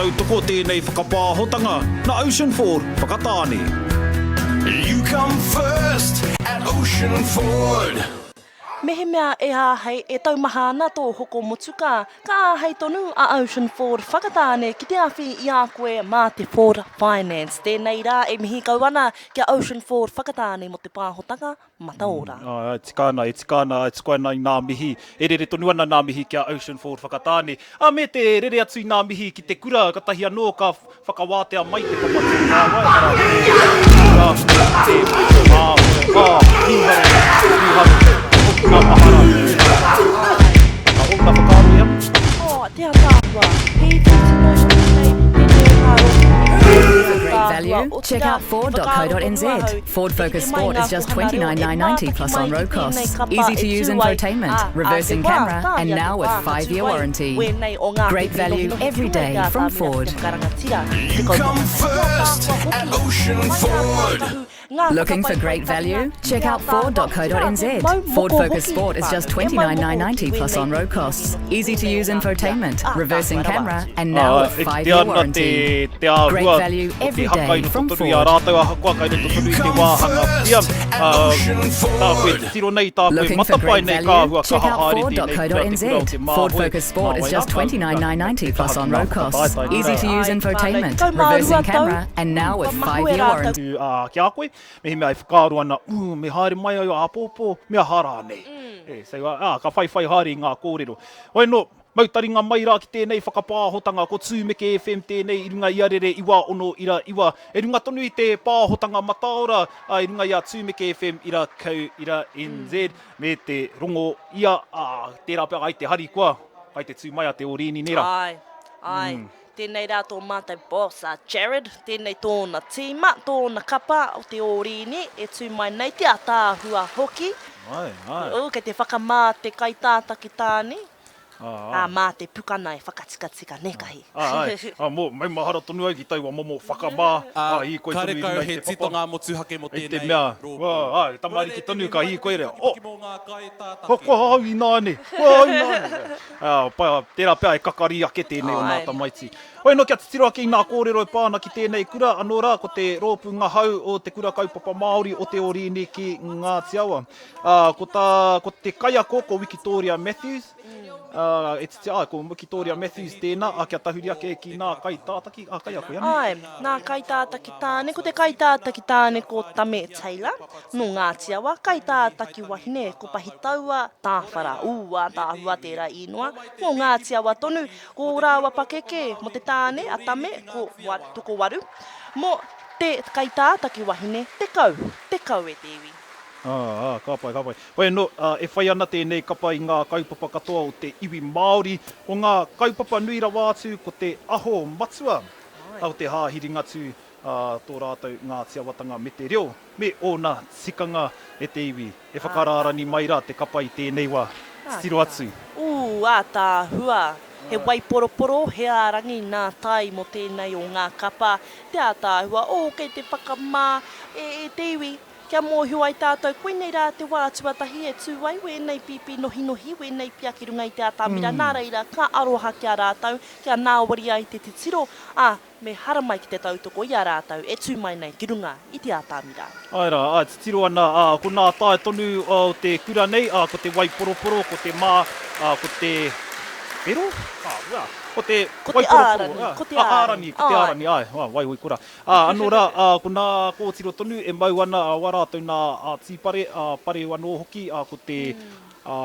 tautoko tēnei whakapāhotanga nā Ocean Ford Whakatāne. You come first at Ocean Ford. Mehemea e āhei, e taumaha ana tō hoko motukā, ka āhei tonu a Ocean Ford Whakatāne ki te awhi i a koe mā te Ford Finance. Tēnei rā e mihi kau ana ki a Ocean Ford Whakatāne mō te pāhotanga mataora. Āe, e tika ana, e tika ana, e tuku ana i ngā mihi, e rere tonu ana ngā mihi ki a Ocean Ford Whakatāne. Ā, me te rere atu i ngā mihi ki te kura, katahi anō ka whakawātea mai te papa tūmāwae, arā, ko te kura, te māhoro, ā, mīharo, mīharo, hoki ngā mahara, mīharo. Ā, ōna whakaaro e ana? Oh, te ataahua. He iti tino iho tēnei, tēnei o ngā rōpū e For great value, check out ford.co.nz. Ford Focus Sport is just $29,990 plus on-road costs. Easy to use infotainment, reversing camera, and now with 5-year warranty. Great value every day from Ford. You come first at Ocean Ford. Looking for great value? Check out ford.co.nz. Ford Focus Sport is just $29,990 plus on-road costs. Easy to use infotainment, reversing camera, and now with E kitea 5-year ana te, warranty. te āhua Great value o te every haka i day roto from tonu i a Ford. rātou ahakoa kai roto tonu i te wāhanga pia. Ā, tā koe titiro nei, tā koe Looking for matapae great nei ka value? āhua Check kaha out haere tēnei kura, te kura o ford.co.nz. te Ford Māhoi, Focus Sport is Māwai just rā, ka $29,990 plus taha ki ngā on-road costs. whakataetae Easy to kura. use Ai, whānau, infotainment, 12 reversing tau, camera, and now with kua mahue 5-year rātou. warranty. Atu, ā, ki a koe, mehemea e whakaaro ana, ū, me haere mai au āpōpō, me aha rānei. E, so, ā, ka whaiwhai haere i ngā kōrero. Hoi anō, Mau taringa mai rā ki tēnei whakapāhotanga, ko Tūmeke FM tēnei i runga i a Rere 96.9, e runga tonu i te pāhotanga mataora i runga i a Tūmeke FM ira kau ira NZ, me te rongo ia, ā, tērā pea ai te harikoa, kai te tū mai a Te Ōrīni nē rā. Āe, āe. Tēnei rā tō mātou boss a Jared, tēnei tōna tīma, tōna kapa o Te Ōrīni e tū mai nei, te ataahua hoki. Āe, āe. Ū, kei te whakamā te kaitātaki tāne, ā, mā te pukana e whakatikatika, nē kahi. Āe, ā, mō, maumahara tonu au ki taua momo whakamā, ā, hīkoi tonu i Karekau runga i he te papa. titonga motuhake mō I te tēnei mea, rōpū. āe, tamariki tonu ka hīkoi rea, oh, Mō ngā kaitātaki. kua au ināianei, kua au ināianei. Ā, tērā pea e kakari ake tēnei o nā tamaiti. Hoi anō kia titiro ake i nā kōrero e pā ana ki tēnei kura, anō rā ko te rōpū ngahau o Te Kura Kaupapa Māori o Te Ōrīni ki Ngāti Awa. Ā, ko tā, ko te kaiako ko Wikitōria Matthews, ā, e titi, ā, ko Wikitōria Matthews tēnā, ā, kia tahuri ake ki nā kaitātaki, ā, kaiako ianei? Āe, nā kaitātaki tāne, ko te kaitātaki tāne ko Tame Taylor, nō Ngāti Awa, kaitātaki wahine ko Pahitaua Tāwhara, ū, ātaahua tērā īnoa, nō Ngāti Awa tonu, Ko ō rāua pakeke mō te tāne a Tame ko Tokowaru, mō te kaitātaki wahine 10, 10 e te iwi. Ā, ā, ka pai, ka pai. Hoi anō, ā, e whai ana tēnei kapa i ngā kaupapa katoa o te iwi Māori. Ko ngā kaupapa nui rawa atu ko te aho matua o te Hāhi Ringatū, ā, tō rātou Ngāti Awatanga me te reo me ōna tikanga e te iwi. E whakarārani mai rā te kapa i tēnei wā. Titiro atu. Ū, ātaahua! He waiporoporo, he ārangi nā tai mō tēnei o ngā kapa. Te ātaahua, ō, kei te whakamā e, e te iwi. Kia mōhio ai tātou, koinei rā te wā tuatahi e tū ai wēnei pīpī nohinohi, wēnei pia ki runga i te atamira, nā reira, ka aroha ki a rātou, kia nāwari ai te titiro, ā, Me haramai ki te tautoko i a rātou e tū mai nei ki runga i te atamira. Āe rā, āe, titiro ana, ā, ko nā tae tonu o te kura nei, ā, ko te waiporoporo, ko te mā, ā, ko te wero? Ā, ā, ko te Ko te waiporoporo, ārani, ā, ko te ā, ārani, ārani, ko te āe. ārani, āe, ā, waiho i korā. Ā, anō rā, ā, ko nā kōtiro tonu e mau ana, ā, wā rātou nā, ā, tīpare, ā, pare anō hoki, ā, ko te, ā,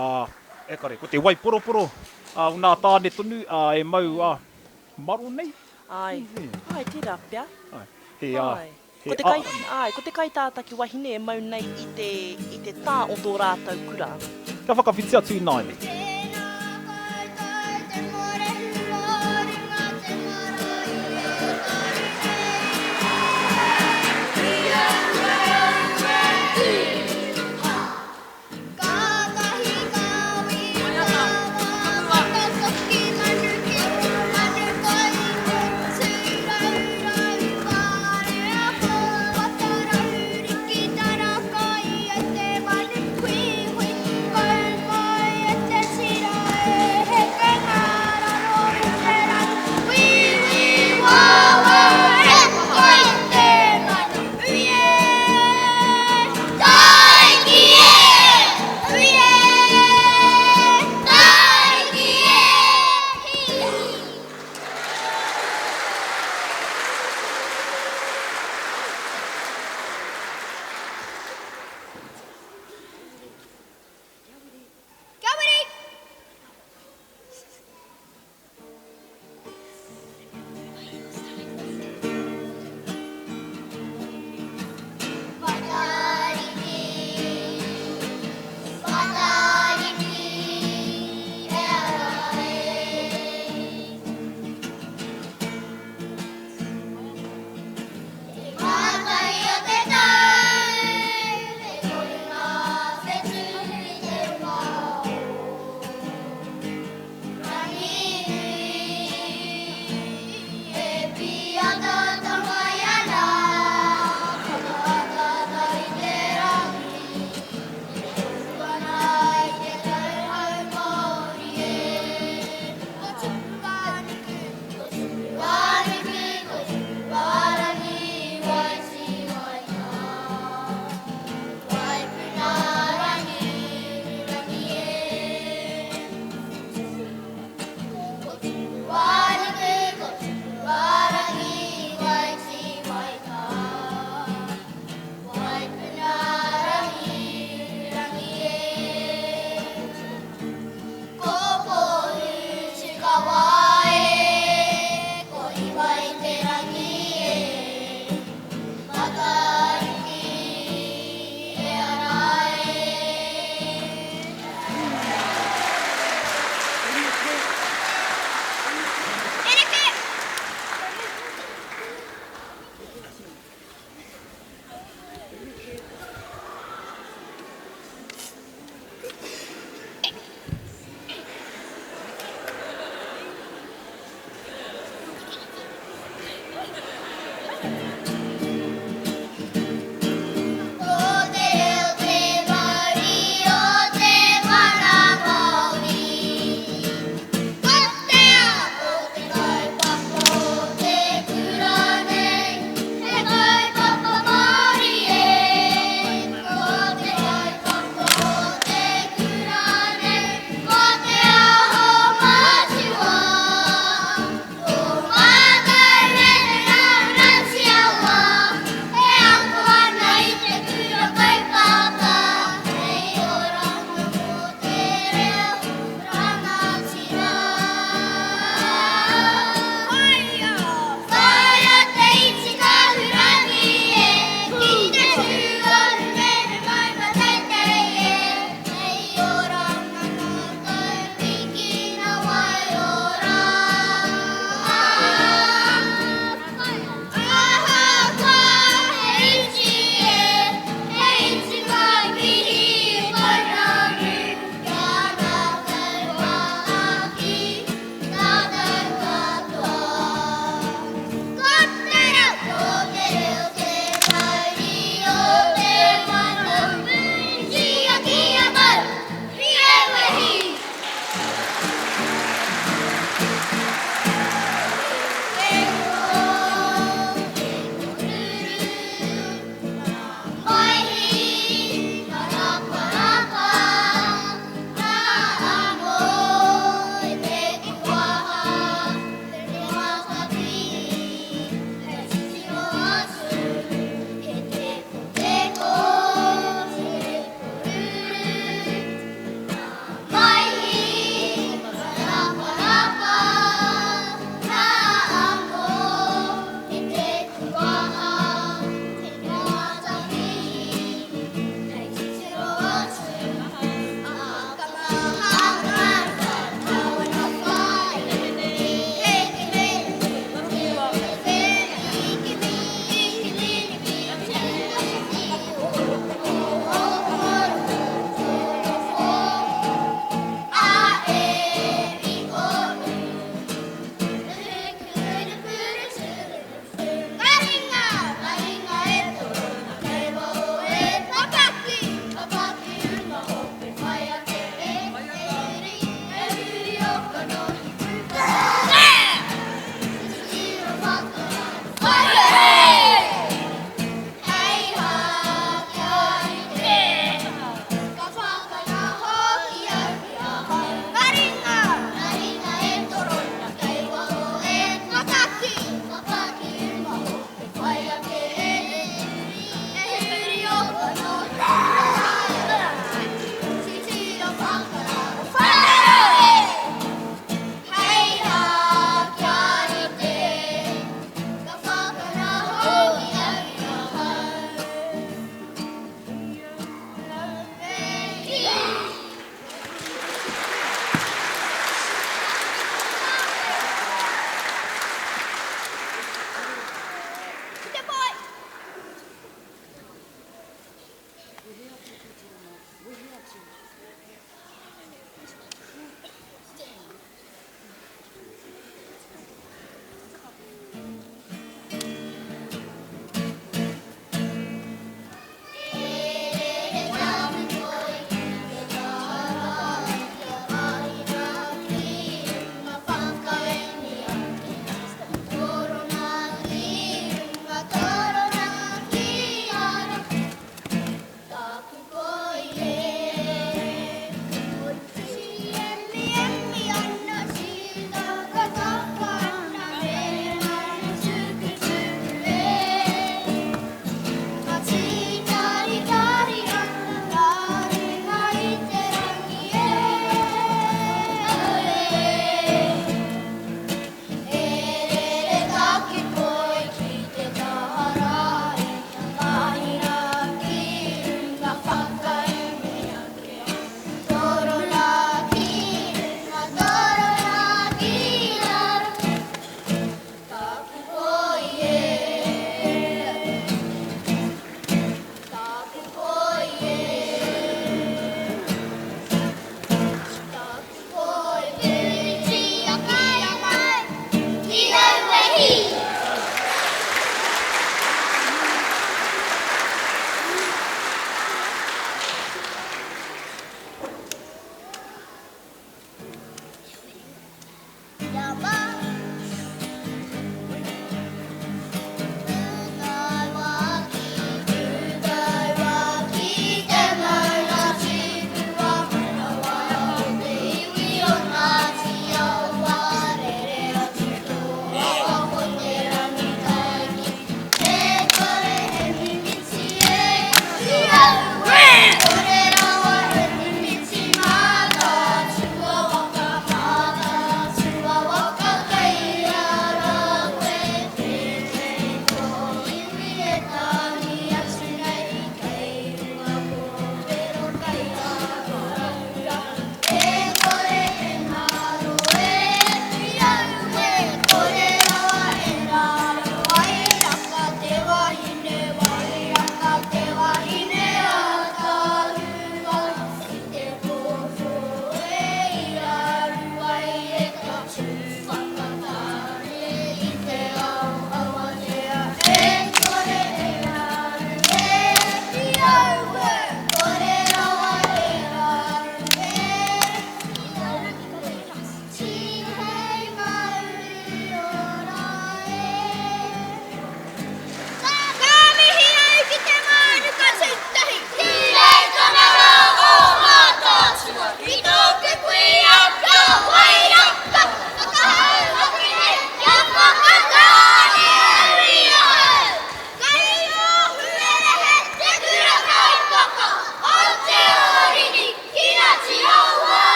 e kare, ko te waiporoporo, ā, o nā tāne tonu, ā, e mau, ā, Maro nei? Āe, āe, tērā pea. Āe, he, ā, Āe. he Ko te ā. kai, āe, ko te kaitātaki wahine e mau nei i te, i te tā o tō rātou kura. Kia whakawhiti atu ināianei. Tēnā koutou te mōrehu o runga te marae e taru nei. Ia ue ue ha. Kātahi ka wīta wā whakatoki manu ki manu kai ko tūraurau whare ako Watarahuriki tara kai e te manu huihui kau mai e te.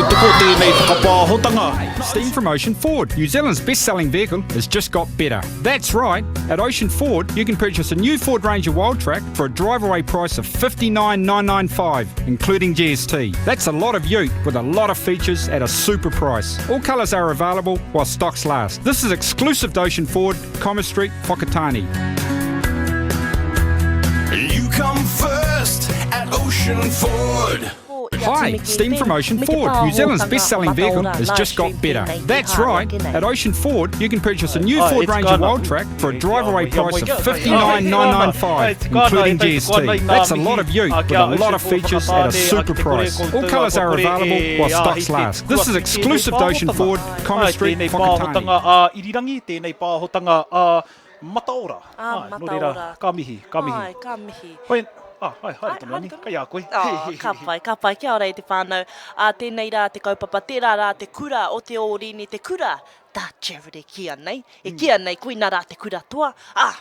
tautoko tēnei whakapāhotanga. Steam from Ocean Ford, New Zealand's best-selling vehicle, has just got better. That's right. At Ocean Ford, you can purchase a new Ford Ranger Wildtrak for a drive-away price of $59,995, including GST. That's a lot of ute with a lot of features at a super price. All colours are available while stocks last. This is exclusive to Ocean Ford, Commerce Street, Whakatane. You come first at Ocean Ford. Hi, Steam from Ocean Ford, New Zealand's best-selling vehicle has just got better. That's right. At Ocean Ford, you can purchase a new Ford Ranger Wildtrak for a drive-away price of $59,995, including GST. That's a lot of ute with a lot of features at a super price. All colours are available while stocks last. This is exclusive to Ocean Ford, Commerce Street, Tēnei Whakatane. pāhotanga ā-irirangi, tēnei pāhotanga ā-mataora. Ā, Āe, nō reira, mataora. ka mihi, ka mihi. Āe, ka mihi. Hoi, ā, haere, haere Āe, tonu, haere Ani, tonu. kei a koe. Oh, ka pai, ka pai. Kia ora e te whānau. Ā, tēnei rā te kaupapa, tērā rā te kura o Te Ōrini, te kura tā Jared e kīia nei, e kīia nei koina rā te kura toa, ā,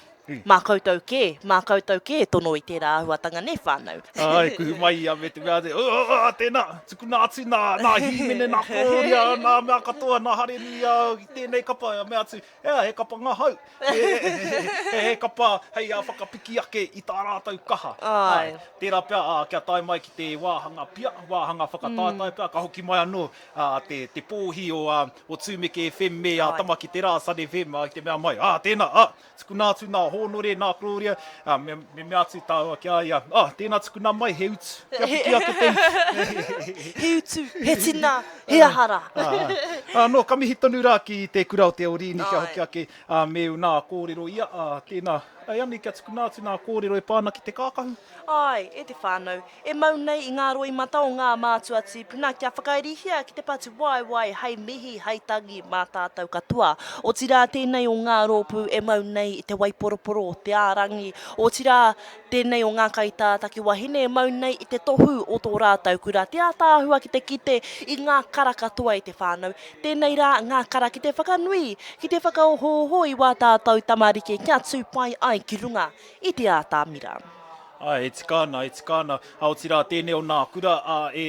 mā koutou kē, mā koutou kē e tono i tērā āhuatanga nē whānau. Āe, kuhu mai ia me te mea atu, ā, tēnā, tukuna atu nā, nā hīmene, nā kōria, nā mea katoa, nā harenuia i tēnei kapa, a mea atu, ea, he kapa ngahau, he, he, he, he kapa hei ā whakapiki ake i tā rātou kaha. Āe. Tērā pea, ā, kia tae mai ki te wāhanga pia, wāhanga whakataetae pea, ka hoki mai anō, ā, te, te pōhi o, ā, o Tūmeke FM me ā Tama ki te Rā, Sun FM, ā, ki te mea mai, ā, tēnā, ā, tukuna atu nā Hōnore, nā Gloria, ā, me, me mea atu tāua ki a ia, ā, tēnā tukuna mai he utu, kia piki ake te utu. He utu, he tina, he aha rā. Ā, ā, nō, ka mihi tonu rā ki te kura o Te Oriini kia hoki ake, ā, me ūnā kōrero ia, ā, tēnā, e Ani, kia tukuna atu nā kōrero e pā ana ki te kākahu. Āe, e te whānau, e mau nei i ngā roimata o ngā mātua tīpuna kia whakairihia ki te patu waewae hei mihi, hei tangi mā tātou katoa. Otirā tēnei o ngā rōpū e mau nei i te waiporoporo o te ārangi, otirā tēnei o ngā kaitātaki wahine e mau nei i te tohu o tō rātou kura, te ātaahua ki te kite i ngā kara katoa i te whānau, tēnei rā ngā kara ki te whakanui, ki te whakaohooho i wā tātou tamariki kia tū pai ai ki runga i te ātamira. Āe, e tika ana, e tika ana. Ā, otirā, tēnei o nā kura, ā, e,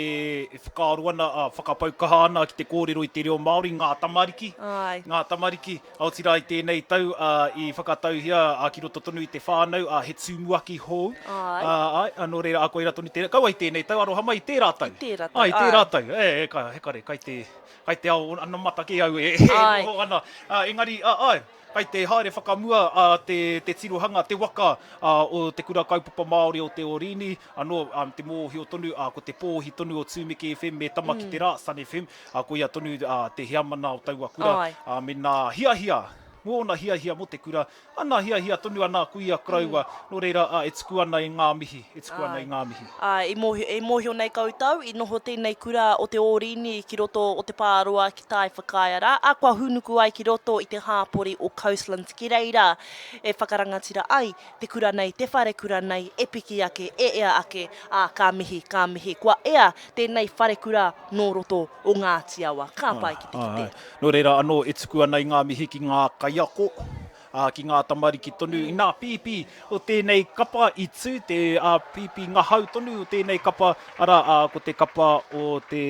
e whakaaro ana, ā, whakapau kaha ana ki te kōrero i te reo Māori, ngā tamariki, Āe. ngā tamariki. Ā, otirā, i tēnei tau, ā, i whakatauhia, ā, ki roto tonu i te whānau, ā, he tumuaki hou. Āe. Ā, āe, ā, nō reira, ā, koirā tonu tērā, kaua i tēnei tau, aroha mai i tērā tau. I tērā tau, Āe, i tērā āe. tau. E, e, ka, he kare, kai te, kai te ao anamata kē au e, e Āe. noho ana. Ā, engari, ā, āe, Kai te haere whakamua a te te tirohanga, te waka o Te Kura Kaupapa Māori o Te Orini, anō te mōhio tonu ko te pōhi tonu o Tūmeke FM me Tama ki te Rā, Sun FM, koia tonu te heamana o taua kura, me nā hiahia, mō ōna hiahia mō te kura, ana hiahia tonu ana kuia koroua, nō reira e tuku ana i ngā mihi, e tuku ana i ngā mihi. Āe, i mōhio, e mōhio nei koutou, i noho tēnei kura o Te Ōrini ki roto o Te Pāroa ki Taiwhakaea rā, ā, kua hūnuku ai ki roto i te hāpori o Coastlands ki reira e whakarangatira ai te kura nei, te wharekura nei e piki ake, e ea ake, ā, ka mihi, ka mihi, kua ea tēnei wharekura nō roto o Ngāti Awa. Ka pai ki te kite. Āe, nō reira anō e tuku ana i ngā mihi ki ngā kaiako, ā, ki ngā tamariki tonu, inā pīpī o tēnei kapa i tū, te ā, pīpī ngahau tonu o tēnei kapa, arā, ā, ko te kapa o te,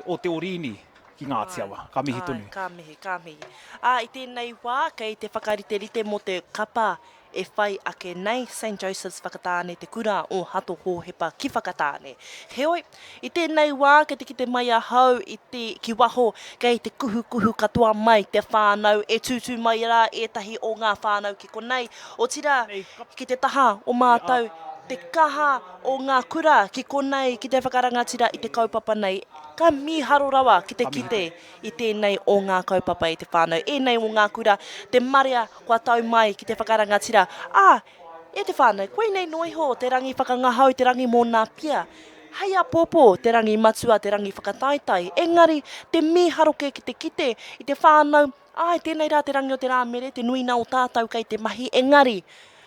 o Te Oriini ki Ngāti Awa. Ka mihi tonu. Āe, ka mihi, ka mihi. Ā, i tēnei wā, kei te whakariterite mō te kapa e whai ake nei, St Joseph's Whakatāne, te kura o Hato Hōhepa ki Whakatāne. Heoi, i tēnei wā kei te kite mai ahau i te, ki waho, kei te kuhukuhu katoa mai te whānau, e tūtū mai rā ētahi o ngā whānau ki konei, otirā, ki te taha o mātou, te kaha o ngā kura ki konei ki te whakarangatira i te kaupapa nei. Ka mīharo rawa ki te kite i tēnei o ngā kaupapa e te whānau, ēnei o ngā kura, te marea kua tau mai ki te whakarangatira, ā, e te whānau, koinei noa iho te rangi whakangahau, te rangi mō nā pia. Hei āpōpō te rangi matua, te rangi whakataetae, engari te mīharo kē ki te kite i te whānau, āe, tēnei rā te rangi o te Rāmere, te nuina o tātou kei te mahi, engari,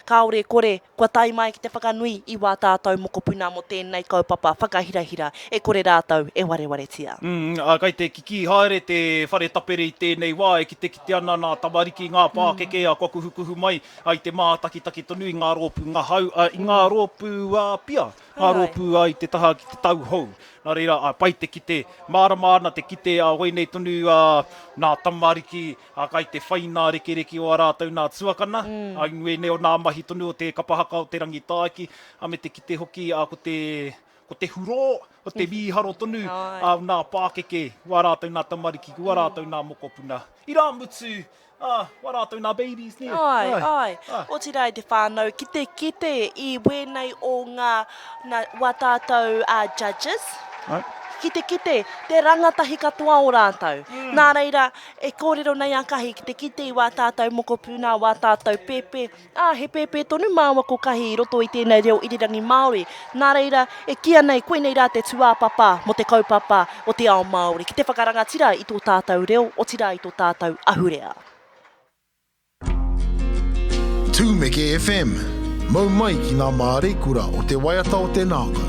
kāore e kore, kua tae mai ki te whakanui i wā tātou mokopuna mō tēnei kaupapa whakahirahira e kore rātou e warewaretia. Mm, ā, kai te kikī haere te whare tapere i tēnei wā e kitekite ana nā tamariki, ngā pākeke, ā, kua kuhukuhu mai, ā, i te mātakitaki tonu i ngā rōpū ngahau, ā, i ngā rōpū, ā, pia. Ngā rōpū i te taha ki te tauhou. Nā reira, pai te kite, mārama ana te kite, koinei tonu nā tamariki, kai te whai nā rekereke o ā rātou nā tuakana, i wēnei o nā mahi tonu o te kapa haka o Te Rangitāiki, me te kite hoki ko te, ko te hurō, ko te mīharo tonu nā pākeke, wā rātou nā tamariki, wā rātou nā mokopuna. Irāmutu, Ā, wā rātou nā babies, nē? Āe, āe. Otirā i te whānau ki te kite i wēnei o ngā, nā, wā tātou judges, ki te kite te rangatahi katoa o rātou. Nā reira, e kōrero nei a Kahi ki te kite i wā tātou mokopuna, wā tātou pēpē, Ā, he pēpē tonu māua ko Kahi i roto i tēnei reo irirangi Māori. Nā reira, e kīia nei koinei rā te tūāpapa mō te kaupapa o te ao Māori, ki te whakarangatira i tō tātou reo, otirā i tō tātou ahurea. Tūmeke FM, mau mai ki ngā māreikura o te waiata o te ngākau.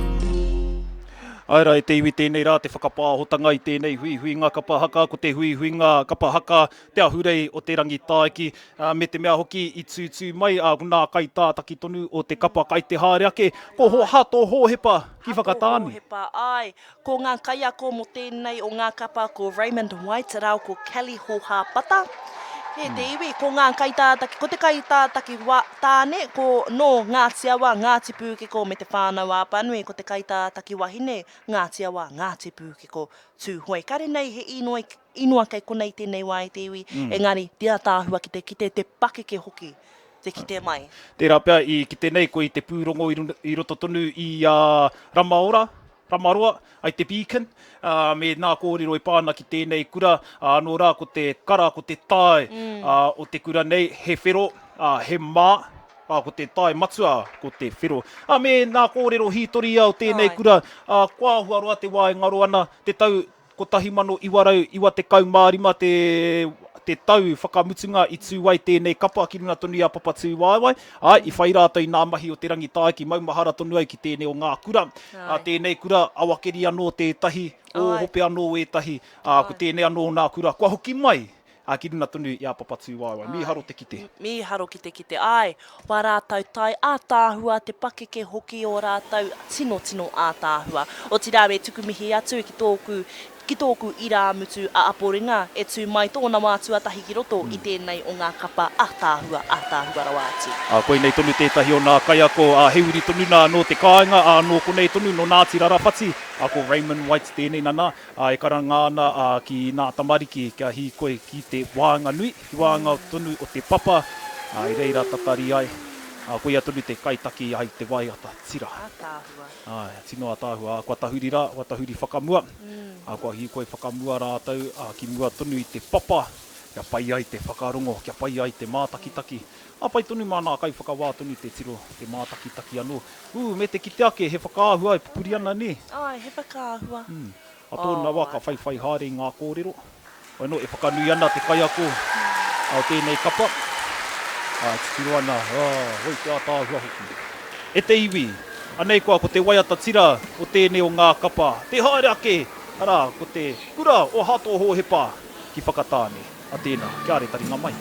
Āe rā, e te iwi tēnei rā te whakapāhotanga i tēnei huihuinga kapa haka, ko te huihuinga kapa haka te ahurei o Te Rangitāiki, ā, me te mea hoki i tūtū mai, ā, ko nā kaitātaki tonu o te kapa kai te haere ake, ko Ho Hato Hōhepa ki Whakatāne. Hato Hōhepa, āe, ko ngā kaiako mō tēnei o ngā kapa ko Raymond White rāua ko Kelly Hōhāpata. He te iwi, ko ngā kaitātaki, ko te kaitātaki wā, tāne, ko nō Ngāti Awa, Ngāti Pūkeko me Te Whānau-ā-Apanui, ko te kaitātaki wahine, Ngāti Awa, Ngāti Pūkeko, Tūhoe. Kare nei he īnoi Inoa kei konei tēnei wā e te iwi, engari te ataahua ki te kite, te pakeke hoki te kite mai. Tērā pea i kite nei koe i te pūrongo i roto tonu i a Ramaora, Ramaroa, ai te Beacon, ā, me nā kōrero e pā ana ki tēnei kura, ā, anō rā ko te kara, ko te tae, ā, o te kura nei, he whero, ā, he mā, ā, ko te tae matua, ko te whero. Ā, me nā kōrero hītoria o tēnei kura, ā, kua āhua roa te wā e ngaro ana te tau 1995 te te tau whakamutunga i tū ai tēnei kapa ki runga tonu i a Papatūwaewae, ā, i whai rātou i nā mahi o Te Rangitāiki, maumahara tonu ai ki tēnei o ngā kura. Ā, tēnei kura, Awakeri anō tētahi, Ōhope anō ētahi, ā, ko tēnei anō nā kura kua hoki mai Ā, ki runga tonu i a Papatūwaewae. Mīharo te kite. Mīharo ki te kite. Āe, wā rātou tae ātaahua, te pakeke hoki o rātou, tino, tino ātaahua. Otirā me tuku mihi atu ki tōku, ki tōku irāmutu a Aporinga e tū mai tōna wā tuatahi ki roto i tēnei o ngā kapa ātaahua, ātaahua rawa atu. Ā, koinei tonu tētahi o nā kaiako, ā, he uri tonu nā nō te kāinga, ā, nō konei tonu, nō Ngāti Rarawhati, ā, ko Raymond White tēnei nana, Ā, e karanga ana ā, ki nā tamariki kia hīkoi ki te waenganui, ki waenga tonu o te papa, ā, i reira tatari ai, ā, koia tonu te kaitaki ai te waiata tira. Ātaahua. Āe, tino ātaahua, ā, kua tahuri rā, kua tahuri whakamua, ā, kua hīkoi whakamua rātou, ā, ki mua tonu i te papa, kia pai ai te whakarongo, kia pai ai te mātakitaki. Ā, pai tonu mā nā kaiwhakawā tonu te tiro, te mātakitaki anō. Ū, me te kite ake, he whakaahua e pupuri ana, nē? Āe, he whakaahua. Ū. A tōna wā ka whaiwhai haere i ngā kōrero. Hoi anō, e whakanui ana te kaiako o tēnei kapa. Ā, e titiro ana, ā, hoi te ātaahua hoki. E te iwi, anei koa ko te waiata tira o tēnei o ngā kapa, te haere ake, arā, ko te kura o Hato Hōhepa ki Whakatāne. A tēnā, kia are taringa mai.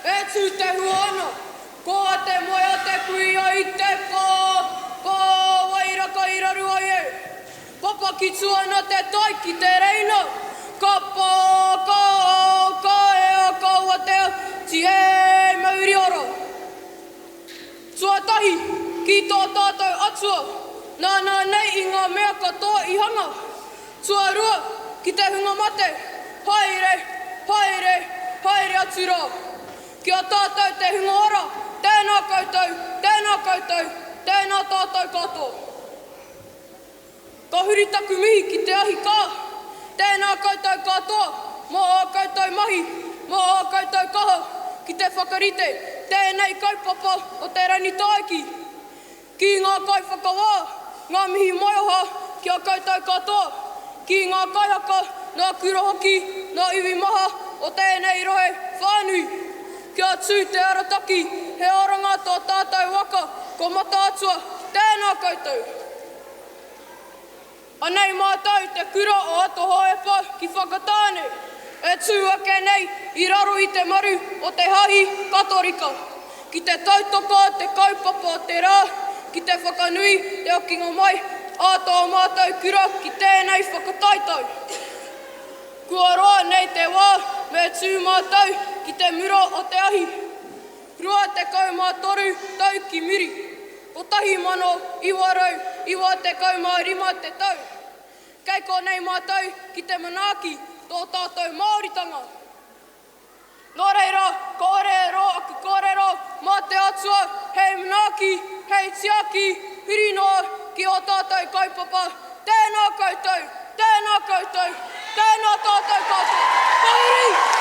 E tū te hua ana, Ko te moe a te kuia i te pā, Pā wairaka i raru ai e. Papaki tu ana te tai ki te reina, Ka pā, ka ao, ka ea, ka watea, Tiē mauri ora. Tuatahi, ki tō tātou Atua, nāna nei i ngā mea katoa i hanga. Tuarua, ki te hunga mate, haere, haere, haere atu rā. Ki a tātou te hunga ora, tēnā koutou, tēnā koutou, tēnā tātou katoa. Ka huri taku mihi ki te ahi kā, tēnā koutou katoa mō ā koutou mahi, mō ā koutou kaha ki te whakarite tēnei kaupapa o te Rangitāiki. Ki ngā kaiwhakawā, ngā mihi maioha ki a koutou katoa, ki ngā kaihaka, ngā kura hoki, ngā iwi maha o tēnei rohe whānui. Kia tū te arataki, he oranga tō tātou waka, ko Mataatua, tēnā koutou. Anei mātou te kura o Ato Hohepa ki Whakatāne, e tū ake nei i raro i te maru o te Hāhi Katorika, ki te tautoko te kaupapa o te rā, ki te whakanui te okinga mai a tō mātou kura ki tēnei whakataetae. Kua roa nei te wā me tū mātou ki te mura o te ahi. 23 tau ki muri, 1995 te tau. Kei konei mātou ki te manaaki tō tātou Māoritanga. Nō reira, kāore e roa aku kōrero mā te Atua hei manaaki, hei tiaki, huri noa ki ō tātou kaupapa. Tēnā koutou, tēnā koutou, tēnā tātou katoa. Ka huri!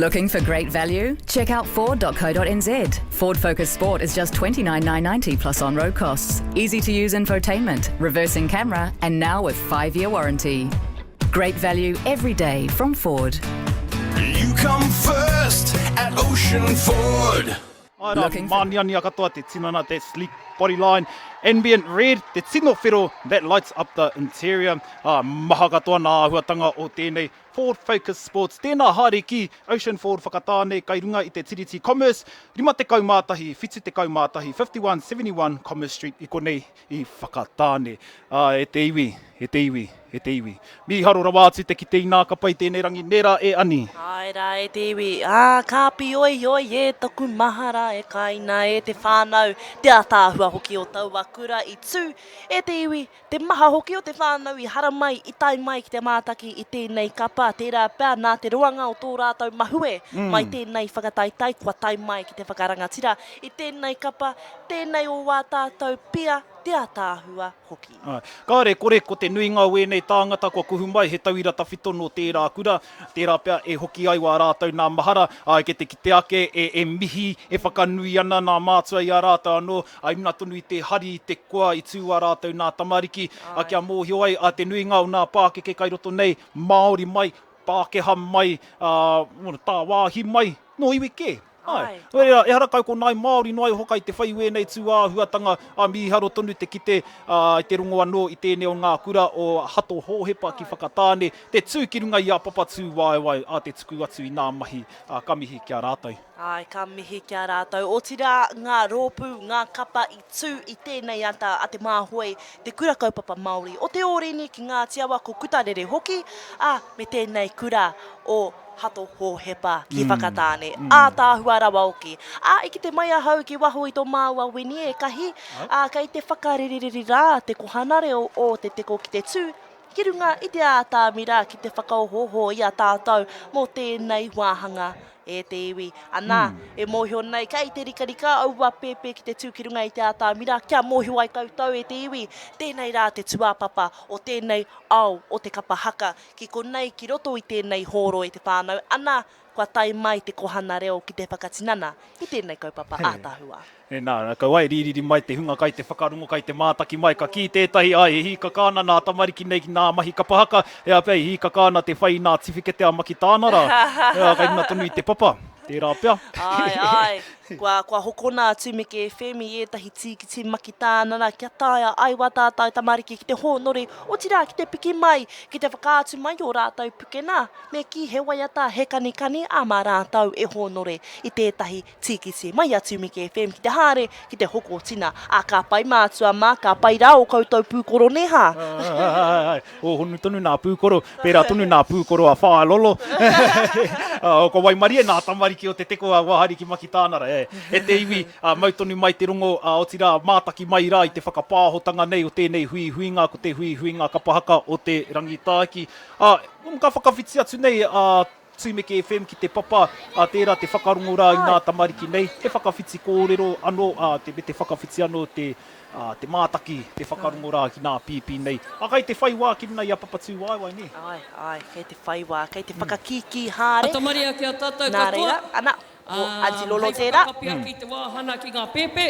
Looking for great value? Check out Ford.co.nz. Ford Focus Sport is just $29,990 plus on road costs. Easy to use infotainment, reversing camera, and now with five year warranty. Great value every day from Ford. You come first at Ocean Ford. Āe rā, māniania katoa te tinana, that sleek body line, ambient red, te tino whero that lights up the interior. Ā, maha katoa nā āhuatanga o tēnei Ford Focus Sports. Tēnā haere ki Ocean Ford Whakatāne kai runga i te Tiriti Commerce, 51, 71, 51, 71 Commerce Street i konei i Whakatāne. Ā, e te iwi, e te iwi, e te iwi. Mīharo rawa atu te kite inā ka pai tēnei rangi, nē rā e Ani? Āe rā e te iwi, ā, ka pīoioi e taku mahara e kāina e te whānau, te ātaahua hoki o taua kura i tū e te iwi, te maha hoki o te whānau i haramai, i tae mai ki te mātaki i tēnei kapa, tērā pea nā te roanga o tō rātou mahue mai tēnei whakataetae kua tae mai ki te whakarangatira i tēnei kapa, tēnei o wā tātou pia, te ātaahua hoki. Āe. Kāre kore ko te nuinga o ēnei tāngata kua kuhu mai he tauira tawhito nō tērā kura, tērā pea e hoki ai wā rātou nā mahara, āe kei te kite ake e, e mihi, e whakanui ana nā mātua i a rātou anō, ā, i runga tonu i te hari, i te koa i tū ā rātou nā tamariki, ā, kia mōhio ai, ā, te nuinga o nā pākeke kai roto nei, Māori mai, Pākehā mai, ā, tāwāhi mai, nō iwi kē. Āe. Nō reira, ehara kau ko Ngāi Māori noa iho kai te whai wēnei tūāhuatanga, ā, mīharo tonu te kite, ā, i te rongo anō i tēnei o ngā kura o Hato Hōhepa ki Whakatāne, te tū ki runga i a Papatūwaewae, ā, te tuku atu i nā mahi, ā, ka mihi ki a rātou. Āe, ka mihi ki a rātou. Otirā, ngā rōpū, ngā kapa i tū i tēnei ata a Te Māhoe, te kura kaupapa Māori o Te Ōrini ki Ngāti Awa, ko Kutarere hoki, ā, me tēnei kura o Hato Hōhepa ki Whakatāne. Ātaahua rawa hoki. Ā, i kite mai ahau ki waho i tō māua wini e kahi, ā, kei te whakaririri rā te kohana reo o Te Teko ki te tū ki runga i te ātamira ki te whakaohooho i a tātou mō tēnei wāhanga e te iwi. Anā, e mōhio nei, kei te rikarika aua pēpē ki te tū ki runga i te ātamira, kia mōhio ai koutou e te iwi, tēnei rā te tūāpapa o tēnei ao o te kapa haka Ki konei, ki roto i tēnei hōro e te whānau, ana, kua tae mai te kohana reo ki te whakatinana i tēnei kaupapa ātaahua. Nā, kaua e rīriri mai te hunga kai te whakarongo, kai te mātaki mai, ka kī tētahi, āe, e hīkaka ana nā tamariki nei ki nā mahi kapa haka, he aha pea e hīkaka ana te whai i nā tiwhikete a Makitāna rā, kai runga tonu i te papa, tērā pea. Āe, āe, Kua, kua hokona a Tumeke FM i ētahi tīkiti makitānara kia taea ai wā tātou tamariki ki te hōnore, otirā ki te piki mai, ki te whakaatu mai ō rātou pukena, me kī he waiata, he kanikani, ā, mā rātou e hōnore i tētahi tīkiti mai a Tumeke FM ki te haere, ki te hoko tina. Ā, ka pai mātua mā, ka pai rā ō koutou pūkoro nē hā? Āe, āe, Hōhonu tonu nā pūkoro, pērā tonu nā pūkoro a Whālolo. Kua waimarie nā tamariki o Te Teko a Wāhari ki Makitānara. E, e te iwi, mau tonu mai te rongo, otirā, mātaki mai rā i te whakapāhotanga nei o tēnei huihuinga, ko te huihuinga kapa haka o te Rangitāiki. Ka whakawhiti atu nei a Tumeke FM ki te papa, ā, tērā te whakarongo rā i ngā tamariki nei, he whakawhiti kōrero anō, ā, te, me te whakawhiti anō te, ā, te mātaki, te whakarongo rā ki ngā pīpī nei. Ā, kei te whai wā ki runga i a Papatūwaewae, nē? Āe, āe, kei te whai wā, kei te whakakīkī haere. Ata maria ki a tātou Nā reira, katoa, ana, ko ā, Aunty Lolo hei tērā. whakakapi ake i te wāhana ki ngā pēpē.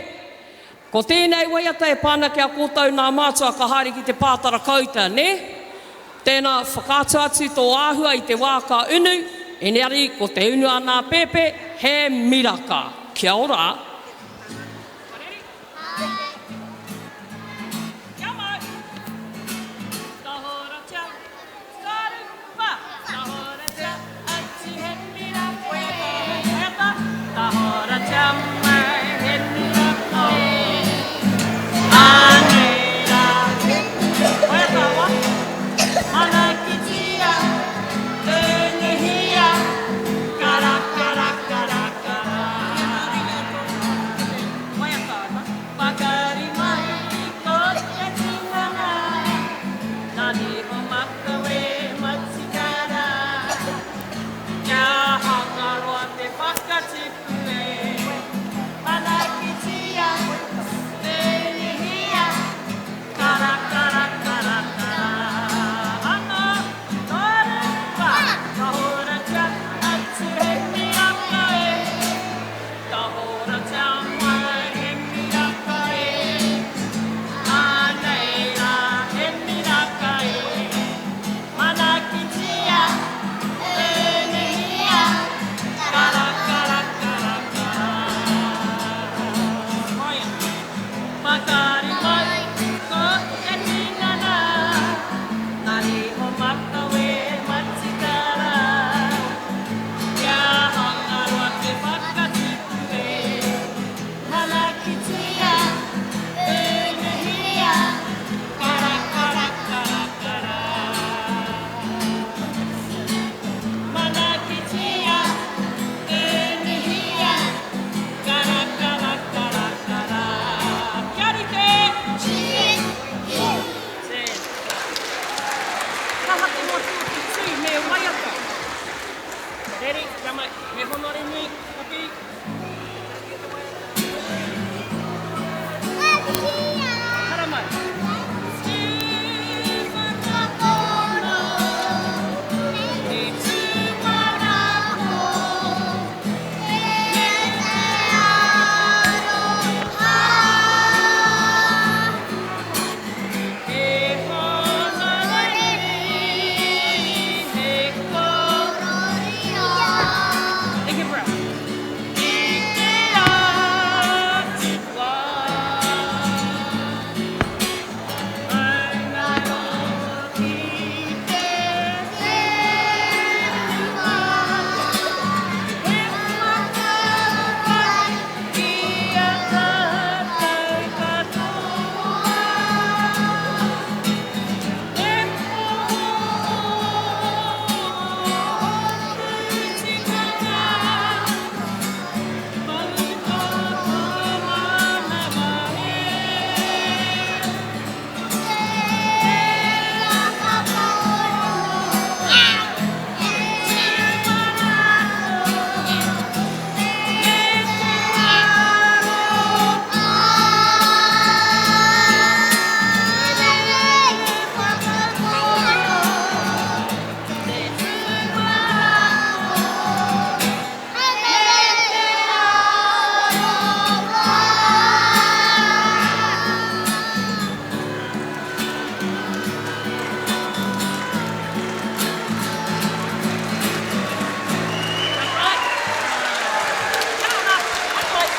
Ko tēnei waiata e pā ana ki a kōtou nā mātua ka haere ki te pātara kauta, nē? Tēnā, whakaatu atu tō āhua i te wā ka unu, engari ko te unu a nā pēpē, he miraka. Kia ora! Kia mau! Ka horatia!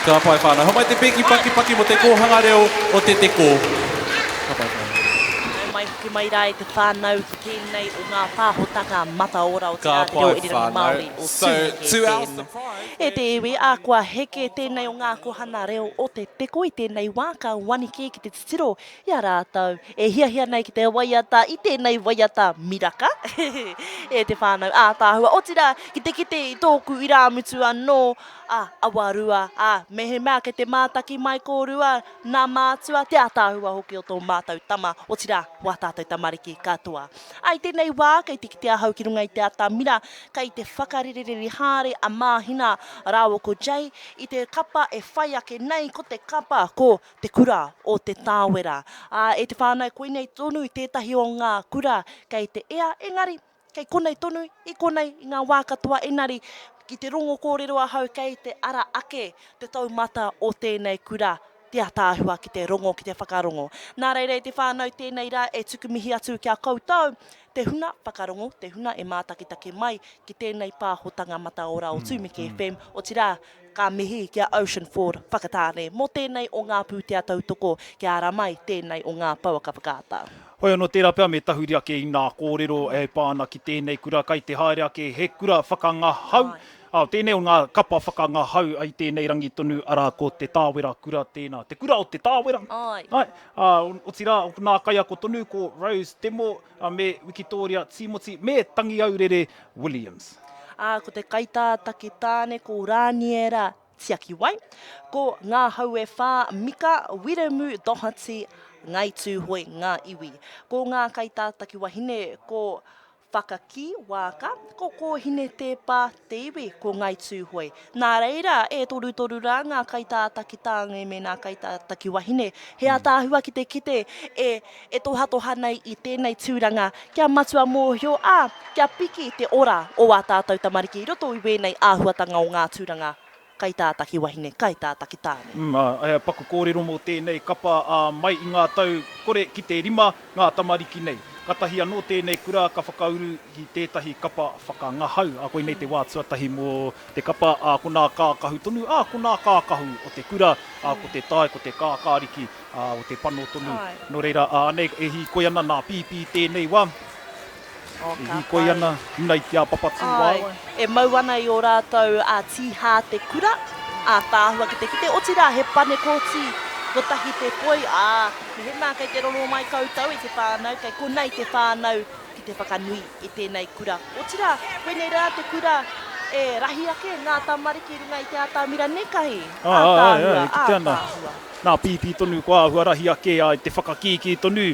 Ka pai whānau. Homai te pēki pakipaki mo te kōhanga reo o Te Teko. Ka pai whānau. Nau mai hoki mai rā e te whānau ki tēnei o ngā pāhotanga mataora o te Ka Rā Te Reo pai Irirangi whānau. Māori o So, Tūheke to our FM. surprise, E te iwi, ā, kua heke tēnei o ngā kohana reo o Te Teko i tēnei wā ka wani kē ki te titiro i a rātou e hiahia nei ki te waiata i tēnei waiata miraka e te whānau ātaahua. Otirā, ki te kite i tōku irāmutu anō, a Awarua, ā, mehemea kei te mātaki mai kōrua, nā mātua, te ātaahua hoki o tō mātou tama, otirā, wā tātou tamariki katoa. Ā, i tēnei wā, kei te kite ahau ki runga i te atamira, kei te whakarererere haere a Māhina rāua ko Jay i te kapa e whai ake nei, ko te kapa ko Te Kura o Te Tāwera. Ā, e te whānau, koinei tonu tētahi o ngā kura kei te ea, engari, kei konei tonu, i konei, i ngā wā katoa, engari, ki te rongo kōrero ahau kei te ara ake te taumata o tēnei kura, te ataahua ki te rongo, ki te whakarongo. Nā reira e te whānau tēnei rā e tuku mihi atu ki a koutou, te huna whakarongo, te huna e mātakitaki mai ki tēnei pāhotanga mataora o Tūmeke FM, otirā, ka mihi ki a Ocean Ford Whakatāne mō tēnei o ngā pūtea tautoko kia ara mai tēnei o ngā pouaka whakaata. Hoi anō, tērā pea me tahuri ake i nā kōrero e pā ana ki tēnei kura kai te haere ake he kura whakangahau, ā, tēnei o ngā kapa whakangahau i tēnei rangi tonu, arā, ko Te Tāwera Kura tēnā, te kura o Te Tāwera, Āe. āe, ā, otirā, nā kaiako tonu ko Rose Temo, ā, me Wikitōria Tīmoti, me Tangiaurere Williams. Ā, ko te kaitātaki tāne ko Rāniera Tiakiwai, ko Ngā Hau e Whā, Mika, Wiremu, Doherty, Ngāi Tūhoe ngā iwi. Ko ngā kaitātaki wahine ko Whakakī Waaka, ko Kōhine Tēpā te iwi, ko Ngāi Tūhoe. Nā reira, e torutoru rā ngā kaitātaki tāne me ngā kaitātaki wahine. He ātaahua ki te kite e e tohatoha nei i tēnei tūranga kia matua mōhio, ā, kia piki te ora o ā tātou tamariki i roto i wēnei āhuatanga o ngā tūranga. Kaitātaki wahine, kaitātaki tāne. Umm, ā, he paku kōrero mō tēnei kapa, ā, mai i ngā tau kore ki te rima ngā tamariki nei. Katahi anō tēnei kura ka whakauru ki tētahi kapa whakangahau, ā, koinei te wā tuatahi mō te kapa, ā, ko nā kākahu tonu, ā, ko nā kākahu o te kura, ā, ko te tae, ko te kākāriki, ā, o te pano tonu. Nō reira, ā, anei e hīkoi ana nā Pīpī tēnei wā. Oh, E ka hīkoi pai. ana runa i te a Papatūāwae. Āe, e mau ana i ō rātou tīhā te kura, ātaahua ki te kite, otirā he pane kōti kotahi te poi, ā, mehemea kei te rongo mai koutou i te whānau, kei konei te whānau ki te whakanui i tēnei kura. Otirā, koinei rā te kura e rahi ake ngā tamariki i runga i te atamira nekahi, Āe, āe, ātaahua, āe, e kite ana. ātaahua. Nā Pīpī tonu kua āhua rahi ake i te whakakīkī tonu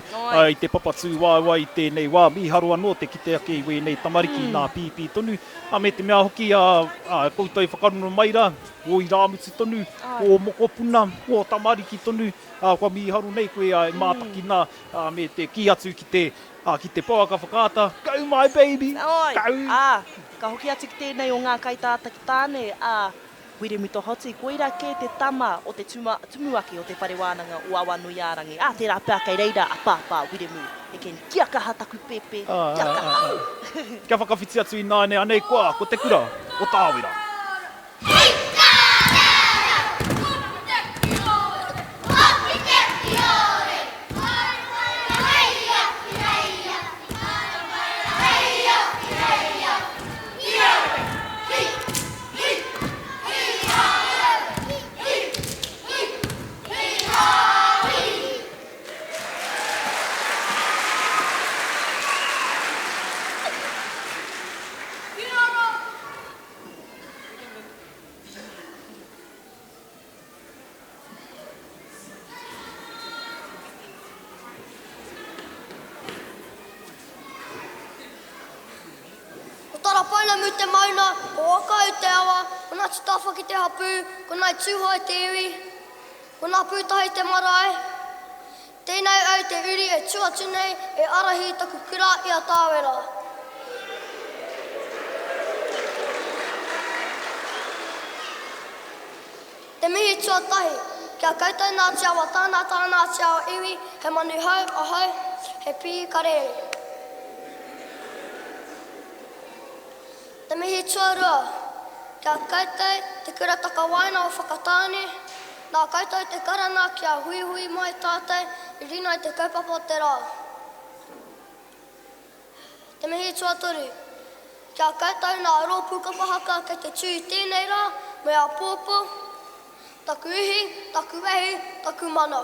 i te Papatūwaewae i tēnei wā. Mīharo anō te kite ake i wēnei tamariki nā Pīpī tonu. Me te mea hoki a koutou i whakarongo mai rā, ō irāmutu tonu, ō mokopuna, ō tamariki tonu, kua mīharo nei koe e mātakina me te kī atu ki te, ki te pouaka whakaata, Go my baby! Go! Ā, ka hoki atu ki tēnei o ngā kaitātaki tāne, ā, Wiremu Tohoti, koira kē te tama o te tumuaki o Te Whare Wānanga o Awanuiārangi. Ā, tērā pea kei reira a Pāpā Wiremu e kī nei, Kia kaha taku pēpē, kia kaha! Kia whakawhiti atu ināianei, anei koa, ko te kura o Tāwera. Hei tāwera! Ko te kiore! Hoki te kiore! Ko Tarapounamu te mauna, ko Wakau te awa, ko Ngāti Tāwhaki te hapū, ko Ngāi Tūhoe te iwi, ko Ngā Pūtahi te marae. Tēnei au te uri e tū atu nei e ārahi i taku kura i a Tāwera. Te mihi tuatahi, ki a koutou Ngāti Awa tānata Ngāti Awa iwi, he manu hou ahau, he pī karere. Te mihi tuarua, ki a koutou Te Kura Takawaena o Whakatāne, nā koutou te karanga kia huihui mai tātou i runa i te kaupapa o te rā. Te mihi tuatoru, ki a koutou nā rōpū kapa haka kei te tū i tēnei rā me āpōpō, taku ihi, taku wehi, taku mana.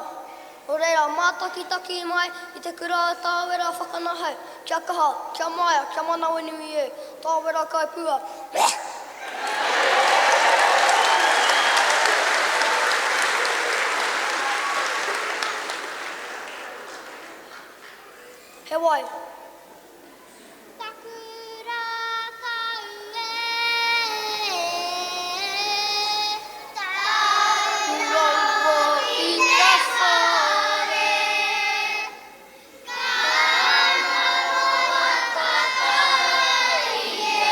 Nō reira, mātakitaki mai i te kura o Tāwera whakanahau, kia kaha, kia maia, kia manawanui e, Tāwera Kaipua. He wai. Taku rākau e, taku rawa ki te whare, ka noho a Tatai e.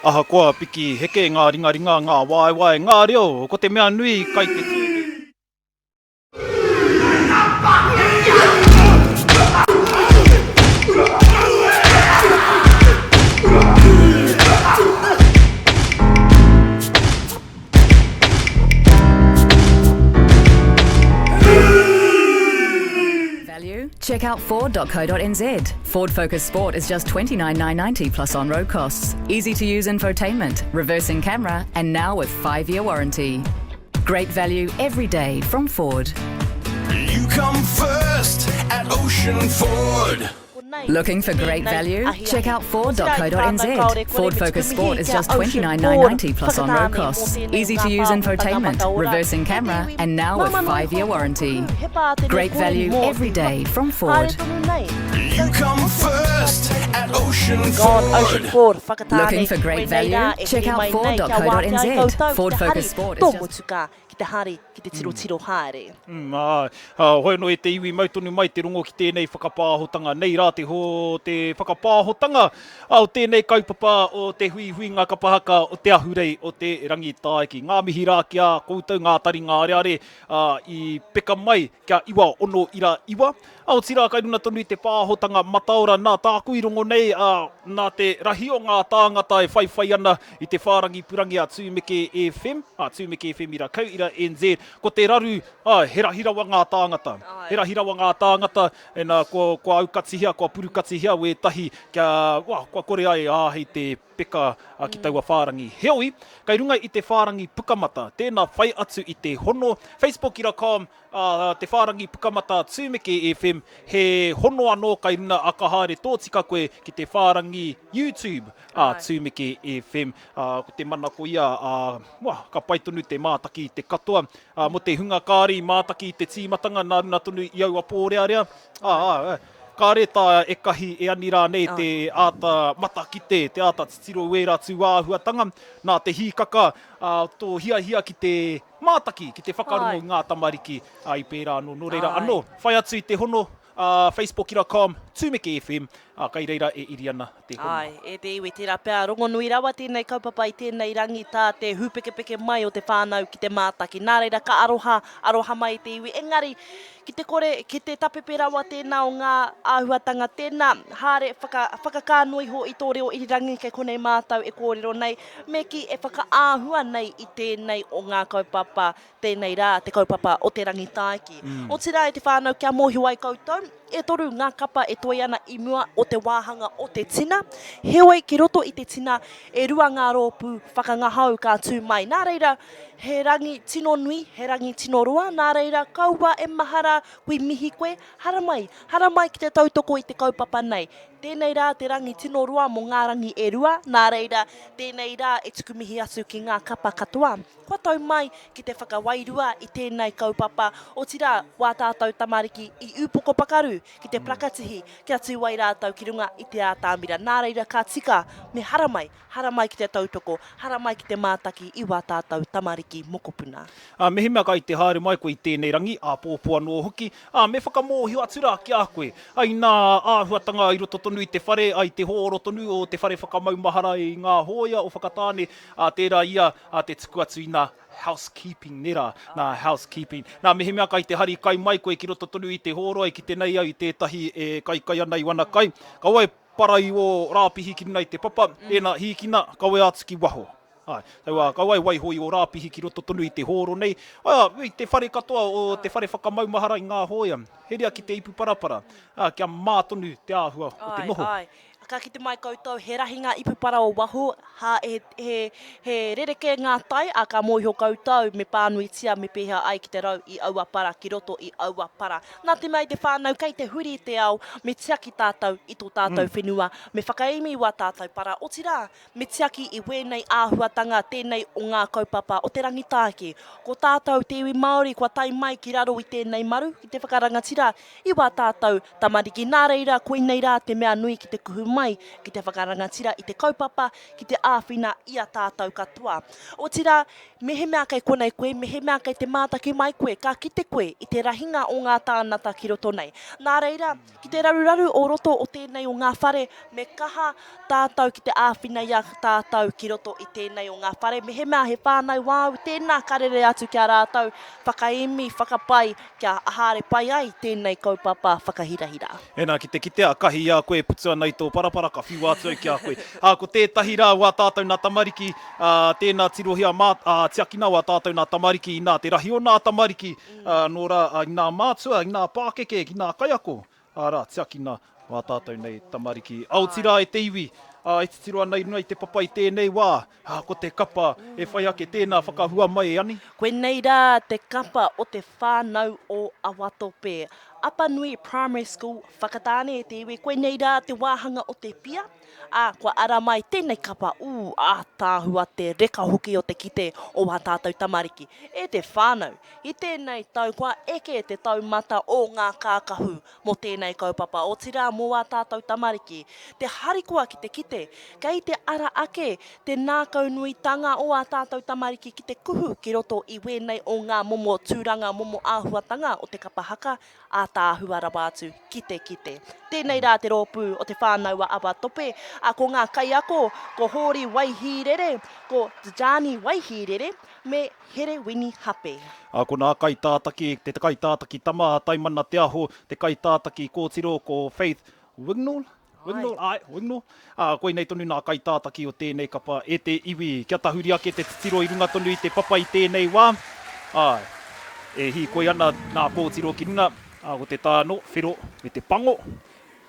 Ahakoa piki heke ngā ringaringa, ngā waewae, ngā reo, ko te mea nui kai te tū. Value? Check out Ford.co.nz. Ford Focus Sport is just $29,990 plus on road costs. Easy to use infotainment, reversing camera, and now with five year warranty. Great value every day from Ford. You come first at Ocean Ford. Looking for great value? Check out Ford.co.nz. Ford Focus Sport is just $29,990 plus on road costs. Easy to use infotainment, reversing camera, and now with five year warranty. Great value every day from Ford. You come first at Ocean Gone Ford. Ocean Ford, Whakatāne. Looking for great Koinei value? rā e Check kī out mai nei kia wātea ai Ford.co.nz. koutou ki Ford te Focus hari Sport is tō just motukā, ki te hari, ki te tirotiro haere. Mm, āe. Ā, hoi anō e te iwi mau tonu mai te rongo ki tēnei whakapāhotanga. Nei rā te ho, te whakapāhotanga ā, o tēnei kaupapa o te huihuinga kapa haka o Te Ahurei o Te Rangitāiki. Ngā mihi rā ki a koutou ngā taringa areare, ā, i peka mai kia iwa ono ira iwa. Ā, otirā kai runa tonu i te pāhotanga mataora nā tāku i rongo nei, ā, nā te rahi o ngā tāngata e whaiwhai ana i te whārangi purangi a Tūmeke FM, a Tūmeke FM ira kau ira NZ, ko te raru, ā, he rahi rawa ngā tāngata. He rahi rawa ngā tāngata, ina, kua, kua aukatihia, kua purukatihia wētahi kia, wā, kua kore ai e āhei te peka ki taua whārangi. Heoi, kai runga i te whārangi pukamata, tēnā whai atu i te hono, facebook ira com, Ā, te whārangi pukamata Tūmeke FM, he hono anō kai runa a ka haere tōtika koe ki te whārangi YouTube a Tūmeke FM. Ā, ko te manako ia, ā, wah, ka pai tonu te mātaki i te katoa. Ā, mō te hunga kāre i mātaki i te tīmatanga nā runa tonu i aua pōrearea, ā, ā, kāre tā e kahi e ani rānei te āta matakite, te āta titiro wērā tūāhuatanga, nā te hīkaka, ā, tō hiahia ki te Mātaki ki te whakarongo i ngā tamariki, ā, i pērā anō. Nō reira anō, whai atu i te hono, ā, facebook.com, Tumeke FM, ā, kai reira e iri ana te hono. Āe, e te iwi, tērā pea, rongonui rawa tēnei kaupapa i tēnei rangi tā te hūpekepeke mai o te whānau ki te mātaki. Nā reira, ka aroha, aroha mai te iwi. Engari, ki te kore, ki te tapepe rawa tēnā o ngā āhuatanga, tēnā, haere, whaka, whakakā noa iho i tō reo irirangi kei konei mātou e kōrero nei, Me kī e whakaāhua nei i tēnei o ngā kaupapa, tēnei rā te kaupapa o Te Rangitāiki. Otirā e te whānau kia mōhio ai koutou, e toru ngā kapa e toe ana i mua o te wāhanga o te tina, heoi ki roto i te tina e rua ngā rōpū whakangahau ka tū mai. Nā reira, he rangi tino nui, he rangi tino roa, nā reira kaua e mahara kui mihi koe, haramai, haramai ki te tautoko i te kaupapa nei. Tēnei rā te rangi tino roa mō ngā rangi e rua, nā reira, tēnei rā e tuku mihi atu ki ngā kapa katoa kua tau mai ki te whakawairua i tēnei kaupapa, otirā, wā tātou tamariki i ūpoko pakaru ki te parakatihi kia tū ai rātou ki runga i te ātamira. Nā reira, ka tika, me haramai, haramai ki te tautoko, haramai ki te mātaki i wā tātou tamariki mokopuna. Ā, mehemea kai te haere mai koe i tēnei rangi, āpōpō anō hoki, ā, me whakamōhio atu rā ki a koe, ā, i nā āhuatanga i roto tonu i te whare, ā, i te hōro tonu o te whare whakamaumahara i ngā hōia o Whakatāne, ā, tērā ia, ā, te tuku atu i nā housekeeping, nē rā, nā housekeeping. Nā, mehemea kai te hari kai mai koe ki roto tonu i te hōro, e kite nei au i tētahi e kaikai ana i wana kai, kaua e para i ō rāpihi ki runga i te papa, ēnā, hīkina, kawea atu ki waho. Āe, taua, kaua e waiho i ō rāpihi ki roto tonu i te hōro nei. Ā, i te whare katoa o te whare whakamaumahara i ngā hōia, heria ki te ipu parapara, ā, kia mā tonu te āhua o te noho. Āe, āe. Ka kite mai koutou, he rahi ngā ipu para o waho, hā, he, he, he rerekē ngā tae, ā, ka mōhio koutou me pānuitia me pēhea ai ki te rau i aua para, ki roto i aua para. Nā te mea i te whānau kei te huri te ao, me tiaki tātou i tō tātou whenua, me whakaemi i wā tātou para, otirā, Me tiaki i wēnei āhuatanga tēnei o ngā kaupapa o te Rangitāiki. Ko tātou te iwi Māori kua tae mai ki raro i tēnei maru ki te whakarangatira i wā tātou tamariki. Nā reira, koinei rā te mea nui ki te kuhu mai. mai ki te whakarangatira i te kaupapa, ki te āwhina i a tātou katoa. Otirā, mehemea kei konei koe, mehemea kei te mātaki mai koe, ka kite koe i te rahinga o ngā tānata ki roto nei. Nā reira, ki te raruraru o roto o tēnei o ngā whare, me kaha tātou ki te āwhina i a tātou ki roto i tēnei o ngā whare. Mehemea he whānau wāu, tēnā ka rere atu ki a rātou, whakaemi, whakapai, kia haere pai ai tēnei kaupapa whakahirahira. Ēnā, ki te kitea, kahi i a koe e putu ana i tō parapara, ka whiua atu au ki a koe. Ā, ko tētahi rā o ā tātou nā tamariki, ā, tēnā tirohia mā, ā, tiakina o ā tātou nā tamariki, inā te rahi o nā tamariki, ā, nō rā, ā, inā mātua, inā pākeke, inā kaiako, ā rā, tiakina o ā tātou nei tamariki. Ā, otirā e te iwi, ā, e titiro ana i runga i te papa i tēnei wā, ā, ko te kapa e whai ake tēnā whakahua mai e Ani. Koinei rā te kapa o te whānau o Awatope. Apanui Primary School, Whakatāne e te iwi, koinei rā te wāhanga o te pia, ā, kua ara mai tēnei kapa, ū, ātaahua te reka hoki o te kite o wā tātou tamariki. E te whānau, i tēnei tau kua eke te taumata o ngā kākahu mō tēnei kaupapa, otirā mō ā tātou tamariki. Te harikoa ki te kite, kei te ara ake te nākaunuitanga o ā tātou tamariki ki te kuhu ki roto i wēnei o ngā momo tūranga, momo āhuatanga o te kapa haka, ātaahua rawa atu ki te kite. Tēnei rā te rōpū o Te Whānau-a-Awatope, ā, ko ngā kaiako, ko Hōri Waihīrere, ko Djani Waihīrere, me Herewini Hape. Ā, ko nā kaitātaki, te kaitātaki tama a Taimana Te Aho, te kaitātaki kōtiro ko Faith Wignall, Wignall, āe, Wignall, ā, koinei tonu nā kaitātaki o tēnei kapa e te iwi. Kia tahuri ake te titiro i runga tonu i te papa i tēnei wā, āe, e hīkoi ana nā kōtiro ki runga, ā, ko te tā anō, whero me te pango,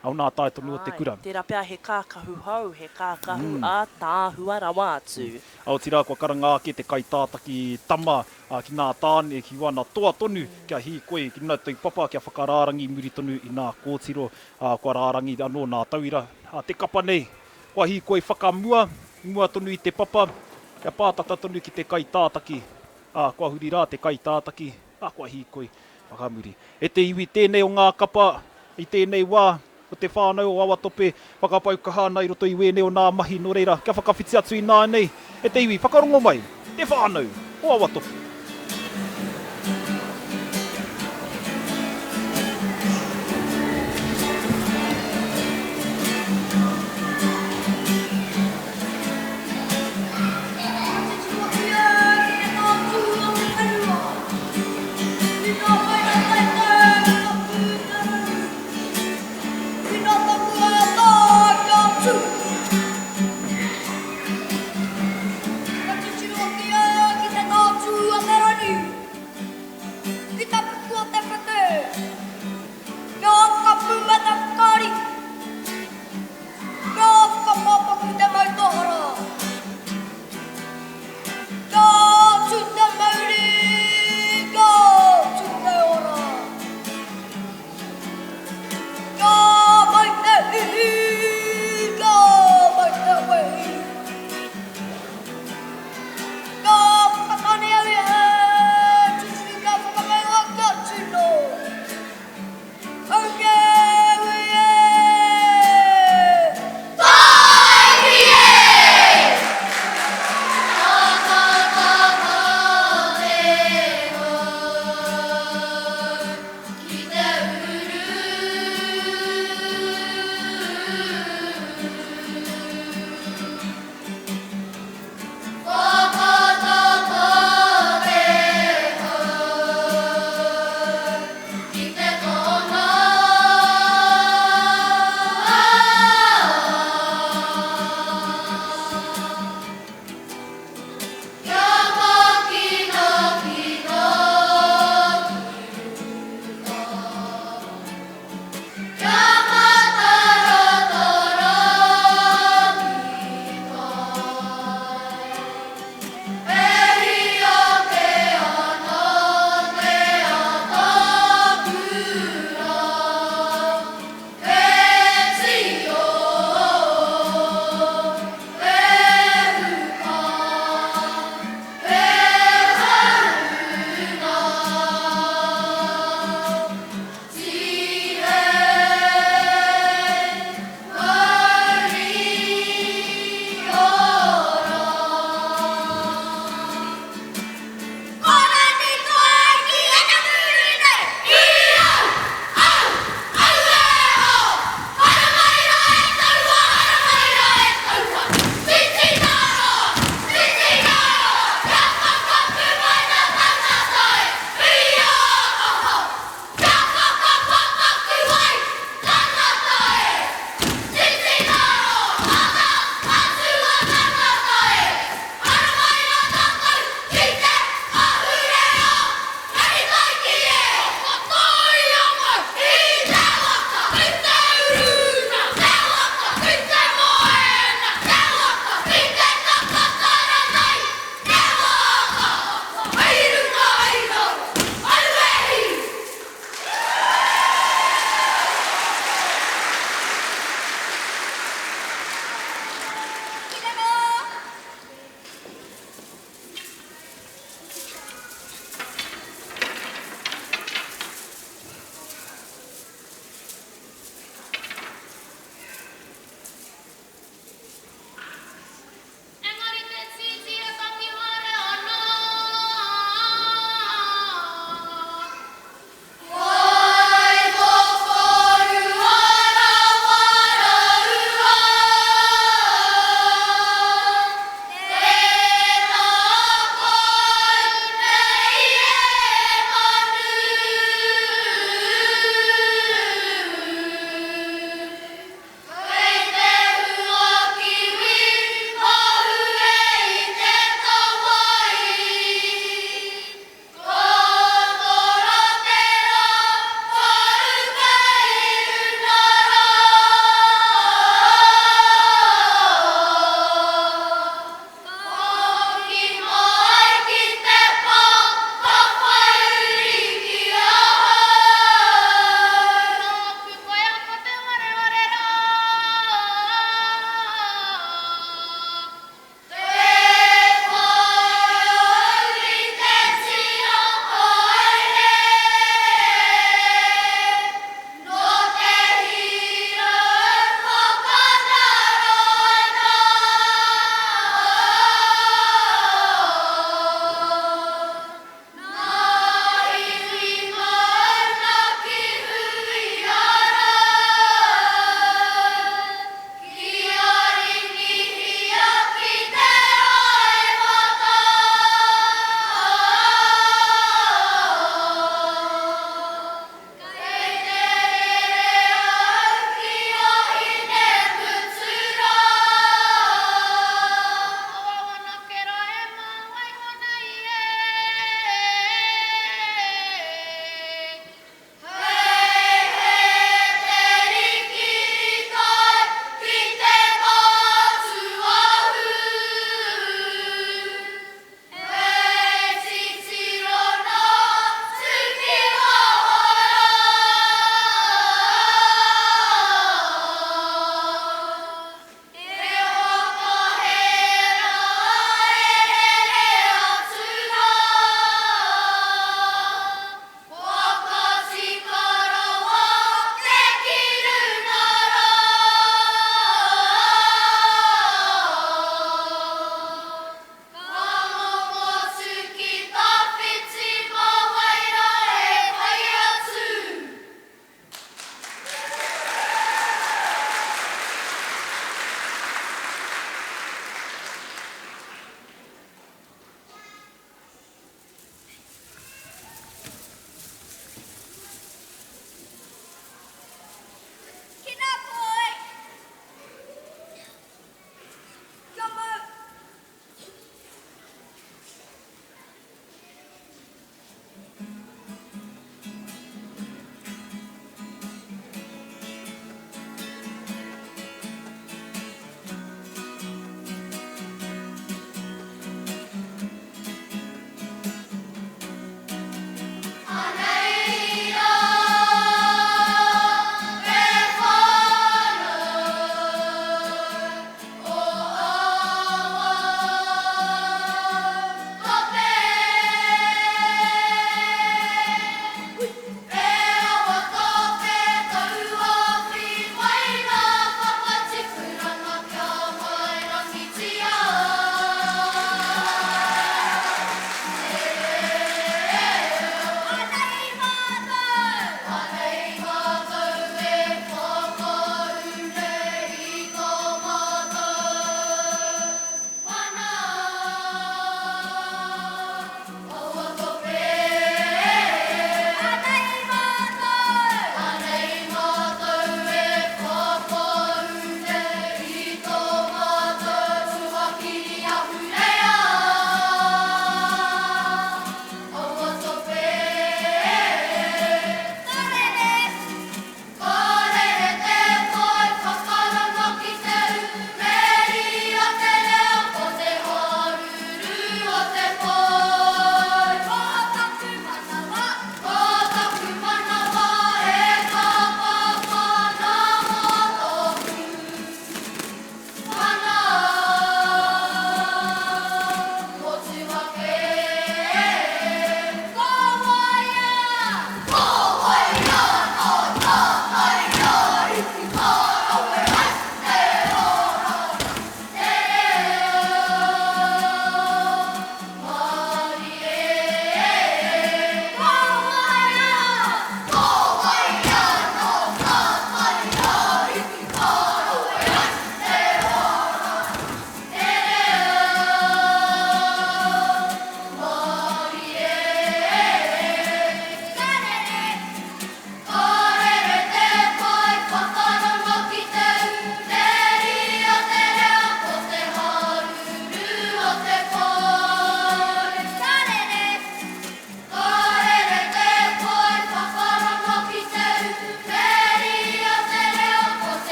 ā, nā tae tonu o te kura. Āe, tērā pea he kākahu hou, he kākahu ātaahua rawa atu. Ā, otirā kua karanga ake te kaitātaki tama ki nā tāne, ki wana toa tonu kia hīkoi ki runga i te papa kia whakarārangi muri tonu i nā kōtiro, ā, kua rārangi anō nā tauira a te kapa nei. Kua hīkoi whakamua, i mua tonu i te papa, kia pātata tonu ki te kaitātaki, ā, kua huri rā te kaitātaki, ā, kua hīkoi whakamuri. E te iwi tēnei o ngā kapa i tēnei wā, ko te whānau o Awatope whakapau kaha ana i roto i wēnei o nā mahi, nō reira, kia whakawhiti atu ināianei, e te iwi, whakarongo mai, te whānau o Awatope.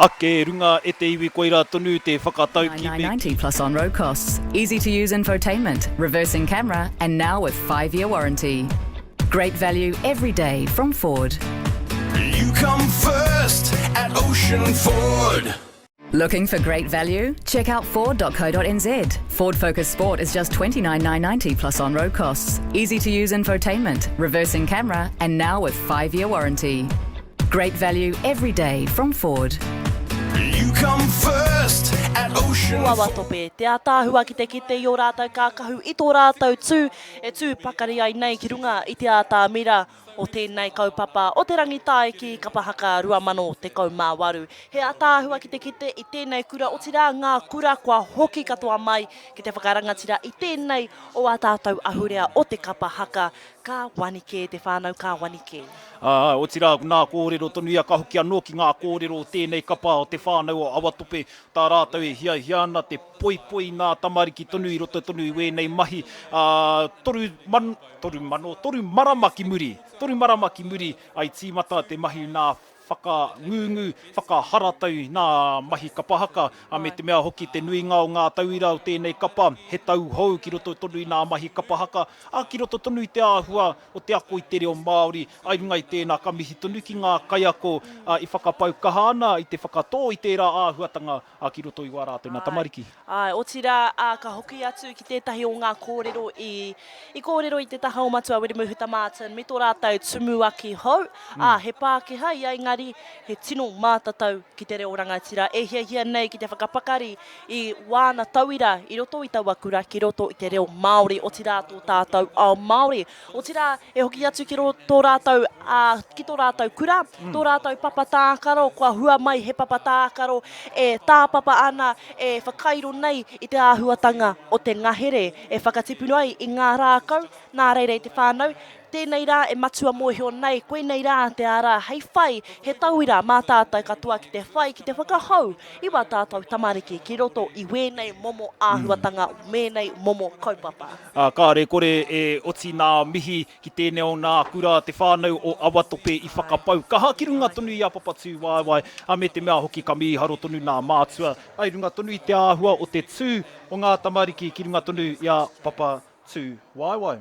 Ake runga e te iwi koira tonu te whakatauki me. 990 plus on road costs, easy to use infotainment, reversing camera and now with 5 year warranty. Great value every day from Ford. You come first at Ocean Ford. Looking for great value? Check out Ford.co.nz. Ford Focus Sport is just 29,990 plus on road costs. Easy to use infotainment, reversing camera, and now with 5 year warranty. Great value every day from Ford. You come first at Ocean Ko Awatope te ātaahua ki te kite i ō rātou kākahu i tō rātou tū e tū pakari ai nei ki runga i te ātamira o tēnei kaupapa o Te Rangitāiki Kapa Haka 2018. He ātaahua ki te kite i tēnei kura otirā ngā kura kua hoki katoa mai ki te whakarangatira i tēnei o ā tātou ahurea o te kapa haka. Ka wani kē te whānau, ka wani kē. Ā, otirā, nā kōrero tonu ia ka hoki anō ki ngā kōrero o tēnei kapa o te whānau o Awatope, tā rātou e hiahia ana te poipoi nā tamariki tonu i roto tonu i wēnei mahi, ā, 3000, 3000, marama ki muri, toru marama ki muri, ā, i tīmata te mahi nā whakangungu, whakaharatau nā mahi kapa haka, ā, me te mea hoki te nuinga o ngā tauira o tēnei kapa, he tauhou ki roto tonu i nā mahi kapa haka, ā, ki roto tonu i te āhua o te ako i te reo Māori, ā, i runga i tēnā ka mihi tonu ki ngā kaiako i whakapau kaha ana i te whakatō i tērā āhuatanga ki roto i wā rātou nā tamariki. Āe, otirā, ā, ka hoki atu ki tētahi o ngā kōrero i, i kōrero i te taha o Matua Wiremu Huta Martin me tō rātou tumuaki hou, ā, he Pākehā ia engari he tino mātatau ki te reo rangatira e hiahia nei ki te whakapakari i wāna tauira i roto i taua kura ki roto i te reo Māori, otirā tō tātou ao Māori. Otirā, e hoki atu ki tō rātou, ā, ki tō rātou kura, tō rātou papa tākaro, kua hua mai he papa tākaro e tāpapa ana, e whakairo nei i te āhuatanga o te ngahere, e whakatipu ai i ngā rākau, nā reira i te whānau, Tēnei rā e matua mōhio nei, koinei rā te ara hei whai, he tauira mā tātou katoa ki te whai, ki te whakahou i wā tātou tamariki ki roto i wēnei momo āhuatanga, mēnei momo kaupapa. Ā, kāre kore e oti nā mihi ki tēnei o nā kura te whānau o Awatope i whakapau kaha ki runga tonu i a Papatūwaewae, ā, me te mea hoki ka mīharo tonu nā mātua, ā, i runga tonu i te āhua o te tū o ngā tamariki ki runga tonu i a Papatūwaewae.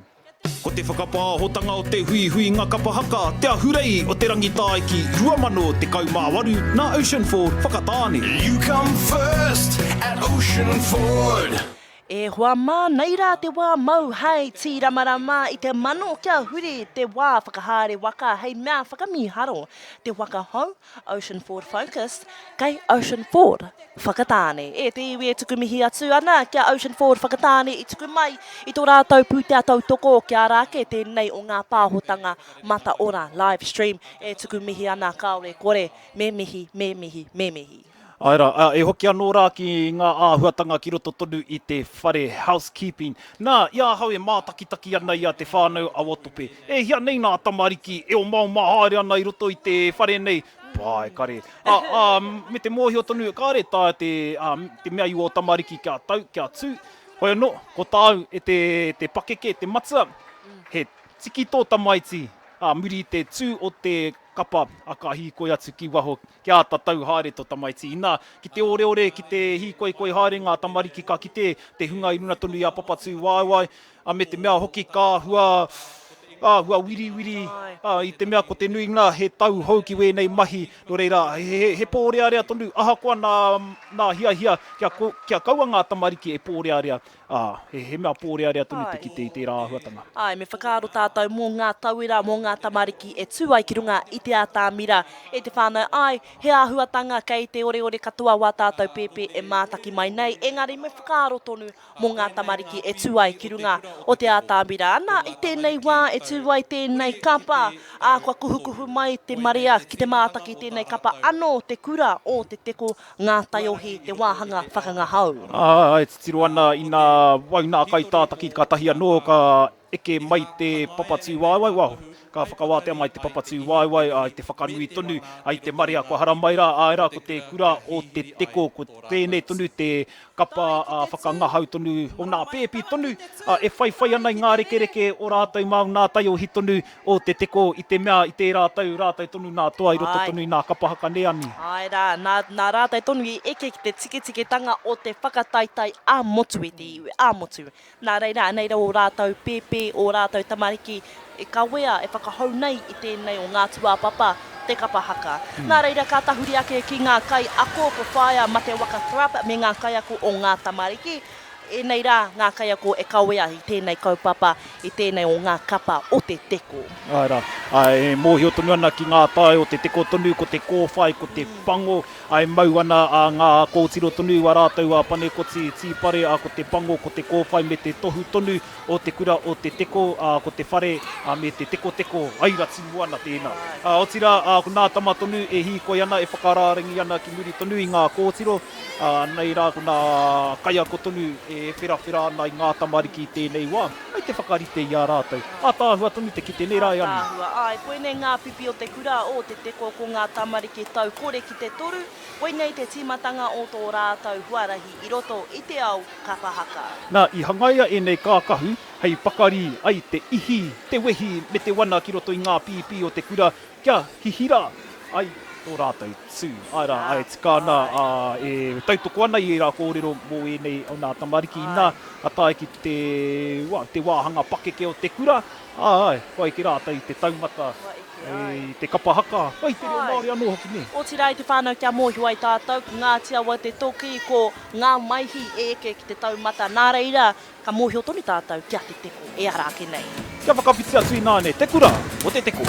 Ko te whakapāhotanga o te huihuinga kapa haka Te Ahurei o Te Rangitāiki 2018 nā Ocean Ford Whakatāne. You come first at Ocean Ford. E hoa mā, nei rā te wā mau hei tīramarama i te mano kia huri te wā whakahaere waka hei mea whakamīharo te waka hou Ocean Ford Focus kei Ocean Ford Whakatāne. E te iwi e tuku mihi atu ana ki a Ocean Ford Whakatāne i tuku mai i tō rātou pūtea tautoko kia ara ake tēnei o ngā pāhotanga mataora live stream e tuku mihi ana kāore kore me mihi, me mihi, me mihi. Āe rā, e hoki anō rā ki ngā āhuatanga ki roto tonu i te whare housekeeping. Nā, i ahau e mātakitaki ana i a Te Whānau Awatope, e hia nei ngā tamariki e omaoma haere ana i roto i te whare nei, Pae, kare. Ā, ā, me te mōhio tonu, kāre taea te, ā, te mea i ō tamariki kia tau, kia tū. Hoi anō, ko tāu e te, te pakeke, te matua, he tiki tō tamaiti, ā, muri i te tū o te kapa, ā, ka hīkoi atu ki waho, kia āta tau haere tō tamaiti. Inā, ki te oreore, ki te hīkoikoi haere ngā tamariki, ka kite te hunga i runga tonu i a Papatūwaewae, Ā, me te mea hoki ka āhua, āhua wiriwiri, ā, i te mea ko te nuinga he tauhou ki wēnei mahi, nō reira, he, he pōrearea tonu, ahakoa nā, nā hiahia kia, kia kaua ngā tamariki e pōrearea, ā, he, he mea pōrearea tonu te kite i tērā āhuatanga. Āe, me whakaaro tātou mō ngā tauira, mō ngā tamariki e tū ai ki runga i te atamira e te whānau. Āe, he āhuatanga kei te oreore katoa wā tātou pēpē e mātaki mai nei, engari me whakaaro tonu mō ngā tamariki e tū ai ki runga o te ātamira. Ana, i tēnei wā e tū ai tēnei kapa, ā, kua kuhukuhu mai te marea ki te mātaki i tēnei kapa anō te kura o Te Teko Ngā Taiohi, te wāhanga whakangahau. Ā, e titiro ana i nā wai nā kaitātaki kātahi anō ka eke mai te papa tūwaewae, well, ka whakawātea mai te papa tūwaewae, ā, i te whakanui tonu, ā, i te marea kua haramai rā, āe rā, ko te kura o Te Teko, ko tēnei tonu te. kapa whakangahau tonu, o nā pēpi tonu e whaiwhai ana i ngā rekereke o rātou mā o nā taiohi tonu o Te Teko i te mea i tērā tau rātou tonu nā toa i roto tonu i nā kapa haka nē ani. Āe rā, nā, nā rātou tonu i eke ki te tiketiketanga o te whakataetae ā-motu e te iwi, ā-motu. Nā reira, anei rā ō rātou pēpē, ō rātou tamariki e kawea, e whakahou nei i tēnei o ngā tūāpapa, te kapa haka. Nā reira, ka tahuri ake ki ngā kaiako, ko Whaea Matewaka Thrupp me ngā kaiako o ngā tamariki. Ēnei rā ngā kaiako e kawea i tēnei kaupapa, i tēnei o ngā kapa o Te Teko. Āe rā, āe, e mōhio tonu ana ki ngā tae o Te Teko tonu, ko te kōwhai, ko te pango, āe, mau ana a ngā kōtiro tonu a rātou a Panekoti, Tīpare, ā, ko te pango, ko te kōwhai me te tohu tonu o te kura o Te Teko, ā, ko te whare, ā, me te tekoteko, airati moana tēnā. Ā, otirā, ā, ko nā tama tonu e hīkoi ana, e whakarārangi ana ki muri tonu i ngā kōtiro, Ā, nei rā ko nā kaiako tonu e wherawhera ana i ngā tamariki i tēnei wā, hei te whakarite i a rātou. Ātaahua tonu te kite, nē rā e Ani? Ātaahua, āe, koinei ngā pipi o te kura o Te Teko ko ngā tamariki tau kore ki te toru, koinei te tīmatanga o tō rātou huarahi i roto i te ao kapa haka. Nā, i hangaia ēnei kākahu hei pakari ai te ihi, te wehi me te wana ki roto i ngā pīpī o te kura Kia hihira ai tō rātou tū. Āe rā, āe, tika ana, ā, e tautoko ana i ērā kōrero mō ēnei o nā tamariki inā ka tae ki te, wā, te wāhanga pakeke o te kura, āe, kua eke rātou i te taumata, i te kapa haka, i te reo Māori anō hoki, nē. Otirā i te whānau kia mōhio ai tātou, ko Ngāti Awa te toki, ko Ngā Maihi e eke ki te taumata, nā reira, Ka mōhio tonu tātou ki a Te Teko e ara ake nei. Kia whakawhiti atu ināianei te kura o Te Teko.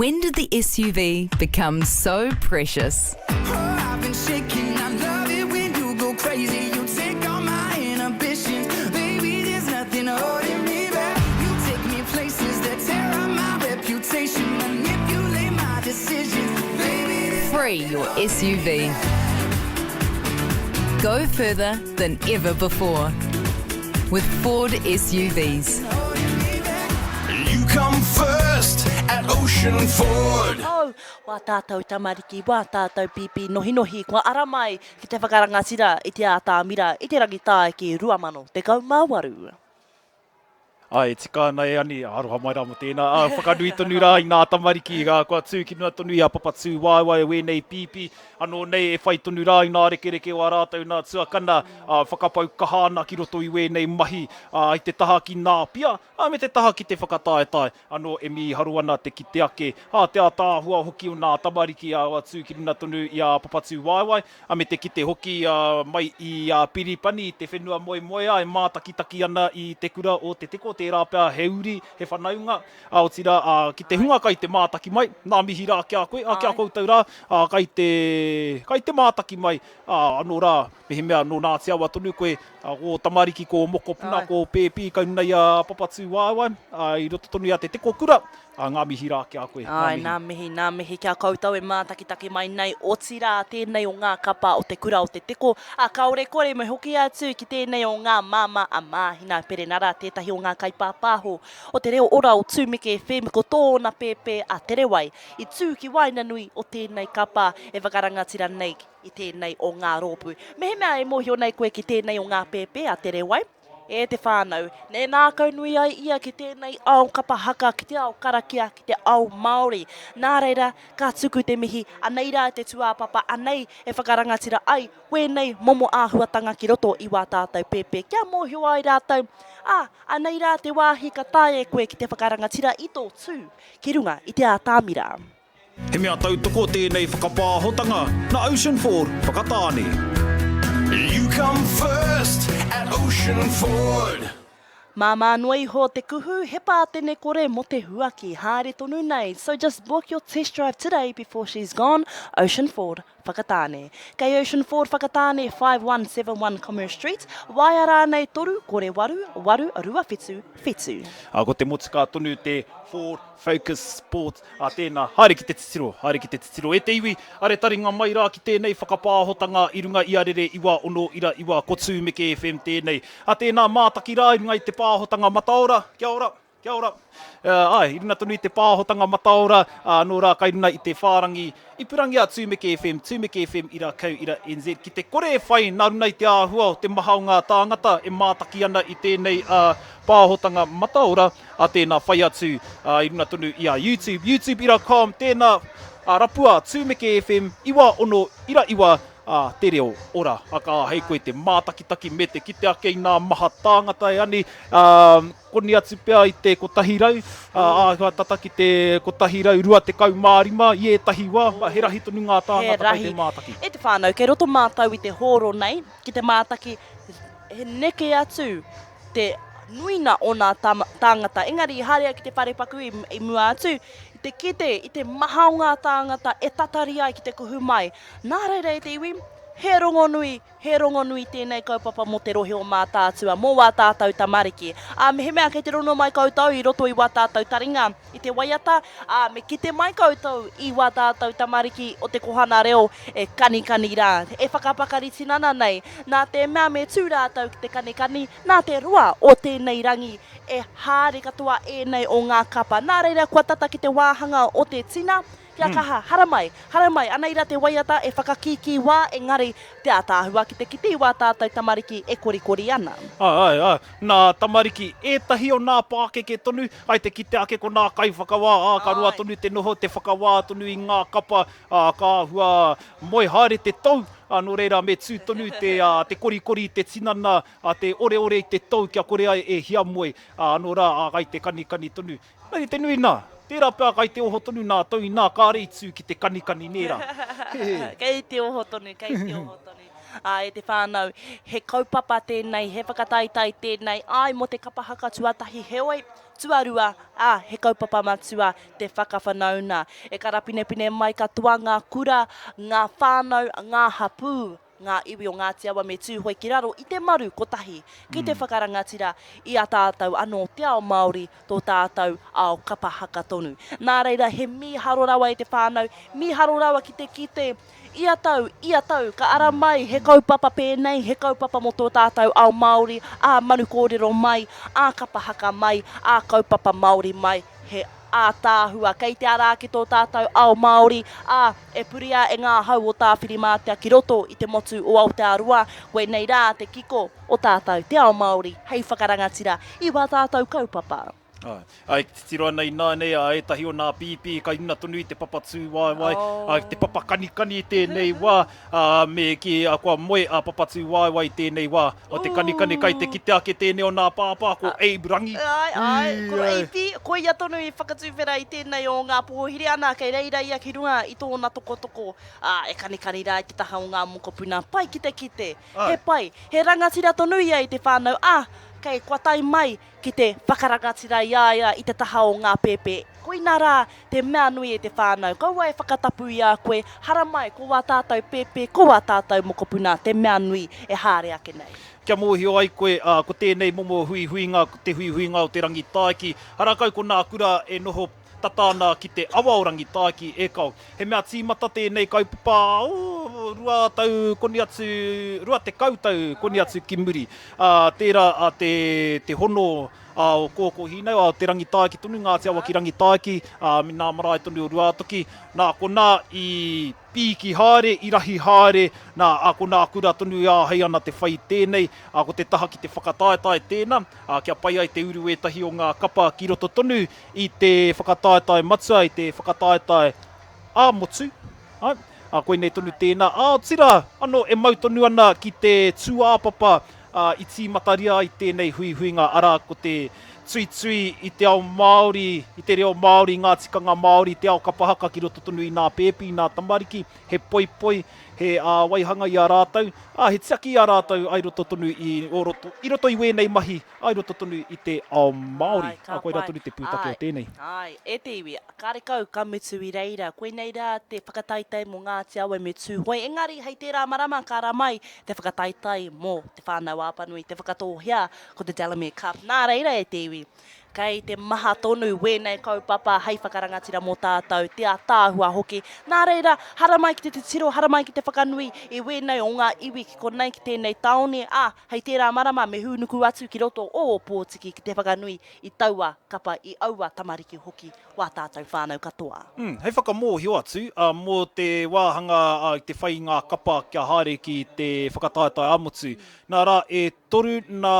When did the SUV become so precious? Free your SUV. Go further than ever before with Ford SUVs. You come first at Ocean Ford. Oh, wā tātou tamariki, wā tātou pīpī nohinohi kua ara mai ki te whakarangatira i te ātamira i te Rangitāiki 2018. Āe, e tika ana e Ani, aroha mai rā mō tēnā. Ā, whakanui tonu rā i ngā tamariki, ā, kua tū ki runga tonu i a Papatūwaewae wēnei pīpī, anō nei e whai tonu rā i ngā rekereke o ā rātou nā tuakana, ā, whakapau kaha ana ki roto i wēnei mahi, ā, i te taha ki nā pia, ā, me te taha ki te whakataetae, anō e mīharo ana te kite ake, ā, te ātaahua hoki o nā tamariki, ā, kua tū ki runga tonu i a Papatūwaewae. A me te kite hoki mai i a Piripani i te whenua moemoeā e mātakitaki ana i te kura o Te Teko, tērā pea he uri, he whanaunga, ā, otirā, ā, ki te hunga kai te mātaki mai, nā mihi rā ki a koe, ā, ki a koutou rā, ā, kai te, kai te mātaki mai, ā, anō rā, mehemea nō Ngāti Awa tonu koe, ā, ko ō tamariki, ko ō mokopuna, ko ō pēpi, kai runga i a Papatūwaewae, ā, i roto tonu i a Te Teko kura, Ā, ngā mihi rā ki a koe. Ngā Āe, mihi. nā mihi, nā mihi ki a koutou e mātakitaki mai nei, otirā tēnei o ngā kapa o te kura o Te Teko, ā, kāore kore me hoki atu ki tēnei o ngā māmā a Māhina Perenara, tētahi o ngā kaipāpāho o te reo ora o Tūmeke FM, ko tōna pēpē a Terewai i tū ki waenganui o tēnei kapa e whakarangatira nei i tēnei o ngā rōpū. Mehemea e mōhio nei koe ki tēnei o ngā pēpē a Terewai, E te whānau, e ngākaunui ai ia ki tēnei ao kapa haka, ki te ao karakia, ki te ao Māori. Nā reira, ka tuku te mihi, anei rā te tūāpapa, anei e whakarangatira ai wēnei momo āhuatanga ki roto i wā tātou pēpē, kia mōhio ai rātou, ā, anei rā te wāhi ka taea e koe ki te whakarangatira i tō tū ki runga i te ātamira. He mea tautoko tēnei whakapāhotanga na Ocean Ford Whakatāne. You come first at Ocean Ford. Māmā noa iho te kuhu, he pātene kore mō te huaki, haere tonu nei, so just book your test drive today before she's gone, Ocean Ford, Whakatāne. Kei Ocean Ford Whakatāne 5171 Commerce Street, waea rānei 3 kore 8 8 2 7 7. Ā, ko te motukā tonu te Ford Focus Sport Ā tēnā, haere ki te titiro, haere ki te titiro. E te iwi, are taringa mai rā ki tēnei whakapāhotanga i runga i a Rere Iwa Ono Ira Iwa, ko Tūmeke FM tēnei. Ā tēnā, mātaki rā i runga i te pāhotanga mataora, kia ora, kia ora. Āe, i runga tonu i te pāhotanga mataora, ā, nō rā kai runga i te whārangi ipurangi a Tūmeke FM, Tūmeke FM ira kau ira NZ, ki te kore e whai nā runga i te āhua o te maha o ngā tāngata e mātaki ana i tēnei pāhotanga mataora, A tēnā whai atu i runga tonu i a YouTube, youtube ira com, tēnā rapua Tūmeke FM 96 ira a te reo ora. A ka āhei koe te mātakitaki me te kite ake i nā maha tāngata e ani, koni atu pea i te 100, āhua tata ki te 125 i ētahi wā, he rahi tonu ngā tāngata kei te mātaki. E te whānau, kei roto mātou i te hōro nei ki te mātaki, he neke atu te nuina o nā tāngata. Engari i haere au ki te wharepaku i, i mua atu, i te kite i te maha o ngā tāngata e tatari ai ki te kuhu mai. Nā reira e te iwi, he rongonui, he rongonui tēnei kaupapa mō te rohe o Mātaatua, mō wā tātou tamariki. Ā, mehemea kei te rono mai koutou i roto i wā tātou taringa i te waiata, ā, me kite mai koutou i wā tātou tamariki o te kohana reo e kanikani rā, e whakapakari tinana nei, nā te mea me tū rātou ki te kanikani, nā te roa o tēnei rangi e haere katoa ēnei o ngā kapa. Nā reira kua tata ki te wāhanga o te tina, kia kaha, haramai, haramai, anei rā te waiata e whakakīkī wā, engari te ātaahua ki te kite i wā tātou tamariki e korikori ana. Āe, āe, āe, nā tamariki, ētahi o nā pākeke tonu, ai te kite ake ko nā kaiwhakawā, ā, ka roa tonu te noho, te whakawā tonu i ngā kapa, ā, ka āhua moe haere te tou, ā, nō reira me tū tonu te, ā, te korikori i te tinana, ā, te oreore i te tou kia kore ai e hiamoe, ā, anō rā, ā, kai te kanikani tonu. Engari te nui nā, tērā pea kai te oho tonu nā tou inā kāre i tū ki te kanikani nē rā. Hehe. Kei te oho tonu, kei te oho tonu. Ā, e te whānau, he kaupapa tēnei, he whakataetae tēnei, āe mō te kapa haka tuatahi, heoi, Tuarua, ā, he kaupapa matua te whakawhanauna. E karapinepine mai katoa ngā kura, ngā whānau, ngā hapū, ngā iwi o Ngāti Awa me Tūhoe ki raro i te maru kotahi ki te whakarangatira i a tātou anō te ao Māori, tō tātou ao kapa haka tonu. Nā reira he mīharo rawa e te whānau, mīharo rawa ki te kite ia tau, ia tau ka ara mai he kaupapa pēnei, he kaupapa mō tō tātou ao Māori, ā manu kōrero mai, ā kapa haka mai, ā kaupapa Māori mai, he ātaahua. Kei te ara ake tō tātou ao Māori, ā, e puria e ngā hau o Tāwhirimātea ki roto i te motu o Aotearoa, koinei rā te kiko o tātou, te ao Māori, hei whakarangatira i wā tātou kaupapa. Āe, āe, titiro ana ināianei a ētahi o nā pīpī kai runa tonu i te papa tūwaewae, ā, te papa kanikani i tēnei wā, ā, me kī, ā, kua moe a papa tūwaewae i tēnei wā o te kanikani, kai te kite ake tēnei o nā pāpā, ko Abe Rangi. Āe, āe, ko Abe, koia tonu i whakatuwhera i tēnei o ngā pōhiri, ana, kei reira ia ki runga i tōna tokotoko, ā, e kanikani rā i te taha o ngā mokopuna, pai ki te kite, he pai, he rangatira tonu ia i te whānau, ā, kei, kua tae mai ki te whakarangatira i a ia i te taha o ngā pēpē. Koina rā te mea nui e te whānau, kaua e whakatapu i a koe, haramai ko wā tātou pēpē, ko wā tātou mokopuna te mea nui e haere ake nei. Kia mōhio ai koe, ā, ko tēnei momo huihuinga, ko te huihuinga o te Rangitāiki, arā kau ko nā kura e noho tata ana ki te awa o Rangitāiki, e kao. He mea tīmata tēnei kaupapa, oh, rua tau koni atu, 20 tau koni atu ki muri. Ā, tērā a te, te hono a o Kōkōhīnau, a o Te Rangitāiki tonu, Ngāti Awa ki Rangitāiki, ā, me nā marae tonu o Ruātoki. Nā konā i pīki haere, i rahi haere, nā, ā, ko nā kura tonu i āhei ana te whai tēnei, ā, ko te taha ki te whakataetae tēnā, ā, kia pai ai te uru ētahi o ngā kapa ki roto tonu i te whakataetae matua, i te whakataetae ā-motu, āe, ā, koinei tonu tēnā, ā, otirā, anō e mau tonu ana ki te tūāpapa, ā, i tīmataria ai tēnei huihuinga, arā, ko te tuitui i te ao Māori, i te reo Māori, ngā tikanga Māori, te ao kapa haka ki roto tonu i nā pēpi, i nā tamariki, he poipoi, he ā, waihanga i a rātou, ā, he tiaki i a rātou ai roto tonu i, o roto, i roto i wēnei mahi, I roto tonu i te ao Māori. Āe, ka Ā, koirā pai. tonu te pūtake o Āe, tēnei. āe, e te iwi, karekau ka mutu i reira. Koinei rā te whakataetae mō Ngāti Awa me Tūhoe, engari hei tērā marama ka ara mai te whakataetae mō Te Whānau-ā-Apanui, Te Whakatōhea, ko te Delamere Cup. Nā reira e te iwi, kei te maha tonu wēnei kaupapa hei whakarangatira mō tātou, te ātaahua hoki. Nā reira, haramai ki te titiro, haramai ki te whakanui i wēnei o ngā iwi ki konei, ki tēnei tāone, ā, Hei tērā marama me hūnuku atu ki roto o Ōpōtiki ki te whakanui i taua kapa i aua tamariki hoki wā tātou whānau katoa. Mm, hei whakamōhio atu, ā, mō te wāhanga ā, te whai i ngā kapa kia haere ki te whakataetae ā-motu. Nā rā, e toru nā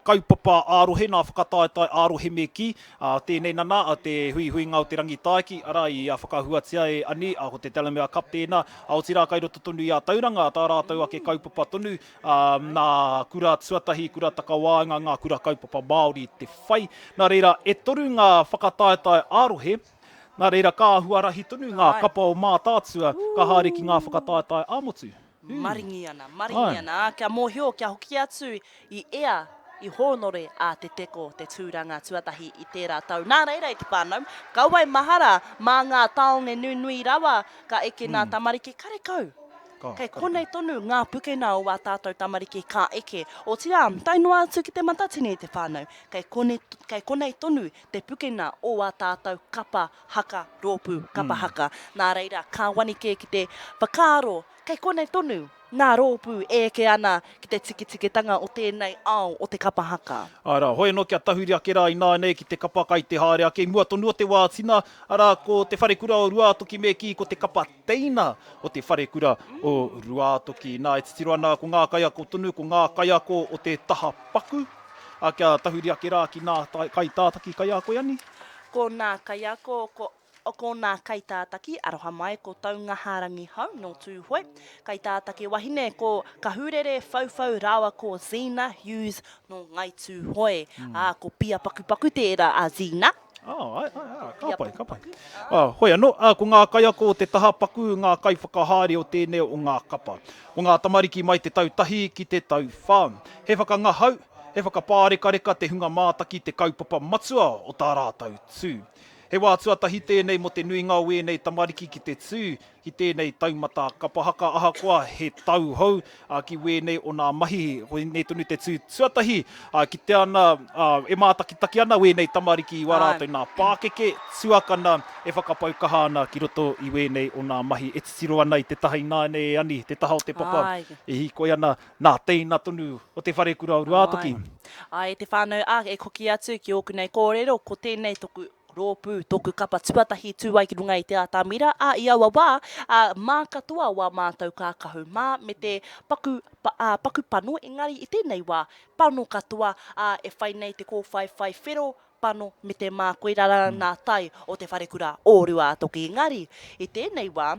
kaupapa ā-rohe, nā whakataetae ā-rohe me kī, ā, tēnei nana, ā, te huihuinga o te Rangitāiki, arā, i whakahuatia e Ani, ā, ko te Delamere Cup tēnā, ā, otirā kai roto tonu i a Tauranga, tā rātou ake kaupapa tonu, ā, nā kura tuatahi, kura takawaenga, ngā kura kaupapa Māori te whai. Nā reira, e toru ngā whakataetae ā-rohe, nā reira ka huarahi tonu ngā kapa o Mātaatua ka haere ki ngā whakataetae ā-motu. Maringi ana, maringi ana, ā, kia mōhio, kia hoki atu i ea i hōnore a Te Teko te tūranga tuatahi i tērā tau. Nā reira e te whānau, kaua e mahara mā ngā tāone nunui rawa ka eke nā tamariki, karekau. Ka, Kei ka konei tonu ngā pukena o ā tātou tamariki ka eke. Otirā, tae noa atu ki te Matatini i te whānau, kei kone, kei konei tonu te pukena o ā tātou kapa haka, rōpū kapa haka. Nā reira, ka wani kē ki te whakaaro, kei konei tonu ngā rōpū e eke ana ki te tikitikitanga o tēnei ao o te kapa haka. Āe rā, hoi anō kia tahuri ake rā ināianei ki te kapa kai te haere ake i mua tonu o te wā tina, arā, ko Te Wharekura o Ruātoki me kī ko te kapa teina o te wharekura o Ruātoki. Nā, e titiro ana ko ngā kaiako tonu, ko ngā kaiako o te taha paku, ā, kia tahuri ake rā ki nā kaitātaki kai a koe, Ani? Ko nā kaiako, ko, ko nā kaitātaki, aroha mai, ko Taungaharangi Hau nō Tūhoe, kaitātaki wahine, ko Kahurere Whauwhau rāua ko Zena Hughes nō Ngai Tūhoe, ā, ko Pia Pakupaku tērā a Zena. Ah, ai, ai, ai, ka pai, ka pai. Ah, hoi anō, ah, ko ngā kaiako o te taha paku ngā kaiwhakahaere o tēnei o ngā kapa. Ko ngā tamariki mai te tau tahi ki te tau whā. He whakangahau, He whakapārekareka te hunga mātaki te kaupapa matua o tā rātou tū. He wā tuatahi tēnei mō te nuinga o ēnei tamariki ki te tū ki tēnei taumata kapa haka ahakoa he tau hou ki wēnei o nā mahi, koinei tonu te tū tuatahi, kite ana, e mātakitaki ana wēnei tamariki i wā rātou nā pākeke, tuakana e whakapau kaha ana ki roto i wēnei o nā mahi e titiro ana i te taha ināianei e Ani, te taha o te papa e hīkoi ana Nā teina tonu o Te Wharekura o Ruātoki. Āe, te whānau, ā, e koki atu ki ōku nei kōrero, ko tēnei toku rōpū, tōku kapa tuatahi tū ai ki runga i te atamira, ā, i aua wā, ā, mā katoa wā mātou kākahu mā me te paku, ā, paku pano, engari i tēnei wā, pano katoa, ā, e whai nei te kōwhaiwhai whero, pano me te mā, koirā rā nā tai o Te Wharekura o Ruātoki. Engari, i tēnei wā,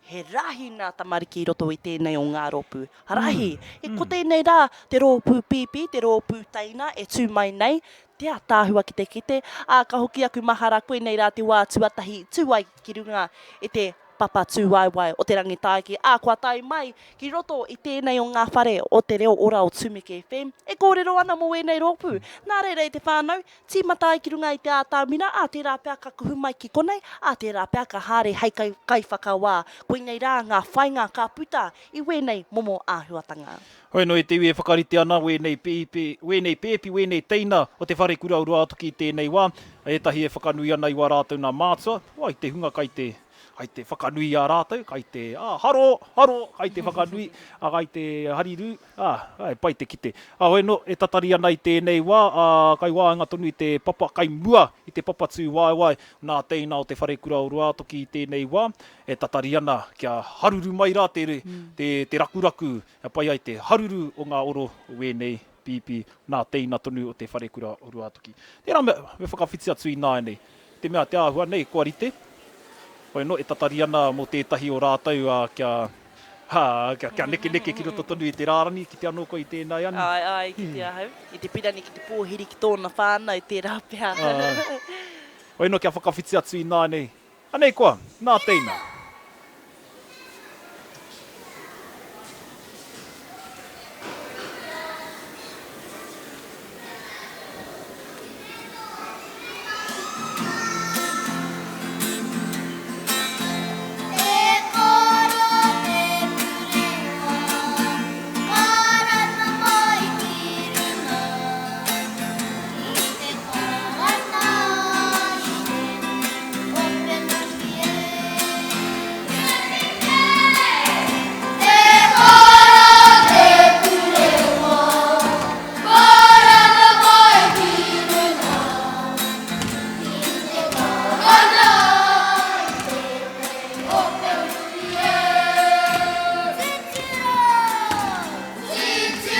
He rahi nā tamariki i roto i tēnei o ngā rōpū. Rahi! E ko tēnei rā te rōpū pīpī, te rōpū teina e tū mai nei, te ataahua ki te kite, ā, ka hoki aku mahara koinei rā te wā tuatahi i tū ai ki runga i te papa tūwaewae o Te Rangitāiki, ā, kua tae mai ki roto i tēnei o ngā whare o Te Reo Ora o Tumeke FM e kōrero ana mō ēnei rōpū. Nā reira e te whānau, Tīmata ai ki runga i te ātamira, ā, tērā pea ka kuhu mai ki konei, ā, tērā pea ka haere hei kaiwhakawā. Koinei rā ngā whainga ka puta i wēnei momo āhuatanga. Hoi anō e te iwi e whakarite ana wēnei pēpi, wēnei pēpi, wēnei teina o te wharekura o Ruātoki i tēnei wā, ētahi e whakanui ana i wā rātou nā mātua, wai te hunga kai te, kai te whakanui i a rātou, kai te, ā, haro, haro, kai te whakanui, ā, kai te harirū. Ā, e pai te kite. Ā, hoi anō, e tatari ana i tēnei wā, ā, kai waenga tonu i te papa, kai mua i te papa tūwaewae, nā teina o te wharekura o Ruātoki i tēnei wā, e tatari ana kia haruru mai rā te, te, te rakuraku, kia pai ai te haruru o ngā oro o ēnei pīpī, nā teina tonu o te wharekura o Ruātoki. Tērā mea, me whakawhiti atu ināianei. Te mea te āhua nei, kua rite. Hoi anō, e tatari ana mō tētahi o rātou, ā, kia, hā, kia, kia nekeneke ki roto tonu i te rārangi, kite anō koe i tēnā e Ani? Āe, āe, i kite ahau. I te pirani ki te pōhiri ki tōna whānau, tērā pea. Āe. Hoi anō, kia whakawhiti atu ināianei. Anei koa, nā teina. E koro te purewa, karanga mai ki runga, i te karanga i te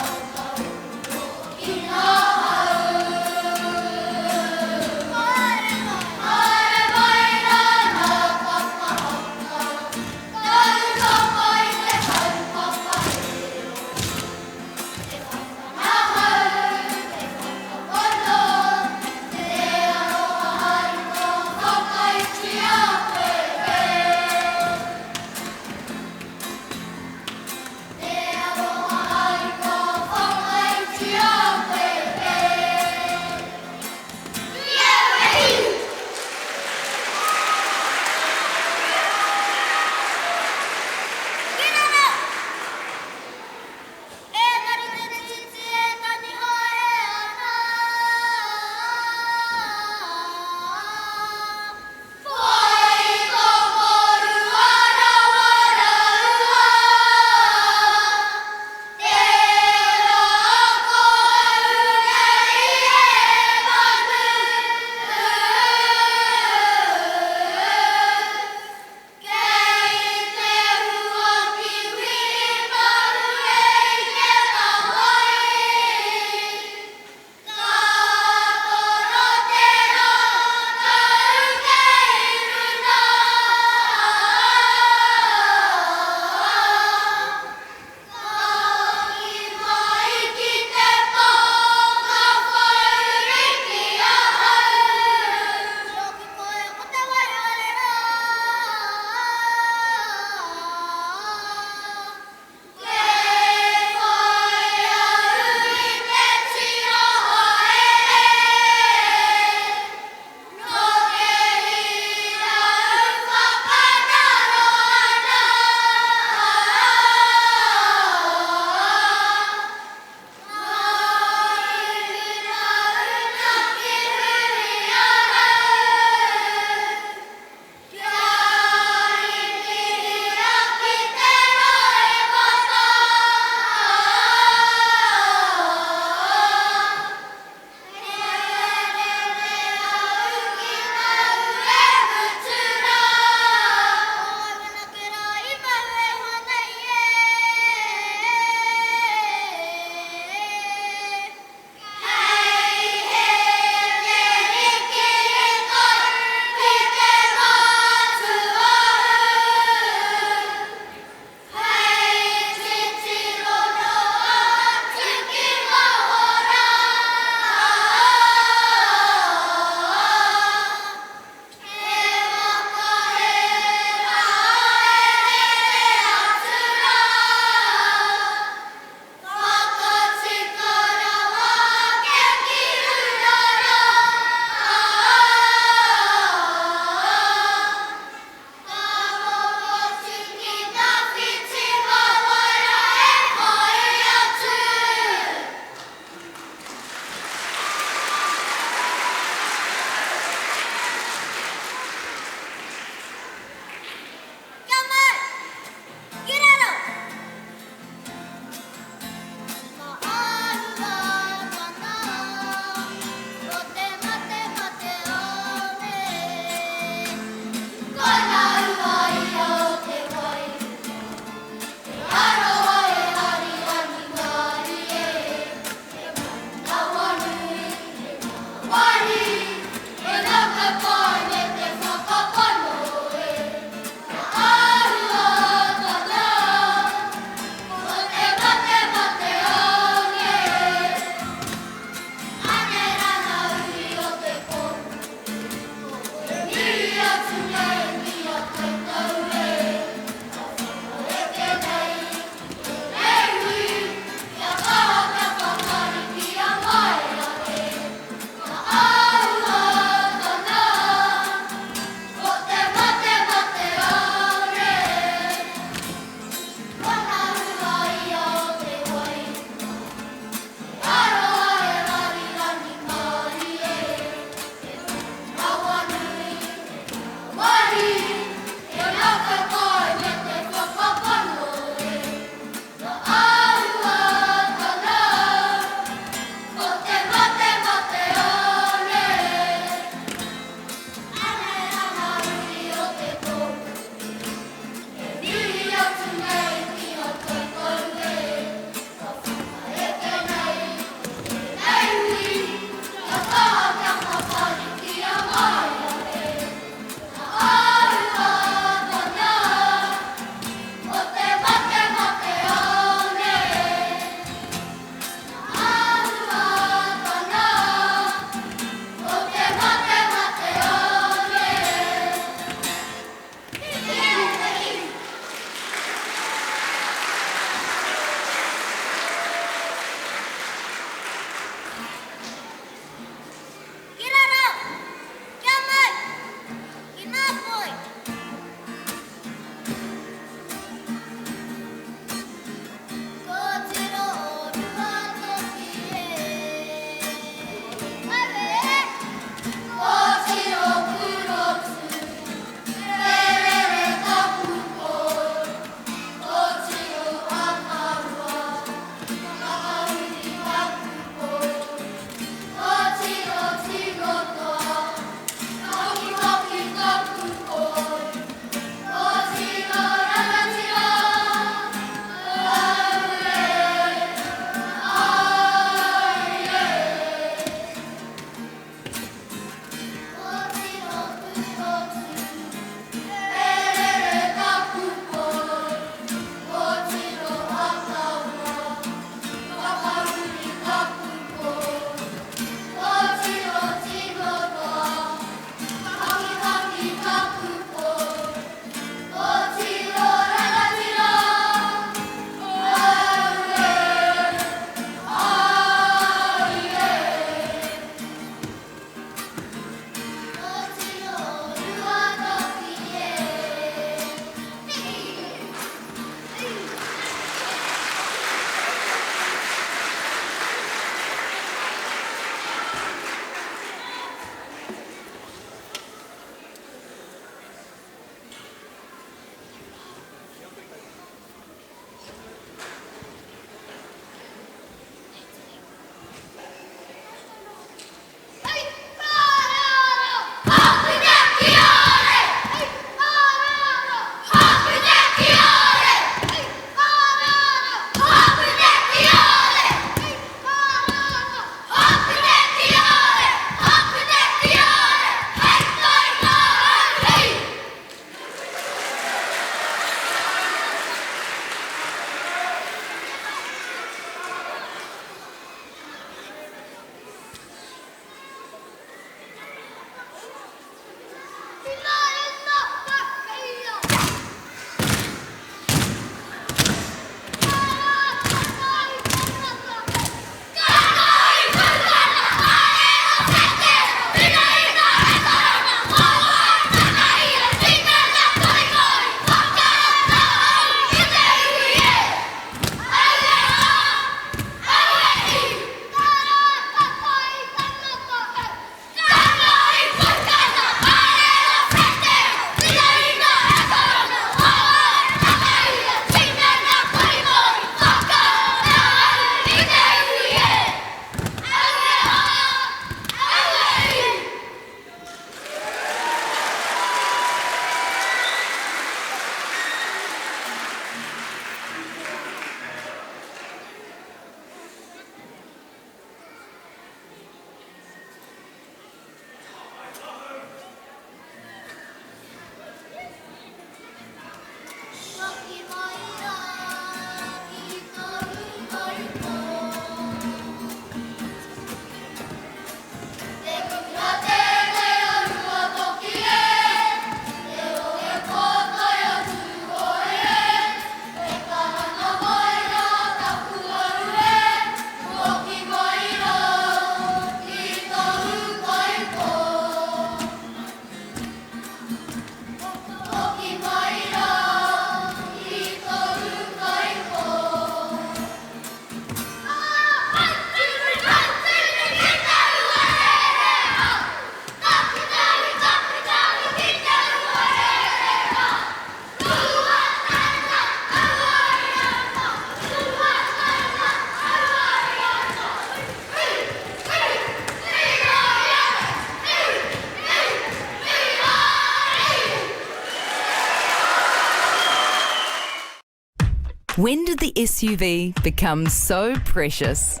When did the SUV become so precious?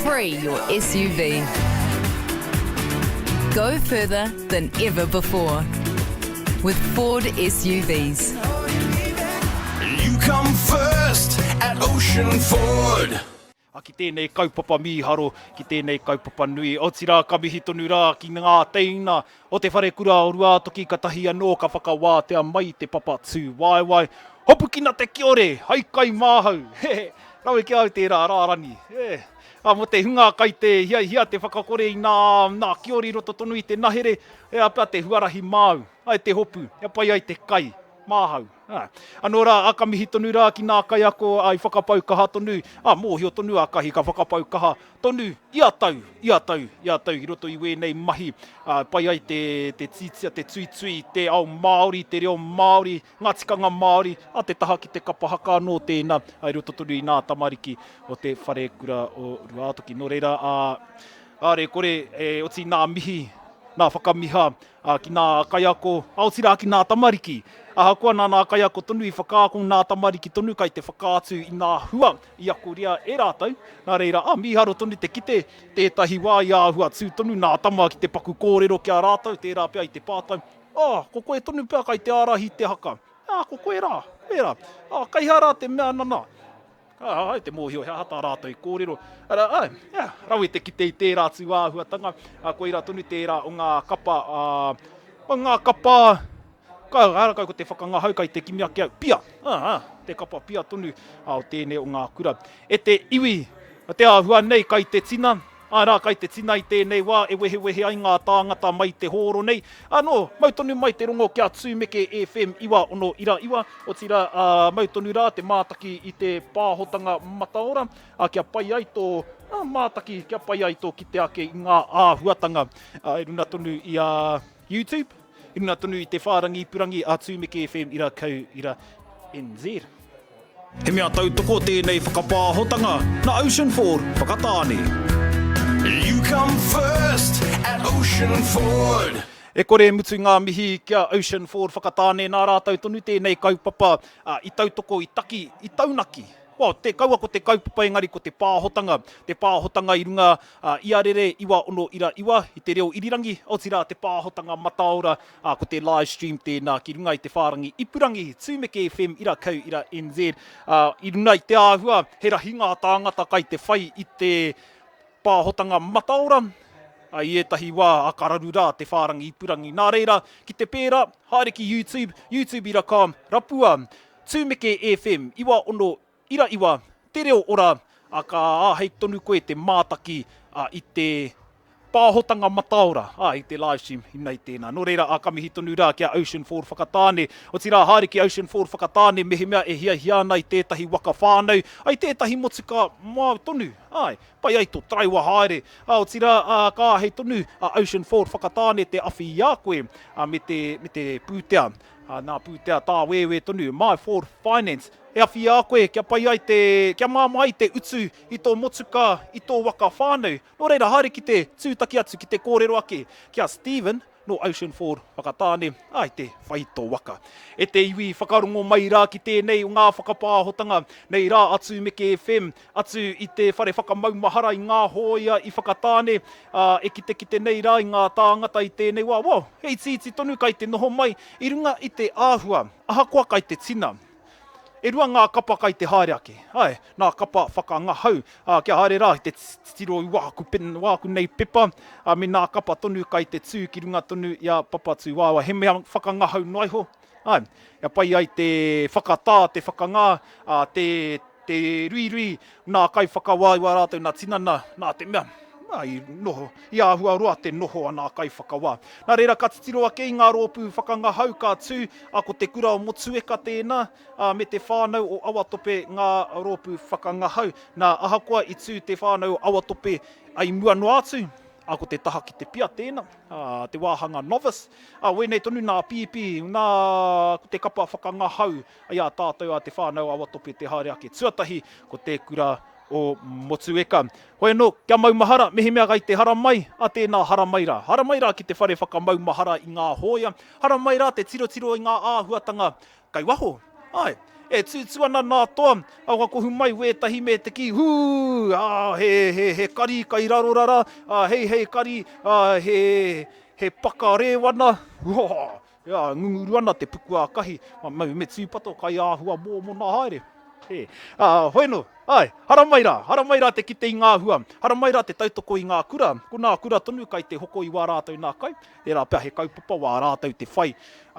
Free your SUV. Go further than ever before with Ford SUVs. You come first at Ocean Ford. A ki tēnei kaupapa mīharo, ki tēnei kaupapa nui, otirā ka mihi tonu rā ki ngā teina o Te Wharekura o Ruātoki katahi anō ka whakawātea mai te papa tūwaewae. Hopukina te kiore, hai kai māhau! He, rawe ki a au tērā rārani. He, a mō te hunga kai te hiahia te whakakore i nā, nā kiore i roto tonu i te nahere, he aha pea te huarahi māu, ai te hopu, kia pai ai te kai māhau. Ā, anō rā, ā, ka mihi tonu rā ki nā kaiako, ā, i whakapau kaha tonu, ā, mōhio tonu a Kahi ka whakapau kaha tonu ia tau, ia tau, ia tau i roto i wēnei mahi, ā, pai ai te, te tītia, te tuitui, te ao Māori, te reo Māori, ngā tikanga Māori, ā, te taha ki te kapa haka anō tēnā, ā, i roto tonu i nā tamariki o te wharekura o Ruātoki. Nō reira, ā, kāre kore e oti nā mihi, nā whakamiha, ā, ki nā kaiako, ā, otirā ki nā tamariki. Ahakoa nā nā kaiako tonu i whakaako, nā tamariki tonu kai te whakaatu i nā hua i akoria e rātou. Nā reira, ā, mīharo tonu te kite, tētahi wā i āhua tū tonu nā tama ki te paku kōrero ki a rātou, tērā pea i te pātai, Ā, ko koe tonu pea kai te ārahi i te haka. Ā, ko koe rā, koe rā. Ā, kai hea rā te mea nana? Ā, āe te mōhio he aha tā rātou i kōrero. Arā, āe, ia, rawe te kite i tērā tū āhuatanga, ā, koirā tonu tērā o ngā kapa, ā, o ngā kapa, ka, ara kau ko te whakangahau kai te kimi ake au, pia, ā, ā, te kapa pia tonu, ā, o tēnei o ngā kura. E te iwi, te āhua nei kai te tina, Āe rā, kai te tina i tēnei wā e wehewehe ai ngā tāngata mai te hōro nei. Anō, mau tonu mai te rongo kia Tūmeke FM 96.9, otirā, ā, mau tonu rā te mātaki i te pāhotanga mataora, ā, kia pai ai tō, ā, mātaki, kia pai ai tō kite ake i ngā āhuatanga, ā, i runa tonu i a YouTube, i runa tonu i te whārangi ipurangi a Tūmeke FM ira kau ira NZ. He mea tautoko tēnei whakapāhotanga nā Ocean Ford Whakatāne. You come first at Ocean Ford. E kore e mutu ngā mihi ki a Ocean Ford Whakatāne nā rātou tonu tēnei kaupapa i tautoko, i taki, i taunaki. Well, te, kaua ko te kaupapa engari ko te pāhotanga, te pāhotanga i runga i a Rere 96.9 i te reo irirangi, otirā te pāhotanga mataora Ā, ko te live stream tēnā ki runga i te whārangi ipurangi, Tūmeke FM ira kau ira NZ. Ā, i runga i te āhua, he rahi ngā tāngata kai te whai i te pāhotanga mataora, ā, i ētahi wā, ā, ka raru rā te whārangi ipurangi. Nā reira, ki te pērā, haere ki YouTube, youtube ira com, rapua, Tūmeke FM 96 Ira iwa, te reo ora, ā, ka āhei tonu koe te mātaki, ā, i te pāhotanga mataora, ā, i te live stream, inei tēnā. Nō reira, ā, ka mihi tonu rā ki a Ocean Ford Whakatāne. Otirā, haere ki Ocean Ford Whakatāne mehemea e hiahia ana i tētahi waka whānau, ā, i tētahi motuka māu tonu, āe, pai ai tō taraiwa haere. Ā, otirā, ā, ka āhei tonu a Ocean Ford Whakatāne te awhi i a koe, ā, me te, me te pūtea, ā, nā pūtea tāwēwē tonu, My Ford Finance. E awhi i a koe kia pai ai te, kia māmā ai te utu i tō motukā, i tō waka whānau. Nō reira, haere ki te tūtaki atu, ki te kōrero ake ki a Stephen nō Ocean Ford Whakatāne, ā, i te whai tō waka. E te iwi, whakarongo mai rā ki tēnei o ngā whakapāhotanga, nei rā a Tūmeke FM, atu i te whare whakamaumahara i ngā hōia i Whakatāne, ā, e kitekite nei rā i ngā tāngata i tēnei wā. Wow, he itiiti tonu kai te noho mai i runga i te āhua, ahakoa kai te tina. E rua ngā kapa kai te haere ake. Ae, nā kapa whakangahau, ā, kia haere rā te titiro i wāku pen, wāku nei pepa, ā, me nā kapa tonu kai te tū ki runga tonu i a Papatūāua. He mea whakangahau noa iho, ae, kia pai ai te whakatā, te whakangā, ā, te, te ruirui nā kaiwhakawā i wā rātou nā tinana, nā te mea, ā, i noho, i āhua roa te noho a nā kaiwhakawā. Nā reira ka titiro ake i ngā rōpū whakangahau ka tū, ā, ko Te Kura o Motueka tēnā, ā, me te whānau o Awatope ngā rōpū whakangahau. Nā, ahakoa i tū te whānau o Awatope i mua noa atu, Ā, ko te taha ki te pia tēnā, ā, te wāhanga novice. Ā, wēnei tonu nā pīpī, nā, ko te kapa whakangahau i a tātou a Te Whānau Awatope te haere ake tuatahi, ko te kura o Motueka. Hoi anō, kia maumahara, mehemea kai te haramai, ā tēnā haramai rā. Haramai rā ki te whare whakamaumahara i ngā hōia, haramai rā te tirotiro i ngā āhuatanga Kai waho, āe, e tūtū ana nā toa, ā, ka kohu mai wētahi me te kī, hū, ā, he, he, he kari kai raro rara, ā, hei, hei kari, ā, he, he paka rēwana, uhoho, ā, ngunguru ana te puku a Kahi, me, me tūpato kai āhua mōmona haere. He, ā, hoi anō, āe, haramai rā, haramai rā te kite i ngā hua, haramai rā te tautoko i ngā kura, ko nā kura tonu kai te hoko i wā rātou nā kai, Tērā pea he kaupapa wā rātou te whai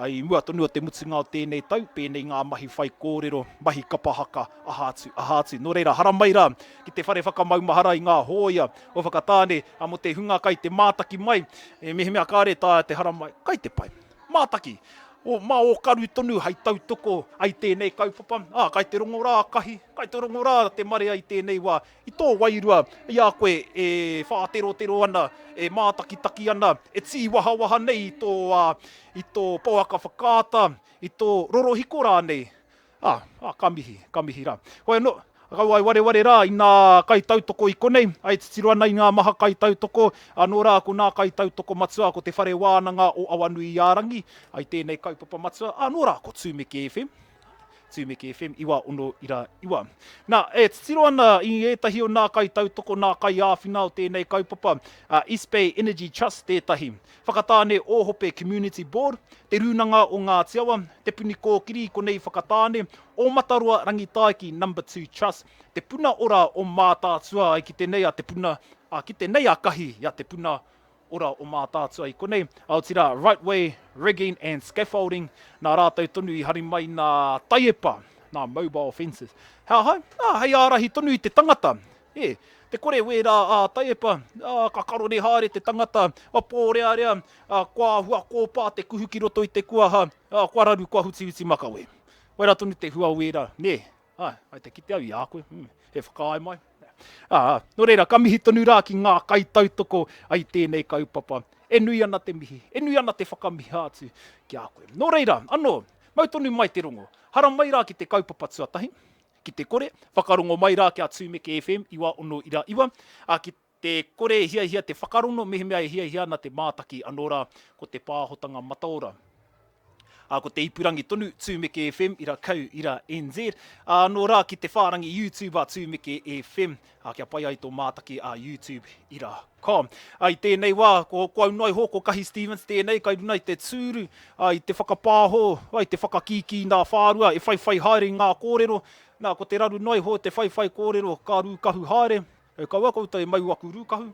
i mua tonu o te mutunga o tēnei tau, pēnei ngā mahi whaikōrero, mahi kapa haka, aha atu, aha atu. Nō reira, haramai rā ki te whare whakamaumahara i ngā hōia o Whakatāne, ā, mō te hunga kai te mātaki mai, e, mehemea kāre taea te haramai, kai te pai. Mātaki! O, mā ō karu tonu hei tautoko ai tēnei kaupapa, ā, kai te rongo rā kahi, kai te rongo rā te marea i tēnei wā, I tō wairua, i a koe e whāterotero ana, e mātakitaki ana, e tīwahawaha nei i tō, i tō pouaka whakaata, i tō rorohiko rānei, ā, ā, ka mihi, ka mihi rā. Hoi anō, kaua e wareware rā i ngā kaitautoko i konei, ā, e titiro ana i ngā maha kaitautoko, anō rā ko ngā kaitautoko matua ko Te Whare Wānanga o Awanuiārangi, ā, i tēnei kaupapa matua, anō rā ko Tūmeke FM. Tūmeke FM 969. Nā, e titiro ana i ētahi o nā kaitautoko, nā kaiāwhina o tēnei kaupapa, a East Bay Energy Trust tētahi, Whakatāne Ōhope Community Board, Te Rūnanga o Ngāti Awa, Te Puni Kōkiri i konei Whakatāne, Ōmataroa Rangitaiki Number Two Trust, Te Puna Ora o Mātaatua ai ki te nei a Te Puna, a ki te nei a Kahi i a Te Puna Ora o Mātaatua i konei, ā, otirā, Right Way Rigging and Scaffolding, nā rātou tonu i hari mai nā taiepa, nā mobile fences. He aha? Ā, hei ārahi tonu i te tangata. E, te kore wērā ā taiepa, ā, ka karore haere te tangata, ā, pōrearea, ā, kua āhua kōpā te kuhu ki roto i te kuaha, ā, kua raru, kua hutihuti makawe. Wera tonu te hua o wērā, nē? Āe, āe, te kite au i a koe, he whakaae mai. Ā, nō reira, ka mihi tonu rā ki ngā kaitautoko i tēnei kaupapa. E nui ana te mihi, e nui ana te whakamiha atu ki a koe. Nō reira, anō, mau tonu mai te rongo. Haramai rā ki te kaupapa tuatahi, ki te kore, whakarongo mai rā ki a Tūmeke FM 969, ā, ki te kore e hiahia te whakarono, mehemea e hiahia ana te mātaki, anō rā, ko te pāhotanga mataora. Ā, ko te ipurangi tonu, Tūmeke FM, ira kau, ira NZ. Ā, anō rā ki te whārangi YouTube a Tūmeke FM, ā, kia pai ai tō mātaki a YouTube ira com. Ā, i tēnei wā, ko, ko au noa iho, ko Kahi Stevens tēnei, kai runa i te tūru, ā, i te whakapāho, ā, i te whakakīkī nā whārua, e whaiwhai haere i ngā kōrero. Nā, ko te raru noa iho, te whaiwhai kōrero, ka rūkahu haere. E kaua koutou e mau aku rūkahu.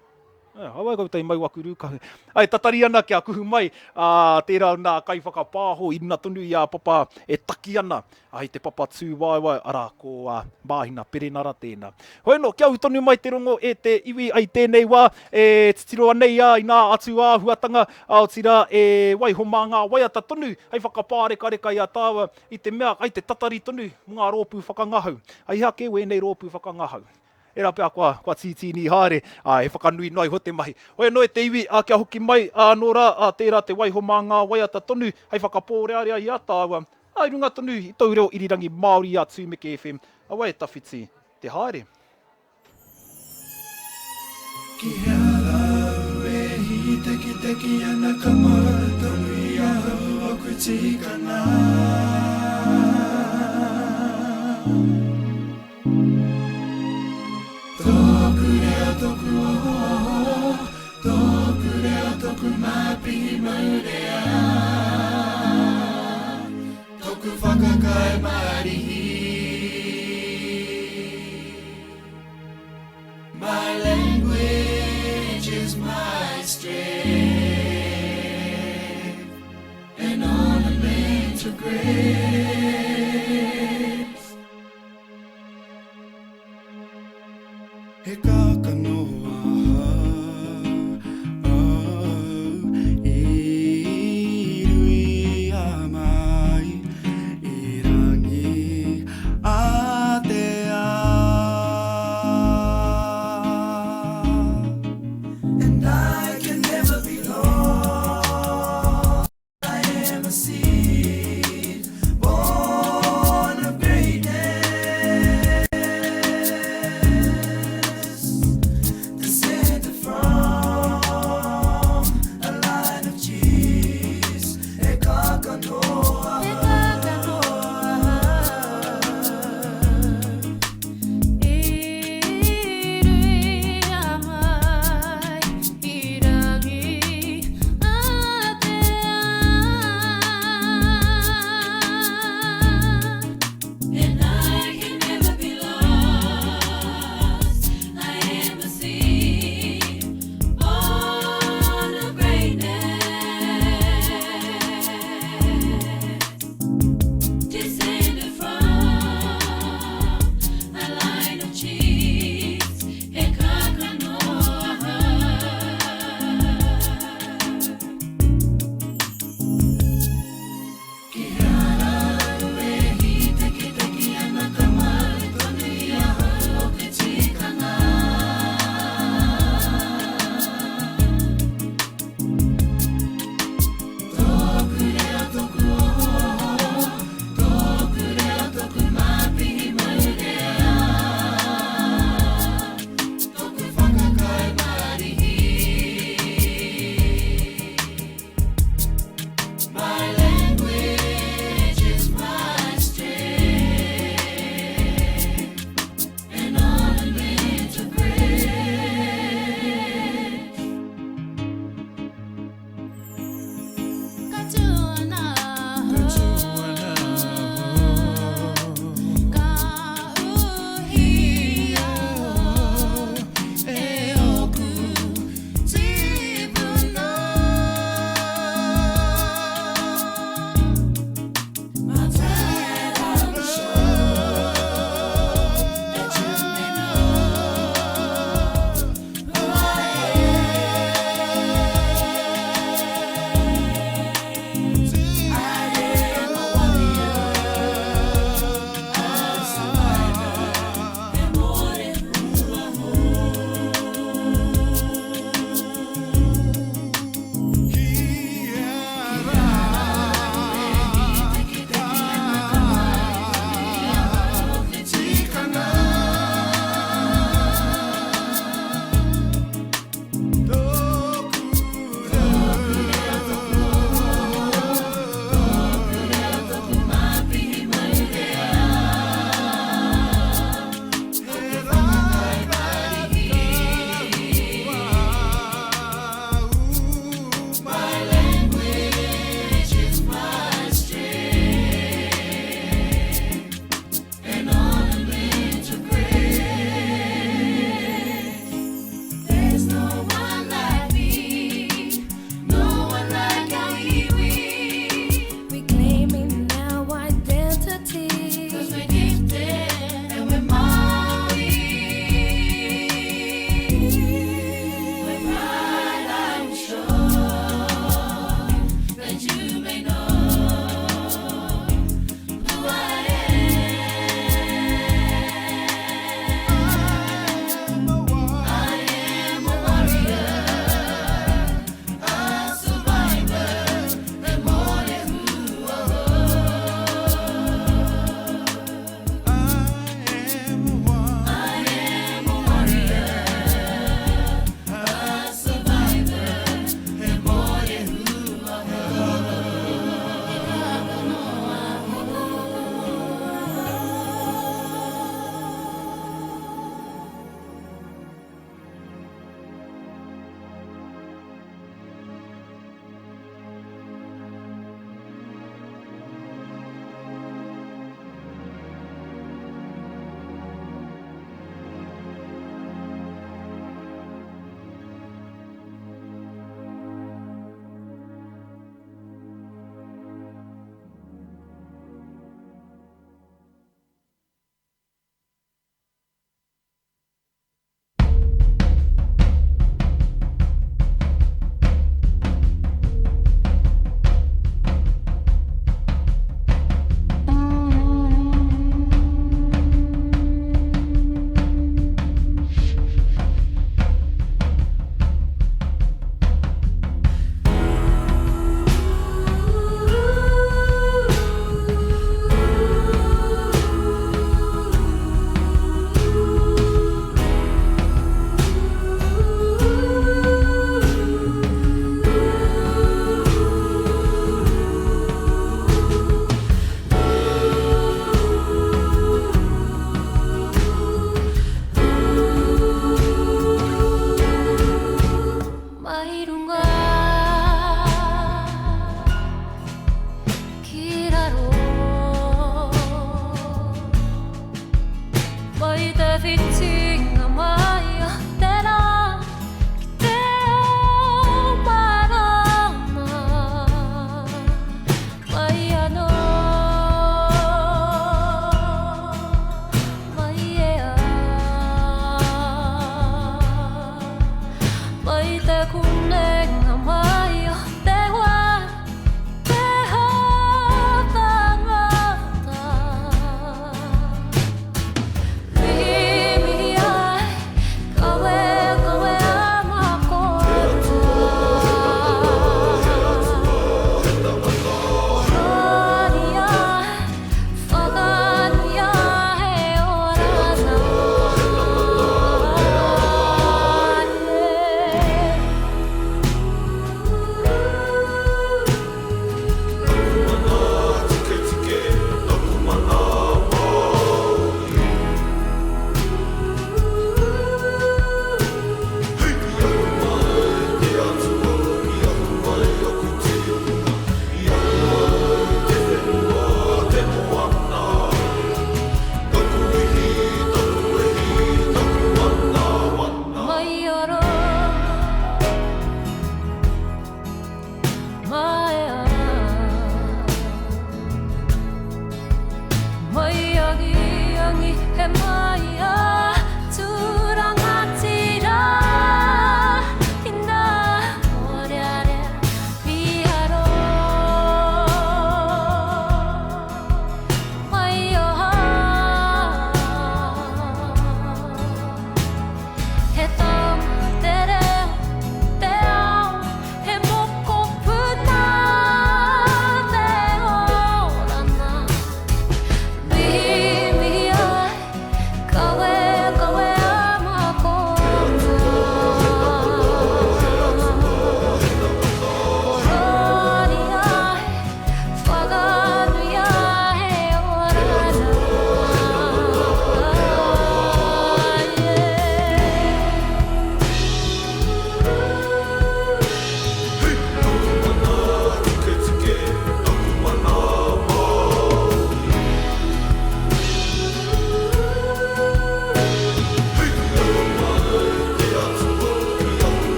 E, kaua koutou e mau aku rūkahu. Ai, tatari ana kia kuhu mai, ā, tērā nā kaiwhakapāho i runa tonu i a Papa e taki ana, ā, i te papa tūwaewae, arā, ko ā, Māhina Perenara tēnā. Hoi anō, kia ū tonu mai te rongo e te iwi ai tēnei wā, e titiro anei ā, i nā atu āhuatanga, ā, otirā, e waiho mā ngā waiata tonu hei whakapārekareka i a tāua, i te mea, ai te tatari tonu mō ngā rōpū whakangahau. Ai hea kē wēnei rōpū whakangahau? Ērā pea kua, kua tītīnī haere, ā, he whakanui noa iho te mahi. Hoi anō e te iwi, ā, kia hoki mai, ā, anō rā, ā, tērā te waiho mā ngā waiata tonu hei whakapōrearea i a tāua, ā, i runga tonu i tōu reo irirangi Māori i a Tūmeke FM, aua e tawhiti te haere. Ki hea rā au e hītekiteki ana ka mau tonu i ahau aku tikanga. Tōku reo tōku ohooho, tōku reo tōku māpihi maurea, tōku whakakai marihi. My language is my strength, an ornament of grace. He kākano ahau i ruia mai i rangi a te ao. And I.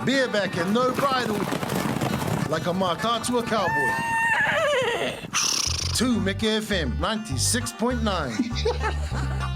Bareback and no bridle, like a Mātaatua cowboy. Tūmeke FM 96.9.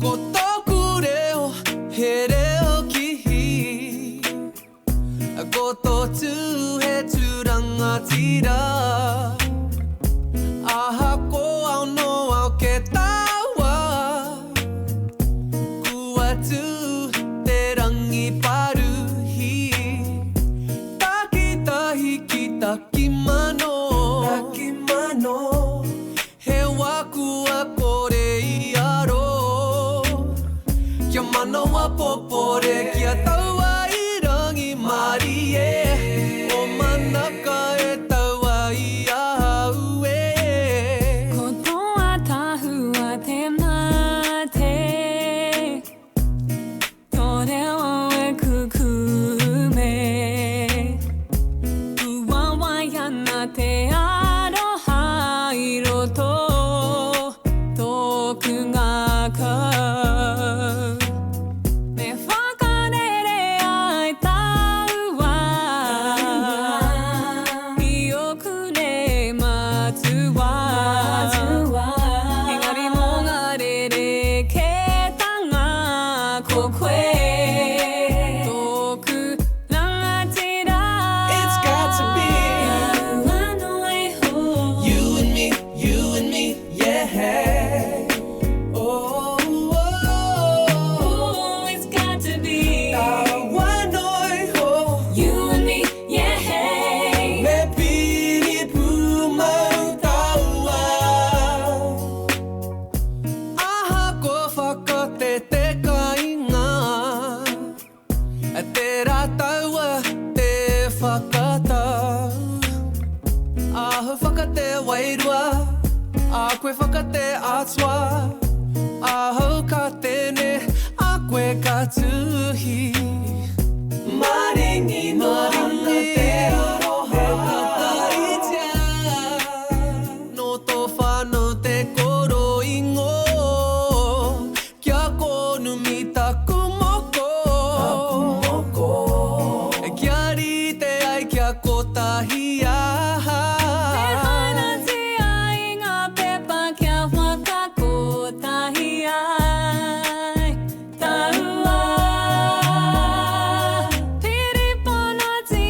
Ko tōku reo he reo kihi Ko tō tū he tū rangatira Ahakoa anō au ke taua Kua tū te rangi paruhi Takitahi ki takimano Takimano He wā kua kore i aro Kia manawa popore kia taua i rangimārie O Manaka e taua i ahau e. Ko tō ātaahua te mate, tō reo e kukume. Puāwai ana te aroha i roto tōku ngākau. Me whakarere ai tāua i ōku nei matua. Engari mō ngā rerekētanga ko koe tōku rangatira. It's got to be You and me, you and me, yeah. Oh, oh, oh, it's got to be Taua noa iho. You and me, yeah. Me piri pūmau taua. Ahakoa whakate te kainga, tērā taua te whakatau. Ahau whakate wairua, a koe whakate atua. Ahau ka tene, a koe ka tuhi. Maringi noa ana te aroha. Tataritia, nō tō whānau te koroingo. Kia kōnumi taku moko. Kia rite ai kia kotahi ahau. Te hainatia i ngā pepa kia whakakotahi ai tāua. Piriponotia.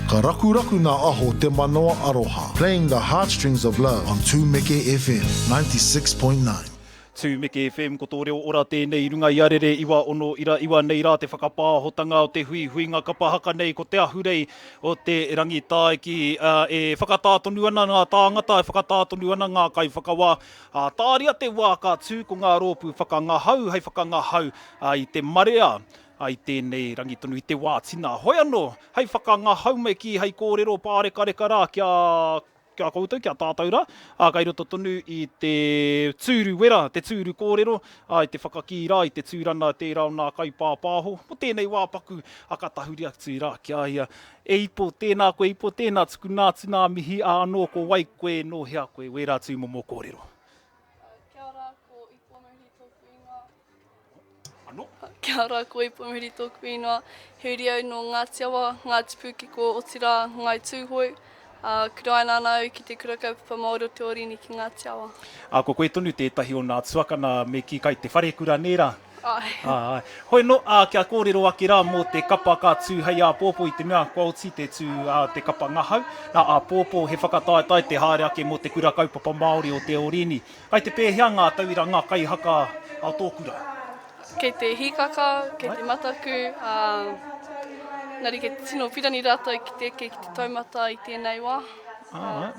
Ka rakuraku nā aho te manawa aroha, Playing the heartstrings of love on Tumeke FM 96.9. Tumeke FM, ko tō reo ora tēnei i runga i a Rere 969 nei rā te whakapāhotanga o te huihuinga kapa haka nei ko te ahurei o te Rangitāiki e whakatā tonu ana ngā tāngata, e whakatā tonu ana ngā kaiwhakawā. Ā, tāria te wā ka tū ko ngā rōpū whakangahau hei whakangahau i te marea i tēnei rangi tonu i te wā tina. Hoi anō, hei whakangahau me kī hei kōrero pārekareka rā ki a, ki a koutou, ki a tātou rā, ā, kei roto tonu i te tūru wera, te tūru kōrero, ā, i te whakakī rā, i te tūrana tērā o nā kaipāpāho. Mō tēnei wā paku, ā, ka tahuri atu rā ki a ia. E Ipo, tēnā koe Ipo, tēnā tukuna atu nā mihi, ā, anō ko wai koe, nō hea koe, wērā tūmomo kōrero. Kia ora, ko Ipo Mihi tōku ingoa. Anō. Kia ora, ko Ipo Mihi tōku ingoa. He uri au nō Ngāti Awa, Ngāti Pūkeko, otirā, Ngāi Tūhoe. Ā, kuraina ana au ki te Kura Kaupapa Māori o Te Orini ki Ngāti Awa. Ā, ko koe tonu tētahi o nā tuakana me kī kai te wharekura nē rā? Āe. Āe. Hoi nō, ā, kia kōrero ake rā mō te kapa ka tū hei āpōpō i te mea kua oti te tū a te kapa ngahau. Nā, āpōpō he whakataetae te haere ake mō te Kura Kaupapa Māori o Te Orini. Kai te pēhea ngā tauira, ngā kaihaka o tō kura? Kei te hīkaka, kei te mataku, ā, engari kei te tino pirangi rātou ki te eke ki te taumata i tēnei wā. Ā,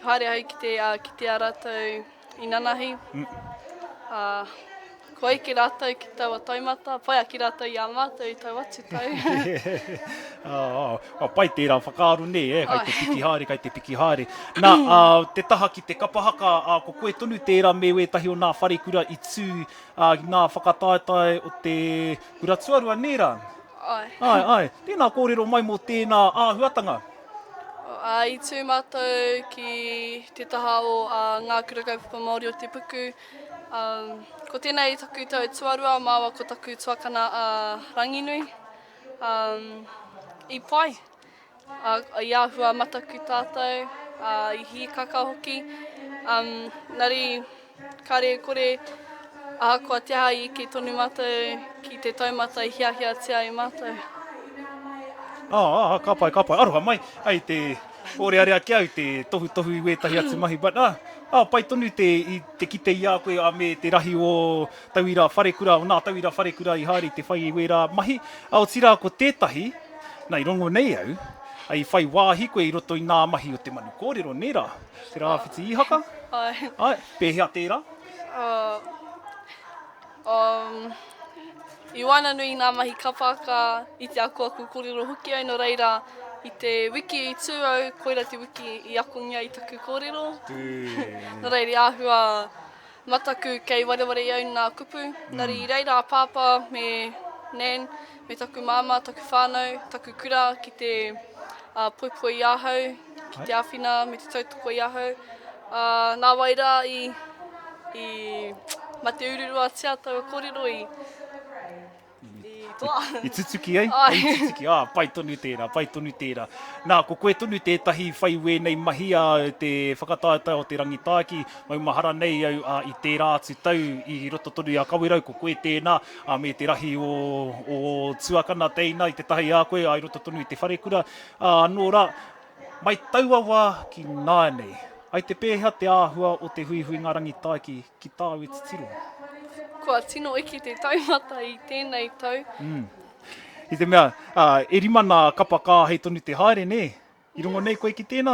Haere au ki te kitea rātou i nanahi, ā, kua eke rātou ki taua taumata, pai ake rātou i a mātou i tau atu tau. Ā, ā, pai tērā whakaaro nē, e, kai te piki haere, kai te piki haere. Nā, ā, te taha ki te kapa haka, ā, ko koe tonu tērā me wētahi o nā wharekura i tū Ā, ki ngā whakataetae o te kura tuarua, nē rā? Āe. Āe, āe. Tēnā kōrero mai mō tēnā āhuatanga. Ā, i tū mātou ki te taha o Ngā Kura Kaupapa Māori o Te Puku. Ā, ko tēnei taku tau tuarua māua ko taku tuakana a Ranginui. Ā, i pai. Ā, i āhua mataku tātou, ā, i hīkaka hoki. Ā, engari, kāre e kore, ahakoa te aha i eke tonu mātou ki te taumata i hiahiatia e mātou. Ā, ā, ka pai, ka pai. Aroha mai, ai te pōrearea ki au te tohutohu i wētahi atu mahi, but ā, ā, pai tonu te, i te kite i a koe, ā, me te rahi o tauira wharekura, o nā tauira wharekura i haere i te whai i wērā mahi. Ā, otirā ko tētahi, Nā, i rongo nei au, i whai wāhi koe i roto i ngā mahi o te manu kōrero, nē rā? Te Rāwhiti Īhaka? Āe. Āe, pēhea tērā? Um, i waenganui i ngā mahi kapa haka, i te akoako kōrero hoki au, nō reira, i te wiki i tū au, koira te wiki i akongia i taku kōrero. Nō reira, i āhua Mataku kei wareware i au nā kupu, engari i reira a Pāpā me Nan, me taku māmā, taku whānau, taku kura ki te poipoi i ahau, ki te āwhina me te tautoko i ahau. Nā wai rā i, i mate ururuatia taua kōrero i, I toa. I tutuki ai? Ai. I tutuki, ā, pai tonu tērā, pai tonu tērā. Nā, ko koe tonu tētahi whai wēnei mahi a te whakataetae o te Rangitāiki, maumahara nei au ā, i tērā atu tau i roto tonu i a Kawerau, ko koe tēnā, ā, me te rahi o, o tuakana teina i te tahi a koe, ā, i roto tonu i te wharekura, ā, anō rā, mai taua wā ki nāianei, ai te pēhea te āhua o te huihuinga Rangitāiki ki tāu e titiro. Kua tino eke te taumata i tēnei tau. Mm. I te mea, uh, e rima nā kapa kāhei tonu te haere, nē? I rongo nei koe ki tēnā?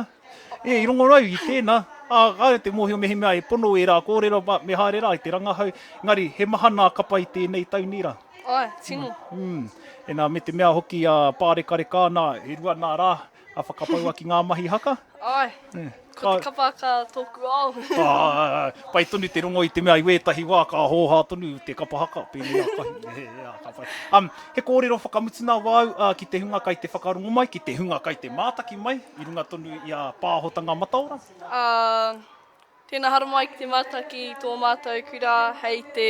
E, i rongo rau i tēnā. Ā, kāre te mōhio mehemea e pono ērā kōrero, ba, me haere rā i te rangahau. Engari, he maha nā kapa i tēnei tau nē rā? Āe, tino. Mm. E nā, me te mea hoki a pārekareka ana, e rua nā rā, a whakapaua ki ngā mahi haka? Āe, ko te kapa haka tōku ao. Āe, pai tonu te rongo i te mea i wētahi wā ka hōhā tonu te kapa haka, pēnei a Kahi. Ā, ka pai. Um, he kōrero whakamutuna wāu uh, ki te hunga kai te whakarongo mai, ki te hunga kai te mātaki mai, i runga tonu i a Pāhotanga Mataora? Uh, Tēnā haramai ki te mātaki i tō mātou kura hei te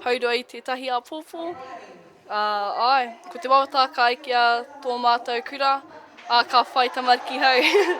haurua i tētahi āpōpō. Ā, āe, ko te wawata ka ekea tō mātou kura, ā, ka whai tamariki hou.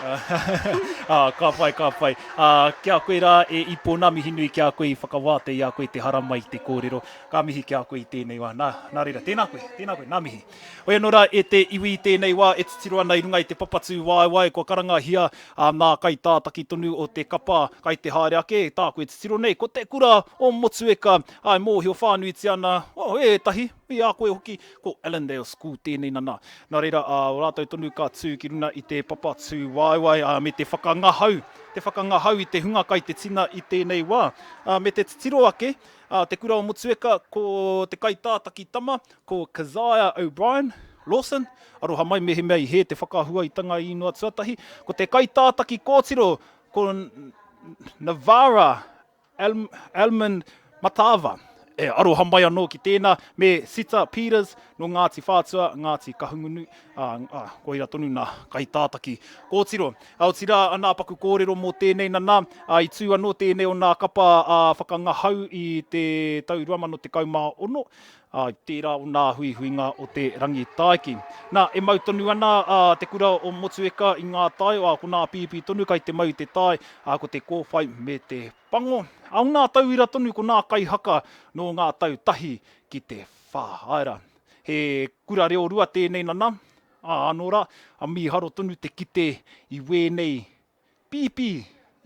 Ā, ka pai, ka pai. Ā, ki a koe rā e Ipo, nā mihi nui ki a koe i whakawātea i a koe te haramai i te kōrero. Ka mihi ki a koe i tēnei wā. Nā, nā reira, tēnā koe, tēnā koe, nā mihi. Hoi anō rā e te iwi i tēnei wā e titiro ana i runga i te papatū waewae kua karangahia ā, nā kaitātaki tonu o te kapa kai te haere ake, tāku e titiro nei, ko te kura o Motueka, ā, e mōhio whānuitia ana, oh, e ētahi, i a koe hoki, ko Allendale School tēnei nana. Nā reira, ā, rātou tonu ka tū ki runga i te papa tū waewae, ā, me te whakangahau, te whakangahau i te hunga kai te tina i tēnei wā. Ā, me te titiro ake, ā, te kura o Motueka, ko te kaitātaki tama, ko Keziah O'Brien, Lawson, aroha mai mehemea i hē te whakahua i tanga īnoa tuatahi, ko te kaitātaki kōtiro, ko Navarra Almond Matava, e aroha mai anō ki tēnā, me Sita Peters nō Ngāti Whātua, Ngāti Kahungunu, ā, ā, koira tonu nā kaitātaki kōtiro. Ā, otirā, nā paku kōrero mō tēnei nanā, ā, i tū anō tēnei o nā kapa ā, whakangahau i te tau 2016, ā, i tērā o nā huihuinga o te Rangitāiki. Nā, e mau tonu ana a Te Kura o Motueka i ngā tae, ā, ko nā pīpī tonu kai te mau i te tae, ā, ko te kōwhai me te pango. Ā, o nā tauira tonu ko nā kaihaka nō ngā tau tahi ki te whā. Āe rā, he kura reo rua tēnei nana, ā, anō rā, a mīharo tonu te kite i wēnei pīpī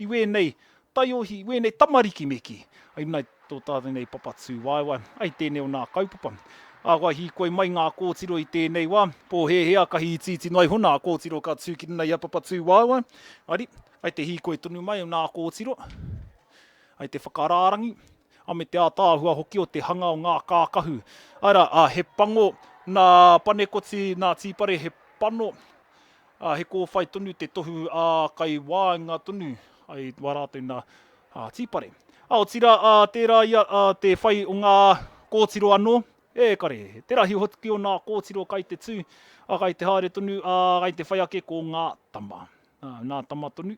i wēnei taiohi, i wēnei tamariki me kī, ai runga i tō tātou nei papa tūwaewae, ai tēnei o nā kaupapa. Ā, kua hīkoi mai ngā kōtiro i tēnei wā, pōhēhē a kahi itiiti noa iho nā kōtiro ka tū ki runga i a papa tūwaewae, ari, ai te hīkoi tonu mai o nā kōtiro, ai te whakarārangi, a me te ātaahua hoki o te hanga o ngā kākahu. Āe rā, ā, he pango nā Panekoti, nā Tīpare, he pano, Ā, he kōwhai tonu te tohu ā, kai waenga tonu ai wā rātou nā, ā, tīpare. Ā, otirā, ā, tērā ia, ā, te whai o ngā kōtiro anō, e kare, te rahi hoki o nā kōtiro kai te tū, ā, kai te haere tonu, ā, kai te whai ake ko ngā tama. Ā, nā tama tonu,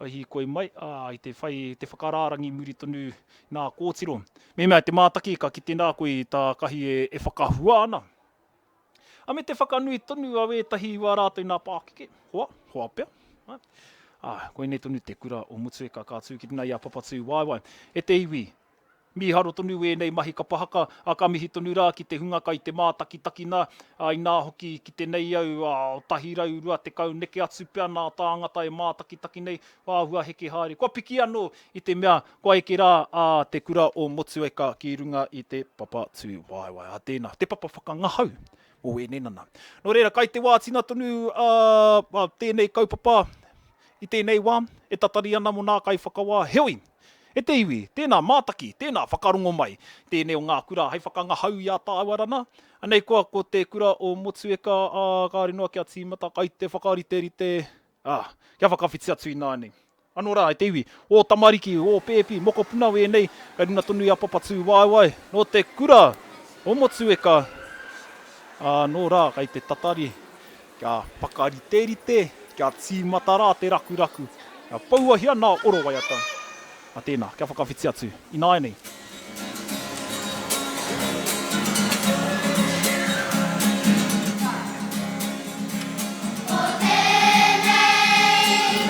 i hīkoi mai, ā, i te whai, te whakarārangi muri tonu nā kōtiro. Mehemea te mātaki, ka kite nā koe i tā Kahi e, e whakahua ana. A me te whakanui tonu a wētahi i wā rātou nā pākeke, hoa, hoa pea. Ā, koinei tonu te kura o Motueka ka tū ki runga i a Papatūwaewae. E te iwi, mīharo tonu wēnei mahi kapa haka, ā, ka mihi tonu rā ki te hunga kai te mātakitaki nā, ā, inā hoki ki te nei au, ā, 120 neke atu pea nā tāngata e mātakitaki nei, kua āhua heke haere, kua piki anō i te mea Kua eke rā a Te Kura o Motueka ki runga i te papa tūwaewae. Ā tēnā, te papa whakangahau o ēnei nana. Nō reira, kai te wā tina tonu a tēnei kaupapa i tēnei wā, e tatari ana mō nā kaiwhakawā. Heoi, e te iwi, tēnā mātaki, tēnā whakarongo mai, tēnei o ngā kura hei whakangahau i a tāua rana. Anei koa ko Te Kura o Motueka, ā, kāore noa kia tīmata, kai te whakariterite, ā, kia whakawhiti atu ināianei. Ano rā, e te iwi, ō tamariki, ō pēpi, mokopuna wēnei, kei runga tonu i a Papatūwaewae, nō te kura o Motueka, ā, nō rā, kei te tatari, kia whakariterite, kia tīmata rā te rakuraku, kia pouahia nā oro waiata, ā, tēnā, kia whakawhiti atu, ināianei. Ko tēnei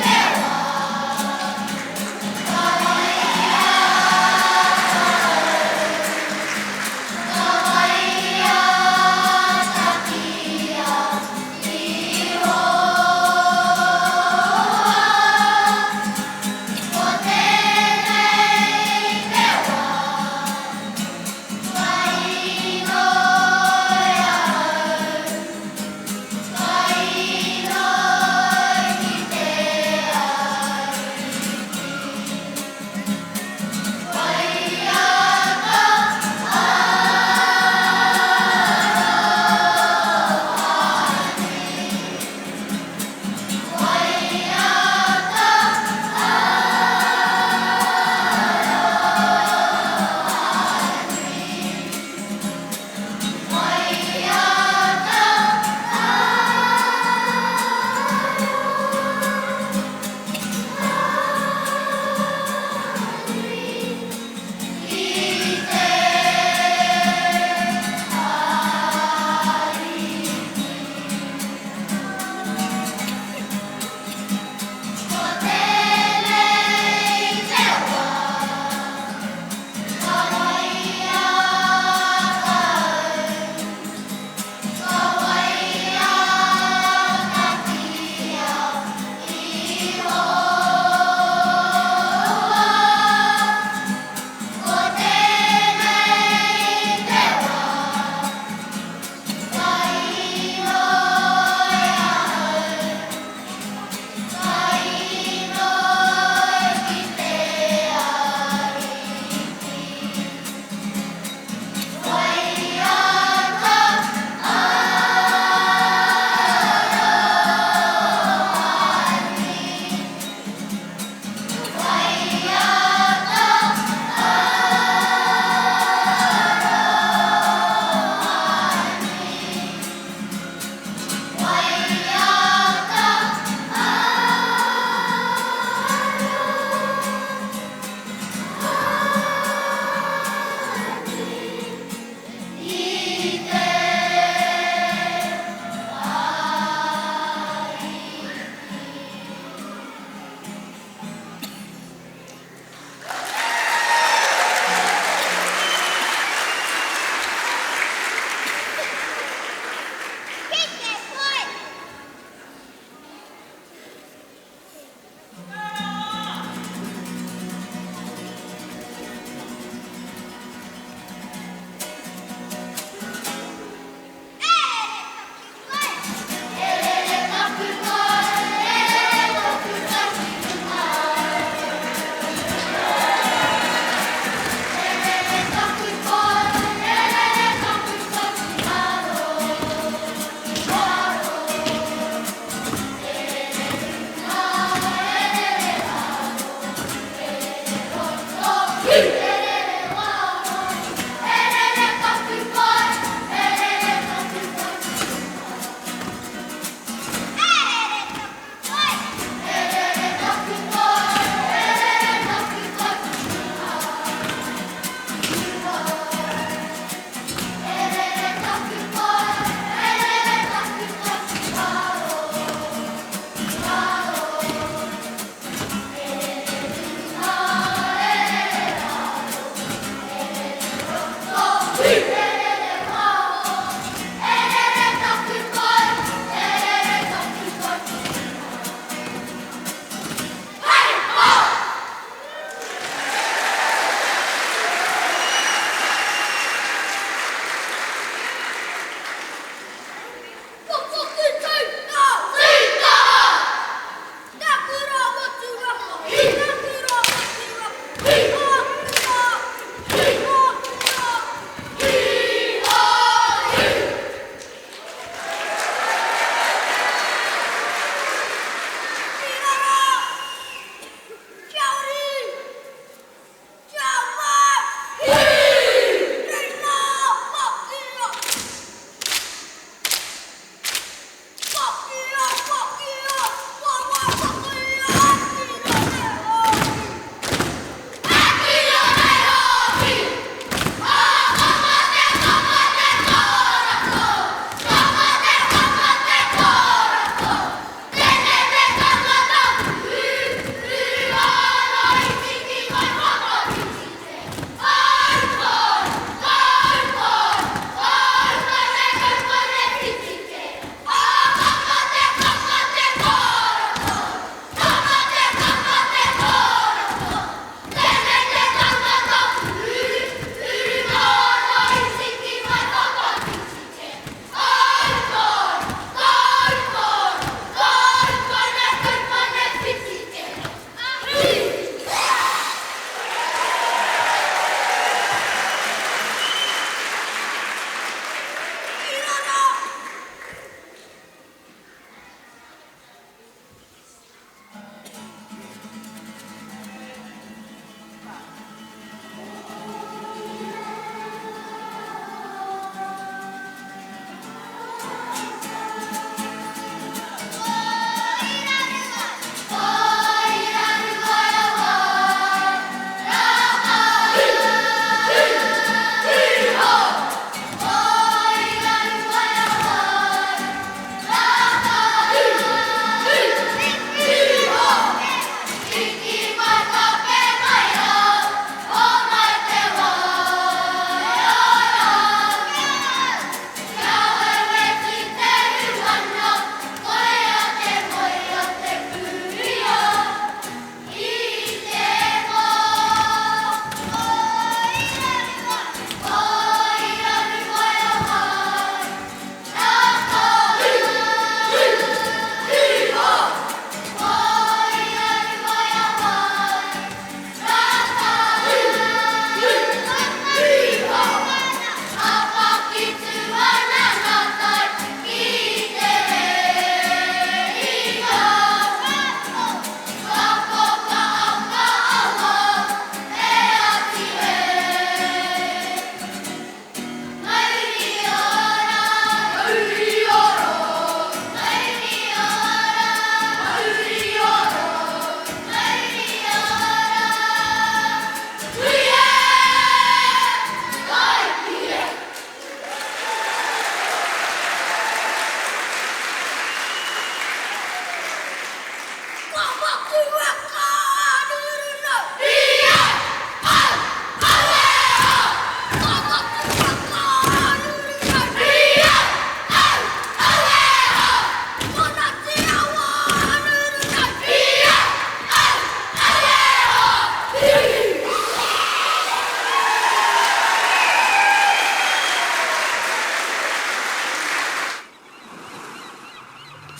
te wā ka wai i a tātou, ka wai i a takia Ihowa. Ko tēnei te wā.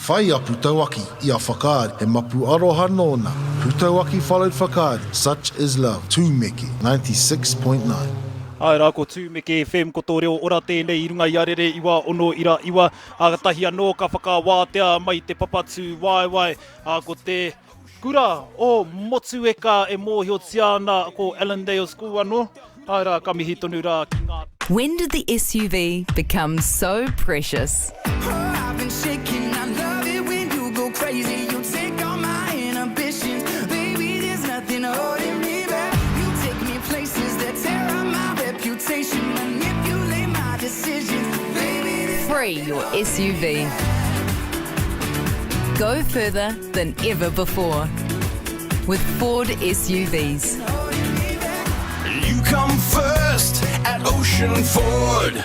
Whai a Putauaki i a Whakaari, he mapu aroha nōna. Putauaki followed Whakaari, such is love. Tūmeke, 96.9. Āe rā, ko Tūmeke FM, ko tō reo ora tēnei i runga i a Rere Iwa Ono Ira Iwa, ā, katahi anō ka whakawātea mai te papa tūwaewae, ā, ko te kura o Motueka e mōhiotia ana ko Allendale School anō, āe rā, ka mihi tonu rā ki ngā. When did the SUV become so precious? Free your SUV. Go further than ever before with Ford SUVs. You come first at Ocean Ford.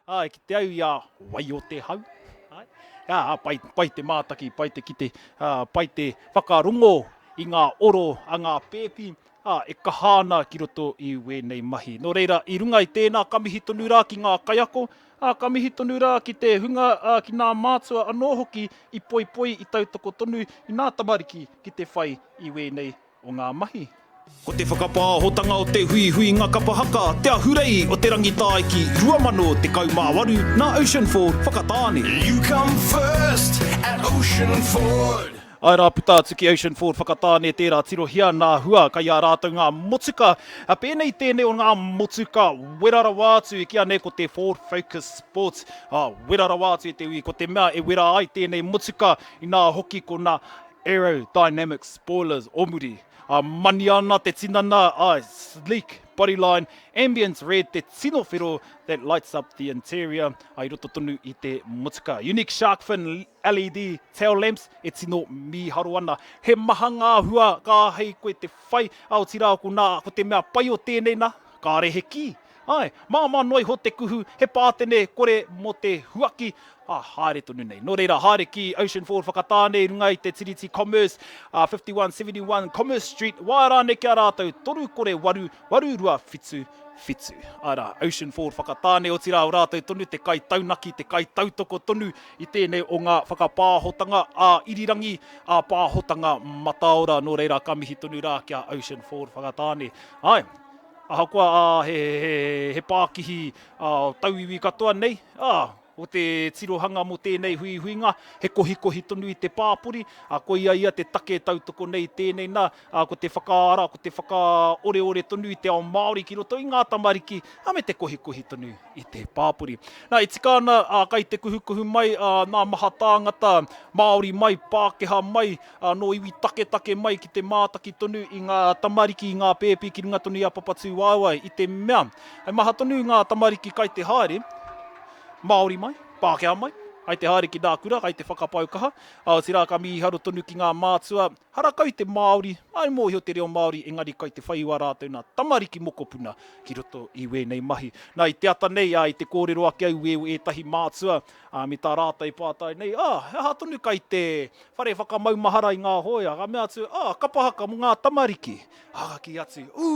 Āe, ki te au i a Wai-o-te-hau. Āe, ā, pai, pai te mātaki, pai te kite, ā, pai te whakarongo i ngā oro a ngā pēpi, ā, e kaha ana ki roto i wēnei mahi. Nō reira, i runga i tēnā, ka mihi tonu rā ki ngā kaiako, ā, ka mihi tonu rā ki te hunga, ā, ki nā mātua anō hoki i poipoi, i tautoko tonu i nā tamariki ki te whai i wēnei o ngā mahi. Ko te whakapāhotanga o te huihuinga kapa haka Te Ahurei o Te Rangitāiki 2018 nā Ocean Ford Whakatāne. You come first at Ocean Ford. Āe rā, puta atu ki Ocean Ford Whakatāne tērā tirohia nā hua kai a rātou ngā motuka. Pēnei tēnei o ngā motuka wera rawa atu e kīa nei ko te Ford Focus Sport. Ā, wera rawa atu e te ui, ko te mea e wera ai tēnei motuka inā hoki ko nā aerodynamic spoilers o muri. Ā, mania ana te tinana, āe, sleek bodyline, ambience red te tino whero that lights up the interior, ā, i roto tonu i te motuka. Unique shark fin LED tail lamps e tino mīharo ana. He maha ngā hua ka āhei koe te whai, ā, otirā ko nā, ko te mea pai o tēnei nā, kāre he kī. Āe, māmā noa iho te kuhu, he pātene kore mō te huaki, ā, haere tonu nei. Nō reira, haere ki Ocean Ford Whakatāne i runga i te tiriti Commerce, ā, 5171 Commerce Street, waea rānei ki a rātou, 3 kore 8, 8 2 7 7. Āe rā, Ocean Ford Whakatāne, otirā o rātou tonu te kaitaunaki, te kaitautoko tonu i tēnei o ngā whakapāhotanga ā-irirangi, ā-pāhotanga mataora, nō reira ka mihi tonu rā ki a Ocean Ford Whakatāne. Āe. Ahakoa ā, he, he, he pākihi ā, tauiwi katoa nei, ā, o te tirohanga mō tēnei huihuinga, he kohikohi tonu i te pāpori, ā, koia ia te take tautoko nei tēnei nā, ā, ko te whakaara, ko te whakaoreore tonu i te ao Māori ki roto i ngā tamariki, ā, me te kohikohi tonu i te pāpori. Nā, e tika ana, ā, kai te kuhukuhu mai, ā, nā maha tāngata, Māori mai, Pākehā mai, ā, nō iwi taketake mai ki te mātaki tonu i ngā tamariki, i ngā pēpi ki runga tonu i a Papatūwaewae, i te mea, he maha tonu ngā tamariki kai te haere, Māori mai, Pākehā mai, kai te haere ki nā kura, kai te whakapau kaha, ā, otirā ka mīharo tonu ki ngā mātua, hara kau te Māori, āe mōhio te reo Māori, engari kai te whai wā rātou nā tamariki mokopuna ki roto i wēnei mahi. Nā, i te ata nei, ā, i te kōrero ake au e ētahi mātua, ā, me tā rātou pātai nei, ā, he aha tonu kai te whare whakamaumahara i ngā hōia, ka mea atu, ā, kapa haka mō ngā tamariki. Ā, ka kī atu, ū,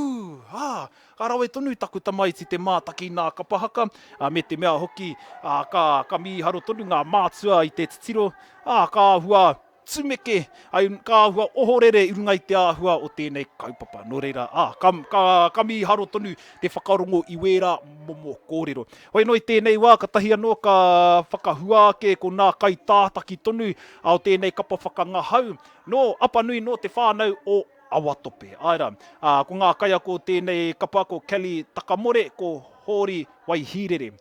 ā, ka rawe tonu taku tamaiti te mātaki nā kapa haka, ā, me te mea hoki, ā, ka, ka mīharo tonu ngā mātua i te titiro, ā, ka āhua tumeke, ai, ka āhua ohorere i runga i te āhua o tēnei kaupapa. Nō reira, ā, ka, ka, ka mīharo tonu te whakarongo i wērā momo kōrero. Hoi anō i tēnei wā, katahi anō ka whakahua ake ko nā kaitātaki tonu o tēnei kapa whakangahau, nō Apanui, nō te whānau o Awatope. Āe rā, ā, ko ngā kaiako o tēnei kapa ko Kelly Takamore, ko Hōri Waihīrere.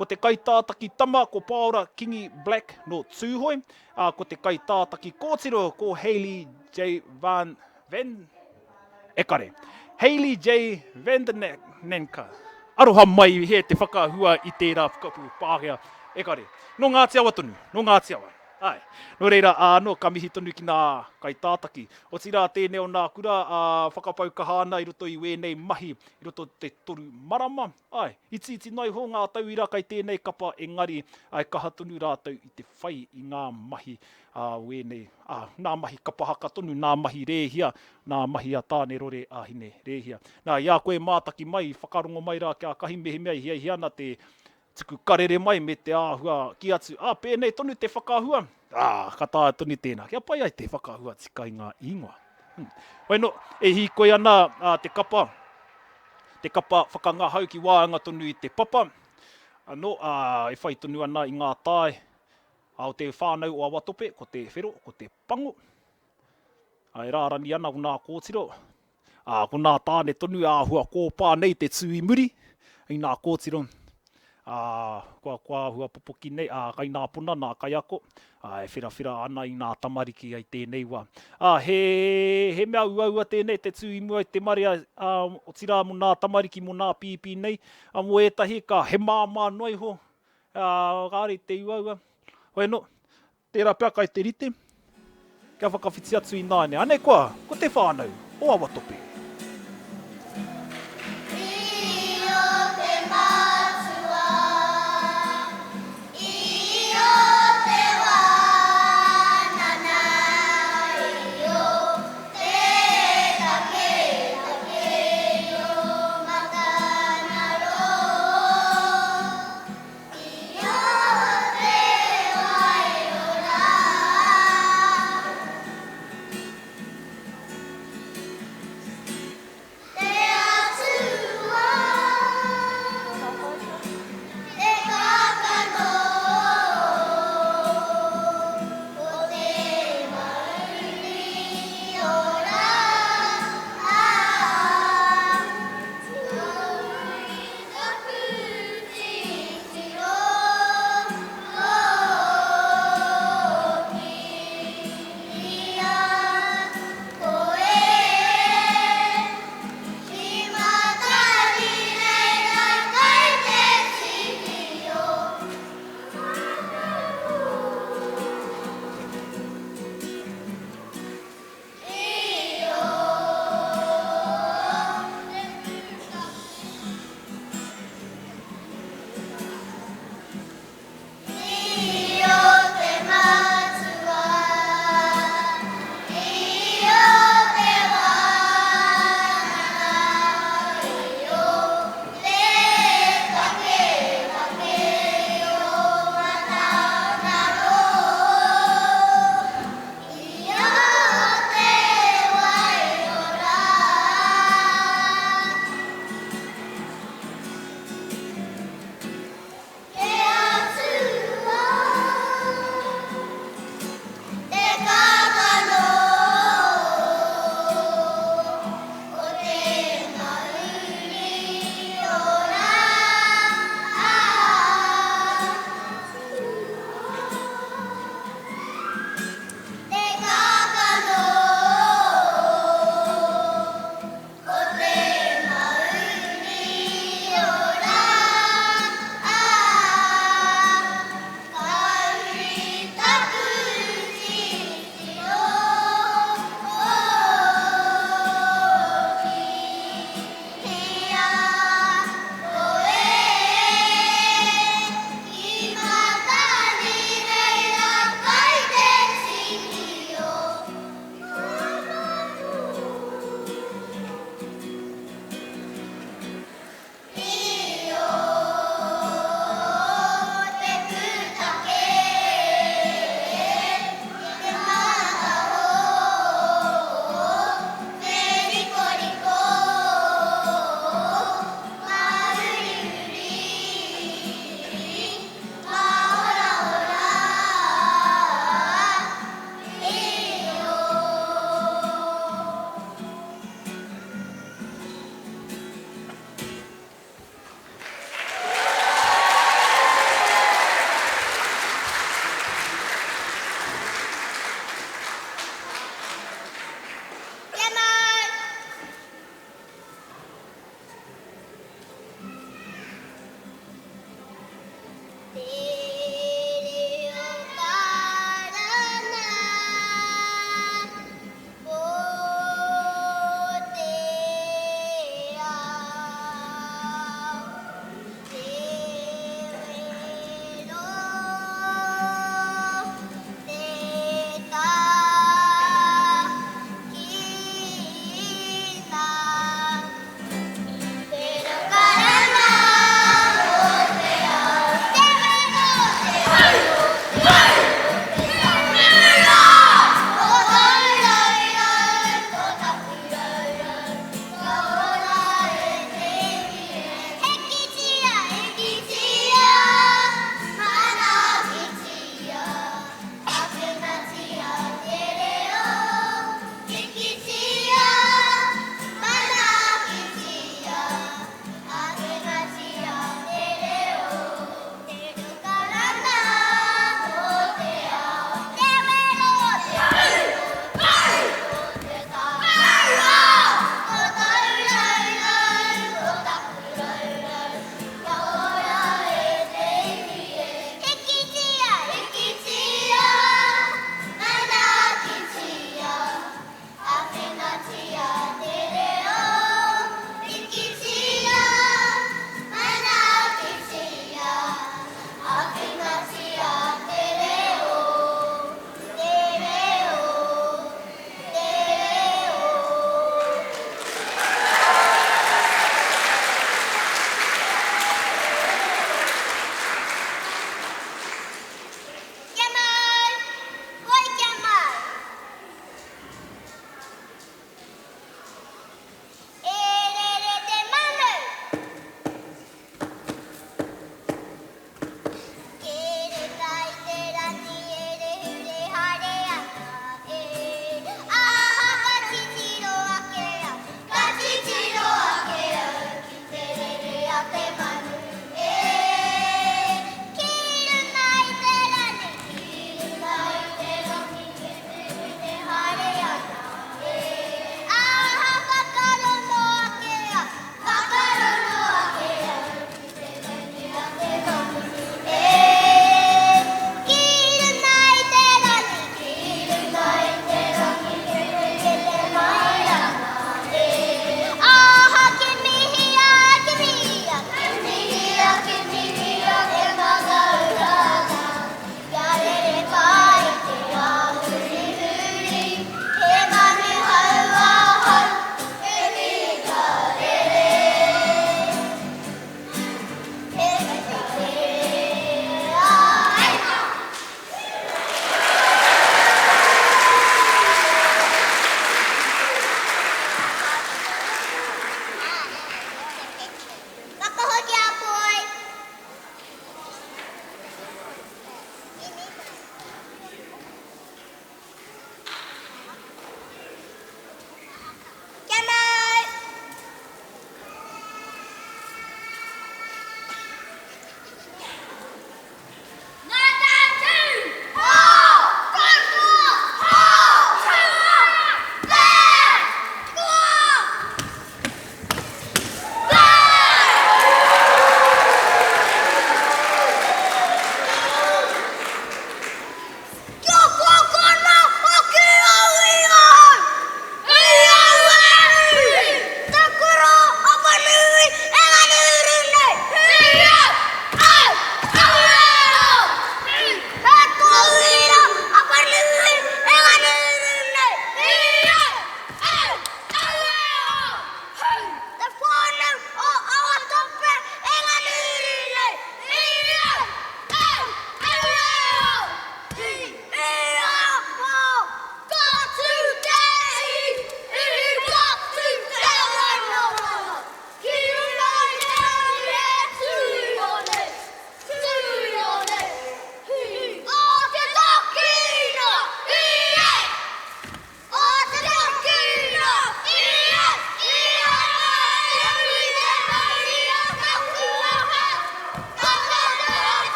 Ko te kaitātaki tama ko Paora Kingi Black nō Tūhoe, ā, ko te kaitātaki kōtiro ko Hayley J Van, Van, E kare. Hayley J Vandenenka. Aroha mai he te whakahua i tērā whakapu Pākehā. E kare. Nō Ngāti Awa tonu. Nō Ngāti Awa. Āe. Nō reira, ā, nō, ka mihi tonu ki nā kaitātaki. Otirā, tēnei o nā kura, ā, whakapau kaha ana i roto i wēnei mahi i roto te toru marama. Āe, itiiti noa iho ngā tauira kai tēnei kapa engari, āe, kaha tonu rātou i te whai i ngā mahi ā wēnei, ā, nā mahi kapa haka tonu, nā mahi rēhia, nā mahi a Tāne Rore a Hine Rēhia. Nā, i a koe mātaki mai, i whakarongo mai rā ki a Kahi mehemea i hiahia ana te. tuku karere mai me te āhua kī atu, ā, pēnei tonu te whakaahua, ā, ka taea tonu tēnā, kia pai ai te whakaahua tika i ngā ingoa. Hoi anō, e hīkoi ana te kapa, te kapa whakangahau ki waenga tonu i te papa, anō, ā, e whai tonu ana i ngā tae o te whānau o Awatope, ko te whero, ko te pango, ā, e rārani ana o nā kōtiro, Ā, ko nā tāne tonu e āhua kōpā nei te tū i muri i nā kōtiro, ā, kua, kua āhua popoki nei, ā, kai nā pona nā kaiako, ā, e wherawhera ana i nā tamariki ai tēnei wā. Ā, he, he mea uaua tēnei te tū i mua i te marea, ā, otirā mō nā tamariki, mō nā pīpī nei, ā, mō ētahi ka, he māmā noa iho, ā, kāore i te uaua. Hoi anō, Tērā pea kai te rite kia whakawhiti atu ināianei. Anei koa, ko te whānau o Awatope. I o te wairora.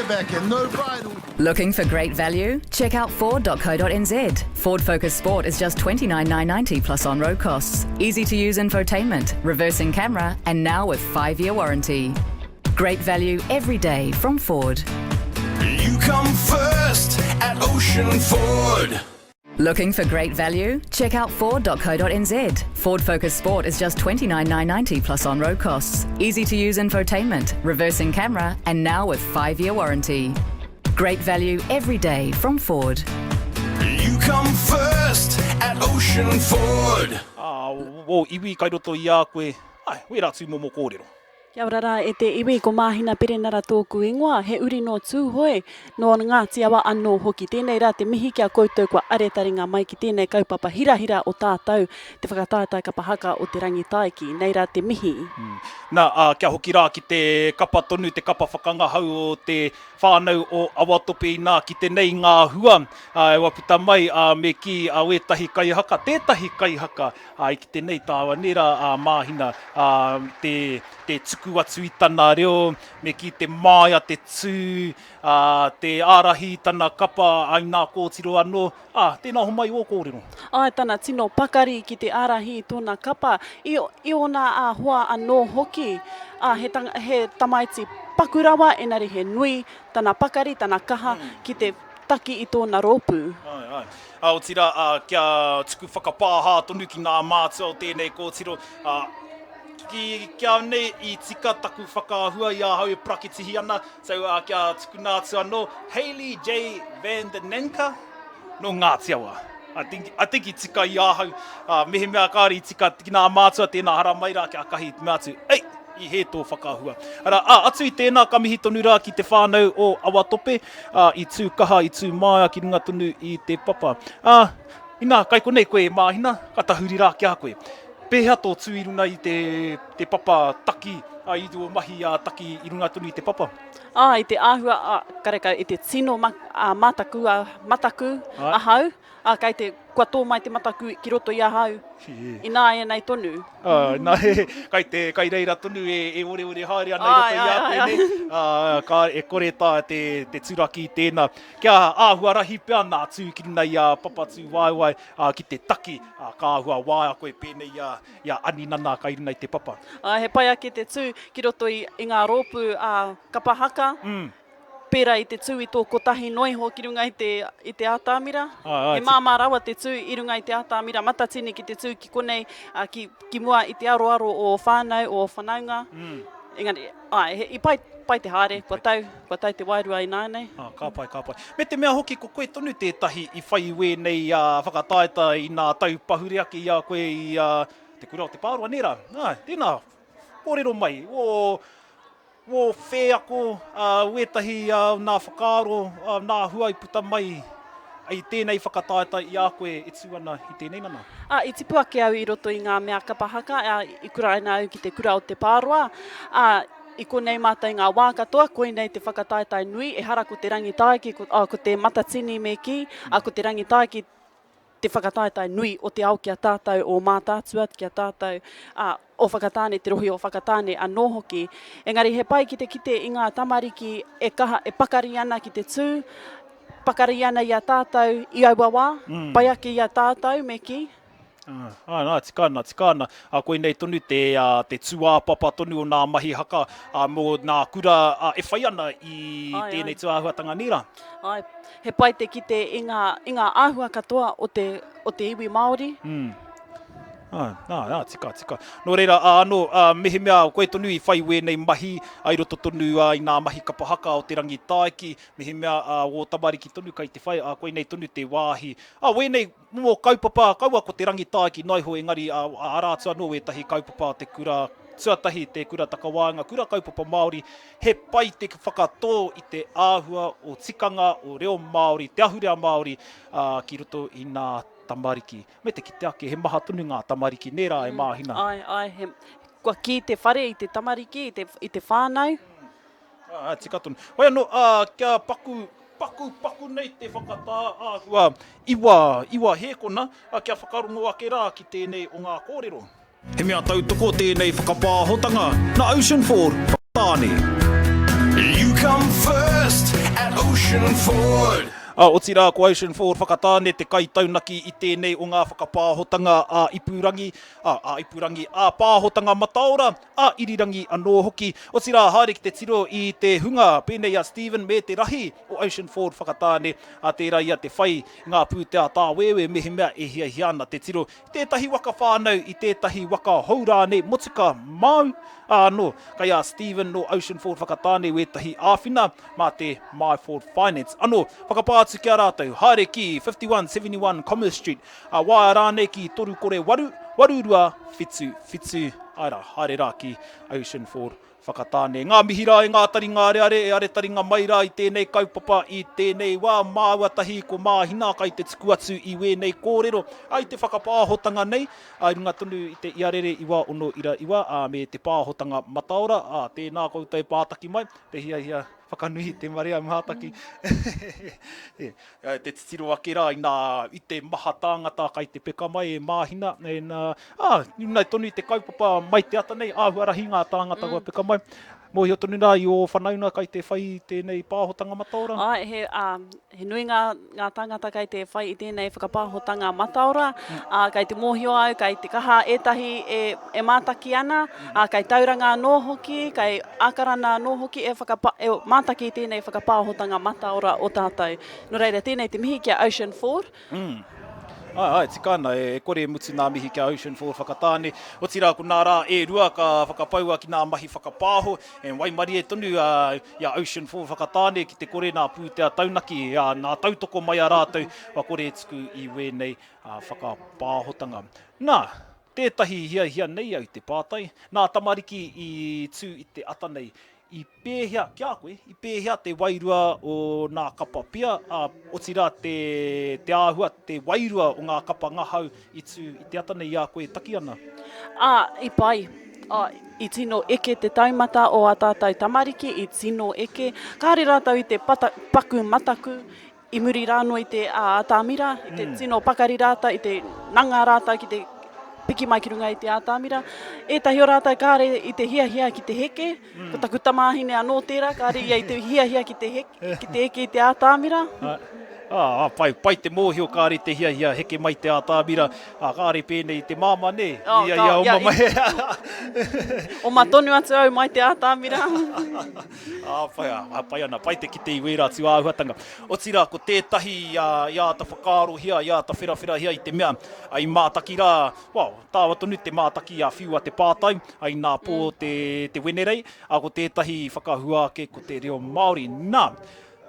bareback and no bridle. Looking for great value? Check out Ford.co.nz. Ford Focus Sport is just $29,990 plus on road costs. Easy to use infotainment, reversing camera, and now with five year warranty. Great value every day from Ford. You come first at Ocean Ford. Looking for great value? Check out Ford.co.nz. Ford Focus Sport is just $29,990 plus on road costs. Easy to use infotainment, reversing camera, and now with five year warranty. Great value every day from Ford. You come first at Ocean Ford. Ā, wō iwi kai roto i a koe, āe, wērā tūmomo kōrero. Kia ora rā e te iwi, ko Māhina Perenara tōku ingoa, he uri nō Tūhoe, nō Ngāti Awa anō hoki. Tēnei rā te mihi ki a koutou kua are taringa mai ki tēnei kaupapa hirahira o tātou, te whakataetae kapa haka o Te Rangitaiki. Nei rā te mihi. Nā, ā, kia hoki rā ki te kapa tonu, te kapa whakangahau o te whānau o Awatope inā kite nei ngā hua, ā, ua puta mai, ā, me kī, ā, wētahi kaihaka, tētahi kaihaka, Ā, i kite nei tāua nei rā a Māhina, ā, te, te tuku atu i tana reo, me kī te māia, te tū, ā, te ārahi i tana kapa, ā, inā kōtiro anō, ā, tēnā homai ō kōrero. Āe, tana tino pakari ki te ārahi i tōna kapa, i, i ōna ā, hoa anō hoki. Ā, he tanga, he tamaiti paku rawa, engari he nui tana pakari, tana kaha ki te taki i tōna rōpū. Āe, āe. Ā, otirā, ā, kia tuku whakapāhā tonu ki ngā mātua o tēnei kōtiro, ā, ki, ki a au nei i tika taku whakaahua i ahau e parakitihi ana, so, ā, kia tukuna atu anō, Hayley J. Van den Anker, nō Ngāti Awa. I think, I think i tika i ahau, ā, mehemea kāore i tika ki ngā mātua, tēnā haramai rā kia kahi te mea atu, ei! I hē tō whakaahua. Arā, ā, atu i tēnā ka mihi tonu rā ki te whānau o Awatope, ā, i tū kaha, i tū māia ki runga tonu i te papa. Ā, inā, kai konei koe e Māhina, ka tahuri rā ki a koe. Pēhea tō tū i runga i te, te papa taki, ā, i tō mahi ā, taki i runga tonu i te papa? Ā, i te āhua, ā, karekau, i te tino ma, ā, mataku, ā, mataku ahau, Ā, kei te, kua tō mai te mataku ki roto i ahau, ināianei tonu. Ā, nā, kai te, kai reira tonu e, e oreore haere ana i roto i a koe, nē? Ā, ka, e kore taea te, te turaki i tēnā. Kia āhua rahi pea nā tū ki runga i a Papatūwaewae, ā, ki te taki, ā, ka āhua waea koe pēnei i a, i a Aninana kai runga i te papa. Ā, he pai ake te tū ki roto i, i ngā rōpū, ā, kapa haka. Pērā i te tū i tō kotahi noa iho ki runga i te, i te atamira. Āe, āe, He māmā rawa te tū i runga i te atamira, matatini ki te tū ki konei, ā, ki, ki mua i te aroaro o ō whānau, o ō whanaunga. Engari, āe, he, i pai, pai te haere, kua tau, kua tau te wairua ināianei. Ā, ka pai, ka pai. Me te mea hoki, ko koe tonu tētahi i whai i wēnei, ā, whakataetae i nā tau pahure ake i a koe i, ā, Te Kura o Te Pāroa, nē rā? Āe, tēnā, kōrero mai, ō, Wō wheako, wētahi o nā whakaaro, nā hua i puta mai i tēnei whakataetae i a koe e tū ana i tēnei nana? Ā, i tipu ake au i roto i ngā mea kapa haka, ā, i kuraina au ki te kura o Te Pāroa, ā, i konei mātou ngā wā katoa, koinei te whakataetae nui, ehara ko te Rangitaiki, ko, ā, ko te Matatini me kī, ā, ko te Rangitaiki te whakataetae nui o te ao ki a tātou, o Mātaatua ki a tātou, ā, o Whakatāne, te rohe o Whakatāne anō hoki. Engari he pai ki te kite i ngā tamariki e kaha, e pakari ana ki te tū, pakari ana i a tātou i aua wā, pai ake i a tātou me kī. Āe, nā, tika ana, tika ana. Ā, koinei tonu te, ā, te tūāpapa tonu o nā mahi haka, ā, mō nā kura, ā, e whai ana i tēnei tūāhuatanga nei rā. Āe, he pai te kite i ngā, i ngā āhua katoa o te, o te iwi Māori. Mm. Āe, āe, āe, tika, tika. Nō reira, ā, anō, ā, mehemea koe tonu i whai wēnei mahi, ā, i roto tonu, ā, i nā mahi kapa haka o Te Rangitāiki, mehemea, ā, wō tamariki tonu kai te whai, ā, koinei tonu te wāhi, ā, wēnei momo kaupapa, kaua ko Te Rangitāiki noa iho, engari, ā, arā atu anō wētahi kaupapa o te kura tuatahi, te kura takawaenga, kura kaupapa Māori, He pai te whakatō i te āhua o tikanga, o reo Māori, te ahurea Māori, ā, ki roto i nā tamariki. Me te kite ake, he maha tonu ngā tamariki, nē rā e Māhina? Āe, āe, he, kua kī te whare i te tamariki, i te, i te whānau. Āe, tika tonu. Hoi anō, ā, kia paku, paku, paku nei te whakatā āhua iwa, iwa hēkona, ā, kia whakarongo ake rā ki tēnei o ngā kōrero. He mea tautoko tēnei whakapāhotanga nā Ocean Ford Whakatāne. You come first. at Ocean Ford. Ā, otirā ko Ocean Ford Whakatāne te kaitaunaki i tēnei o ngā whakapāhotanga ā-ipurangi, ā, ā-ipurangi, ā-pāhotanga mataora, ā-irirangi anō hoki. Otirā, haere ki te tiro i te hunga pēnei a Stephen me te rahi o Ocean Ford Whakatāne, ā, tērā ia te whai i ngā pūtea tāwēwē mehemea e hiahia ana te tiro i tētahi waka whānau, i tētahi waka hou rānei, motuka māu, ā, anō, kei a Stephen nō Ocean Ford Whakatāne wētahi āwhina mā te My Ford Finance. Anō, whakapā atu ki a rātou, haere ki 5171 Commerce Street, ā, waea rānei ki 308 8277, āe rā, haere rā ki Ocean Ford Whakatāne. Ngā mihi rā e ngā taringa areare e are taringa mai rā i tēnei kaupapa i tēnei wā, māua tahi ko Māhina kai te tuku atu i wēnei kōrero, ā, i te whakapāhotanga nei, ā, i runga tonu i te iarere iwa ono ira iwa, ā, me te pāhotanga mataora, ā, tēnā koutou pātaki mai, te hiahia whakanui te marea mātaki, te titiro ake rā inā i te maha tāngata kai te peka mai e Māhina, e nā, ā, i runga tonu i te kaupapa mai te ata nei, āhua rahi ngā tāngata kua peka mai. Mōhio tonu rā i ō whanaunga kai te whai i tēnei pāhotanga mataora? Āe, he, ā, he nui ngā, ngā tāngata kai te whai i tēnei whakapāhotanga mataora, ā, kai te mōhio au, kai te kaha ētahi e, e mātaki ana, ā, kai Tauranga anō hoki, kai Ākarana anō hoki e whakapa, e mātaki i tēnei whakapāhotanga mataora o tātou. Nō reira, tēnei te mihi ki a Ocean Ford. Mm. Āe, āe, tika ana, e kore e mutu nā mihi ki a Ocean Ford Whakatāne. Otirā, ko nā rā e rua ka whakapaua ki nā mahi whakapāho, e waimarie tonu i a Ocean Ford Whakatāne ki te kore nā pūtea taunaki, nā tautoko mai a rātou, kua kore e tuku i wēnei whakapāhotanga. Nā, tētahi hiahia nei au te pātai, nā tamariki i tū i te ata nei, I pēhea, ki a koe, i pēhea te wairua o nā kapa pia, ā, otirā te, te āhua, te wairua o ngā kapa ngahau i tū i te ata nei i a koe e taki ana? Ā, i pai. Ā, i tino eke te taumata o ā tātou tamariki, i tino eke. Kāre rātou i te pata, paku mataku, I muri rānō i te ātamira, i te tino pakari rātou, i te nanga rātou ki te piki mai ki runga i te ātamira. Ētahi o rātou kāre i te hiahia ki te heke, ko taku tamāhine anō tērā, kāre ia i te hiahia ki te heke, ki te eke i te ātamira. Ā, pai, pai te mōhio kāre i te hiahia heke mai te ātamira, ā, kāre pēnei i te māmā, nē? Oh, Ia, ia, oma mai. Oma tonu atu au mai te ātamira. Ā, pai, ā, pai ana, pai te kite i wērā tū āhuatanga. Otirā, ko tētahi i āta whakaarohia, i āta wherawherahia i te mea, i mātaki rā, well, tāua tonu te mātaki a Whiua te pātai, i nā pō te, te Wenerei, ā, ko tētahi i whakahua ake ko te reo Māori. Nā,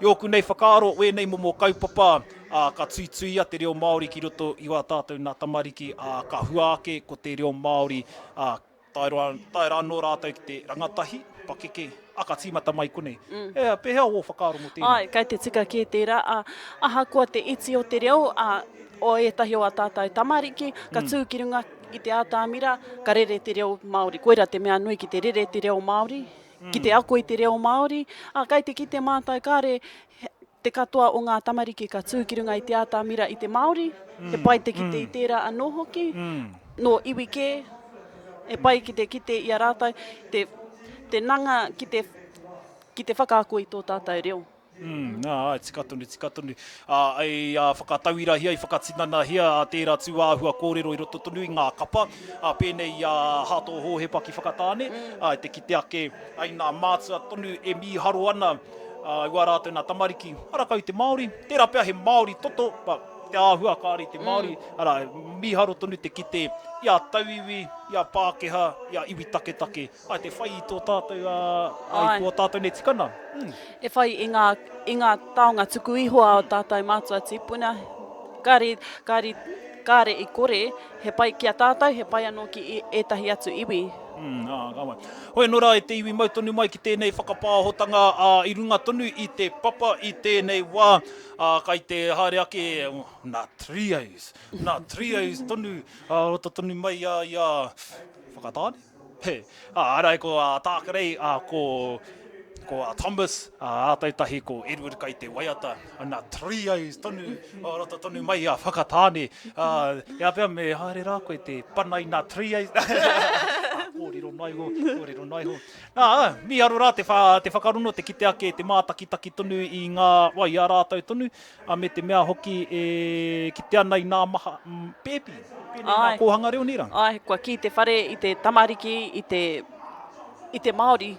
i ōku nei whakaaro, wēnei momo kaupapa, ā, ka tuituia te reo Māori ki roto i wā tātou nā tamariki, ā, ka hua ake ko te reo Māori, ā, Tae roa, tae rā anō rātou ki te rangatahi, pakeke, ā, ka tīmata mai konei. Mm. E, pēhea ō whakaaro mō tēnei? Āe, kei te tika kē tērā, ā, ahakoa te iti o te reo, ā, o ētahi o ā tātou tamariki, ka mm. tū ki runga i te ātamira, ka rere te reo Māori. Koirā te mea nui ki te rere te reo Māori, mm. ki te ako i te reo Māori, ā, kei te kite mātou kāre Te katoa o ngā tamariki ka tū ki runga i te atamira i te Māori, he pai te kite i tērā anō hoki, nō iwi kē, he pai ki te kite i a rātou, te, te nanga ki te, ki te whakaako i tō tātou reo. Mm, ā, āe, tika tonu, tika tonu. Ā, i ā, whakatauirahia, i whakatinanahia ā, tērā tūāhua kōrero i roto tonu i ngā kapa, ā, pēnei i a Hāto Hōhepa ki Whakatāne, ā, i te kite ake, ā, i ngā mātua tonu e mīharo ana, Ā, i wā rātou nā tamariki, ara kau i te Māori, tērā pea he Māori toto, but te āhua kāre i te Māori, arā, mīharo tonu te kite i a tauiwi, i a Pākehā, i a iwi taketake, āe, te whai i tō tātou, ā, i tō tātou nei tikana. Mm. E whai i ngā, i ngā taonga tuku iho a ō tātou mātua tīpuna, kāre, kāre, kāre i kore, he pai ki a tātou, he pai anō ki ētahi atu iwi. Mm, ā, ka wai. Hoi anō rā e te iwi mau tonu mai ki tēnei whakapāhotanga, ā, i runga tonu i te papa i tēnei wā, ā, kai te haere ake nā trios, nā trios tonu, ā, roto tonu mai i a, i a Whakatāne? He, ā, arā, ko a Tākerei, ā, ko, ko a Thomas, ā, rātou tahi ko Edward kai te waiata, nā trios tonu, ā, roto tonu mai i a Whakatāne, ā, e a pea me haere rā koe te pana i nā trios, ā, kōrero. Kōrero noa iho, kōrero noa iho. Nā, mīharo rā te, wha, te whakarono, te kite ake, te mātakitaki tonu i ngā, wai, i a rātou tonu, a, me te mea hoki e kite ana i nā maha pēpi, pēnei ngā kōhanga reo nei rā. Āe, kua kī te whare i te tamariki, i te, i te Māori,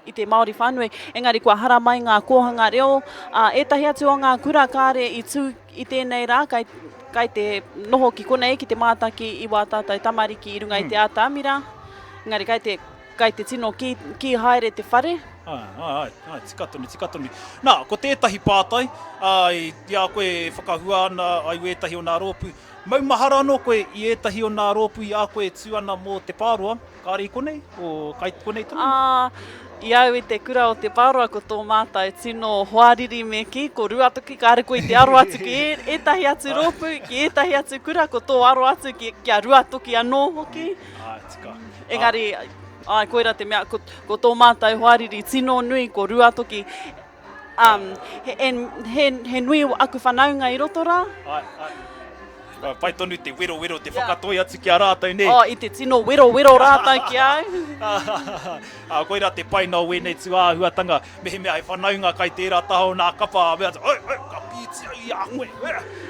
i te Māori whānui, engari kua haramai ngā kōhanga reo, ā, ētahi atu o ngā kura kāre i tū i tēnei rā, kai, kai te noho ki konei ki te mātaki i wā tātou tamariki i runga i te atamira, engari kai te, kai te tino kī, kī haere te whare. Āe, āe, āe, āe, tika tonu, tika tonu. Nā, ko tētahi pātai, ā, i a koe e whakahua ana ai wētahi o nā rōpū, maumahara anō koe i ētahi o nā rōpū i a koe e tū ana mō Te Pāroa, Kāre i konei? O, kai konei tonu? Ā, i au i te kura o Te Pāroa ko tō mātou tino hoariri me kī, ko Ruatoki, kāre koe i te aro atu ki ētahi atu rōpū, ki ētahi atu kura, ko tō aro atu ki, ki a Ruatoki anō hoki. Āe, tika. Engari, āe, koira te mea, ko, ko tō mātou hoariri tino nui, ko Ruatoki. Um, he, and he, he nui aku whanaunga i roto rā. Ai, ai. Pai tonu te werowero, te whakatoi atu ki a rātou, nē? Oh, i te tino werowero rātou ki a au. Ā, koirā te paina o ēnei tūāhuatanga, mehemea he whanaunga kai tērā taha o nā kapa, mea atu, oi, oi, ka pītia i a koe.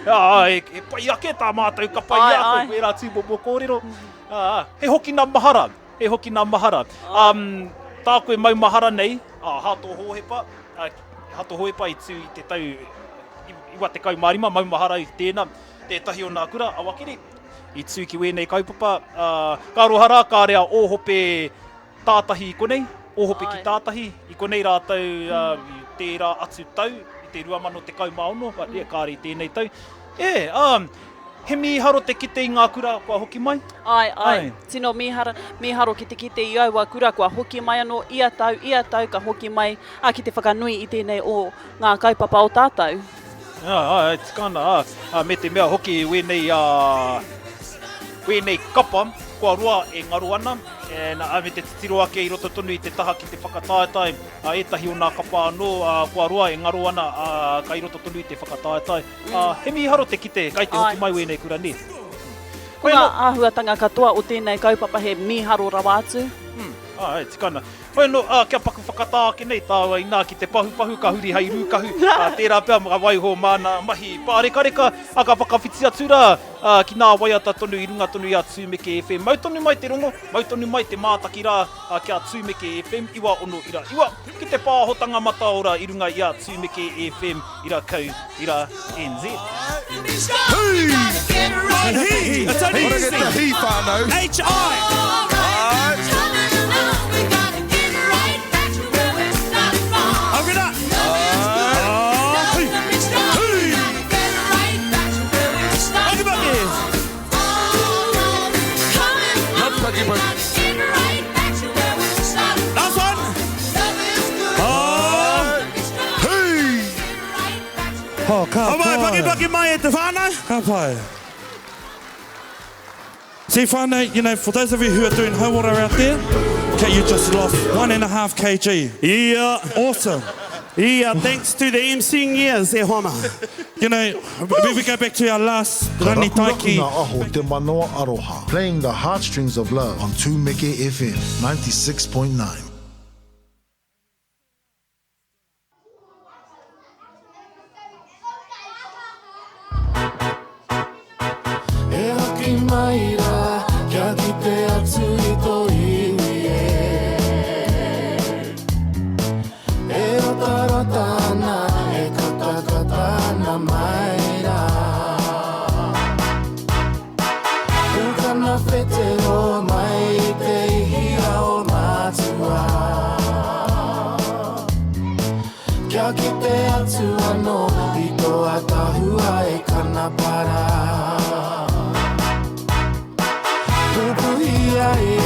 Ā, he, he pai ake tā mātou kapa i a koe, koirā tūmomo kōrero. Ā, he hokina mahara. E hoki nā mahara. Um, tāku e maumahara nei, a Hato Hōhepa, a Hato Hōhepa i tū i te tau 95, maumahara i tēnā, tētahi o nā kura, Awakeri, i tū ki wēnei kaupapa. Uh, ka aroha rā, kāre a Ōhope tātahi i konei, Ōhope ki tātahi, i konei rātou uh, i tērā atu tau, i te 2016, but yeah, kāre i tēnei tau. E, um, he mīharo te kite i ngā kura kua hoki mai? Āe, āe, tino mīhara, mīharo ki te kite i aua kura kua hoki mai anō ia tau, ia tau ka hoki mai, ā, ki te whakanui i tēnei o ngā kaupapa o tātou. Āe, āe, tika ana, ā, ā, me te mea hoki wēnei, ā, wēnei kapa kua roa e ngaro ana, and, ā, me te titiro ake i roto tonu i te taha ki te whakataetae, ā, ētahi o nā kapa anō, ā, kua roa e ngaro ana, ā, kai roto tonu i te whakataetae. Ā, he mīharo te kite, kai te hoki mai wēnei kura nē. Ko ngā āhuatanga katoa o tēnei kaupapa he mīharo rawa atu. Mm, āe, tika ana. Hoi anō, ā, kia paku whakatā ake nei tāua inā ki te pahupahu ka huri hei rūkahu, ā, tērā pea ka waiho māna mahi pārekareka, ā, ka whakawhiti atu rā, ā, ki nā waiata tonu i runga tonu i a Tūmeke FM. Mau tonu mai te rongo, mau tonu mai te mātaki rā, ā, ki a Tūmeke FM, 96.9, ki te pāhotanga mataora i runga i a Tūmeke FM. Ira kau, ira NZ. Hī! It's only easy. Get the hī whānau. H-I. Last one. Oh, ka pai. pai. Pakipaki mai e te whānau. Ka pai. See whānau, you know, for those of you who are doing hauora out there, okay, you just lost 1.5 kg. Yeah. Awesome. Yeah, thanks to the MCing years, e hoa ma. You know, when we go back to our last Ka Rangi rakuraku Taiki. ngā aho te manawa aroha. Playing the heartstrings of love on Tumeke FM 96.9. E hoki mai rā kia kite atu i tō iwi e. E rotarota ana, e katakata ana mai rā. Pūkana whetero mai i te ihi ao matua. Kia kite atu anō i tō ātaahua e kanapara. Pupuhi ai e.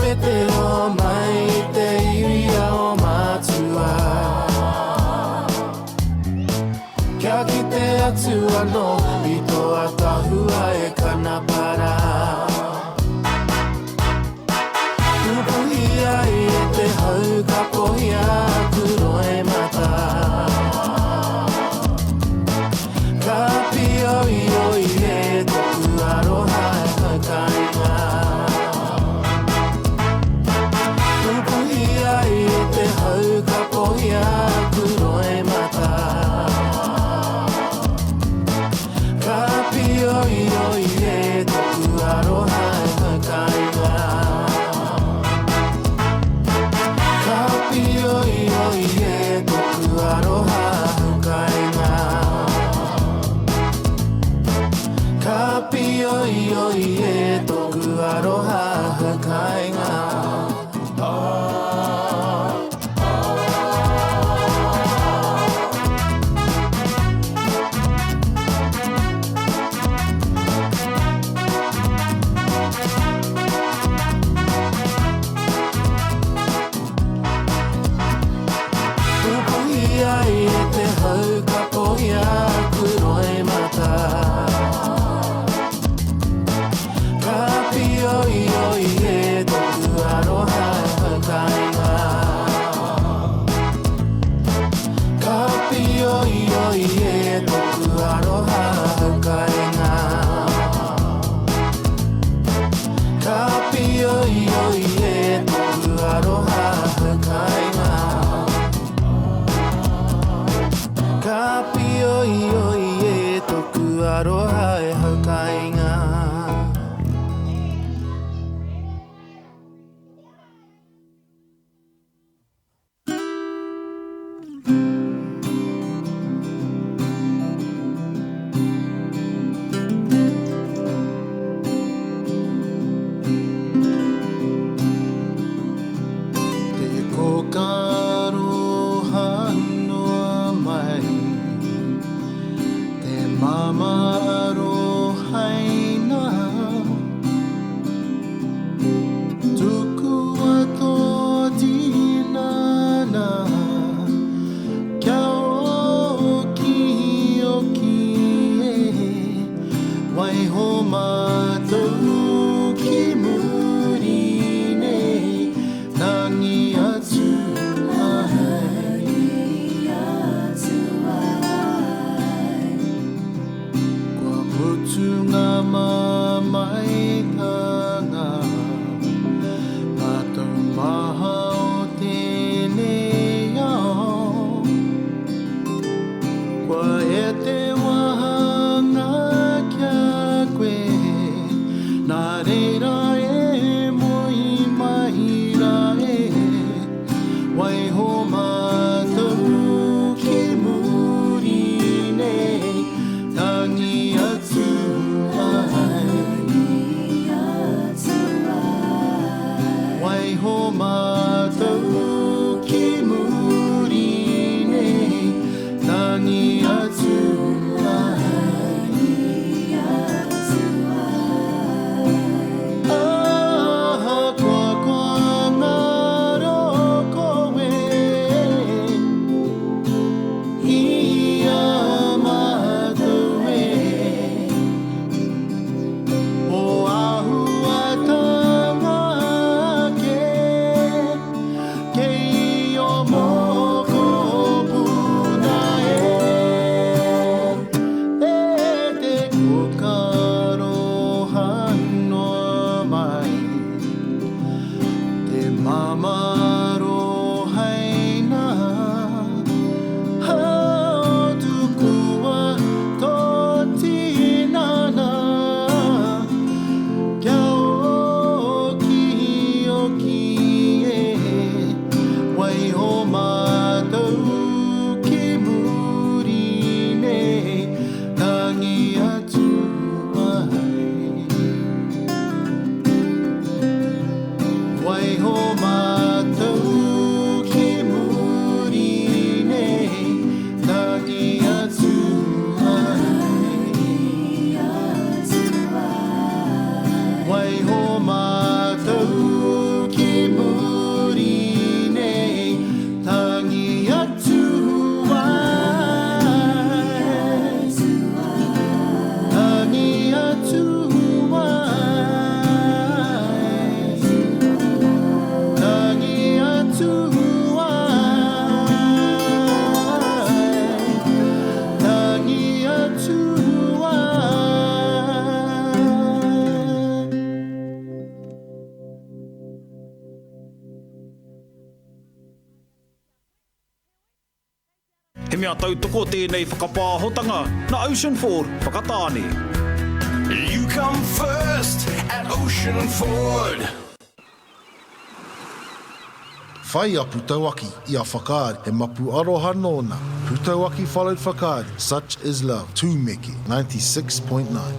me te hoa mai i te iwi a o mātua. Kia kite atu anō i tō ataahua e kanapa rā. Pupuhi ai e te hau kapohia aku roimata. Ka pioioi e toku aroha e haukainga. Pupuhi ai e te hau kapohia aku roimata. Ka pioioi e toku aroha e haukainga. Ka pioioi e toku aroha haukainga. Ka pioioi e toku aroha haukainga. Pupuhi ai e te hau kapohia aku roimata. Ka pioioi e toku aroha e haukainga. Ka pioioi e toku aroha haukainga. Ka pioioi e toku aroha haukainga. Ka pioioi e toku aroha e haukainga. Te kokaroha noa mai, te mama arohaina. Tukua tō tinana kia okioki e, waiho mātou ki muri nei, tangi atu ai. Kua mutu ngā mamaetanga, ngā taumaha o tēnei ao. Kua e te wāhanga ki a koe, nā reira e moe mai rā e, waiho mātou ki muri nei, tangi atu ai. Waiho mātou ki muri nei, tangi atu ai. Ahakoa kua ngaro koe i a mātou e, o āhuatanga ake, kei o mokopuna e, e te kokaroha noa mai, te mama arohaina. Hao tukua tō tinana, kia okioki e, waiho mātou ki muri nei, tangi atu ai. Waiho mātou ki muri nei, tangi atu ai. Waiho mātou ki He mea tautoko tēnei whakapāhotanga nā Ocean Ford Whakatāne. You come first at Ocean Ford. Whai a Putauaki i a Whakaari, he mapu aroha nōna. Putauaki followed Whakaari, such is love. Tūmeke, 96.9.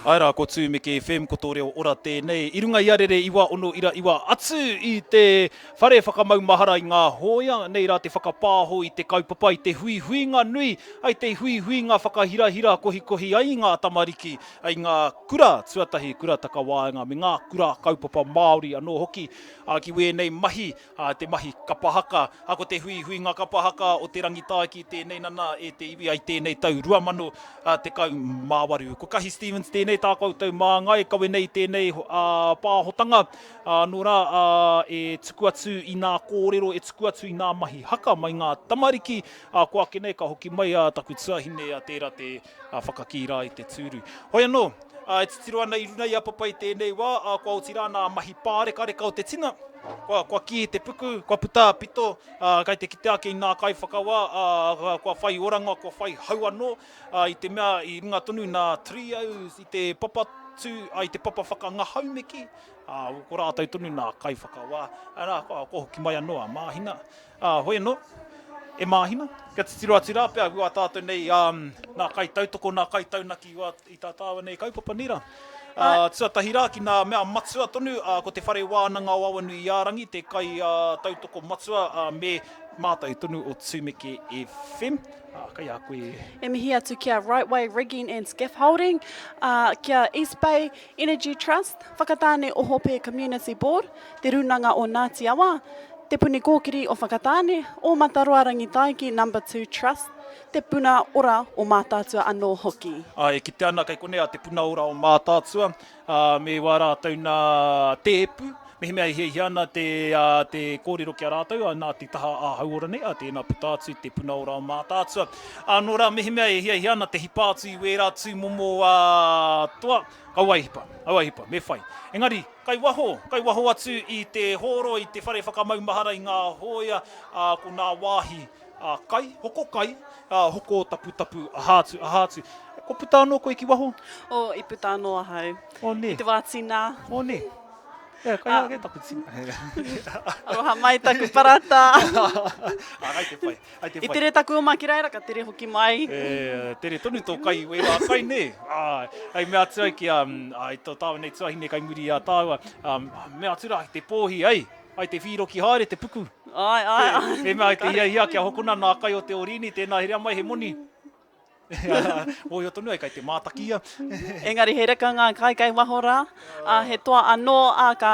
Āe rā, ko Tūmeke FM, ko tō reo ora tēnei. I runga i a Rere 969 atu i te whare whakamaumahara i ngā hōia, nei rā te whakapāho i te kaupapa i te huihuinga nui, ai te huihuinga whakahirahira kohikohi ai i ngā tamariki, i ngā kura tuatahi, kura takawaenga me ngā kura kaupapa Māori anō hoki. Ā, ki wēnei mahi, ā, te mahi kapa haka, ā, ko te huihuinga kapa haka o Te Rangitāiki tēnei nana e te iwi ai tēnei tau 2018. Ko Kahi Stevens tēnei tā koutou māngai, kawe nei tēnei ā, pāhotanga, ā, nō rā, ā, e tuku atu i nā kōrero, e tuku atu i nā mahi haka mai ngā tamariki, ā, ko ake nei ka hoki mai ā, taku tuahine ā, tērā te ā, whakakī rā i te tūru. Hoi anō, Ā, e titiro ana i runa i a Papa i tēnei wā, ā, kua oti rā nā mahi pārekareka o te tina, kua, kua kī te puku, kua puta a pito, ā, kai te kite ake i nā kaiwhakawā, ā, kua whai oranga, kua whai hau anō, ā, i te mea i runga tonu nā trios i te papa tū, ā, i te papa whakangahau me kī, ā, ko rātou tonu nā kaiwhakawā, arā, kua, kua hoki mai anō a Māhina. Ā, hoi anō, e Māhina, kia titiro atu rā pea wā tātou nei, ā, nā kaitautoko, nā kaitaunaki wā i tā tāua nei kaupapa nei rā. Ā, tuatahi rā ki nā mea matua tonu, ā, ko Te Whare Wānanga o Awanuiārangi te kai, ā, tautoko matua, ā, me mātou tonu o Tumeke FM. Ā, kei a koe. E mihi atu ki a Right Way Rigging and Scaffolding, ā, ki a East Bay Energy Trust, Whakatāne Ohope Community Board, Te Rūnanga o Ngāti Awa, Te Puni Kōkiri o Whakatāne, Ōmataroa Rangitaiki Number Two Trust, Te Puna Ora o Mātaatua anō hoki. Ā, e kite ana kei konei a Te Puna Ora o Mātaatua, ā, me wā rātou nā tēpu, mehemea e hiahia ana te, ā, te kōrero ki a rātou, ā, nā te taha ā-hauora nei, ā, tēnā puta atu Te Puna Ora o Mātaatua. Ā, nō rā, mehemea e hiahia ana te hipa atu i wērā tūmomo, ā, toa, kaua e hipa, kaua e hipa, me whai. Engari, Kai waho, kai waho atu i te hōro, i te whare whakamaumahara i ngā hōia, ā, ko nā wāhi, ā, kai, hoko kai, ā, hoko taputapu, aha atu, aha atu. Kua puta anō koe ki waho? Oh, i puta anō ahau. Oh, nē. I te wā tina. Oh, nē. Yeah, kai ake taku tina. Aroha mai taku parata. Ā, kai te pai. Ai te whai. I tere taku oma ki reira, ka tere hoki mai. E, tere tonu tō kai i wērā kai, nē? Āe. Hei mea atu ai ki a, ai tō tāua nei tuahine kai muri i a tāua, um, mea atu rā ki te pōhi, ei, ai te whīroki haere te puku. Āe, āe, āe. Me mea ai te hiahia kia hokona nā kai o te orīni, tēnā herea mai he moni. Mōhio tonu ai kai te mātaki ia. Engari he reka ngā kai kei waho rā, ā, he toa anō, ā, ka,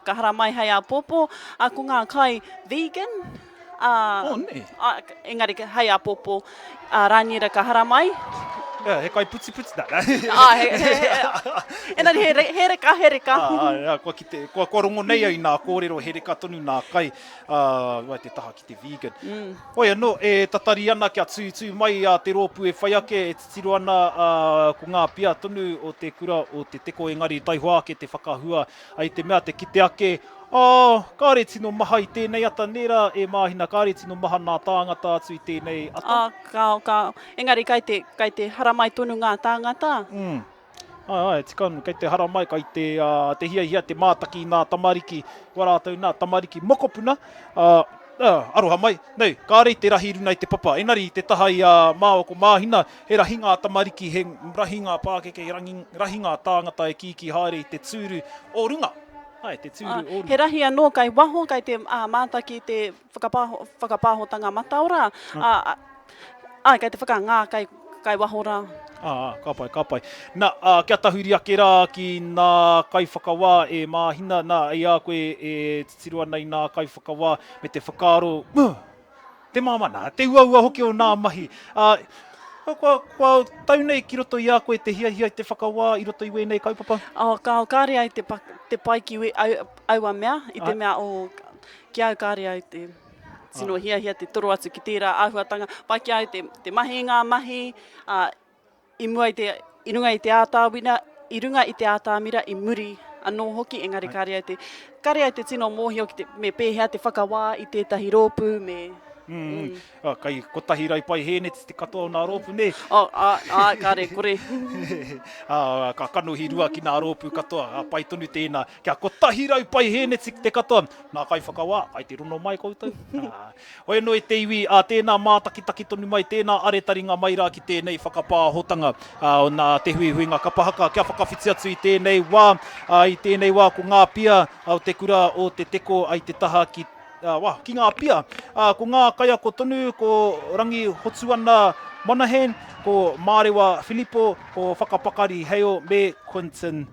ka haramai hei āpōpō, ā, ko ngā kai vegan, ā, Oh, nē. ā, engari hei āpōpō, ā, Rāniera ka haramai. Yeah, he kai putiputi, nā, nā. Ā, he, he, he, engari he, he reka, he reka. Ā, ā, ā, kua kite, kua, kua rongo nei au i nā kōrero, he reka tonu nā kai, ā, wai te taha ki te vegan. Mm. Hoi anō, e tatari ana kia tūtū mai a te rōpū e whai ake, e titiro ana a, ko ngā pia tonu o te kura o Te Teko engari taihoa ake te whakahua i te mea te kite ake, oh, kāre tino maha i tēnei ata nē rā e Māhina, kāre tino maha nā tāngata atu i tēnei ata. Ah, kao, kao. Engari kai te, kai te haramai tonu ngā tāngata. Mm. Āe, āe, tika ana, kei te haramai, kei te, uh, te hiahia te mātaki i nā tamariki, kua rātou nā tamariki mokopuna, uh, uh, aroha mai, nei, kāre i te rahi runa i te papa, engari i te taha i a māua ko Māhina, he rahi ngā tamariki, he rahi ngā pākeke, he rangi, rahi ngā tāngata e kīkī haere i te tūru o runga. Āe, te tūru o runga. He rahi anō kai waho, kai te uh, mātaki te whakapāho, whakapāhotanga mataora, ā, āe, kei te whakangā kai, kai waho rā. Ā, ka pai, ka pai. Na, ā, kia tahuri ake rā ki nā kaiwhakawā e Māhina, nā, i a koe e titiro ana i nā kaiwhakawā me te whakaaro, uh, te māmā, nā, te uaua hoki o nā mahi. Ā, kua, kua tau nei ki roto i a koe te hiahia i te whakawā i roto i wēnei kaupapa? Oh, kāo, kāre ai te, te pai ki we, au, aua mea, i te mea, oh, Ki au kāre au te tino hiahia te toro atu ki tērā āhuatanga. Pai ki a au te, te mahi i ngā mahi, ā, i mua i te, i runga i te ātāwina, i runga i te ātāmira, i muri anō hoki, engari kāre au te, kāre au te tino mōhio ki te, me pēhea te whakawā i tētahi rōpū, me. Mm. Kai 100 paihēneti te katoa o nā rōpū, nē? Oh, ā, ā, kāre, kore. Ā, ka kanohi rua ki nā rōpū katoa, ā, pai tonu tēnā. Kia 100 paihēneti te katoa, nā kaiwhakawā, kai te rono mai koutou. Ā, hoi anō e te iwi, ā, tēnā mātakitaki tonu mai, tēnā aretaringa mai rā ki tēnei whakapāhotanga, ā, o nā te huihuinga kapa haka kia whakawhiti atu i tēnei wā, ā, i tēnei wā ko ngā pia o te kura o Te Teko ai te taha ki Wā, ki ngā pia. Ā, ko ngā kaiako tonu, ko Rangi Hotuana Monaghan, ko Mārewa Filipo, ko Whakapakari Hale me Quinton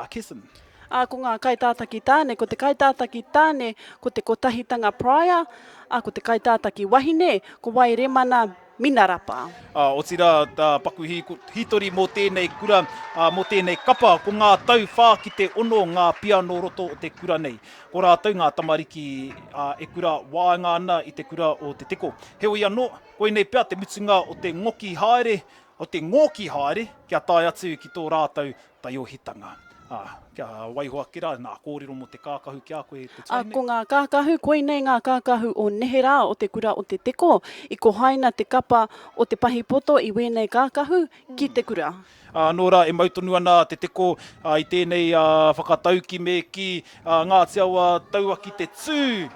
Kesson. Ā, ko ngā kaitātaki tāne, ko te kaitātaki tāne, ko te Kotahitanga Pryor, ā, ko te kaitātaki wahine, ko Wairemana Minarapa. Ā, otirā, tā paku hītori mō tēnei kura, ā, mō tēnei kapa, ko ngā tau whā ki te ono ngā pia nō roto o te kura nei. Ko rātou ngā tamariki, ā, e kura waenga ana i te kura o Te Teko. Heoi anō, koinei pea te mutunga o te ngoki haere, o te ngōki haere kia tae atu ki tō rātou taiohitanga. Ā, kia waiho ake rā nā kōrero mō te kākahu ki a koe te Ā, tuahine. ko ngā kākahu, koinei ngā kākahu o neherā o te kura o Te Teko, i kohaina te kapa o te pahi poto i wēnei kākahu ki te kura. Ā, nō rā e mau tonu ana Te Teko i tēnei whakatauki me kī, Ngāti Awa taua ki te tū,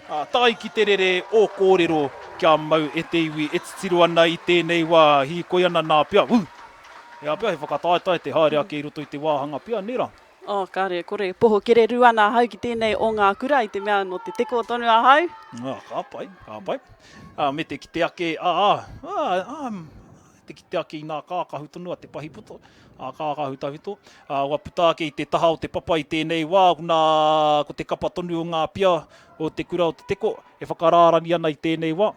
ā, tae ki te rere ō kōrero kia mau e te iwi e titiro ana i tēnei wā, hīkoi ana nā pea, ū! He aha pea, he whakataetae te haere ake i roto i te wāhanga pea, nē rā? Oh, kāre, kore, poho kererū ana ahau ki tēnei o ngā kura i te mea nō Te Teko tonu ahau. Ah, ka pai, ka pai. Ah, me te kite ake, ah, ah, ah, ah, te kite ake i nā kākahu tonu a te pahipoto, a kākahu tawhito. Ah, kua puta ake i te taha o te papa i tēnei wā, nā, ko te kapa tonu o ngā pia o te kura o Te Teko e whakarārani ana i tēnei wā.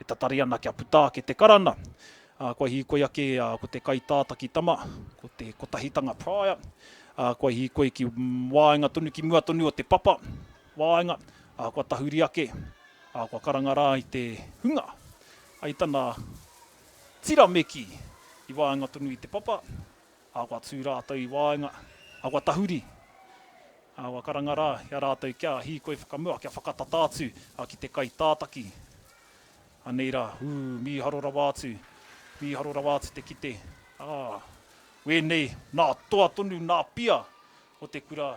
E tatari ana kia puta ake te karana, ā, kua hīkoi ake ko te kaitātaki tama, ko te kotahitanga Pryor, ā, kua hīkoi ki waenga tonu, ki mua tonu o te papa waenga, ā, kua tahuri ake, ā, kua karanga rā i te hunga, ai tana tira me kī, i waenga tonu i te papa, ā, kua tū rātou i waenga, ā, kua tahuri, ā, kua karanga rā i a rātou kia hīkoi whakamua, kia whakatata atu ki te kaitātaki. Anei rā, ū, mīharo rawa atu, mīharo rawa atu te kite, ā, wēnei nā toa tonu nā pia o te kura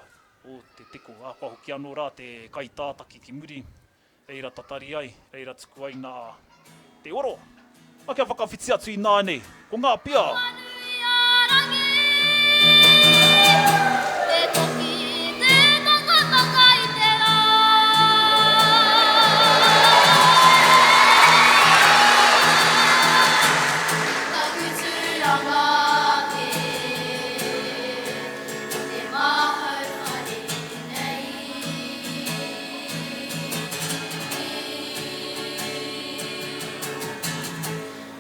o Te Teko, ā, kua hoki anō rā te kaitātaki ki muri. Reira tatari ai, reira tuku ai nā te oro. A kia whakawhiti atu ināianei, ko ngā pia.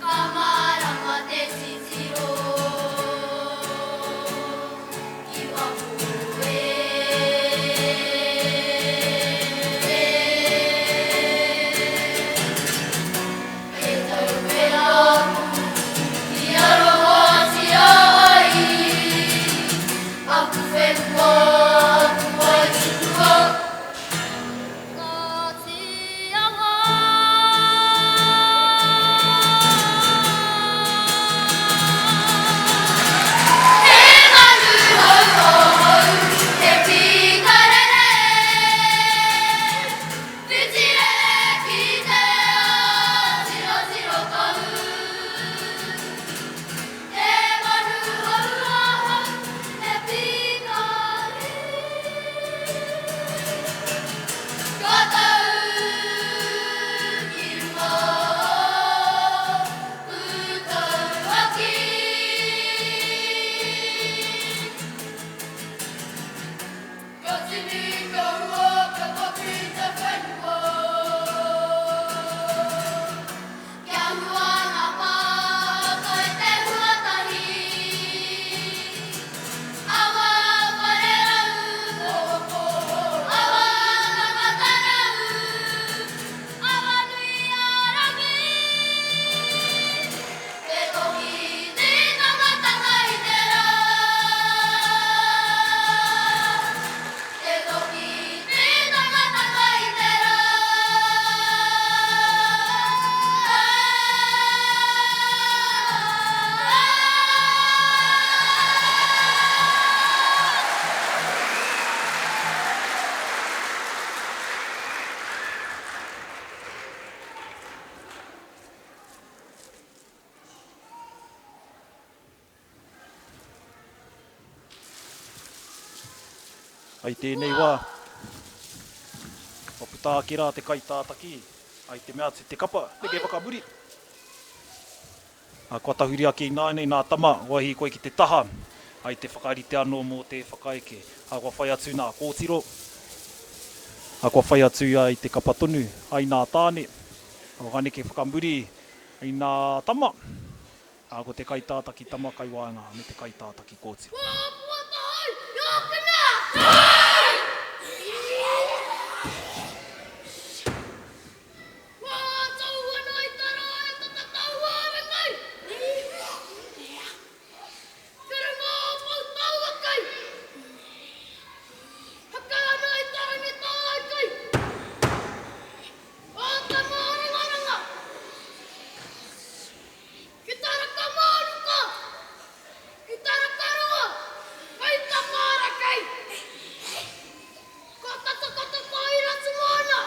Ka mārama te titiro ki waho e. He tau weraku i arohatia ai aku whenua, aku waituhua. Ngāti Awa. He manu hou hou, he pīka rere, Whiti rere ki te ao, tirotiro ka ū. He manu hou ahau, he pīka rere. Ka tau ki runga Pūtauaki. Ka tini, ka hua, ka taki te whenua. Kia hua ngā pātai te huatahi. Awa wharerau, awa takatarau, awa nui a rangi. Te tohi te tangata i te rā. Te tohi. Ai tēnei wā, kua puta ake rā te kaitātaki, ai te mea atu te kapa, neke whakamuri. Ā, kua tahuri ake ināianei nā tama, kua hīkoi ki te taha, ai te whakarite anō mō te whakaeke. Ā, kua whai atu nā kōtiro, ā, kua whai atu ia i te kapa tonu, ai nā tāne, ā, kua neke whakamuri i nā tama, ā, ko te kaitātaki tama kai waenga me te kaitātaki kōtiro. Ko Tatakoto ira Tumona!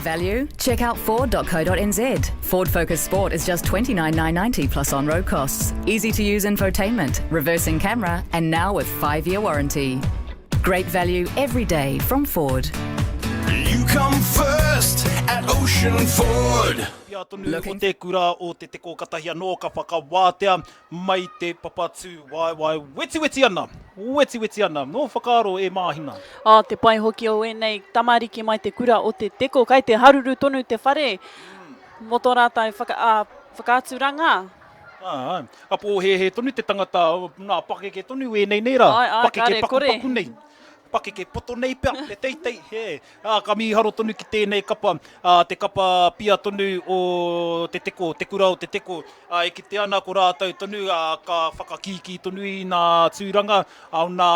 value? Check out Ford.co.nz. Ford Focus Sport is just $29,990 plus on road costs. Easy to use infotainment, reversing camera, and now with five year warranty. Great value every day from Ford. You come first at Ocean Ford. Pia tonu o te kura o Te Teko katahi anō ka whakawātea mai te papa tūwaewae wetiweti ana, wetiweti ana, nō whakaaro e Māhina. Oh, te pai hoki o ēnei tamariki mai te kura o Te Teko, kai te haruru tonu te whare mō tō rātou whaka, ā, whakaaturanga. Ā, ka pōhēhē tonu te tangata, nā pakeke tonu ēnei nei rā, Āe, āe, pakeke kāre kore. pakupaku nei. Pakeke poto nei pea, te teitei, he. Ā, ka mīharo tonu ki tēnei kapa, ā, te kapa pia tonu o Te Teko, te kura o Te Teko, ā, e kite ana ko rātou tonu, ā, ka whakakīkī tonu i nā tūranga, ā, o nā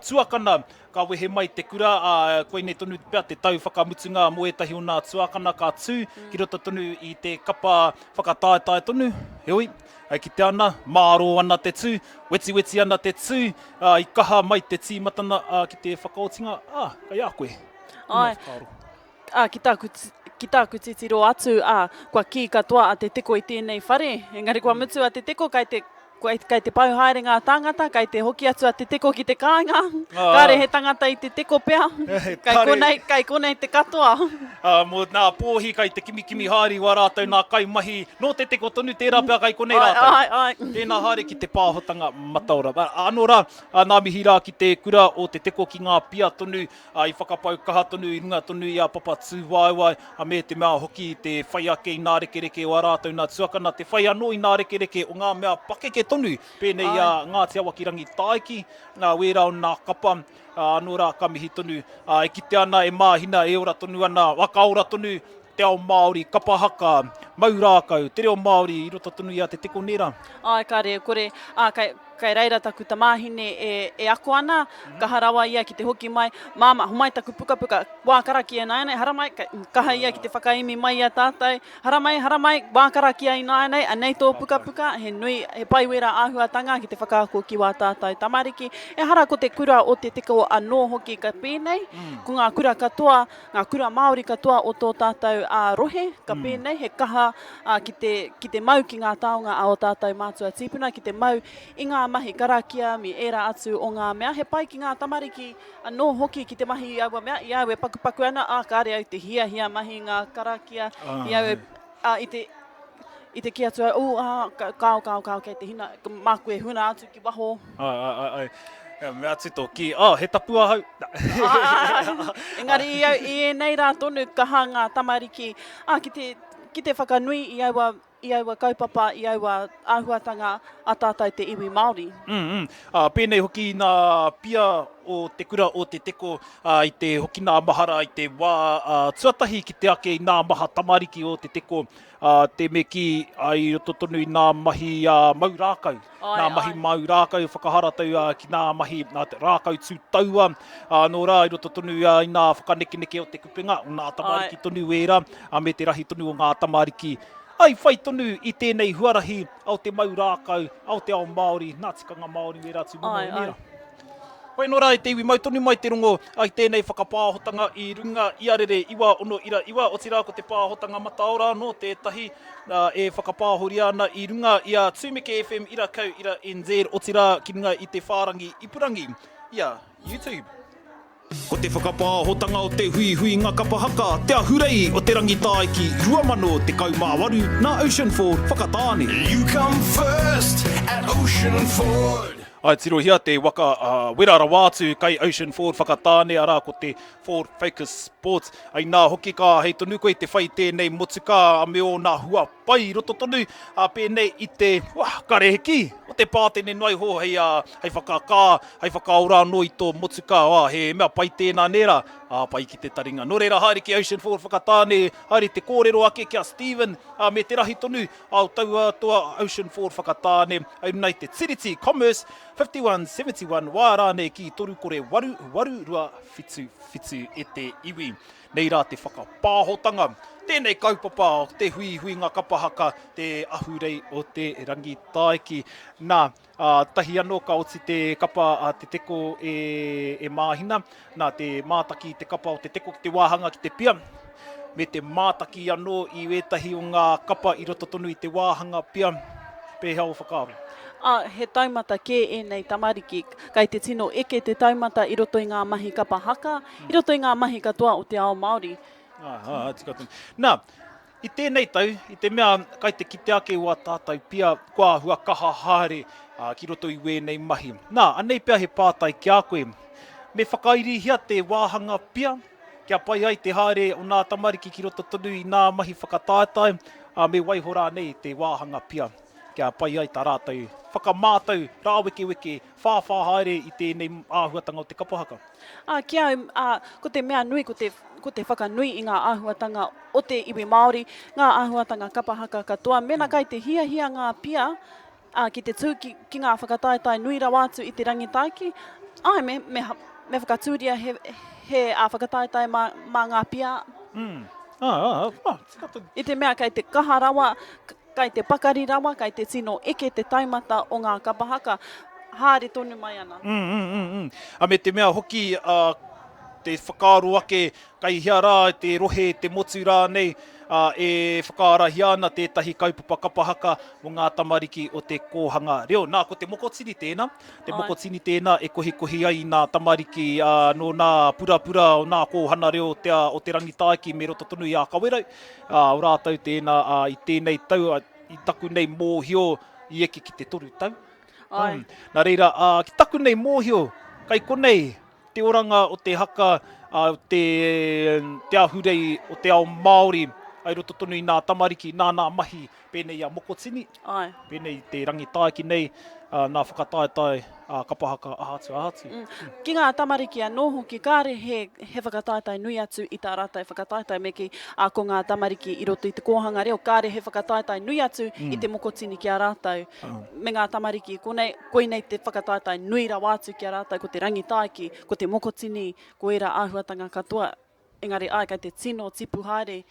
tuakana, ka wehe mai te kura, ā, koinei tonu pea te tau whakamutunga mō ētahi o nā tuakana ka tū ki roto tonu i te kapa whakataetae tonu, heoi, E kite ana, mārō ana te tū, wetiweti ana te tū, ā, i kaha mai te tīmatana, ā, ki te whakaotinga, ā, kei a koe. Āe, ā, ki tāku, ki tāku titiro atu, ā, kua kī katoa a Te Teko i tēnei whare, engari kua mutu a Te Teko, kei te, kei te pau haere ngā tāngata, kei te hoki atu a Te Teko ki te kāinga, kāre he tangata i Te Teko pea, kei konei, kei konei te katoa. Ā, mō nā pōhi kai te kimikimi haere i wā rātou nā kaimahi, nō te teko tonu tērā pea kai konei rātou. Āe, āe, āe. Tēnā haere ki te pāhotanga mataora. Anō rā, nā mihi rā ki te kura o Te Teko ki ngā pia tonu, ā, i whakapau kaha tonu i runga tonu i a Papatūwaewae, ā, me te mea hoki te whai ake i nā rekereke o ā rātou nā tuakana, te whai anō i nā rekereke o ngā mea pakeke tonu, pēnei i a Ngāti Awa ki Rangitāiki, ā, wērā o nā kapa, Ā, anō rā, ka mihi tonu, ā, e kitea ana, e māhina, e ora tonu ana, ā, ka ora tonu te ao Māori, kapa haka, mau rākau, te reo Māori i roto tonu i a Te Teko nē rā? Āe, kāre e kore, ā, kei, kei reira taku tamāhine e, e ako ana, kaha rawa ia ki te hoki mai, Māmā, homai taku pukapuka, wā karakia ināianei, haramai, kei, kaha ia ki te whakaemi mai i a tātou, Haramai, haramai, wā karakia ināianei, anei tō pukapuka, he nui, he pai wērā āhuatanga ki te whakaako ki wā tātou tamariki. Ehara ko te kura o Te Teko anō hoki ka pēnei, ko ngā kura katoa, ngā kura Māori katoa o tō tātou rohe ka pēnei, he kaha ki te, ki te mau ki ngā taonga a ō tātou mātua tīpuna, ki te mau i ngā mahi karakia me ērā atu o ngā mea. He pai ki ngā tamariki Anō hoki ki te mahi i aua mea, i a au e pakupaku ana, ā, kāre au te hiahia mahi ngā karakia, i au e, ā, i te, i te kī atu au, ū, ā, kāo, kāo, kāo, kei te hina, māku e huna atu ki waho. Āe, āe, āe, āe. Mea atu tō kī, ā, he tapu ahau. Āe, āe, āe. Engari i au, i ēnei rā tonu kaha ngā tamariki, ā, ki te, ki te whakanui i aua, i aua kaupapa, i aua āhuatanga a tātou te iwi Māori. Mm, mm. Ā, pēnei hoki nā pia o te kura o Te Teko, ā, i te hoki nā mahara i te wā ā, tuatahi ki te ake i nā maha tamariki o Te Teko, ā, te me kī, ā, i roto tonu i nā mahi ā, mau rākau, Āe, nā mahi āe. mau rākau whakaharatau ā, ki nā mahi nā te rākau tū taua, ā, nō rā i roto tonu ā, i nā whakanekeneke o te kupenga, o nā tamariki Āe. tonu ērā, ā, me te rahi tonu o ngā tamariki Ai whai tonu i tēnei huarahi ao te mau rākau, ao te ao Māori, nā tikanga Māori wērā tūmomo Ai, i ai. nērā. Hoi anō rā e te iwi mau tonu mai te rongo i tēnei whakapāhotanga i runga i a Rere 9609, otirā ko te pāhotanga mataora anō tētahi e whakapāhoria ana i runga i a Tumeke FM ira kau ira NZ, otirā ki runga i te whārangi ipurangi i a YouTube. Ko te whakapāhotanga o te huihuinga kapa haka Te Ahurei o Te Rangitāiki 2018 nā Ocean Ford Whakatāne. You come first at Ocean Ford. I tirohia te waka wera rawa atu kai Ocean Ford Whakatāne, arā ko te Ford Focus Sport. Inā hoki ka āhei tonu koe te whai tēnei motukā me ōna hua pai i roto tonu, ā, pēnei i te, wah, kare he kī, o te pātene noa iho hei, ā, hei whakakā, hei whakaora anō i tō motukā, ā, he mea pai tēnā nē rā, ā, pai ki te taringa. Nō reira, haere ki Ocean Ford Whakatāne, haere te kōrero ake ki a Stephen, ā, me te rahi tonu, ā, o taua toa Ocean Ford Whakatāne, hei runga i te Tiriti Commerce 5171, wā rānei ki 3 0 8 8 2 7 7 e te iwi. Nei rā te whakapāhotanga, tēnei kaupapa o te huihuinga kapa haka, te ahurei o te Rangitāiki. Nā, ā, tahi anō ka oti te kapa a Te Teko e, e Māhina, nā te mātaki i te kapa o Te Teko ki te wāhanga ki te pia. me te mātaki anō i ētahi o ngā kapa i roto tonu i te wāhanga pia, pēhea ō whakaaro? Ā, he taumata kē ēnei tamariki. Kai te tino eke te taumata i roto i ngā mahi kapa haka, i roto i ngā mahi katoa o te ao Māori. Ā, ā, tika tonu. Nā, i tēnei tau, i te mea kai te kite ake wā tātou pia kua āhua kaha haere ki roto i wēnei mahi. Nā, anei pea he pātai ki a koe. Me whakairihia te wāhanga pia? Kia pai ai te haere o nā tamariki ki roto tonu i nā mahi whakataetae, ā, me waiho rānei te wāhanga pia kia pai ai tā rātou whakamātau, rāwekeweke, whāwhā haere i tēnei āhuatanga o te kapa haka. Ā, ki au, ā, ko te mea nui ko te, ko te whakanui i ngā āhuatanga o te iwi Māori, ngā āhuatanga kapa haka katoa, mēnā kai te hiahia ngā pia, ā, ki te tū ki, ki ngā whakataetae nui rawa atu i te Rangitāiki, āe, me, me, me whakatūria he, he ā, whakataetae mā, mā ngā pia. Mm. Ā, ā, ā, tika tonu. I te mea kei te kaha rawa, kei te pakari rawa, kei te tino eke te taumata o ngā kapa haka, haere tonu mai ana. Mm, mm, mm, mm. A me te mea hoki, ā, te whakaaro ake Kei hea rā te rohe, te motu rānei, ā, e whakaarahia ana tētahi kaupapa kapa haka mō ngā tamariki o te kōhanga reo. Nā, ko te mokotini tēnā, te mokotini tēnā e kohikohi ai i nā tamariki, ā, nō nā purapura o nā kōhana reo o te, o Te Rangitāiki me roto tonu i a Kawerau, ā, o rātou tēnā, ā, i tēnei tau, ā, i taku nei mōhio i eke ki te toru tau. Āe. Nā reira, ā, ki taku nei mōhio, kai konei, Te oranga o te haka, te, te ahurei o te ao Māori, ai roto tonu i nā tamariki, nā nā mahi pēnei i a Mokotini, Āe. pēnei i te Rangitāiki nei, nā whakataetae, kapa haka, aha atu, aha atu. Mm. Ki ngā tamariki anō hoki, kāre he, he whakataetae nui atu i tā rātou whakataetae, me kī, ā, ko ngā tamariki i roto i te kōhanga reo, kāre he whakataetae nui atu mm. i te Mokotini ki a rātou. Me ngā tamariki i konei, koinei te whakataetae nui rawa atu ki a rātou, ko te Rangitāiki, ko te Mokotini, ko ērā āhuatanga katoa. Engari āe, kei te tino tipu haere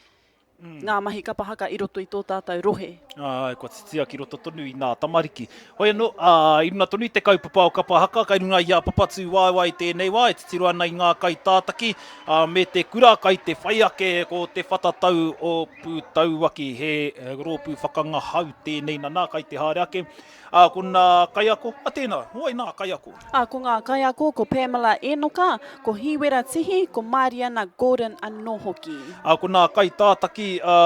ngā mahi kapa haka i roto i tō tātou rohe. Āe, kua titia ki roto tonu i nā tamariki. Hoi anō, ā, i runga tonu i te kaupapa o kapa haka, kai runga i a Papatūwaewae i tēnei wā, e titiro ana i ngā kaitātaki, ā, me te kura kai te whai ake ko te whatatau o Pūtauaki, he rōpū whakangahau tēnei nana kai te haere ake. Ā, ko nā kaiako, a tēnā, ko wai nā kaiako? Ā, ko ngā kaiako, ko Pamela Enoka, ko Hīwera Tihi, ko Māriana Gordon anō hoki. Ā, ko nā kaitātaki, ā,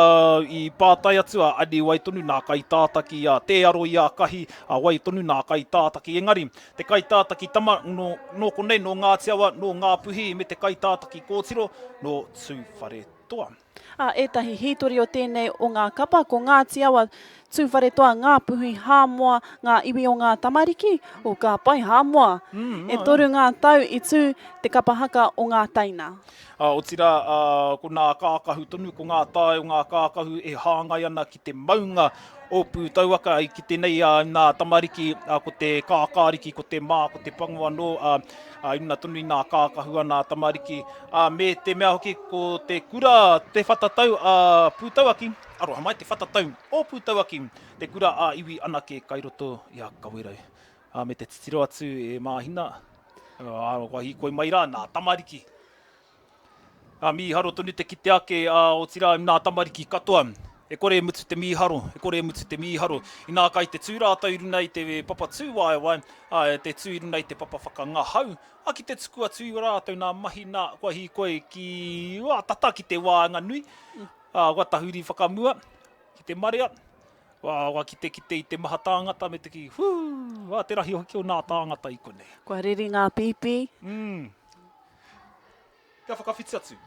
i pātai atu a Ani wai tonu nā kaitātaki, ā, tē aro i a Kahi, ā, wai tonu nā kaitātaki. Engari, te kaitātaki tama, nō, nō konei, nō Ngāti Awa, nō Ngāpuhi, me te kaitātaki kōtiro, nō Tūwharetoa. Ā, ētahi hītori o tēnei o ngā kapa, ko Ngāti Awa, Tūwharetoa, Ngāpuhi, Hāmoa, ngā iwi o ngā tamariki, o Ka Pai Hāmoa. E toru ngā tau i tū te kapa haka o ngā teina. Ā, otirā, ā, ko nā kākahu tonu, ko ngā tae o ngā kākahu e hāngai ana ki te maunga o Pūtauaka, i kite nei ā, nā tamariki, ā, ko te kākāriki, ko te mā, ko te pango anō, ā, ā, i runga tonu i nā kākahu a nā tamariki, ā, me te mea hoki ko te kura Te Whatatau a Pūtauaki, aroha mai, Te Whatatau o Pūtauaki, te kura ā-iwi anake kai roto i a Kawerau. Ā, me te titiro atu e Māhina, ā, kua hīkoi mai rā nā tamariki. Ā, mīharo tonu te kite ake, ā, otirā, nā tamariki katoa. E kore e mutu te mīharo, e kore e mutu te mīharo. Inā kai te tū rātou i runa i te papa tūwaewae, ā, te tū i runa i te papa whakangahau, ā, ki te tuku atu i rātou nā mahi nā, kua hīkoi ki, ā, tata ki te waenganui, ā, kua tahuri whakamua ki te marea, ā, kua kitekite i te maha tāngata me te kī, whū, ā, te rahi hoki o nā tāngata i konei. Kua reri ngā pīpī. Mm. Kia whakawhiti atu.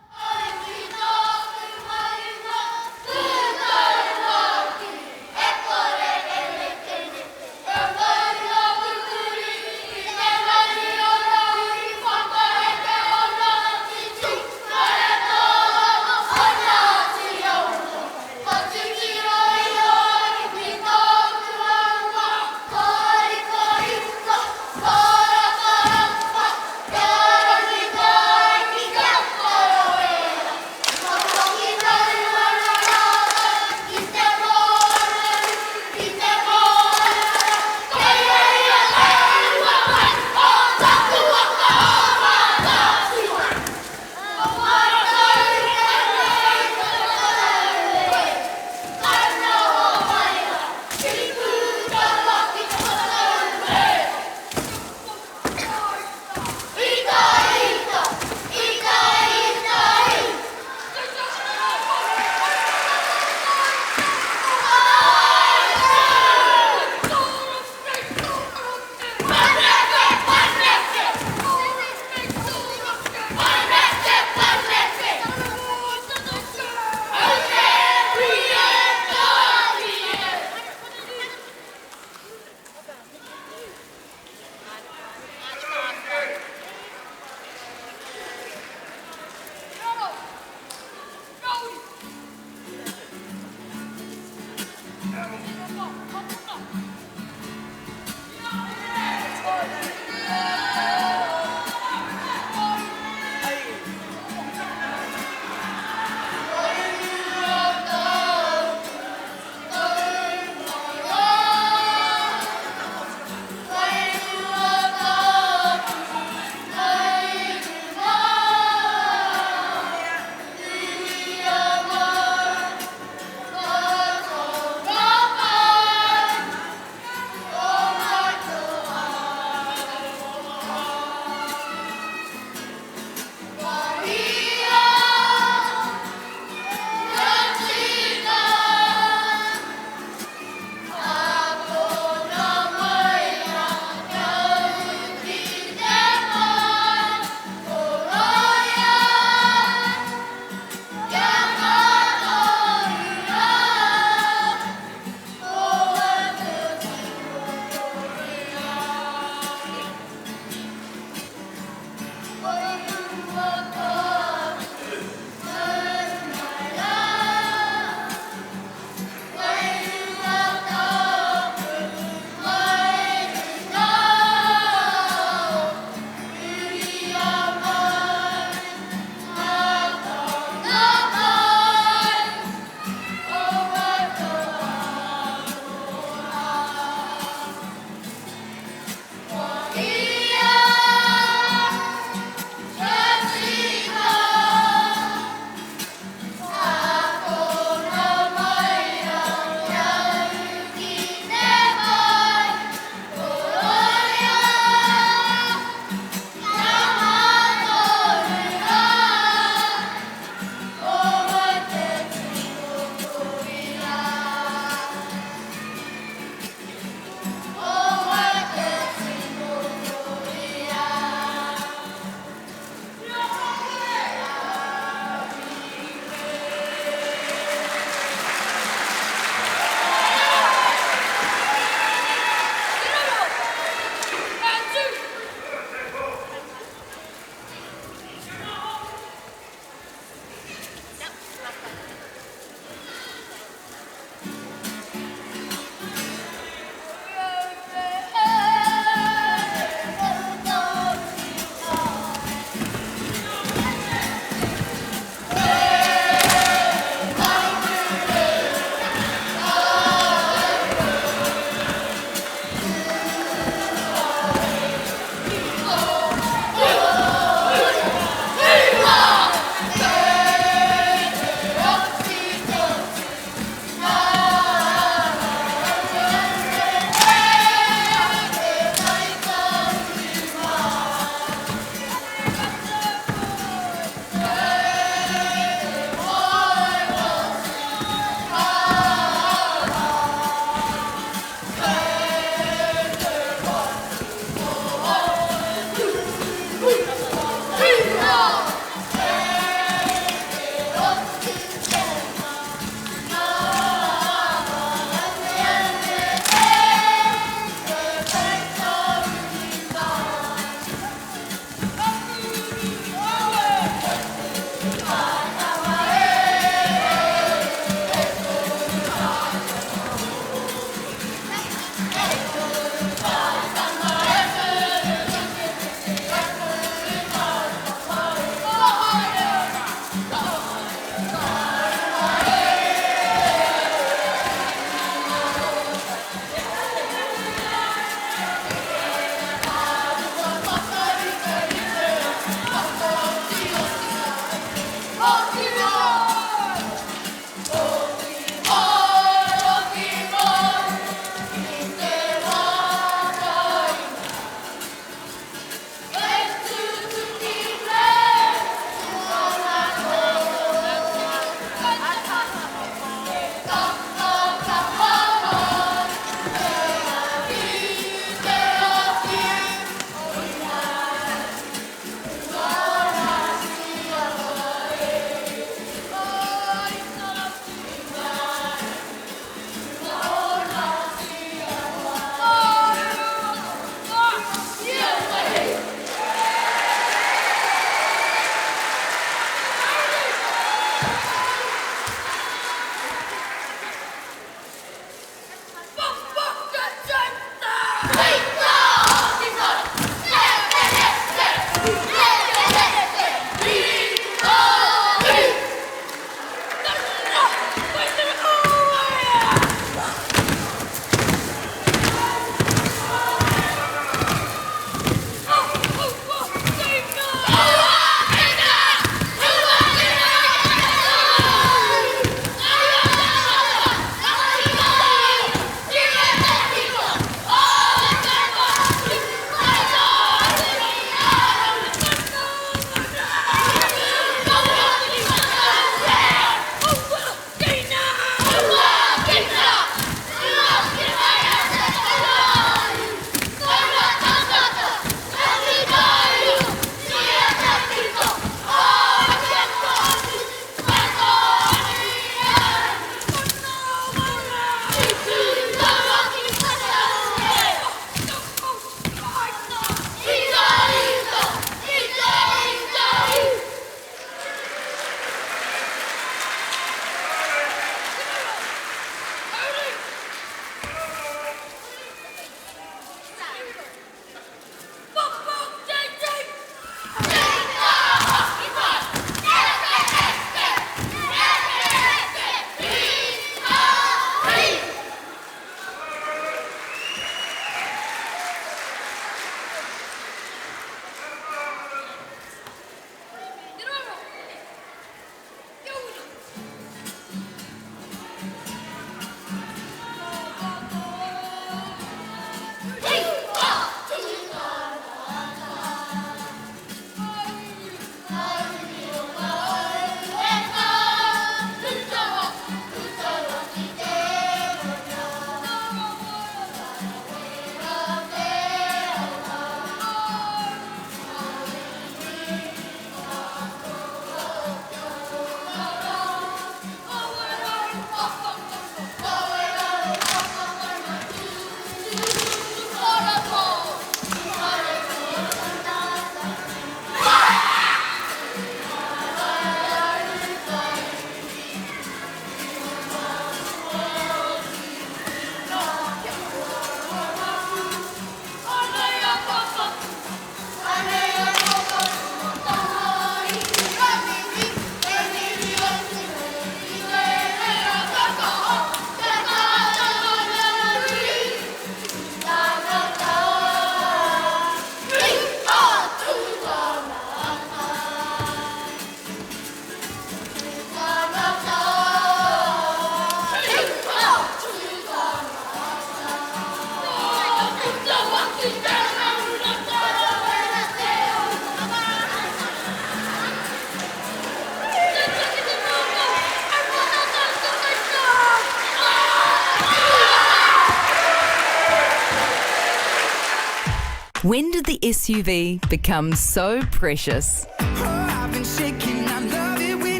When did the SUV become so precious?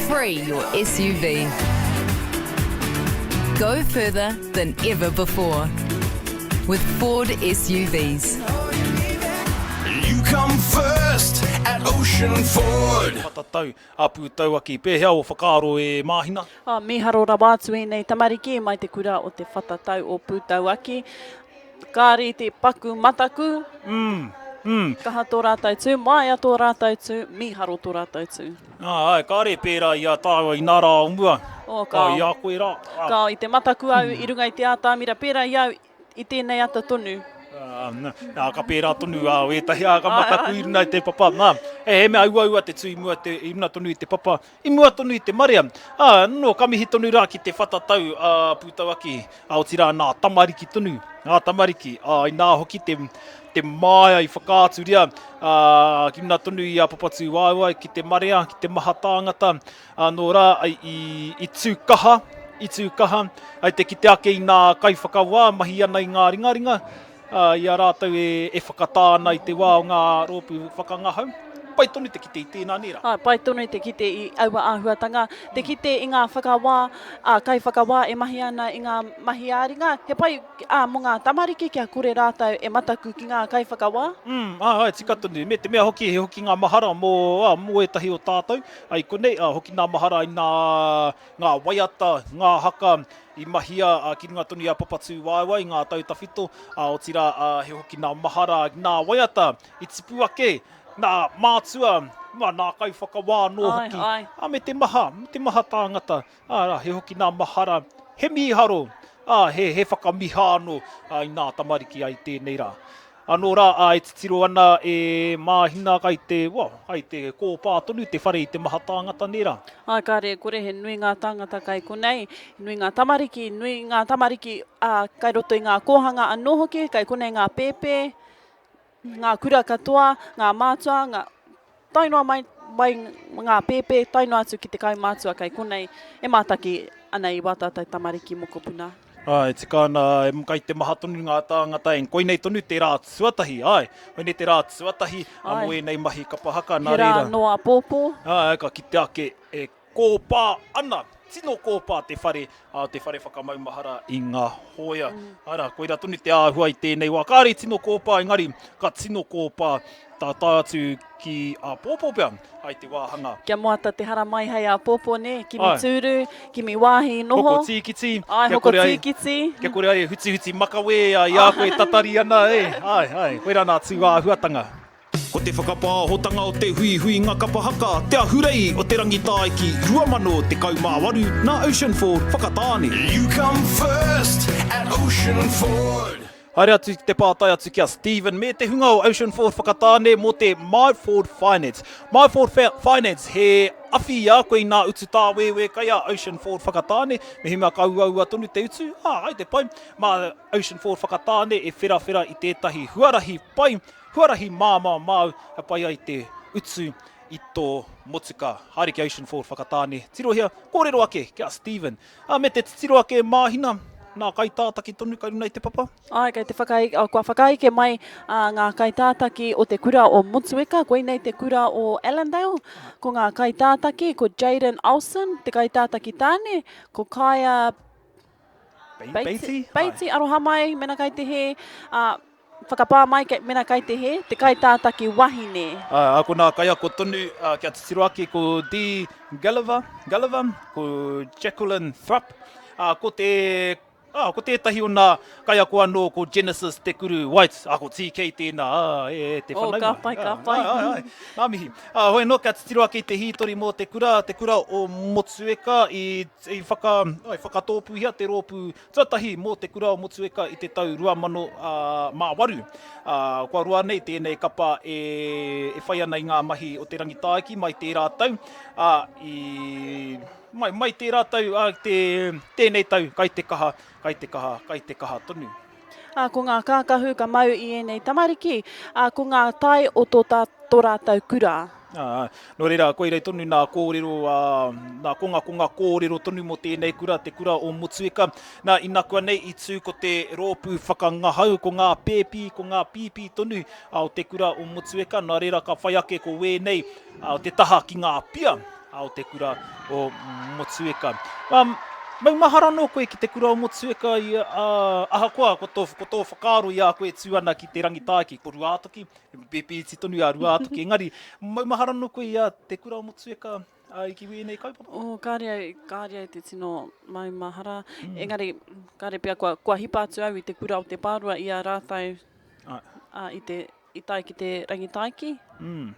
Free your SUV. Go further than ever before with Ford SUVs. You come first at Ocean Ford. Matatau a Pūtauaki, pēhea ō whakaaro e Māhina? Oh, mīharo rawa atu ēnei tamariki mai te kura o te Whatatau o Pūtauaki. Kāre i te paku mataku. Mm, mm. Kaha tō rātou tū, māia tō rātou tū, mīharo tō rātou tū. Ā, āe, kāre pērā i a tāua i nā rā o mua. Oh, kao. Ā, i a koe rā. Ā. Kao, i te mataku au i runga i te ātamira, pērā i au i tēnei ata tonu. Ā, nā, ka pērā tonu ā, wētahi, ā, ka mataku i runga i te papa. Nā, he mea uaua te tū i mua te, i runga tonu i te papa, I mua tonu i te marea, ā, nō, ka mihi tonu rā ki te whatatau a Pūtauaki, ā, otirā nā tamariki tonu, ngā tamariki, ā, inā hoki te, te māia i whakaaturia, ā, ki runga tonu i a Papatūwaewae, ki te marea, ki te maha tāngata, ā, nō rā, i, i tū kaha, i tū kaha, ai te kite ake i nā kaiwhakawā mahi ana i ngā ringaringa, ā, i a rātou e, e whakatā ana i te wā o ngā rōpū whakangahau. Pai tonu te kite i tēnā, nē rā? Āe, pai tonu te kite i aua āhuatanga, te kite i ngā whakawā, ā, kaiwhakawā e mahi ana i ngā mahi ā-ringa. He pai, ā, mō ngā tamariki kia kore rātou e mataku ki ngā kaiwhakawā. Mm, āe, āe, tika tonu. Me te mea hoki, he hoki ngā mahara mō, ā, mō ētahi o tātou, ā, i konei, ā, hoki ngā mahara i nā, ngā waiata, ngā haka i mahia ki runga tonu i a Papatūwaewae i ngā tau tawhito, ā, otirā, ā, he hoki nā mahara, nā waiata i tipu ake, nā mātua, nā, nā kaiwhakawā anō hoki, Āe, āe. ā, me te maha, me te maha tāngata, ā, rā, he hoki nā mahara, he mīharo, ā, he, he whakamiha anō, ā, i nā tamariki ai tēnei rā. Anō rā, ā, e titiro ana e Māhina kai te, well, kai te kōpā tonu te whare i te maha tāngata, nē rā? Āe, kāre e kore, he nui ngā tāngata kai konei, he nui ngā tamariki, nui ngā tamariki, ā, kai roto i ngā kōhanga anō hoki, kai konei ngā pēpē, ngā kura katoa, ngā mātua, ngā, Tae noa mai, mai ngā pēpē, tae noa atu ki te kaumātua kei konei e mātaki ana i wā tātou tamariki mokopuna. Āe, e tika ana, e kai te maha tonu ngā tāngata, and koinei tonu te rā tuatahi, āe, koinei te rā tuatahi mō ēnei mahi kapa haka, nā He rā reira. anō āpōpō. Āe, ka kite ake e kōpā ana, tino kōpā te whare, ā, te whare whakamaumahara i ngā hōia. Arā, koirā tonu te āhua i tēnei wā. Kāre i tino kōpā, engari ka tino kōpā tā tae atu ki āpōpō pea, ai te wāhanga. Kia moata te haramai hei āpōpō, nē? Kimi Āe. tūru, kimi wāhi noho. Hoko tīkiti. Āe, kia hoko kore ai, tīkiti. Kia kore ai e hutihuti makawe i a koe e tatari ana, e. Āe, āe, koirā nā tū āhuatanga. Ko te whakapāhotanga o te huihuinga kapa haka Te Ahurei o Te Rangitāiki 2018 nā Ocean Ford Whakatāne. You come first at Ocean Ford. Haere atu ki te pātai atu ki a Stephen me te hunga o Ocean Ford Whakatāne mō te My Ford Finance. My Ford Finance he awhi i a koe i nā utu tāwēwē kai a Ocean Ford Whakatāne, mehemea ka uaua tonu te utu, ā, ai te pai, mā Ocean Ford Whakatāne e wherawhera i tētahi huarahi pai Huarahi māmā māu e pai ai te utu i tō motuka. Haere ki Ocean Ford Whakatāne, tirohia, kōrero ake ki a Stephen. Ā, me te titiro ake e Māhina, nā kaitātaki tonu kai runa i te papa. Āe, kei te whakaeke, kua whakaeke mai ngā kaitātaki o te kura o Motueka, koinei te kura o Allendale. Ko ngā kaitātaki, ko Jayden Olsen, te kaitātaki tāne, ko Kaia Beatty, Beatty, aroha mai, mena kai te hē, ā, whakapā mai kei, mena kai te hē, te kaitātaki wahine. Ā, ko nā kaiako tonu, ā, kia titiro ake ko Dee Gulliver, Gulliver, ko Jacqueline Thrupp, ā, ko te, ā, ko tētahi o nā kaiako anō ko Genesis Te Kuru White, ā, ko TK tēnā, ā, e, e, te Oh, whanaunga. ka pai, ka pai. Ā, āe, āe, ngā mihi. Ā, hoi anō, kia titiro ake i te hītori mō te kura, te kura o Motueka i I whaka, i whakatōpūhia te rōpū tuatahi mō Te Kura o Motueka i te tau 2008. Kua roa nei tēnei kapa e, e whai ana i ngā mahi o Te Rangitāiki mai tērā tau, ā, i, mai, mai tērā tau, ā, te, tēnei tau, kai te kaha, kai te kaha, kai te kaha tonu. Ā, ko ngā kākahu ka mau i ēnei tamariki, ā, ko ngā tae o tō tā, tō rātou kura. Ā, nō reira, koirei tonu nā kōrero, ā, nā kongakonga kōrero tonu mō tēnei kura, te kura o Motueka. Nā, inakuanei i tū ko te rōpū whakangahau, ko ngā pēpi, ko ngā pīpī tonu o te kura o Motueka, nā reira ka whai ake ko wēnei o te taha ki ngā pia o te kura o Motueka. Ā, maumahara anō koe ki te kura o Motueka i, ā, ahakoa ko tō, ko tō whakaaro i a koe e tū ana ki te Rangitāiki, ko Ruātoki, Pēpi iti tonu a Ruātoki, engari, maumahara anō koe i a Te Kura o Motueka i ki wēnei kaupapa? Oh, kāre au, kāre au te tino maumahara. Mm. Engari, kāre pea kua, kua hipa atu au i te kura o Te Pārua i a rātou a, i, te, i tae ki te Rangitaiki. Mm.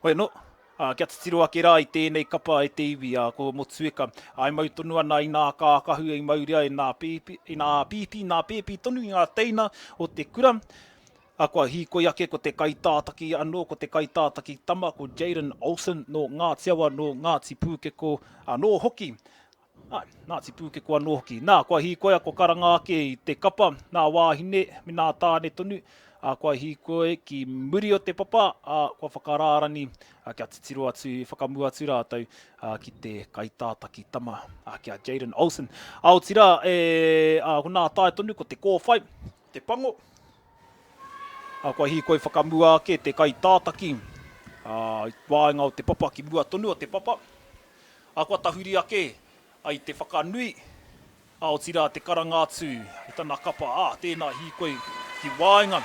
Hoi anō, ā, kia titiro ake rā i tēnei kapa e te iwi, ā, ko Motueka, ā, e mau tonu ana i nā kākahu i mauria e nā pēpi, i nā pīpī, nā pēpi tonu i ngā teina o te kura. Ā, kua hīkoi ake ko te kaitātaki anō, ko te kaitātaki tama, ko Jayden Olsen nō Ngāti Awa, nō Ngāti Pūkeko anō hoki. Āe, Ngāti Pūkeko anō hoki. Nā, kua hīkoia, kua karanga ake i te kapa, nā wāhine me nā tāne tonu, ā, kua hīkoi ki muri o te papa, ā, kua whakarārani, ā, kia titiro atu, whakamua atu rātou, ā, ki te kaitātaki tama, ā, ki a Jayden Olsen. Ā, otirā, e, ā, ko nā tae tonu, ko te kōwhai, te pango. Ā, kua hīkoi whakamua ake te kaitātaki, ā, i waenga o te papa ki mua tonu o te papa. Ā, kua tahuri ake ai te whakanui, ā, otirā te karanga atu i tana kapa, ā, tēnā hīkoi ki waenga.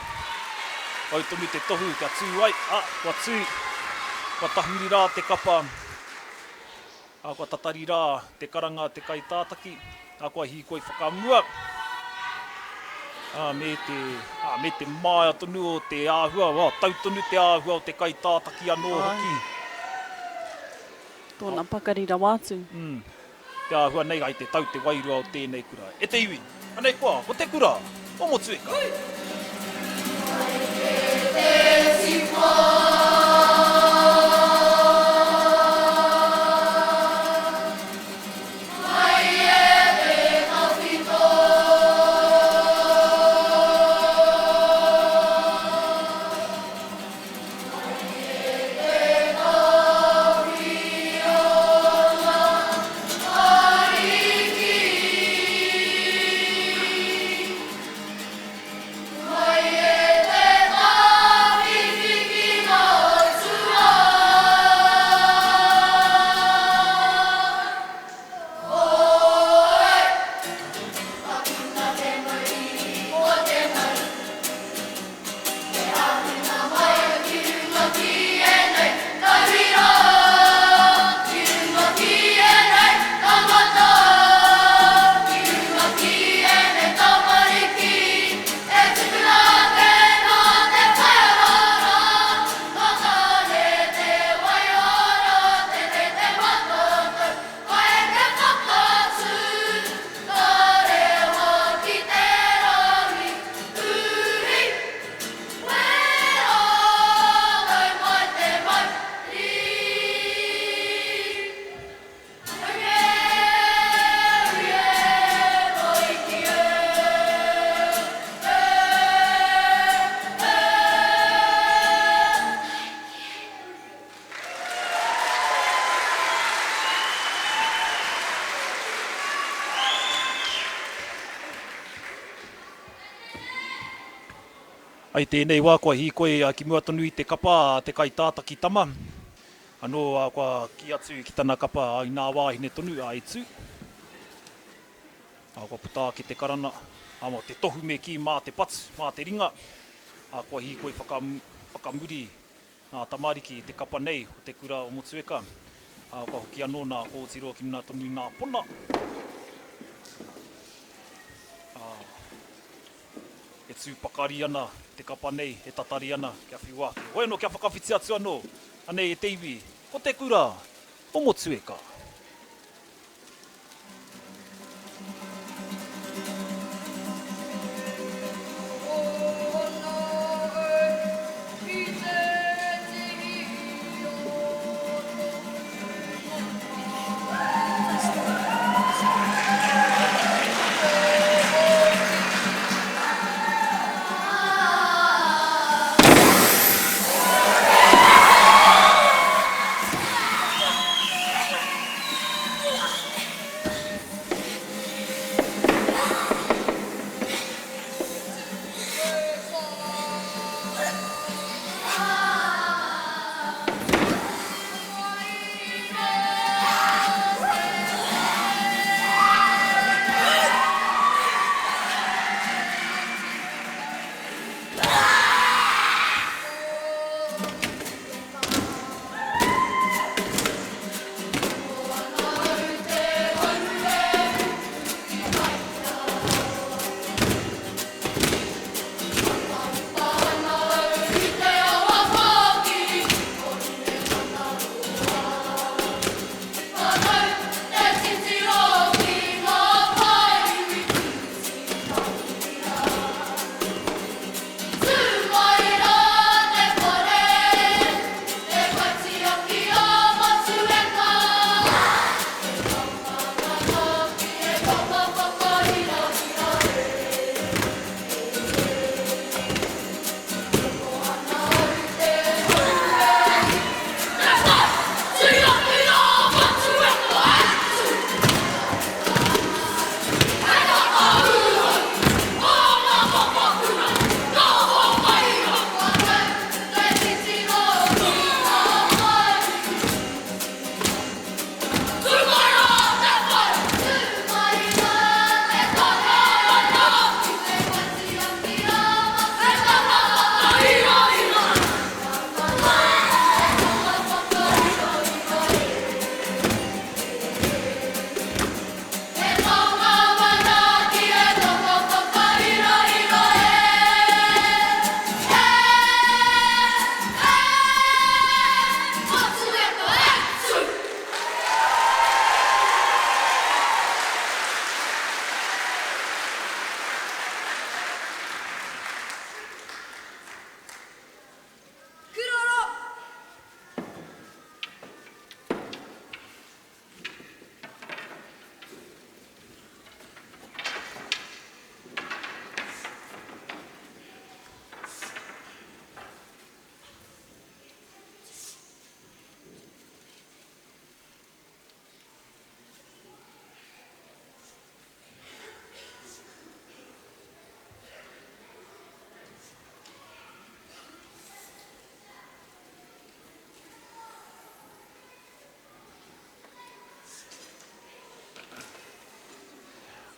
Kau tonu te tohu kia tū ai, ā, kua tū, kua tahuri rā te kapa. Ā, kua tatari rā te karanga a te kaitātaki, ā, kua hīkoi whakamua, ā, me te, ā, me te māia tonu o te āhua, ā, tau tonu te āhua o te kaitātaki anō hoki. Tōna pakari rawa atu. Mm. Te āhua nei ai te tau te wairua o tēnei kura. E te iwi, anei koa, ko te kura o Motueka. I tēnei wā kua hīkoi ki mua tonu i te kapa a te kaitātaki tama, anō kua kī atu ki tana kapa i nā wāhine tonu a e tū. Kua puta ake te karana, te tohu me kī mā te patu, mā te ringa, kua hīkoi whakamuri Ngā tamariki i te kapa nei o te kura o Motueka, ā, kua hoki anō nā kōtiro ki runga tonu i ngā pona, ā, e tū pakari ana te kapa nei, e tatari ana kia whiua ake. Hoi anō kia whakawhiti atu anō, anei e te iwi, ko te kura o Motueka.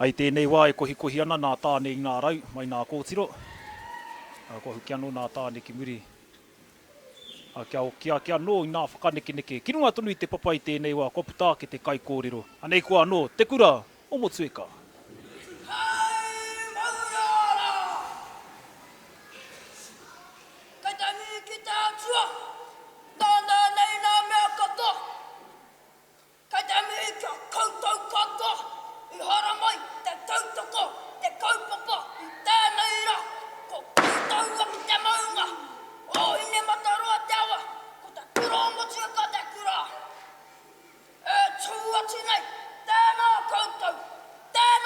I tēnei wā e kohikohi ana nā tāne i ngā rau mai nā kōtiro, ā, kua hoki anō nā tāne ki muri, ā, kia oki ake anō i nā whakanekeneke. Ki runga tonu i te papa i tēnei wā kua puta ake te kaikōrero. Anei koa anō te kura o Motueka. Hei mauri ora! Kei te mihi ki te Atua, nāna nei nā mea katoa. Kei te mihi ki a koutou katoa i haramai te tautoko te kaupapa i tēnei rā, ko koutou hoki te maunga o Hinemataroa te awa, ko te kura o Motueka te kura. E tū atu nei, tēnā koutou, tēnā.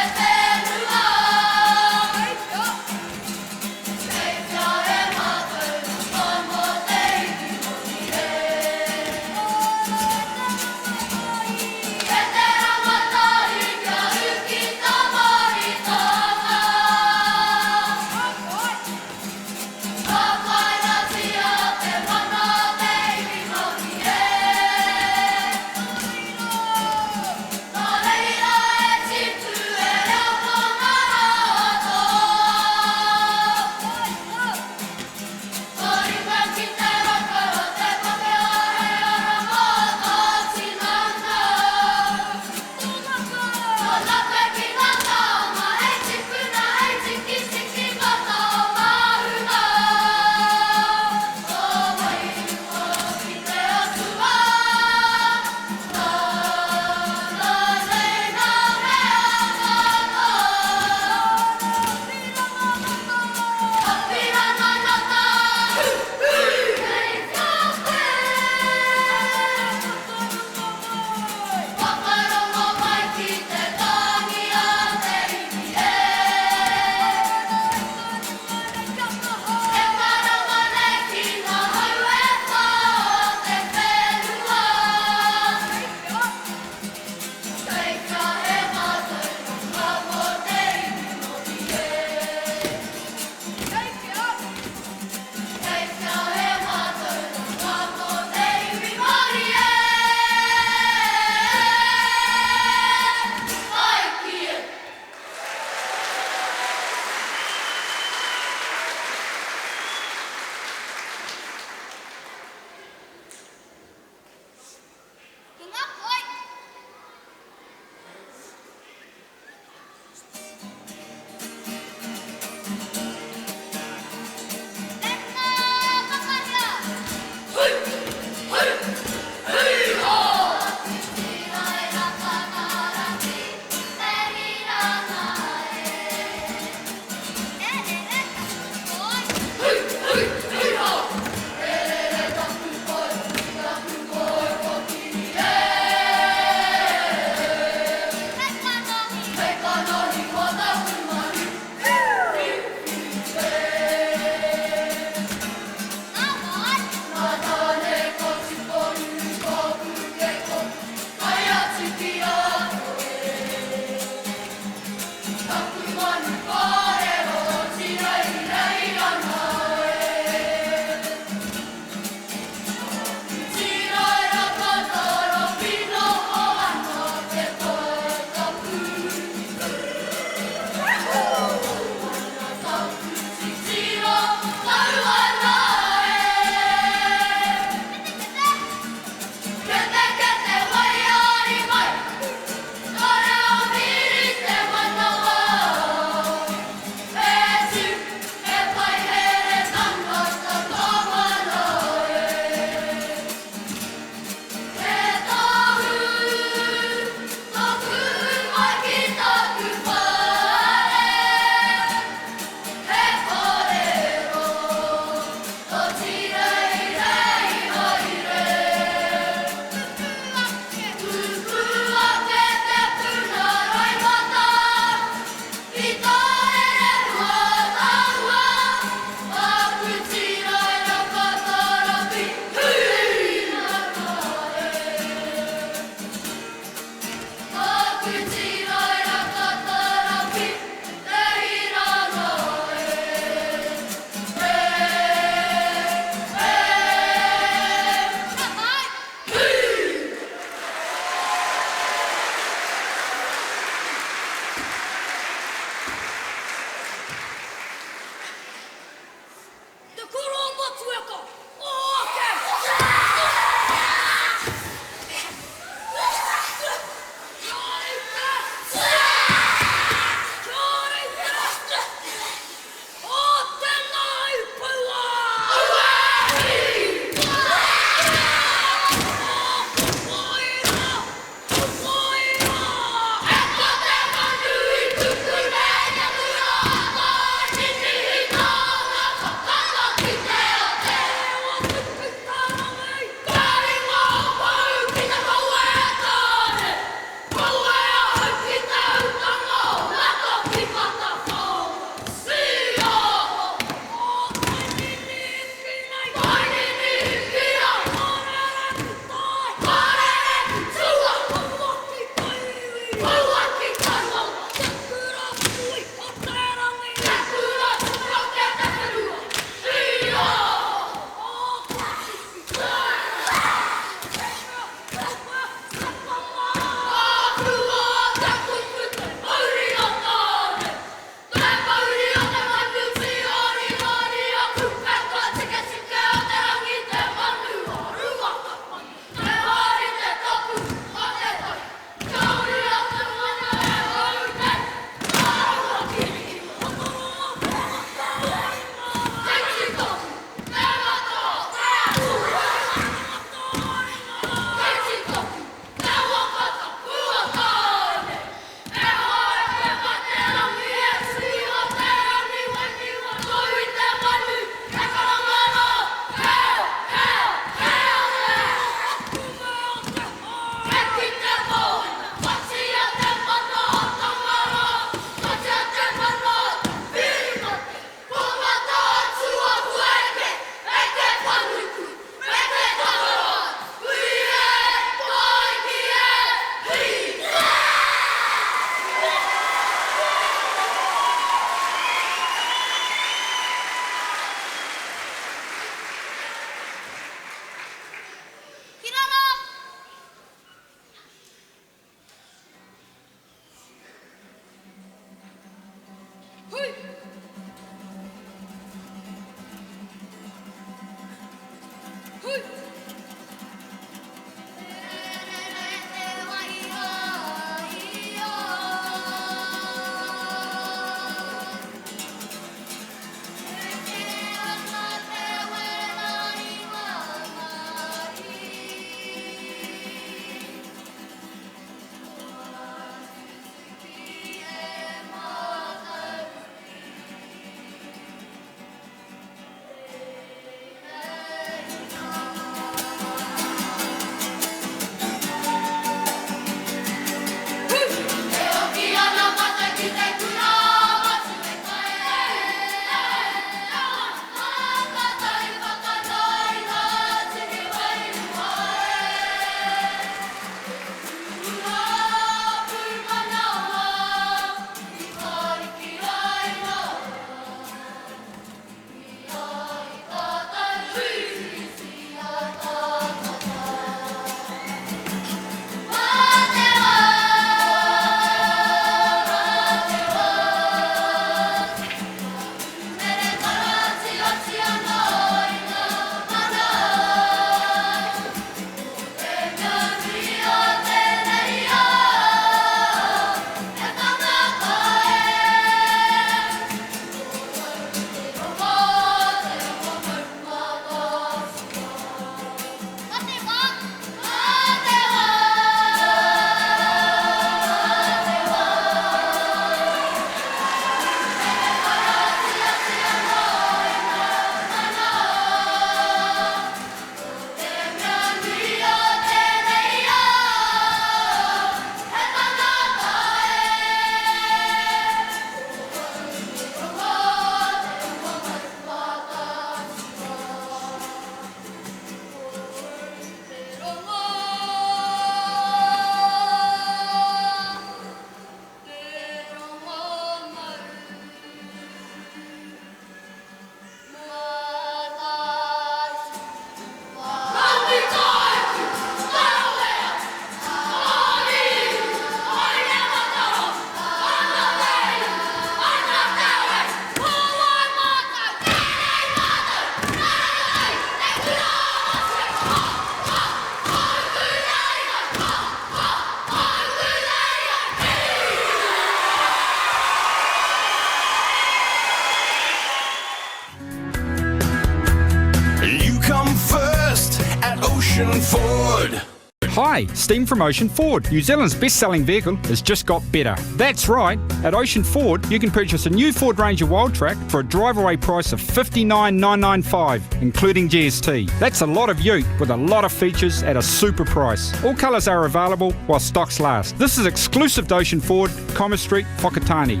Ocean Ford. Hi, Steam from Ocean Ford. New Zealand's best selling vehicle has just got better. That's right. At Ocean Ford, you can purchase a new Ford Ranger Wildtrak for a drive away price of $59,995, including GST. That's a lot of ute with a lot of features at a super price. All colours are available while stocks last. This is exclusive to Ocean Ford, Commerce Street, Whakatane.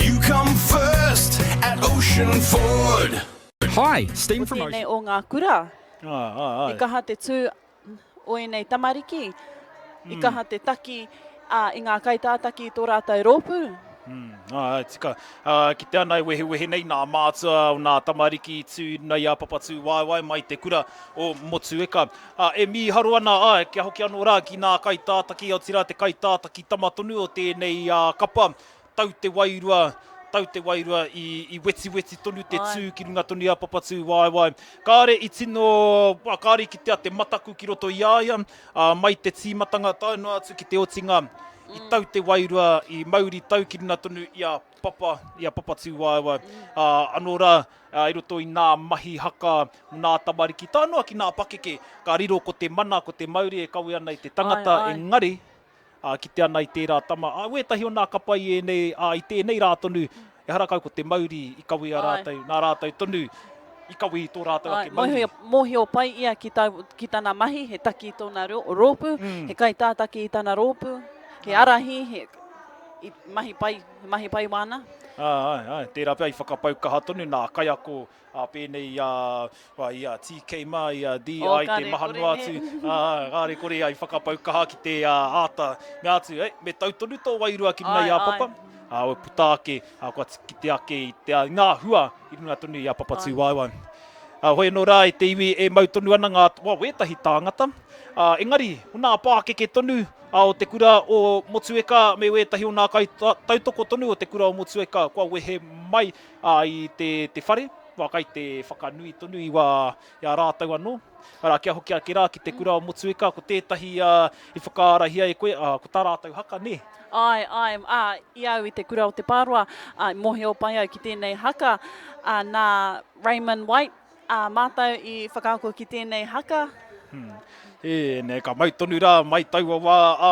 You come first at Ocean Ford. Hi, Steam Ko from tēnei Ocean o ngā kura. Ai, ai. I kaha te tū o ēnei tamariki, i kaha te taki i ngā kaitātaki i tō rātou rōpū. Ai, tika. Ki te ana e wehewehe nei nā mātua o nā tamariki i tū nei a Papatūwaewae mai te kura o Motueka. E mīharo ana, ai, kia hoki anō rā ki nā kaitātaki, otirā te kaitātaki tama tonu o tēnei kapa, Tau te wairua, tau te wairua i, i wetiweti tonu te tū ki runga tonu i a Papatūwaewae. Kāre i tino, kāre i kitea te mataku ki roto i a ia, ā, mai te tīmatanga tae noa atu ki te otinga, i tau te wairua, i mauri tau ki runga tonu i a Papa, i a Papatūwaewae. Ā, anō rā, ā, i roto i nā mahi haka, nā tamariki, tae noa ki nā pakeke, ka riro ko te mana, ko te mauri e kawe ana i te tangata, engari, Ā, kite ana i tērā tama, ā, wētahi o nā kapa i ēnei, ā, i tēnei rā tonu, ehara kau ko te mauri i kawea rātou, nā rātou tonu i kawe i tō rātou ake mauri. Āe, mōhio pai ia ki, tā, ki tana mahi, he taki i tōna rōpū, he kaitātaki i tana rōpū, he ārahi, he, i mahi pai, he mahi pai wāna. Āe, āe, tērā pea i whakapau kaha tonu nā kaiako Ā, pēnei i a, wā, i a TK mā, i a DI Oh, te kāre maha kore, noa nē. atu, ā, kāre kore ia i whakapau kaha ki te ā, āta mea atu, ei, me tau tonu tō wairua ki runga Āe, i a āe. Papa. Ā, ua puta ake, ā, kua kite ake i te, i ngā hua i runga tonu i a Papatūwaewae. Ā, hoi anō rā e te iwi e mau tonu ana ngā, wā, wētahi tāngata, ā, engari, ko nā pākeke tonu, ā, o te kura o Motueka me wētahi o nā kaitautoko tonu o te kura o Motueka kua wehe mai, Ā, i te, te whare, wā kai te whakanui tonu i wā, i a rātou anō. Arā, kia hoki ake rā ki te kura o Motueka, ko tētahi ā, i whakaarahia e koe, ā, ko tā rātou haka, nē? Āe, āe, ā, i au i te kura o Te Pāroa, ā, i mōhio pai au ki tēnei haka, ā, nā Raymond White, ā, mātou i whakaako ki tēnei haka. Hmm. E, nē, ka mau tonu rā mai taua wā, ā,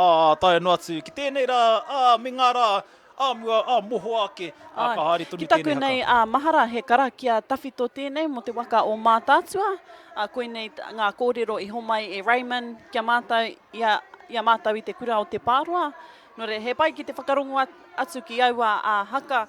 ā, taea noa atu ki tēnei rā, ā, me ngā rā, Ā mua, ā mohoa ake, ā, ka haere tonu Ki taku tēnei haka. nei ā mahara he karakia tawhito tēnei mō te waka o Mātaatua, ā, koinei ngā kōrero i homai e Raymond ki a mātou i a, i a mātou i te kura o Te Pāroa. Nō reira, he pai ki te whakarongo atu ki aua ā haka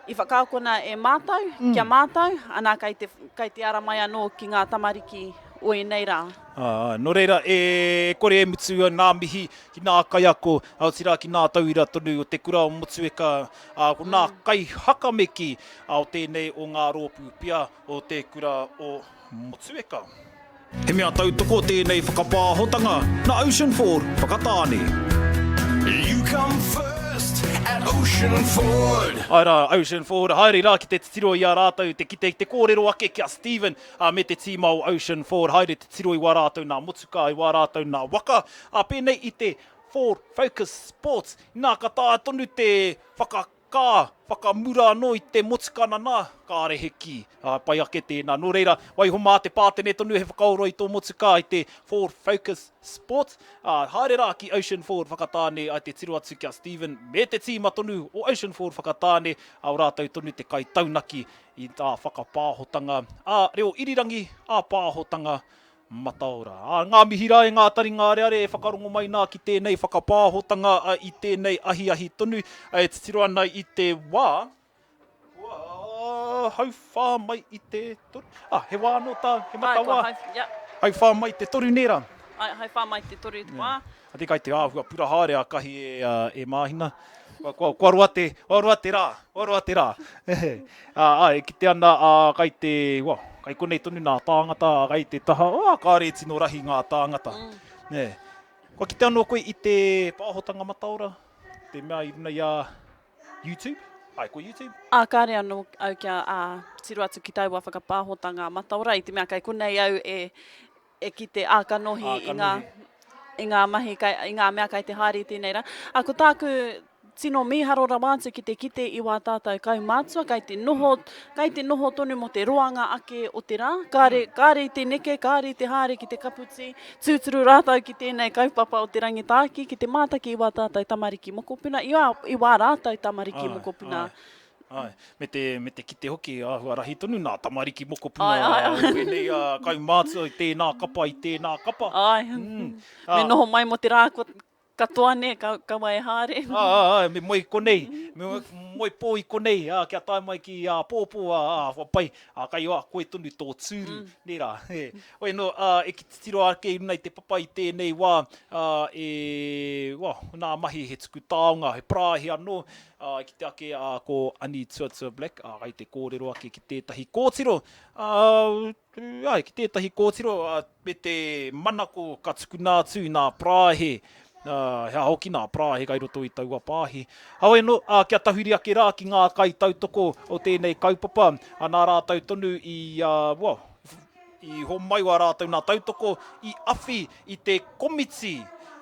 i whakaakona e mātou, ki a mātou, anā kei te, kei te ara mai anō ki ngā tamariki o ēnei rā. Ā, nō reira, e kore e mutu nā mihi ki nā kaiako, otirā ki nā tauira tonu o te kura o Motueka, ā, ko nā kaihakameki o tēnei o ngā rōpū pia o te kura o Motueka. He mea tautoko tēnei whakapāhotanga nā Ocean Ford Whakatāne. You come first at Ocean Ford. Āe rā, Ocean Ford, haere rā ki te titiro i a rātou, te kite, te kōrero ake ki a Stephen, ā, me te tīma o Ocean Ford, haere te tiro i wā rātou nā motukā, i wā rātou nā waka, ā, pēnei i te Ford Focus Sports, inā ka taea tonu te whakakā, whakamura anō i te motuka nanā, kāre he kī, ā, pai ake tēnā. Nō reira, waiho mā te pātene tonu he whakaora i tō motukā i te Ford Focus Sport, ā, haere rā ki Ocean Ford Whakatāne ai te tiro atu ki a Stephen me te tīma tonu o Ocean Ford Whakatāne, ā, o rātou tonu te kaitaunaki i tā whakapāhotanga ā reo irirangi, ā pāhotanga mataora. Ā, ngā mihi rā e ngā taringa areare e whakarongo mai nā ki tēnei whakapāhotanga i tēnei ahiahi tonu e titiro ana i te wā kua hauwhā mai i te toru. Ā, he wā anō tā, he mata wā. Hauwhā mai te toru nē rā? Āe, hauwhā mai te toru te wā. I think kai te āhua pura haere a Kahi e, e Māhina. Kua, kua, kua roa te, kua roa te rā, kua roa te rā. Ā, ā, e kite ana, ā, kai te, well, kai konei tonu nā tāngata, ā, kai te taha, ā, kāre e tino rahi ngā tāngata. Mm. Nē. Kua kite anō koe i te pāhotanga mataora, te mea i runa i a YouTube? Ai, ko YouTube? Ā, kāre anō au kia, ā, tiro atu ki taua whakapāhotanga mataora i te mea kai konei au e, e kite ā-kanohi i ngā, i ngā mahi, kai, i ngā mea kai te haere i tēnei rā. Ā, ko tāku Tino mīharo rawa atu ki te kite i wā tātou kaumātua kai te noho, kai te noho tonu mō te roanga ake o te rā. Kāre, kāre i te neke, kāre i te haere ki te kaputi, tūturu rātou ki tēnei kaupapa o te Rangitāiki, ki te mātaki i wā tātou tamariki mokopuna, i wā, i wā rātou tamariki Āe, mokopuna. āe, āe. Me te, me te kite hoki, āhua rahi tonu nā tamariki mokopuna Āe, āe, āe. o ēnei kaumātua i tēnā kapa, i tēnā kapa. Āe. Mm. Me noho mai mō te rā kua, Katoa nē, kaua e haere. Ā, ā, ā, me moe i konei, me moe pō i konei, ā, kia tae mai ki āpōpō, ā, ā, kua pai, ā, kai a koe tonu tō tūru, nē rā, he. Hoi anō, ā, e ki titiro ake i runga i te papa i tēnei wā, ā, e, well, nā mahi he tuku taonga, he parāhe anō, ā, e kite ake, ā, ko Ani Tuatua Black, ā, kai te kōrero ake ki tētahi kōtiro, ā, Āe, ki tētahi kōtiro, me te manako ka tukuna atu nā parāhe, he aha hoki nā parāhe kai roto i taua pāhi. Heoi anō, kia tahuri ake rā ki ngā kaitautoko o tēnei kaupapa, nā rātou tonu i, well, i homai wā rātou nā tautoko i awhi i te komiti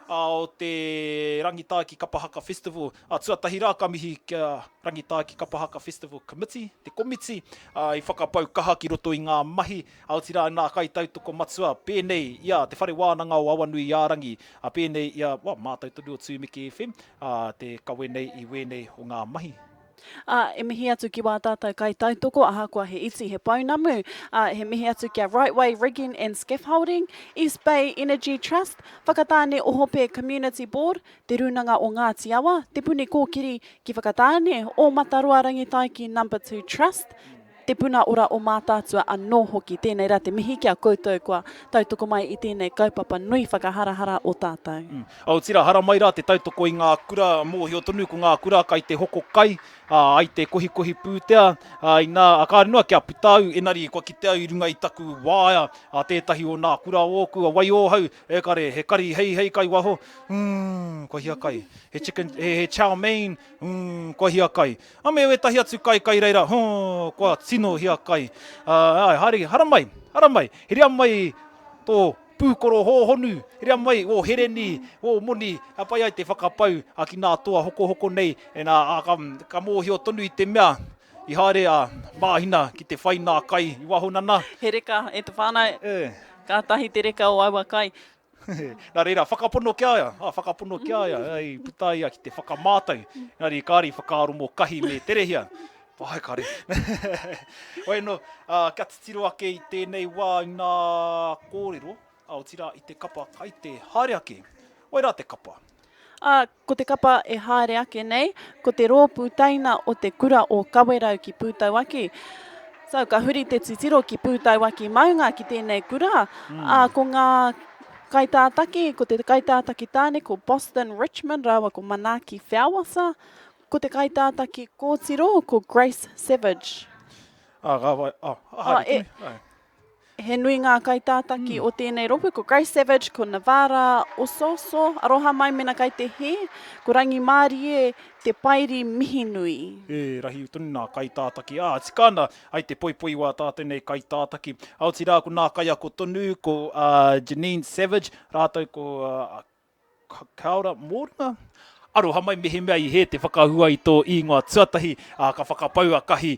o te Rangitāiki Kapa Haka Festival. Tuatahi rā ka mihi ki a Rangitāiki Kapa Haka Festival Committee, te komiti, i whakapau kaha ki roto i ngā mahi, otirā ngā kaitautoko matua pēnei i a Te Whare Wānanga o Awanuiārangi, pēnei i a, well, mātou tonu o Tūmeke FM, te kawe nei i wēnei o ngā mahi. Ā, e mihi atu ki wā tātou kaitautoko ahakoa he iti, he pounamu. Ā, he mihi atu ki a Right Way Rigging and Scaffolding, East Bay Energy Trust, Whakatāne Ohope Community Board, Te Rūnanga o Ngāti Awa, Te Puni Kōkiri ki Whakatāne, Ōmataroa Rangitaiki Number 2 Trust, Te Puna Ora o Mātaatua anō hoki. Tēnei rā te mihi ki a koutou kua tautoko mai i tēnei kaupapa nui whakaharahara o tātou. Otirā, haramai rā te tautoko i ngā kura, mōhio tonu ko ngā kura kai te hoko kai, ā, ai te kohikohi pūtea, ā, inā, ā, kāre noa kia puta au, engari kua kite au i runga i taku waea, ā, tētahi o nā kura ōku, a Waiōhau, e kare, he kari heihei kai waho, ū, kua hiakai, he chicken, he, he chow mein, ū, kua hiakai. A me wētahi atu kai kai reira, hō, kua tino hiakai. Ā, āe, haere, haramai, haramai, heria mai tō pūkoro hōhonu, heria mai ō hereni, ō moni, a pai ai te whakapau a ki nā toa hokohoko nei, e nā, ā, ka, ka mōhio tonu i te mea, i haere a Māhina ki te whai nā kai i waho nana. He reka e te whānau. E. Kātahi te reka o aua kai. Nā reira, whakapono ki a ia, ā, whakapono ki a ia, i puta ia ki te whakamātau. Engari, kāre i whakaaro mō Kahi me Terehia. Wai, kāre. Hoi anō, ā, kia titiro ake i tēnei wā i ngā kōrero, ā, otirā i te kapa kai te haere ake. Wai rā te kapa? Ā, ko te kapa e haere ake nei, ko te rōpū teina o te kura o Kawerau ki Pūtauaki. So, ka huri te titiro ki Pūtauaki maunga ki tēnei kura, ā, ko ngā kaitātaki, ko te kaitātaki tāne ko Boston Richmond rāua ko Manaaki Feawasa, ko te kaitātaki kōtiro ko Grace Savage. Ā, ka wai, ā, haere tonu, āe. He nui ngā kaitātaki o tēnei rōpū, ko Grace Savage, ko Navara Osooso, aroha mai mena kai te hē, ko Rangimārie Te Pairi Mihinui. He rahi tonu nā kaitātaki, ā, tika ana, ai te poipoi wā tātou nei kaitātaki. Otirā, ko nā kaiako tonu, ko Janine Savage, rātou ko Kia ora, mō runga. Aroha mai mehemea i hē te whakahua i tō īngoa tuatahi, ā, ka whakapau a Kahi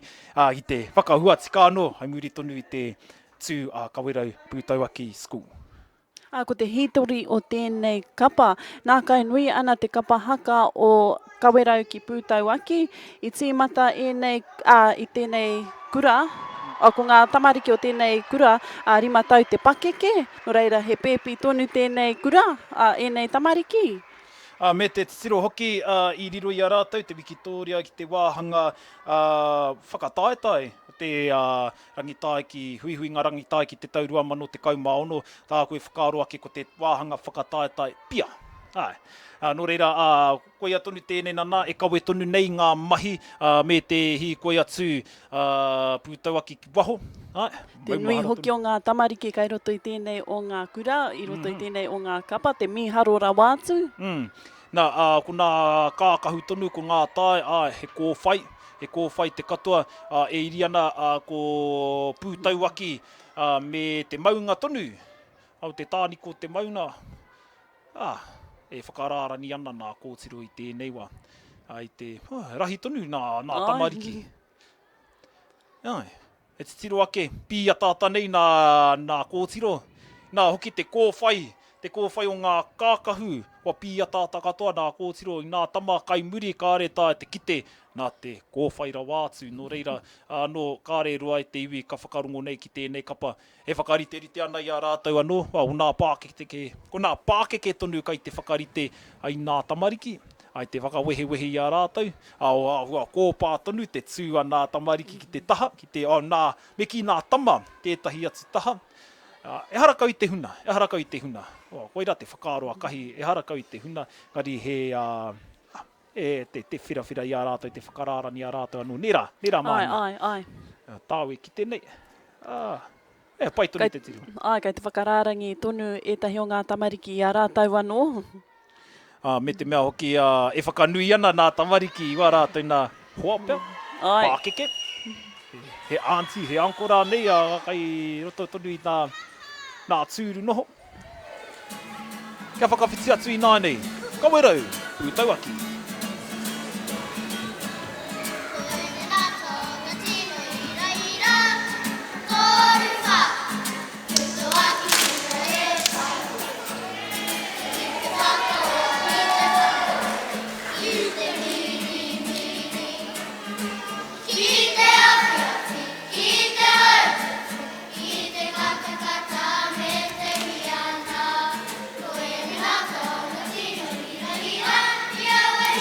i te whakahua tika anō hei muri tonu i te tū a Kawerau Pūtauaki School. Ā, ko te hītori o tēnei kapa, nākai nui ana te kapa haka o Kawerau ki Pūtauaki, i tīmata ēnei, ā, i tēnei kura, ā, ko ngā tamariki o tēnei kura, ā, rima tau te pakeke, nō reira he pēpi tonu tēnei kura, ā, ēnei tamariki. Ā, me te titiro hoki, ā, i riro i a rātou te wikitōria ki te wāhanga, ā, whakataetae o te, ā, Rangitāiki, huihuinga Rangitāiki te tau 2016, tāku e whakaaro ake ko te wāhanga whakataetae pia. Āe. Ā, nō reira, ā, koia tonu tēnei nana e kawe tonu nei ngā mahi, ā, me te hīkoi atu, ā, Pūtauaki ki waho, āe, Te nui maumahara hoki tonu. o ngā tamariki kai roto i tēnei o ngā kura, i roto i tēnei o ngā kapa, te mīharo rawa atu. Mm. Nā, ā, ko nā kākahu tonu, ko ngā tae, āe, he kōwhai, he kōwhai te katoa, ā, e iri ana, ā, ko Pūtauaki, ā, me te maunga tonu, ā, o te tāniko o te maunga, Ā, e whakarārani ana nā kōtiro i tēnei wā. I te, oh, rahi tonu nā, nā tamariki. Ai, e titiro ake, pīataata nei nā, nā kōtiro, nā hoki te kōwhai, te kōwhai o ngā kākahu, kua pīataata katoa nā kōtiro i nā tama kai muri kāre taea te kite, nā te kōwhai rawa atu, nō reira, anō, kāre roa e te iwi ka whakarongo nei ki tēnei kapa, e whakariterite ana i a rātou anō, o nā pākeke, ko nā pākeke tonu kai te whakarite ai nā tamariki, ai te whakawehewehe i a rātou, ā, o āhua kōpā tonu te tū a nā tamariki ki te taha, ki te, o nā, me kī nā tama tētahi atu taha, ā, ehara kau i te huna, ehara kau i te huna, o, koirā te whakaaro a Kahi, ehara kau i te huna, engari he, ā, e, te, te whirawhira i a rātou, te whakarārani i a rātou anō. Nē rā, nē rā Māhina? Āe, āe, āe. Tāu e kite nei. Ā, e, pai tonu te tiro. Āe, kei te whakarārangi tonu ētahi o ngā tamariki i a rātou anō. Ā, me te mea hoki, ā, e whakanui ana nā tamariki i wā rātou nā hoa pea, Āe. pākeke, he aunty, he uncle rānei, ā, kai roto tonu i nā, nā tūru noho. Kia whakawhiti atu ināianei, Kawerau, Pūtauaki. Ki te katakata me te piana, ko ēnei ngā taonga tino hirahira i a wai.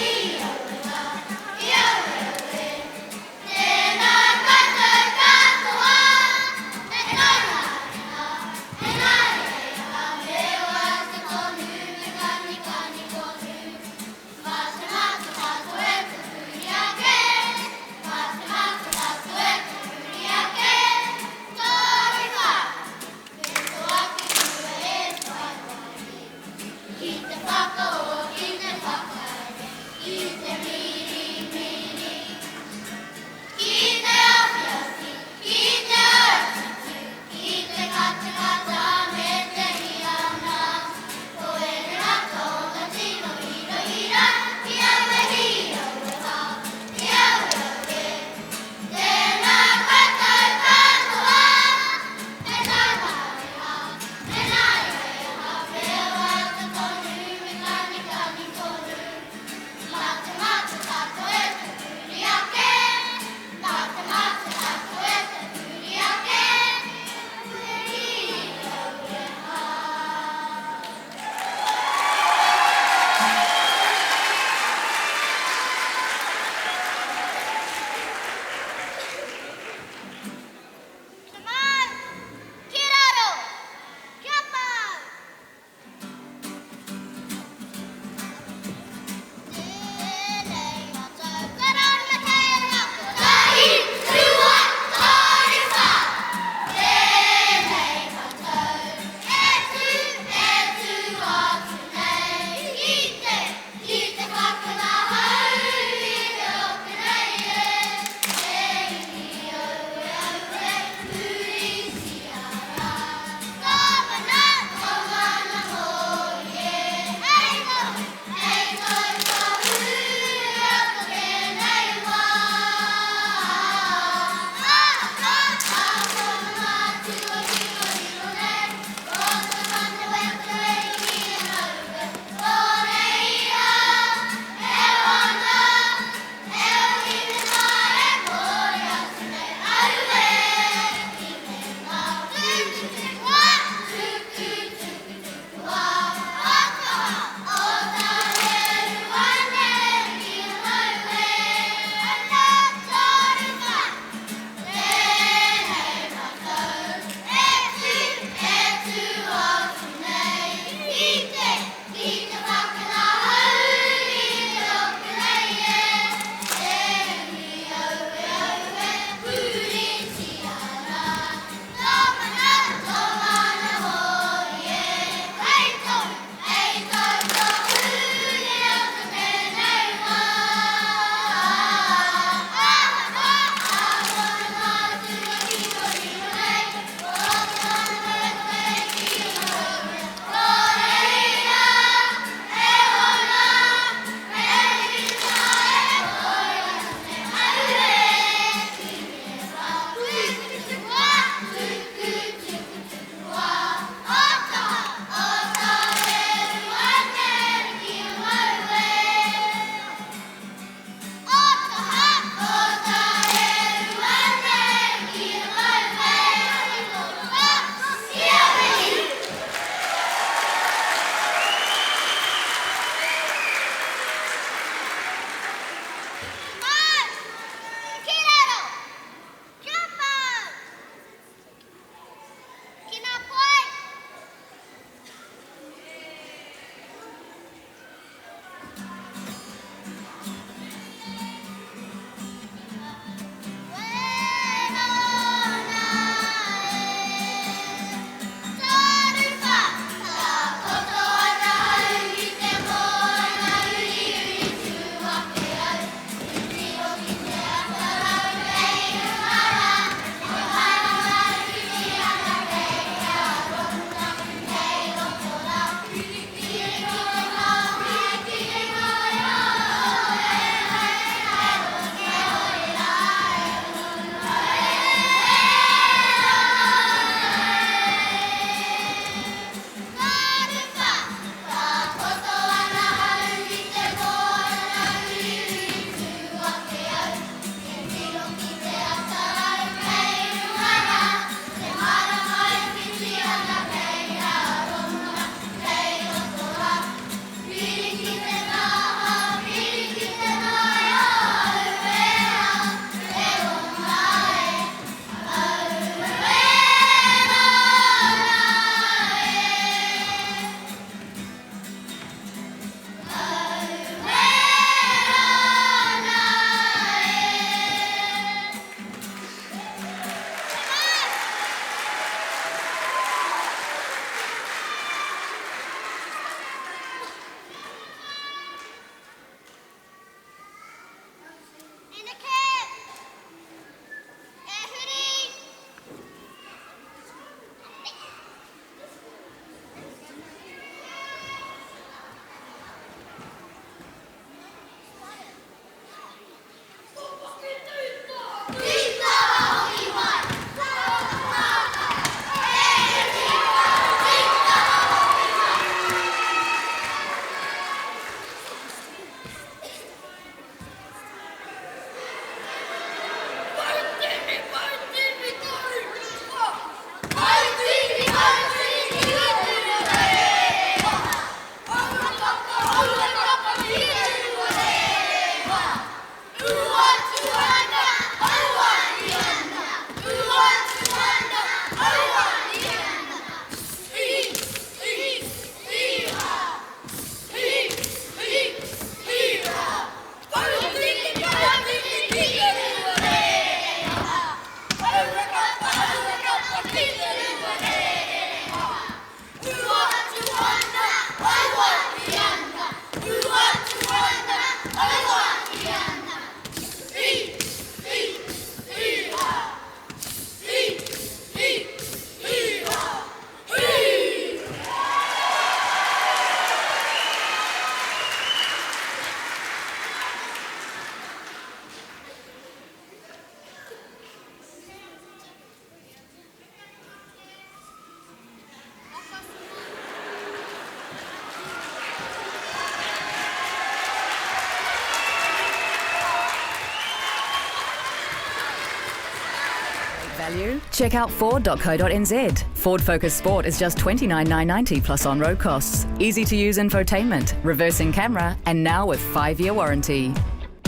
Check out Ford.co.nz. Ford Focus Sport is just $29,990 plus on road costs. Easy to use infotainment, reversing camera, and now with five year warranty.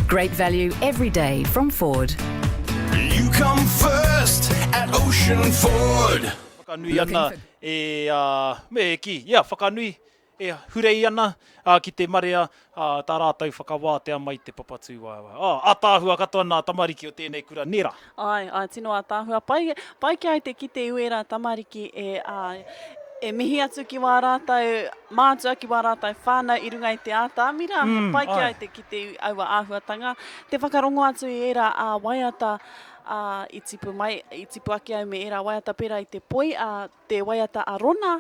Great value every day from Ford. You come first at Ocean Ford. Whakanui ana e, uh, me e ki, yeah, whakanui e hurei ana ki te marea, ā, tā rātou whakawātea mai te papatūwaewae. Ā, ātaahua katoa nā tamariki o tēnei kura, nē rā? Āe, āe, tino ātaahua. Pai, pai ki ai te kite i wērā tamariki e, ā, e mihi atu ki wā rātou mātua, ki wā rātou whānau i runga i te ātamira. He pai ki ai te kite i aua āhuatanga. Te whakarongo atu i ērā, ā, waiata, ā, i tipu mai, i tipu ake au me ērā waiata pērā i te poi, ā, Te waiata a Rona,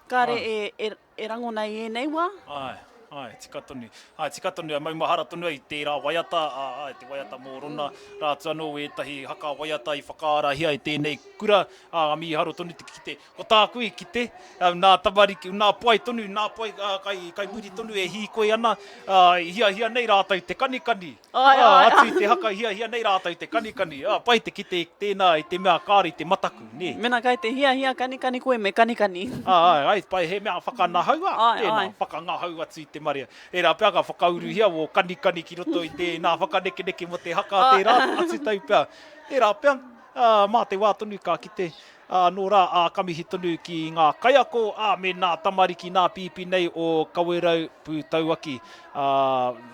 kāre e rangona i ēnei wā. Āe, āe, tika tonu. Āe, tika tonu, maumahara tonu ai tērā waiata, āe, te waiata mō Rona, rā atu anō ētahi haka waiata i whakaarahia e tēnei kura, ā, mīharo tonu te kite. Ko tāku i kite, nā tamariki, nā poai tonu, nā poai kai, kai muri tonu e hīkoi ana, ā, i hiahia nei rātou te kanikani. Āe, āe. Atu i te haka hiahia nei rātou te kanikani. Ā, pai te kite i tēnā i te mea kāore i te mataku, nē. Mēnā kai te hiahia kanikani koe, me kanikani. Āe, āe, pai, he mea whakanahau, ā, tēnā, whakangahau atu i te marea. Ērā pea ka whakauruhia wō kanikani ki roto i tēnā whakanekeneke mō te haka tērā atu tau pea. Tērā pea, ā, mā te wā tonu ka kite. Ā, nō rā, ā, ka mihi tonu ki ngā kaiako, ā, me nā tamariki, nā pīpī nei o Kawerau Pūtauaki, ā,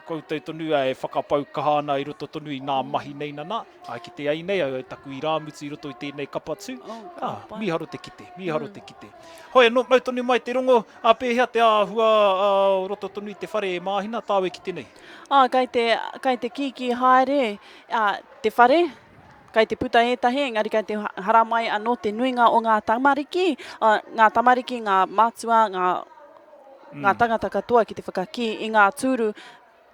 koutou tonu e whakapau kaha ana i roto tonu i nā mahi nei nana, ā, kite ai nei au taku irāmutu i roto i tēnei kapa tū, ā, mīharo te kite, mīharo te kite. Hoi anō, mau tonu mai te rongo, ā, pēhea te āhua, ā, o roto tonu i te whare e Māhina, tāu e kite nei? Ā, kai te, kai te kīkī haere, ā, te whare, Kei te puta ētahi, engari kei te haramai anō te nuinga o ngā tamariki, ngā tamariki, ngā mātua, ngā, ngā tangata katoa ki te whakakī i ngā tūru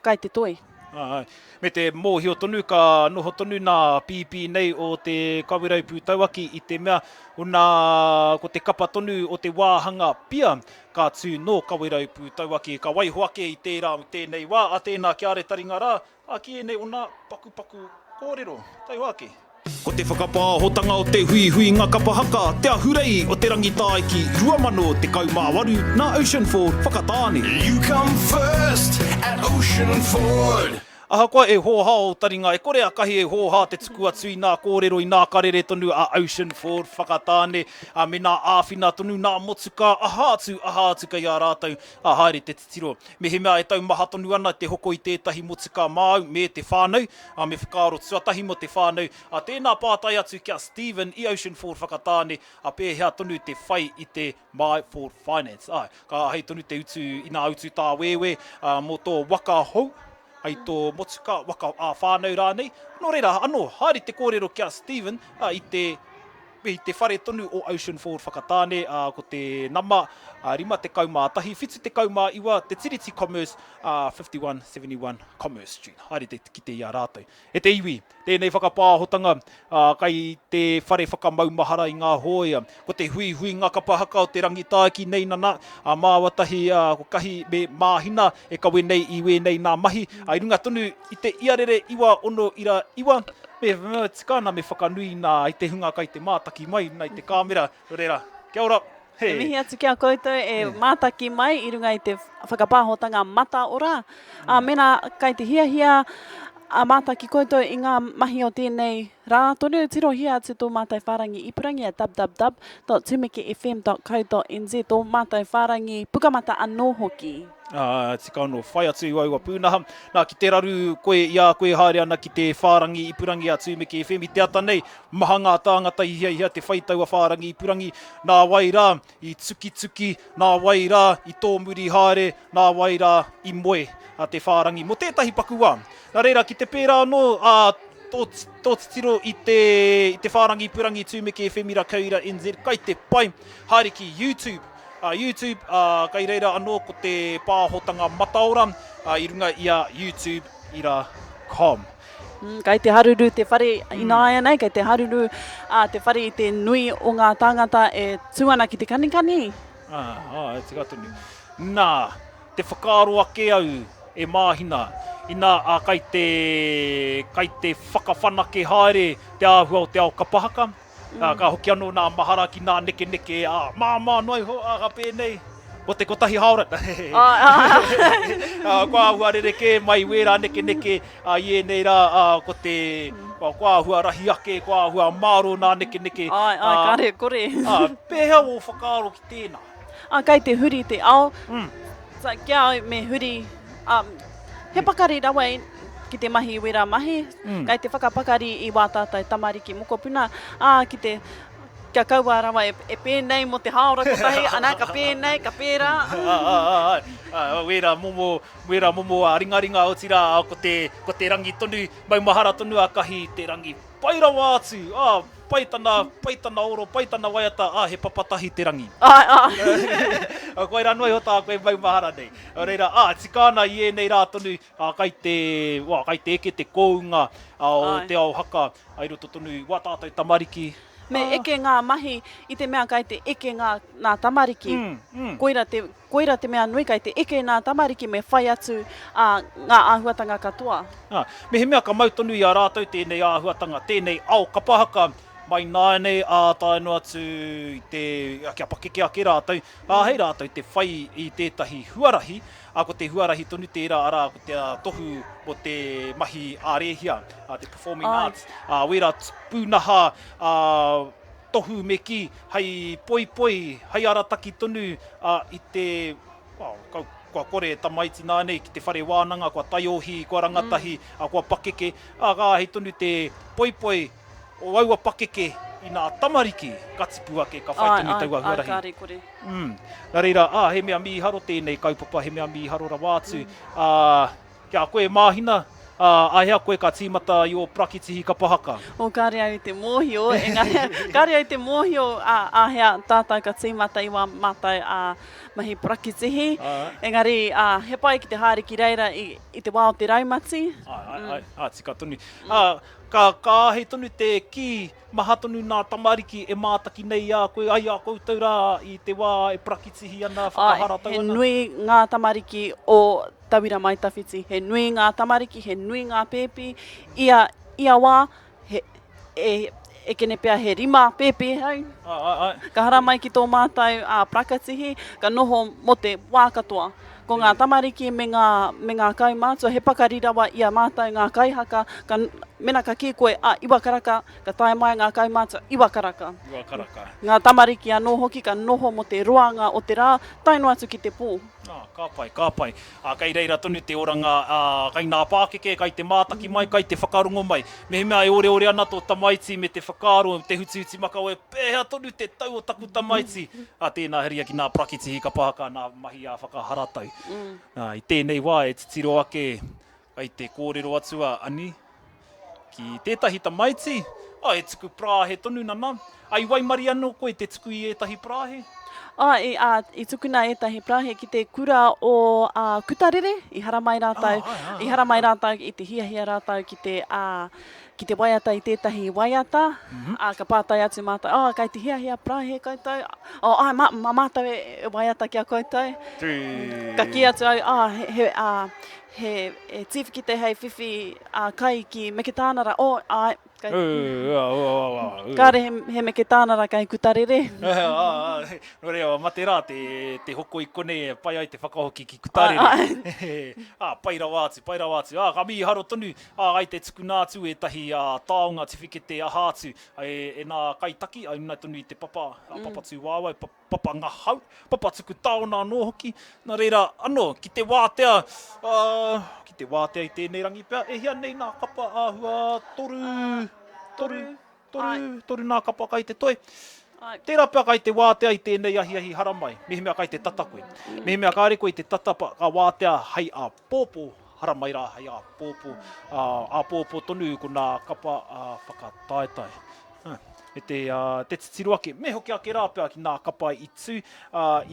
kai te toi. Āe. Me te mōhio tonu ka noho tonu nā pīpī nei o te Kawerau Pūtauaki i te mea nā ko te kapa tonu o te wāhanga pia ka tū nō Kawerau Pūtauaki ka waiho ake i tērā o tēnei wā, a tēnā kia are taringa rā, Ā, ki ēnei ōna pakupaku kōrero, taihoa ake. Ko te whakapāhotanga o te huihuinga kapa haka Te Ahurei o Te Rangitāiki 2018 nā Ocean Ford Whakatāne. You come first at Ocean Ford. Ahakoa e hōhā ō taringa, e kore a Kahi e hōhā te tuku atu i nā kōrero inā ka rere tonu a Ocean Ford Whakatāne, ā, me nā āwhina tonu, nā motukā, aha atu, aha atu kei a rātou, ā, haere te titiro. Mehemea e taumaha tonu ana te hoko i tētahi motukā māu me te whānau, ā, me whakaaro tuatahi mō te whānau, ā, tēnā pātai atu ki a Stephen i Ocean Ford Whakatāne, ā, pēhea tonu te whai i te My Ford Finance. Āe, ka āhei tonu te utu inā utu tāwēwē, ā, mō tō waka hou, ai tō motukā, waka ā-whānau rānei. Nō reira, anō, haere te kōrero ki a Stephen, ā, i te. I te whare tonu o Ocean Ford Whakatāne, ā, ko te nama, 51, 79, te Tiriti Commerce, ā, 51, 71 Commerce Street. Haere te kite i a rātou. E te iwi, tēnei whakapāhotanga, ā, kai te whare whakamaumahara i ngā hōia. Ko te huihuinga kapa haka o te Rangitāiki nei nana, ā, māua tahi, ā, ko Kahi me Māhina e kawe nei i wēnei nā mahi, ā, i runga tonu i te iarere iwa ono ira iwa, Me tika ana me whakanui nā i te hunga kai te mātaki mai nā i te kāmera, nō reira, kia ora, he. E mihi atu ki a koutou e mātaki mai i runga i te whakapāhotanga mataora. Ā, mēnā kai te hiahia a mātaki koutou i ngā mahi o tēnei rā tonu, tirohia atu tō mātou whārangi ipurangi a www.tumekefm.co.nz, tō mātou whārangi pukamata anō hoki. Ā, tika anō, whai atu i aua pūnaha. Nā, ki te raru koe i a koe haere ana ki te whārangi ipurangi a Tūmeke FM i te ata nei, maha ngā tāngata i hiahia te whai taua whārangi ipurangi, nā wai rā i tukituki, nā wai rā i tōmuri haere, nā wai rā i moe a te whārangi mō tētahi paku wā. Nā reira, ki te pērā anō, ā, tō, tō titiro i te, i te whārangi ipurangi Tūmeke FM i Rakaura NZ, kai te pai, haere ki YouTube, A YouTube, ā, kai reira anō ko te pāhotanga mataora, ā, i runga i a YouTube ira com. Mm, kai te haruru te whare ināianei, kei te haruru ā, te whare i te nui o ngā tāngata e tū ana ki te kanikani. Ā, ā, e tika tonu. Nā, te whakaaro ake au e Māhina, inā, ā, kai te, kai te whakawhanake haere te āhua o te ao kapa haka. Ā, ka hoki anō nā mahara ki nā nekeneke, ā, māmā noa iho, ā, ka pēnei, ko te kotahi hāora. Ā, kua āhua rerekē mai wērā nekeneke, ā, i ēnei rā, ā, ko te, kua, kua āhua rahi ake, kua āhua mārō nā nekeneke. Āe, āe, kāre e kore. Ā, pēhea ō whakaaro ki tēnā? Ā, kei te huri te ao. So, ki a au me huri, ā, he pakari rawa ki te mahi i wērā mahi, kei te whakapakari i wā tātou tamariki mokopuna, ā, ki te, kia kaua rawa e, e pēnei mō te hāora kotahi, ana, ka pēnei, ka pērā. Ā, ā, ā, ā, wērā momo, wērā momo ā ringaringa, otirā, ko te, ko te rangi tonu, maumahara tonu a Kahi i te rangi. Pai rawa atu, ā, pai tana, pai tana oro, pai tana waiata, ā, he papatahi te rangi. Āe, āe. Koirā noa iho tāku e maumahara nei. Nō reira, ā, tika ana i ēnei rā tonu, ā, kai te, wā, kai te eke te kōunga, ā, o te ao haka, ā, i roto tonu i wā tātou tamariki. Me eke ngā mahi i te mea kai te eke ngā, ngā tamariki. Koira te, Koira te mea nui kei te eke nā tamariki me whai atu a ngā āhuatanga katoa. Ā, mehemea ka mau tonu i a rātou tēnei āhuatanga, tēnei ao kapa haka, mai nāianei ā tae noa atu i te, kia pakeke ake rātou, āhei rātou te whai i tētahi huarahi, ā, ko te huarahi tonu tērā, arā, ko te tohu o te mahi ā-rēhia, te performing arts, ā, wērā pūnaha, ā, tohu me kī, hei poipoi, hei arataki tonu i te, well, kua kore e tamaiti nānei ki te whare wānanga, kua taiohi, kua rangatahi, kua pakeke, ā, ka āhei tonu te poipoi o aua pakeke i nā tamariki ka tipu ake, ka whai tonu taua huarahi. Āe, āe, kāre kore. Mm. Nā reira, ā, he mea mīharo tēnei kaupapa, he mea mīharo rawa atu. Ā, Ki a koe Māhina, ā, āhea koe ka tīmata i ō parakitihi kapa haka? Oh, kāre au i te mōhio, engari, kāre au i te mōhio, ā, āhea tātou ka tīmata i wā mātou, ā, mahi parakitihi. Engari, ā, he pai ki te haere ki reira i, i te wā o te raumati. Āe, āe, āe, ā, tika tonu. Ā, ka, ka āhei tonu te kī, maha tonu nā tamariki e mātaki nei i a koe, ai a koutou rā i te wā e parakitihi ana, whakaharatau ana. Āe, he nui ngā tamariki o Tauira Mai Tawhiti, he nui ngā tamariki, he nui ngā pēpi, ia, ia wā, he, e, ekene pea he rima pēpi hei. Ai, ai, ai. Ka haramai ki tō mātou ā, parakatihi, ka noho mō te wā katoa. Ko ngā tamariki me ngā, me ngā kaumātua, he pakari rawa i a mātou ngā kaihaka, ka, mena ka kī koe, ā, iwa karaka, ka tae mai ngā kaumātua, iwa karaka. Iwa karaka. Ngā tamariki anō hoki ka noho mō te roanga o te rā, tae noa atu ki te pō. Ā, ka pai, ka pai. Ā, kei reira tonu te oranga, ā, kei nā pākeke, kei te mātaki mai, kei te whakarongo mai. Mehemea e oreore ana tō tamaiti me te whakaaro, te hutihuti makawe, pēhea tonu te tau o taku tamaiti? Ā, tēnā heria ki nā parakitihi kapa haka, nā mahi ā whakaharatau. Ā, i tēnei wā e titiro ake, kei te kōrero atu a Ani ki tētahi tamaiti, ā, e tuku parāhe tonu nana. Ā, i waimarie anō koe te tuku i ētahi parāhe? Āe, ā, i tukuna ētahi parāhe ki te kura o, ā, Kutarere, i haramai rātou, i haramai rātou, i te hiahia rātou ki te, ā, ki te waiata i tētahi waiata, ā, ka pātai atu mātou, ā, kei te hiahia parāhe koutou? Ō, āe, mā, mā mātou e, e waiata ki a koutou. Ka kī atu au, ā, he, he, ā, He tīwhikite hei whiwhi kai ki Meketānara, oh, āe, kai, kāre he, he Meketānara kai Kutarere. Nō reira, mate rā te, te hoko i konei e pai ai te whakahoki ki Kutarere. Ā, pai rawa atu, pai rawa atu. Ā, ka mīharo tonu, ā, ai te tukuna atu ētahi taonga tiwhikete aha atu e, e nā kaitaki, ai runga tonu i te papa, a Papatūāwai, papa ngahau, papa tuku taona anō hoki. Nā reira, anō, ki te wātea, ā, ki te wātea i tēnei rangi pea, e hia nei nā kapa āhua toru, toru, toru, toru nā kapa kai te toi. Tērā pea kai te wātea i tēnei ahiahi haramai, mehemea kai te tata koe. Mehemea kāre koe i te tata, ka wātea hei āpōpō, haramai rā hei āpōpō, ā, āpōpō tonu ko nā kapa whakataetae. Me te, te titiro ake, me hoki ake rā pea ki nā kapa i tū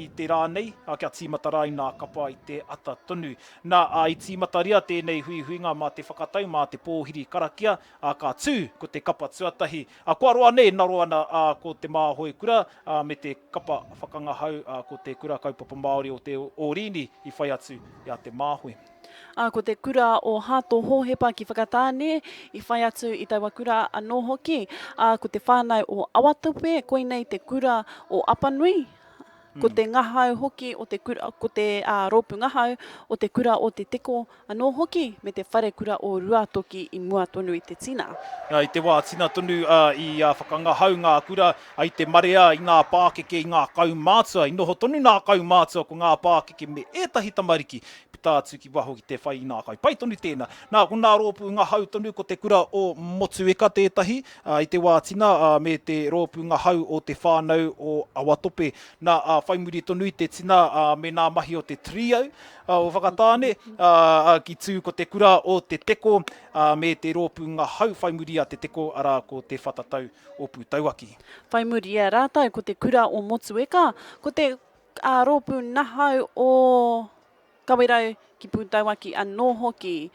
i te rā nei, kia tīmata rā i nā kapa i te ata tonu. Nā, i tīmataria tēnei huihuinga mā te whakatau, mā te pōhiri karakia, ka tū ko te kapa tuatahi. Kua roa nei e ngaro ana ko Te Māhoe Kura me te kapa whakangahau ko te Kura Kaupapa Māori o Te Ōrīni i whai atu i a Te Māhoe. Ā, ko te kura o Hato Hōhepa ki Whakatāne i whai atu i taua kura anō hoki. Ā, ko te whānau o Awatope, koinei te kura o Apanui, ko te ngahau hoki o te kura, ko te rōpū ngahau o te kura o Te Teko anō hoki, me te wharekura o Ruatoki i mua tonu i te tina. I te wā tina tonu i whakangahau ngā kura i te marea, i ngā pākeke, i ngā kaumātua. I noho tonu ngā kaumātua ko ngā pākeke me ētahi tamariki puta atu ki waho ki te whai i ngā kai. Pai tonu tēnā. Nā, ko ngā rōpū ngahau tonu ko te kura o Motueka tētahi i te wā tina me te rōpū ngahau o te whānau o Awatope. Nā, whai muri tonu i te tina me ngā mahi o te trio o Whakatāne ki tū ko te kura o Te Teko me te rōpū ngahau whai muri a Te Teko, arā, ko Te Whatatau o Pūtauaki. Whai muri i a rātou ko te kura o Motueka, ko te rōpū ngahau o Kawerau ki Pūtauaki anō hoki.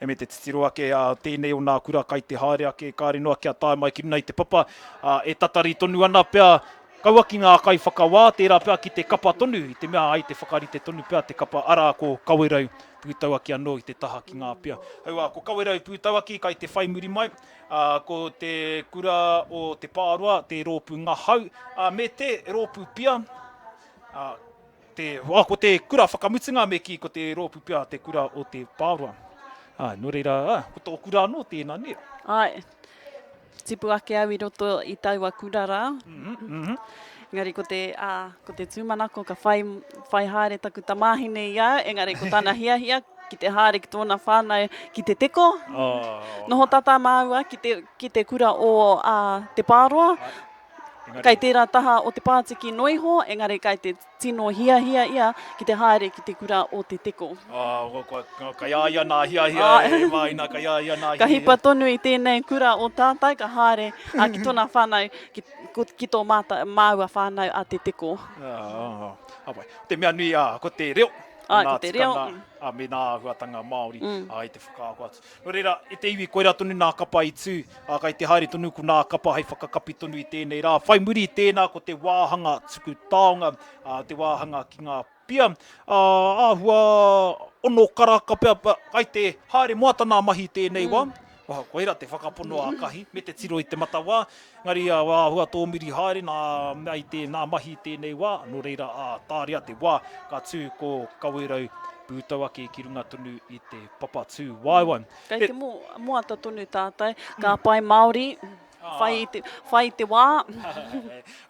E me te titiro ake a tēnei o nā kura kai te haere ake, kāre noa kia tae mai ki runa i te papa, ā, e tatari tonu ana pea, kaua ki ngā kaiwhakawā, tērā pea ki te kapa tonu, i te mea ai te whakarite tonu pea te kapa, arā, ko Kawerau Pūtauaki anō i te taha ki ngā pia. Hauā, ko Kawerau Pūtauaki kai te whai muri mai, ā, ko te kura o Te Pāroa, te rōpū ngahau, ā, me te rōpū pia, ā, Te, oh, ko te kura whakamutunga me kī ko te rōpū pea te kura o Te Pāroa. Āe, nō reira, ā, ko tō kura anō tēnā, nē? Āe, tipu ake au i roto i taua kura rā. Mm -hmm. Engari ko te, ā, ko te tūmanako ka whai, whai haere taku tamāhine i au, engari ko tana hiahia ki te haere ki tōna whānau ki Te Teko. Oh. Noho tata māua ki te, ki te kura o ā, Te Pāroa. Engari... Kei tērā taha o te pātiki noa iho, engari kei te tino hiahia ia ki te haere ki te kura o Te Teko. Oh, kei a ia nā hiahia e Māina, kei a ia nā hiahia. Ka hipa tonu i tēnei kura o tātou, ka haere ki tōna whānau, ki, ki tō māta, māua whānau a Te Teko. Ah, ah, wai. Te mea nui, ah, ko te reo, ah, ko te reo. Ah, me nā āhuatanga Māori mm. ah, i te whakaako atu. Nō reira, e te iwi, koirā tonu nā kapa i tū, ā, kai te haere tonu ko nā kapa hei whakakapi tonu i tēnei rā. Whai muri i tēnā ko te wāhanga tuku taonga, ā, te wāhanga ki ngā pia, ā, āhua ono karaka pea, kai te haere moata nā mahi i tēnei wā. Mm. Koirā te whakapono a Kahi, me te tiro i te matawā. Engari ā, āhua tōmiri haere nā mea i tē, nā mahi i tēnei wā, nō reira, ā, tāria te wā, ka tū ko Kawerau Pūtauaki ki runga tonu i te papa tū waewae. Kei te moata tonu tātou, ka pai Māori, whai i te, whai i te wā.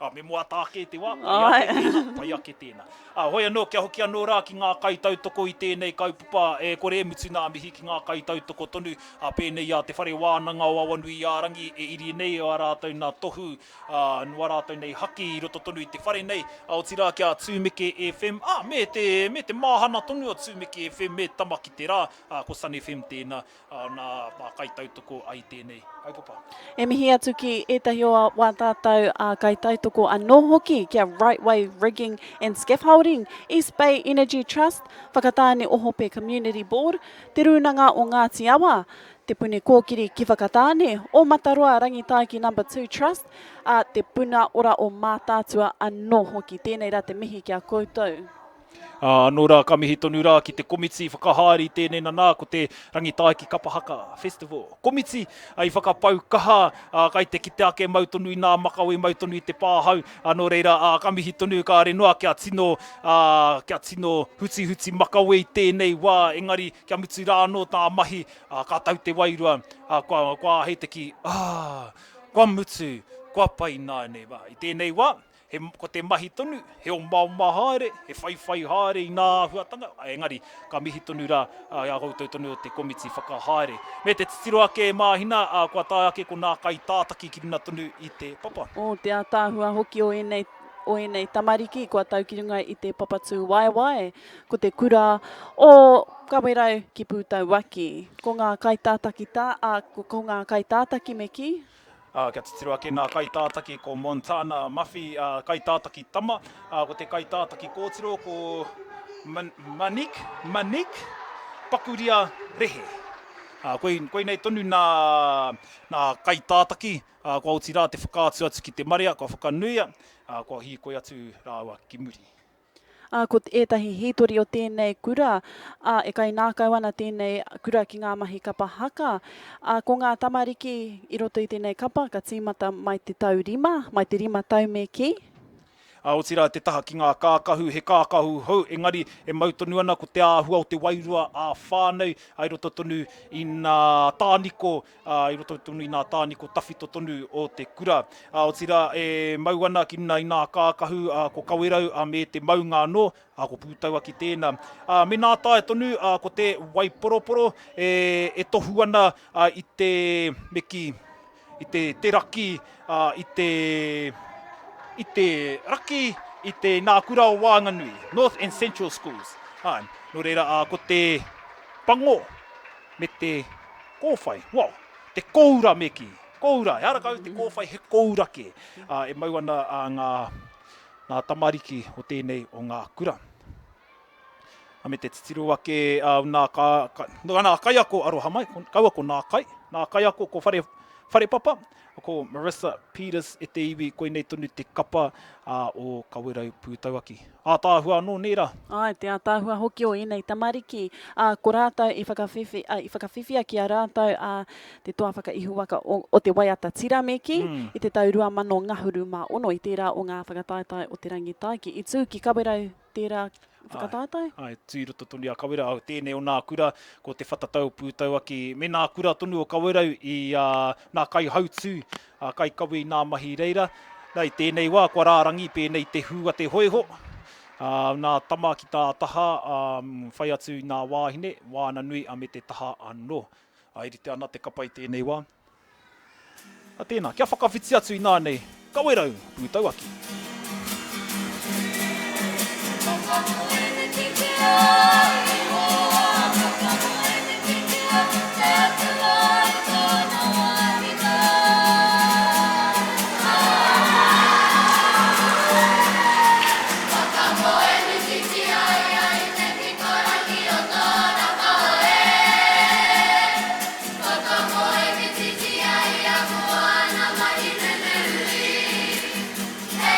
Ā, me moata ake te wā, pai ake tēnā, pai ake tēnā. Ā, hoi anō, kia hoki anō rā ki ngā kaitautoko i tēnei kaupapa, e kore e mutu nā mihi ki ngā kaitautoko tonu, ā, pēnei i a Te Whare Wānanga o Awanuiārangi e iri nei ā rātou nā tohu, ā, nō ā rātou nei haki i roto tonu i te whare nei, ā, otirā ki a Tūmeke FM, ā, me te, me te māhana tonu o Tūmeke FM, me Tama ki te Rā, ā, ko Sun FM tēnā, ā, nā, nā kaitautoko ai tēnei kaupapa. E mihi atu ki ētahi o wā tātou kaitautoko anō hoki, ki a Right Way Rigging and Scaffolding, East Bay Energy Trust, Whakatāne Ohope Community Board, Te Rūnanga o Ngāti Awa, Te Puni Kōkiri ki Whakatāne, O Mataroa Rangitaiki Number 2 Trust, ā, Te Puna Ora o Mātaatua anō hoki. Tēnei rā te mihi ki a koutou. Ā, anō rā, ka mihi tonu rā ki te komiti whakahaere i tēnei nanā, ko te Rangitaiki Kapa Haka Festival Komiti, i whakapau kaha, ā, kai te kite ake mau tonu i nā makawe, mau tonu i te pāhau, ā, nō reira, ā, ka mihi tonu kāre noa kia tino, ā, kia tino hutihuti makawe i tēnei wā, engari kia mutu rā anō tā mahi, ā, ka tau te wairua, ā, kua, kua āhei te kī, ā, kua mutu, kua pai ināianei, ā, i tēnei wā, He, ko te mahi tonu, he omaoma haere, he whaiwhai haere i ngā āhuatanga, engari ka mihi tonu rā i a koutou tonu o te komiti whakahaere. Me te titiro ake e Māhina, kua tae ake ko nā kaitātaki ki runa tonu i te papa. O te ātaahua hoki o ēnei, o ēnei tamariki kua tau ki runga i te papa tūwaewae, ko te kura o Kawerau ki Pūtauaki. Ko ngā kaitātaki tā, ā, ko ngā kaitātaki me kī. Ā, kia titiro ake nā kaitātaki ko Montana Mafi, ā, kaitātaki tama, ā, ko te kaitātaki kōtiro ko Man, Manik, Manik Pakuria Rehe. Ā, koi, koinei tonu nā, nā kaitātaki, ā, kua oti rā te whakaatu atu ki te marea, kua whakanuia, ā, kua hīkoi atu rāua ki muri. Ā, ko ētahi hītori o tēnei kura, ā, e kainākau ana tēnei kura ki ngā mahi kapa haka. Ā, ko ngā tamariki i roto i tēnei kapa ka tīmata mai te tau rima, mai te rima tau me kī. Ā, otirā te taha ki ngā kākahu, he kākahu hou, engari e mau tonu ana ko te āhua o te wairua ā-whānau, ā, i roto tonu i nā tāniko, ā, i roto tonu i nā tāniko tawhito tonu o te kura. Ā, otirā e mau ana ki runga i nā kākahu, ā, ko Kawerau, ā, me te maunga anō, ā, ko Pūtauaki tēnā. Ā, me nā tae tonu, ā, ko te waiporoporo e, e tohu ana, ā, i te, me kī, i te, te raki, ā, i te, i te raki, i te nā kura o waenganui, North and Central Schools. Āe, nō reira, ā, ko te pango me te kōwhai, well, te kōura me kī, kōura, ehara kau te kōwhai, he kōura kē, ā, e mau ana ā, ngā, ngā tamariki o tēnei o ngā kura. A me te titiro ake a nā ka, ka, nā kaiako aroha mai, kaua ko nā kai, nā kaiako ko whare, Wharepapa, ko Marissa Peters e te iwi, koinei tonu te kapa a, o Kawerau Pūtauaki. Ātaahua anō, nē rā? Āe, te ātaahua hoki o ēnei tamariki, ā, ko rātou i whakawhiwhi, ā, i whakawhiwhia ki a rātou ā, te toa whakaihuwaka o, o te waiata tira me kī, mm. i te tau 2000 ngahuru mā ono i tērā o ngā whakataetae o Te Rangitaiki. I tū ki Kawerau tērā whakataetae? Āe, tū i roto tonu i a Kawerau, tēnei o nā kura, ko te whatatau Pūtauaki, me nā kura tonu o Kawerau i a nā kaihautū, a kaikawe i nā mahi reira. Nā, i tēnei wā, kua rārangi pēnei te hū a te hoiho, ā, nā tama ki tā taha, ā, whai atu i nā wāhine, wāna nui, ā, me te taha anō. Ā, e rite ana te kapa i tēnei wā. A tēnā, kia whakawhiti atu inānei, Kawerau, Pūtauaki. Whakamoemititia ia mō āna mahi nunui. E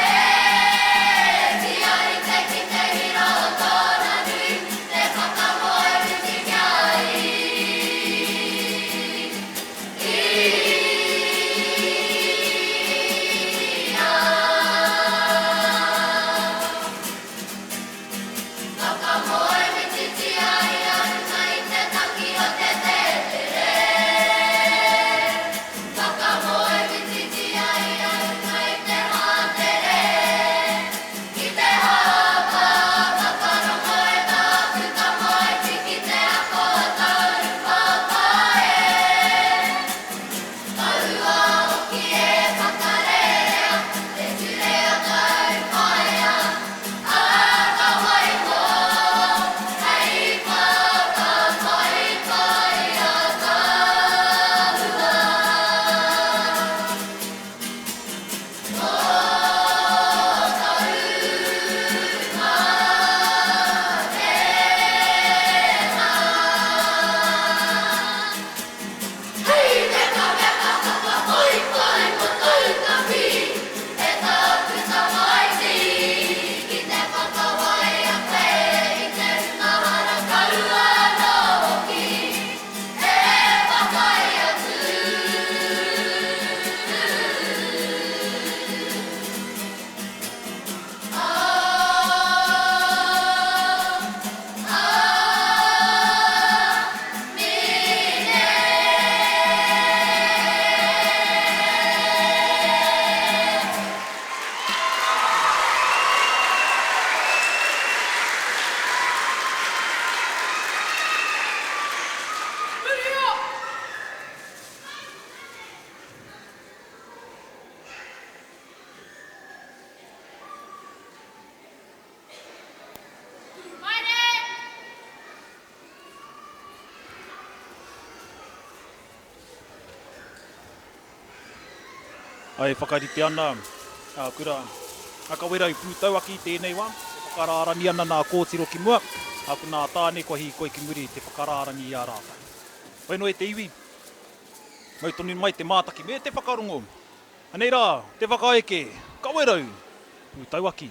tia rite ki te hira o tōna nui, te whakamoemiti ki a i. Ia. Whakamoemititia ia runga i te taki o te tētere. Whakamoemititia ia runga i te hātere. Ki te hāpa, whakarongo e tāku tamaiti ki te ako a tāu pāpā e. Kaua hoki e whakarērea te ture a tāu whaea. Ā, ka waiho hei whakamaipai ātaahua. Mō taunga tēnā. Hei te kaweka whakapoipoi mo Tautapi, e tāku tamaiti, ki te whakawaia koe i te hunga hara kaua anō hoki e whakaae atu. Ā, ā, mine. Miria! E whakarite ana a Kura a Kawerau Pūtauaki i tēnei wā, e whakarārangi ana nā kōtiro ki mua, ā, ko nā tāne kua hīkoi ki muri te whakarārangi i a rātou. Hoi anō e te iwi, mau tonu mai te mātaki me te whakarongo. Anei rā te whakaeke, Kawerau, Pūtauaki.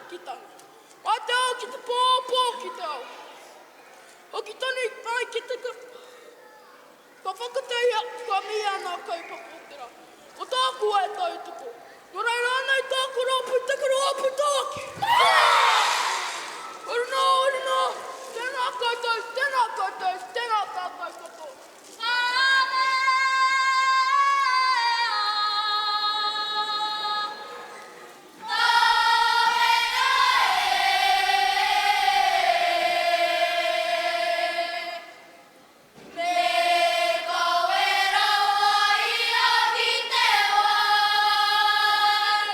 manaakitanga. Mai te ao ki te pō, pō ki te ao. Hoki tonu mai ki te Ka whakatauia, ka mihia ngā kaupapa o te rā. Ko tāku e tautoko. Nō reira anei tāku rōpū te kura o Putauaki. Hurina, hurina, tēnā koutou, tēnā koutou, tēnā tātou katoa. Me kawe rawa ia ki te wai.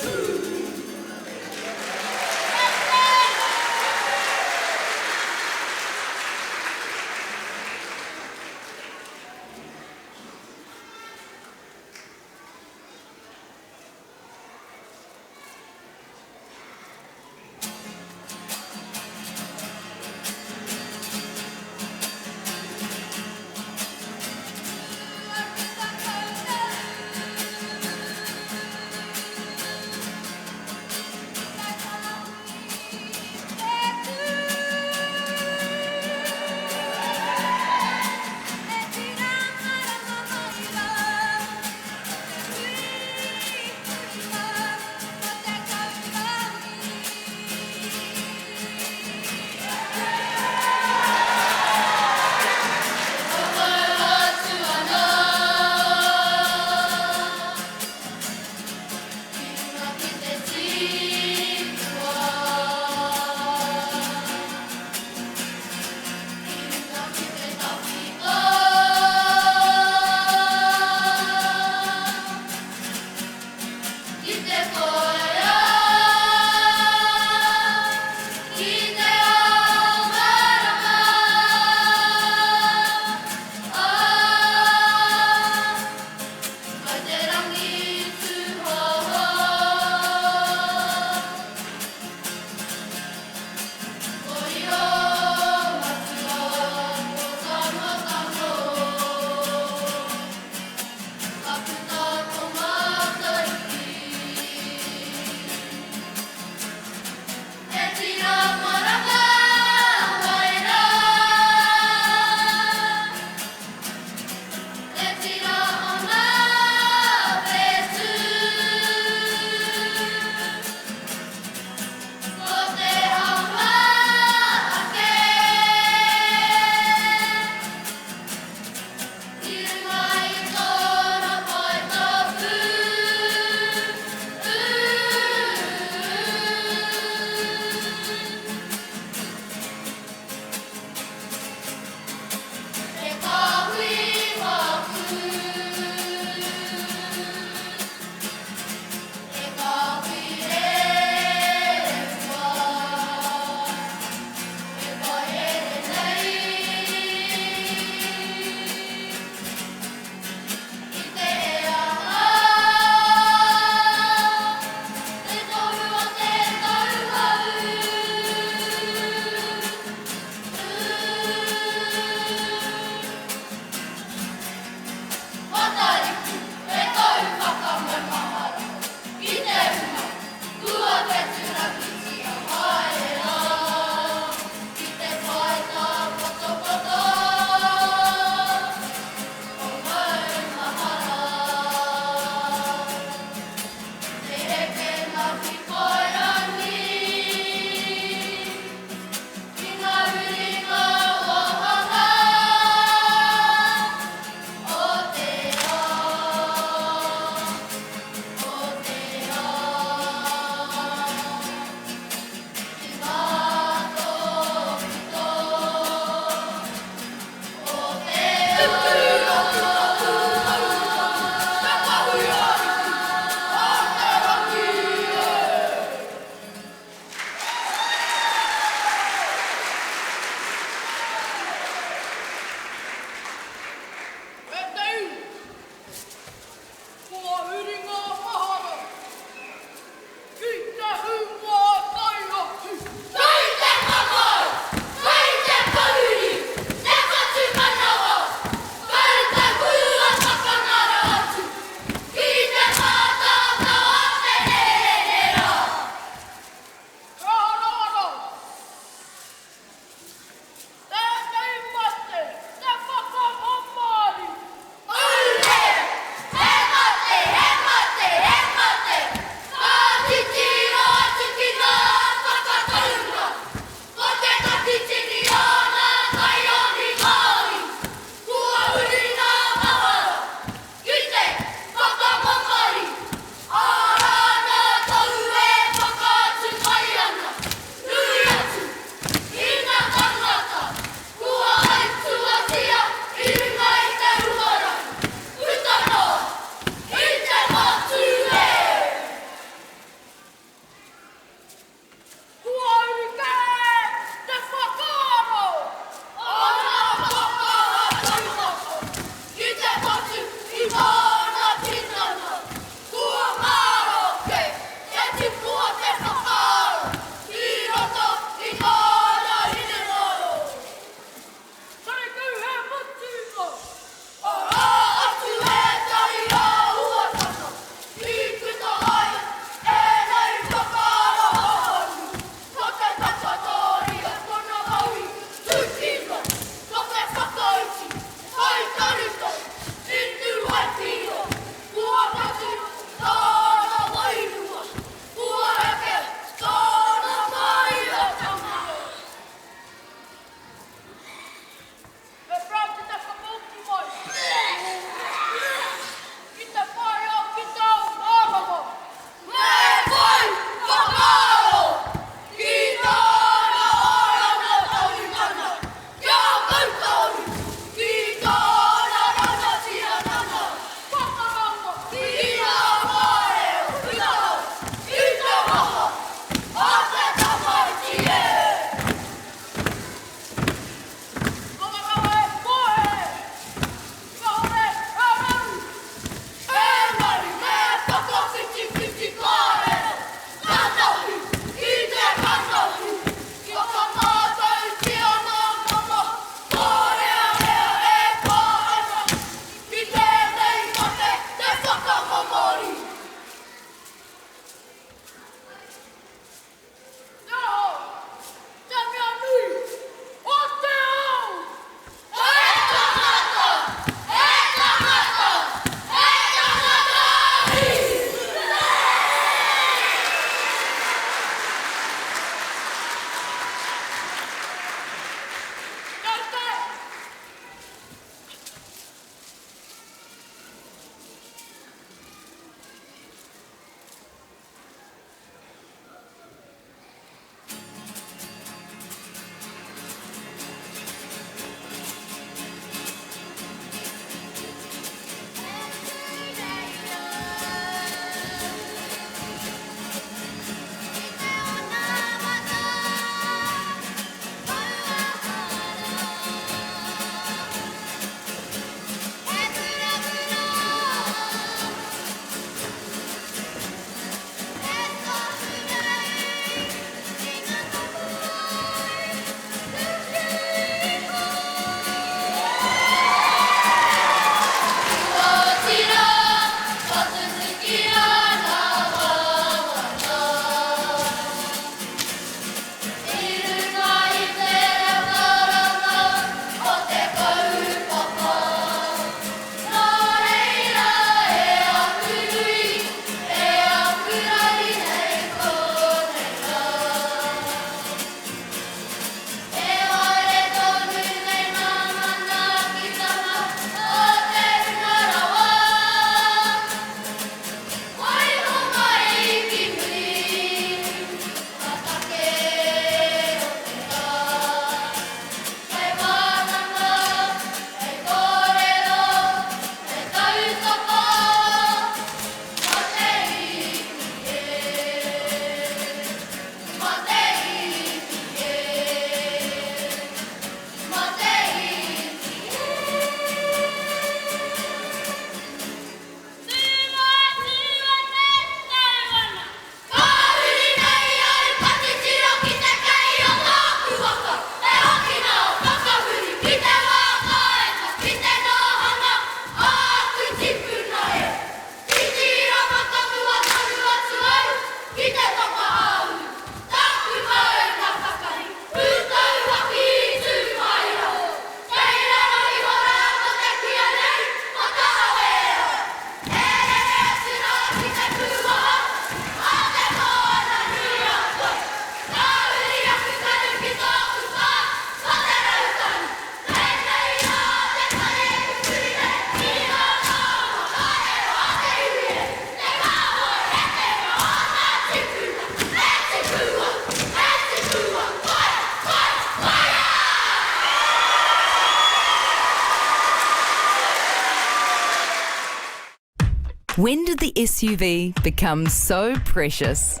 When did the SUV become so precious?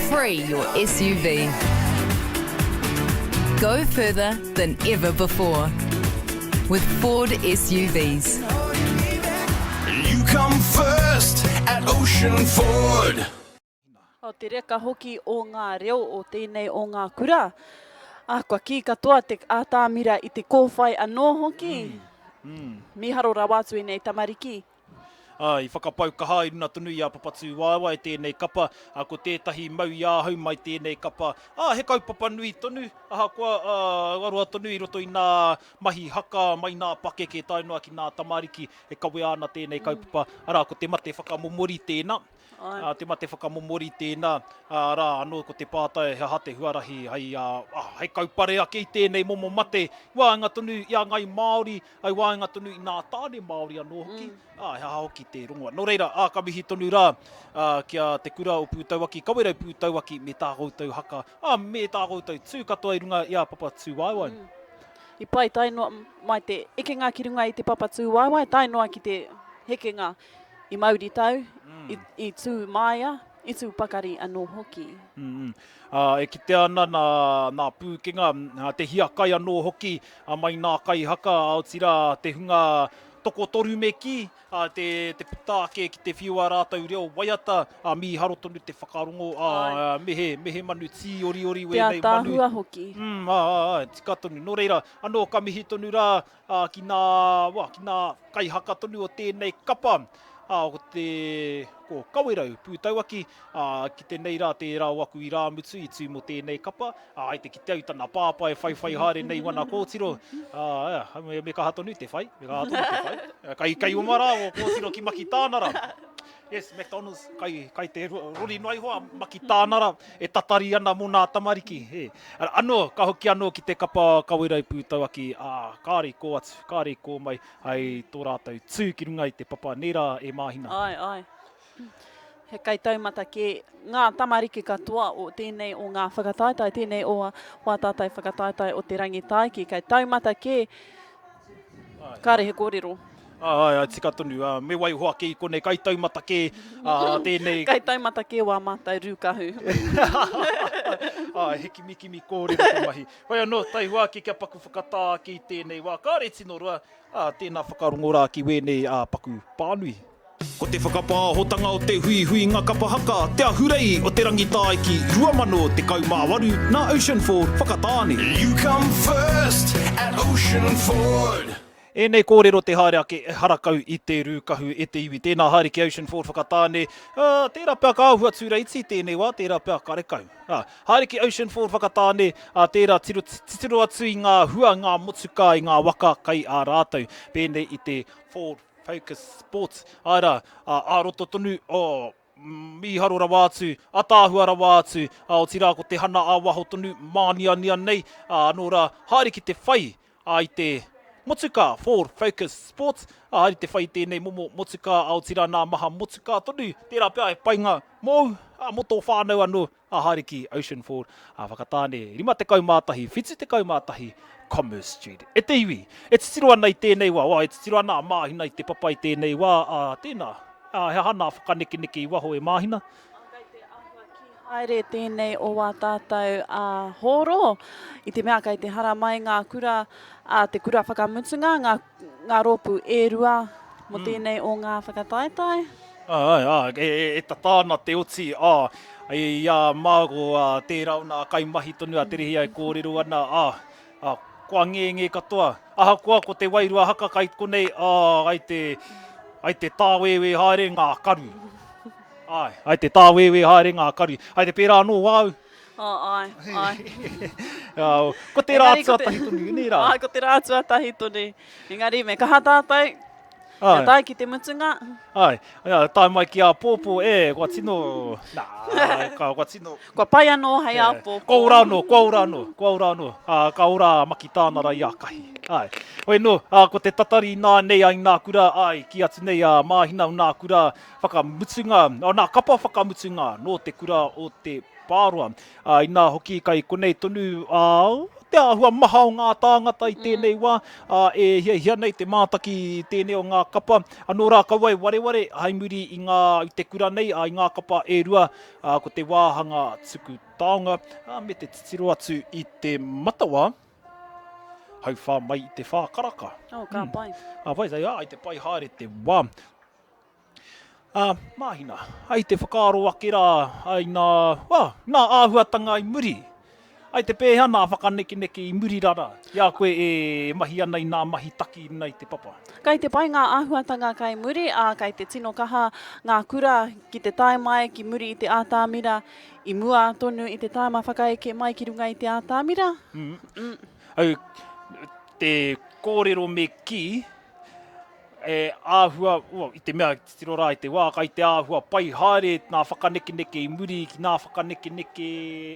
Free your SUV. Go further than ever before with Ford SUVs. You come first at Ocean Ford. O te reka hoki o ngā reo o tēnei o ngā kura. Ā, kua kī katoa te ātamira i te kōwhai anō hoki. Mīharo rawa atu ēnei tamariki. Ā, i whakapau kaha i runa tonu i a Papatūwaewae tēnei kapa, ā, ko tētahi mau i ahau mai tēnei kapa, ā, he kaupapa nui tonu, ahakoa, ā, roa tonu i roto i nā mahi haka mai nā pakeke tae noa ki nā tamariki e kawea ana tēnei kaupapa, arā, ko te mate whakamomori tēnā. Ā, te mate whakamomori tēnā, ā, rā anō ko te pātai he aha te huarahi hei, ā, hei kaupare ake i tēnei momo mate i waenga tonu i a Ngāi Māori, i waenga tonu i nā tāne Māori anō hoki, ā, he aha hoki te rongoa. Nō reira, ā, ka mihi tonu rā, ā, ki a Te Kura o Pūtauaki, Kawerau Pūtauaki me tā koutou haka, ā, me tā koutou tū katoa i runga i a Papatūwaewae. I pai tae noa mai te ekenga ki runga i te Papatūwaewae, tae noa ki te hekenga I mauritau, i, i tū māia, i tū pakari anō hoki. Mm, ā, e kitea ana nā, nā pūkenga, nā te hiakai anō hoki, ā, mai nā kaihaka, ā, otirā, te hunga tokotoru me kī, ā, te, te puta ake ki te whiu ā rātou reo waiata, ā, mīharo tonu te whakarongo, ā, me he, me he manu tīoriori Te wēnei manu. ātaahua hoki. Mm, ā, ā, ā, tika tonu. Nō reira, anō ka mihi tonu rā, ā, ki nā, wā, ki nā kaihaka tonu o tēnei kapa, ā, ko te, ko Kawerau Pūtauaki, ā, ki tenei rā tērā o aku irāmutu i tū mō tēnei kapa, ā, i te kite au i tana pāpā e whaiwhai haere nei wana kōtiro, ā, ā, me, me kaha tonu te whai, me kaha tonu te whai. Kai, kai oma rā o kōtiro ki Makitānara. Yes, McDonald's, kai, kai te rori noa iho a Makitānara e tatari ana mō nā tamariki. He. Anō, ka hoki anō ki te kapa Kawerau Pūtauaki, ā, kāre i kō atu, kāre i kō mai, hai tō rātou tū ki runga i te papa, nē rā e Māhina? Āe, āe. He kaitaumata kē ngā tamariki katoa o tēnei o ngā whakataetae, tēnei o wā tātai whakataetae o te Rangitaiki, kei taumata kē, kāre he kōrero. Āe, āe, tika tonu. Ā, me waiho ake i konei, kai taumata kē, ā, tēnei. Kai taumata kē wā mātou rūkahu. Āe, he kimikimi kōrero te mahi. Whai anō, taihoa ake kia paku whakatā ake i tēnei wā. Kāre tino roa, ā, tēnā whakarongo rā ki wēnei, ā, paku pānui. Ko te whakapāhotanga o te huihuinga kapa haka Te Ahurei o Te Rangitāiki 2018 nā Ocean Ford Whakatāne. You come first at Ocean Ford. Ēnei kōrero te haere ake ehara kau i te rūkahu e te iwi. Tēnā haere ki Ocean Ford Whakatāne, ā, tērā pea ka āhua tūreiti tēnei wā, tērā pea karekau. Ā, haere ki Ocean Ford Whakatāne, ā, tērā tiro, titiro atu i ngā hua, ngā motukā, i ngā waka kai a rātou, pēnei i te Ford Focus Sports. Āe rā, ā, ā-roto tonu, oh, mīharo rawa atu, ataahua rawa atu, ā, otirā ko te hana ā-waho tonu, māniania nei, ā, anō rā, haere ki te whai ā, i te motukā Ford Focus Sport, ā, haere te whai i tēnei momo motukā, ā, otirā nā maha motukā tonu, tērā pea he painga mōu, ā, mō tō whānau anō, ā, haere ki Ocean Ford, ā, Whakatāne 51, 71 Commerce Street. E te iwi, e titiro ana i tēnei wā, wā, e titiro ana a Māhina i te papa i tēnei wā, ā, tēnā, ā, he aha nā whakanekeneke i waho e Māhina? Kei te āhua kī haere tēnei o wā tātou hōro, i te mea kei te haramai ngā kura, te kura whakamutunga, ngā, ngā rōpū e rua mō tēnei o ngā whakataetae. Āe, āe, e, e, e tata ana te oti, ā, i a Māgo, ā, tērā o nā kaimahi tonu a Te Rehia e kōrero ana, ā, ā, kua ngēngē katoa. Ahakoa ko te wairua haka kai konei, ā, ai te, ai te tāwēwē haere ngā karu. Āe, ai te tāwēwē haere ngā karu. Ai te pērā anō wāu? Oh, āe, āe. Ko te rā tuatahi tonu, nē rā? Āe, ko te rā tuatahi tonu. Engari, me kaha tātou. Kia tae ki te mutunga. Āe, tae mai ki āpōpō, e, kua tino, nā, ka, kua tino. Kua pai anō hei āpōpō. Kua ora anō, kua ora anō, kua ora anō, ā, ka ora a Makitānara i a Kahi. Āe. Hoi anō, ā, ko te tatari ināianei ai nā kura, āe, kī atu nei a Māhina o nā kura whakamutunga, o nā kapa whakamutunga nō te kura o Te Pāroa. Ā, inā hoki kai konei tonu, ā, te āhua maha o ngā tāngata i tēnei wā, ā, e hiahia nei te mātaki i tēnei o ngā kapa. Anō rā, kaua e wareware, hai muri i ngā, i te kura nei, ā, i ngā kapa e rua, ā, ko te wāhanga tuku taonga, ā, me te titiro atu i te matawā, hauwhā mai i te whā karaka. Oh, ka pai. Ka pai, ā, i te pai haere te wā. Ā, Māhina, ai te whakaaro ake rā, ai nā, wā, nā āhuatanga i muri. Ai te pēhea nā whakanekeneke i muri rara, i a koe e mahi ana i nā mahi taki i runga i te papa? Kai te pai ngā āhuatanga kai muri, ā, kai te tino kaha ngā kura ki te tae mai ki muri i te ātamira, i mua tonu i te tāima whakaeke mai ki runga i te ātamira. Mm. Au, te kōrero me kī, E āhua, well, i te mea titiro rā i te wā, kai te āhua pai haere nā whakanekeneke i muri ki nā whakanekeneke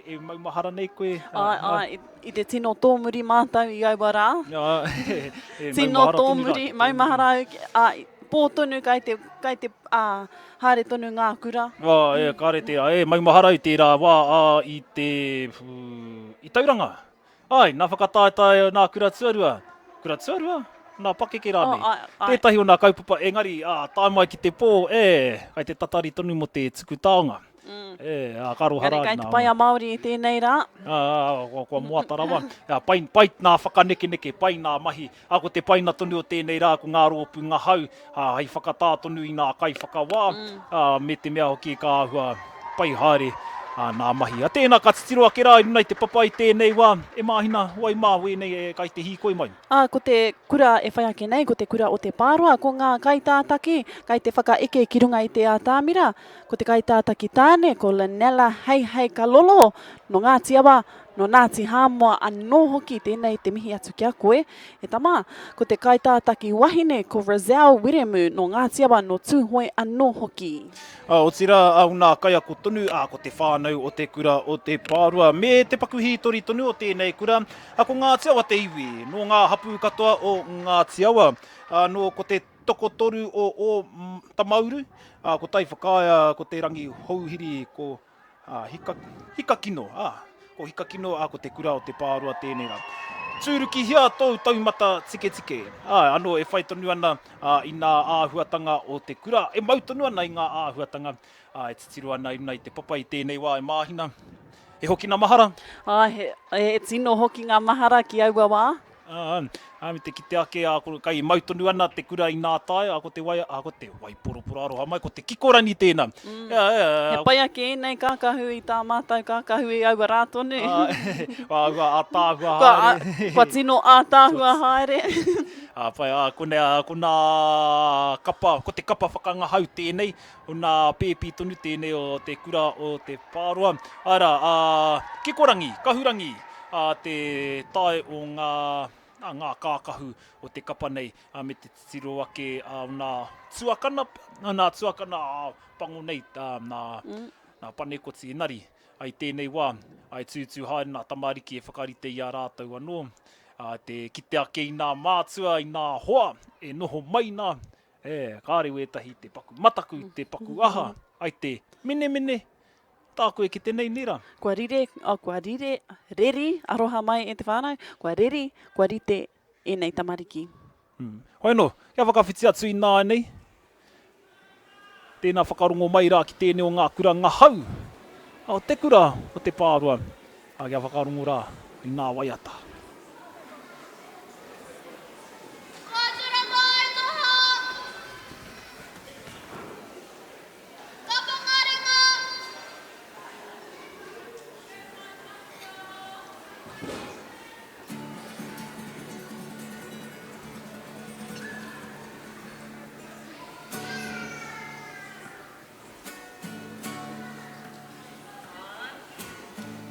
e maumahara nei koe. Āe, āe, i te tino tōmuri mātou i aua rā. Āe, e Tino maumahara tonu rā. tōmuri, maumahara au, ā, pō tonu kai te, kai te, ā, haere tonu ngā kura. Ā, e, kāre tērā, e, maumahara au tērā wā, ā, i te, i Tauranga. Āe, nā whakataetae nā kura tuarua, kura tuarua? Nā pakeke rānei. Oh, āe, āe. Tētahi o nā kaupapa, engari, ā, tae mai ki te pō, e, kai te tatari tonu mō te tuku taonga. Mm. E, ā, ka aroha Engari rā kai ki te nā pai a Māori i tēnei rā. Ā, ā, kua, kua moata rawa. Ā, pai, pai nā whakanekeneke, pai nā mahi. Ā, ko te paina tonu o tēnei rā, ko ngā rōpū ngahau, ā, hei whakatā tonu i ngā kaiwhakawā, ā, me te mea hoki ka āhua pai haere, ā, nā mahi. Ā, tēnā ka titiro ake rā i runga i te papa i tēnei wā, e Māhina, wai mā wēnei e kai te hīkoi mai. Ā, ko te kura e whai ake nei, ko te kura o Te Pāroa, ko ngā kaitātaki kai te whakaeke ki runga i te ātamira, ko te kaitātaki tāne, ko Lanella Heihei Kalolo, nō Ngāti Awa, Nō Ngāti Hāmoa anō hoki tēnei te mihi atu ki a koe, e tama. Ko te kaitātaki wahine ko Rizelle Wiremu nō Ngāti Awa nō Tūhoe anō hoki. Ā, otirā, ā, nā kaiako tonu, ā, ko te whānau o te kura o Te Pāroa, me te paku hītori tonu o tēnei kura, ā, ko Ngāti Awa te iwi, nō ngā hapū katoa o Ngāti Awa, ā, nō ko te tokotoru o ō Tamauru, ā, ko Taiwhakaea, ko Te Rangihouhiri, ko. Ā, hika, hikakino, ā, ko Hikakino, ā, ko te kura o Te Pāroa tēnei rā. Tūrukihia tōu taumata tiketike, ā, anō e whai tonu ana, ā, i nā āhuatanga o te kura, e mau tonu ana i ngā āhuatanga, ā, e titiro ana i runga i te papa i tēnei wā e Māhina. He hokina mahara? Ā, he, he tino hokinga mahara ki aua wā. Ā, ā, me te kite ake, ā, ko, kai mau tonu ana te kura i nā tae, ā, ko te wai, ā, ko te waiporoporo aroha mai, ko te kikorani tēnā. Mm. Ā, ā, ā, He pai ake ēnei kākahu i tā mātou kākahu i aua rā tonu. Ā, ā, kua ātaahua Kua, ā, haere. kua tino ātaahua haere. Ā, pai, ā, konei, ā, ko nā kapa, ko te kapa whakangahau tēnei, o nā pēpi tonu tēnei o te kura o Te Pāroa. Āe rā, ā, kikorangi, kahurangi, ā, te tae o ngā, ā, ngā kākahu o te kapa nei, ā, me te titiro ake, ā, o nā tuakana, ā, nā tuakana, ā, pango nei, ā, nā, nā panekoti, engari, ā, i tēnei wā, ā, e tūtū haere nā tamariki e whakarite i a rātou anō, ā, te kite ake i nā mātua, i nā hoa e noho mai nā, e, kāre wētahi te paku mataku, te paku aha, ai te menemene, Tā koe ki te nei nera. Kua rire, oh, kua rire, reri, aroha mai e te whānau, kua reri, kua rite ēnei tamariki. Mm. Hoi anō, kia whakawhiti atu ināianei, tēnā whakarongo mai rā ki tēnei o ngā kura ngahau, o te kura o Te Pāroa, ā, kia whakarongo rā i ngā waiata. Kua tura mai toha! Kapa ngā ringa!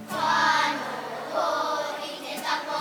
Kua noho i te takoha.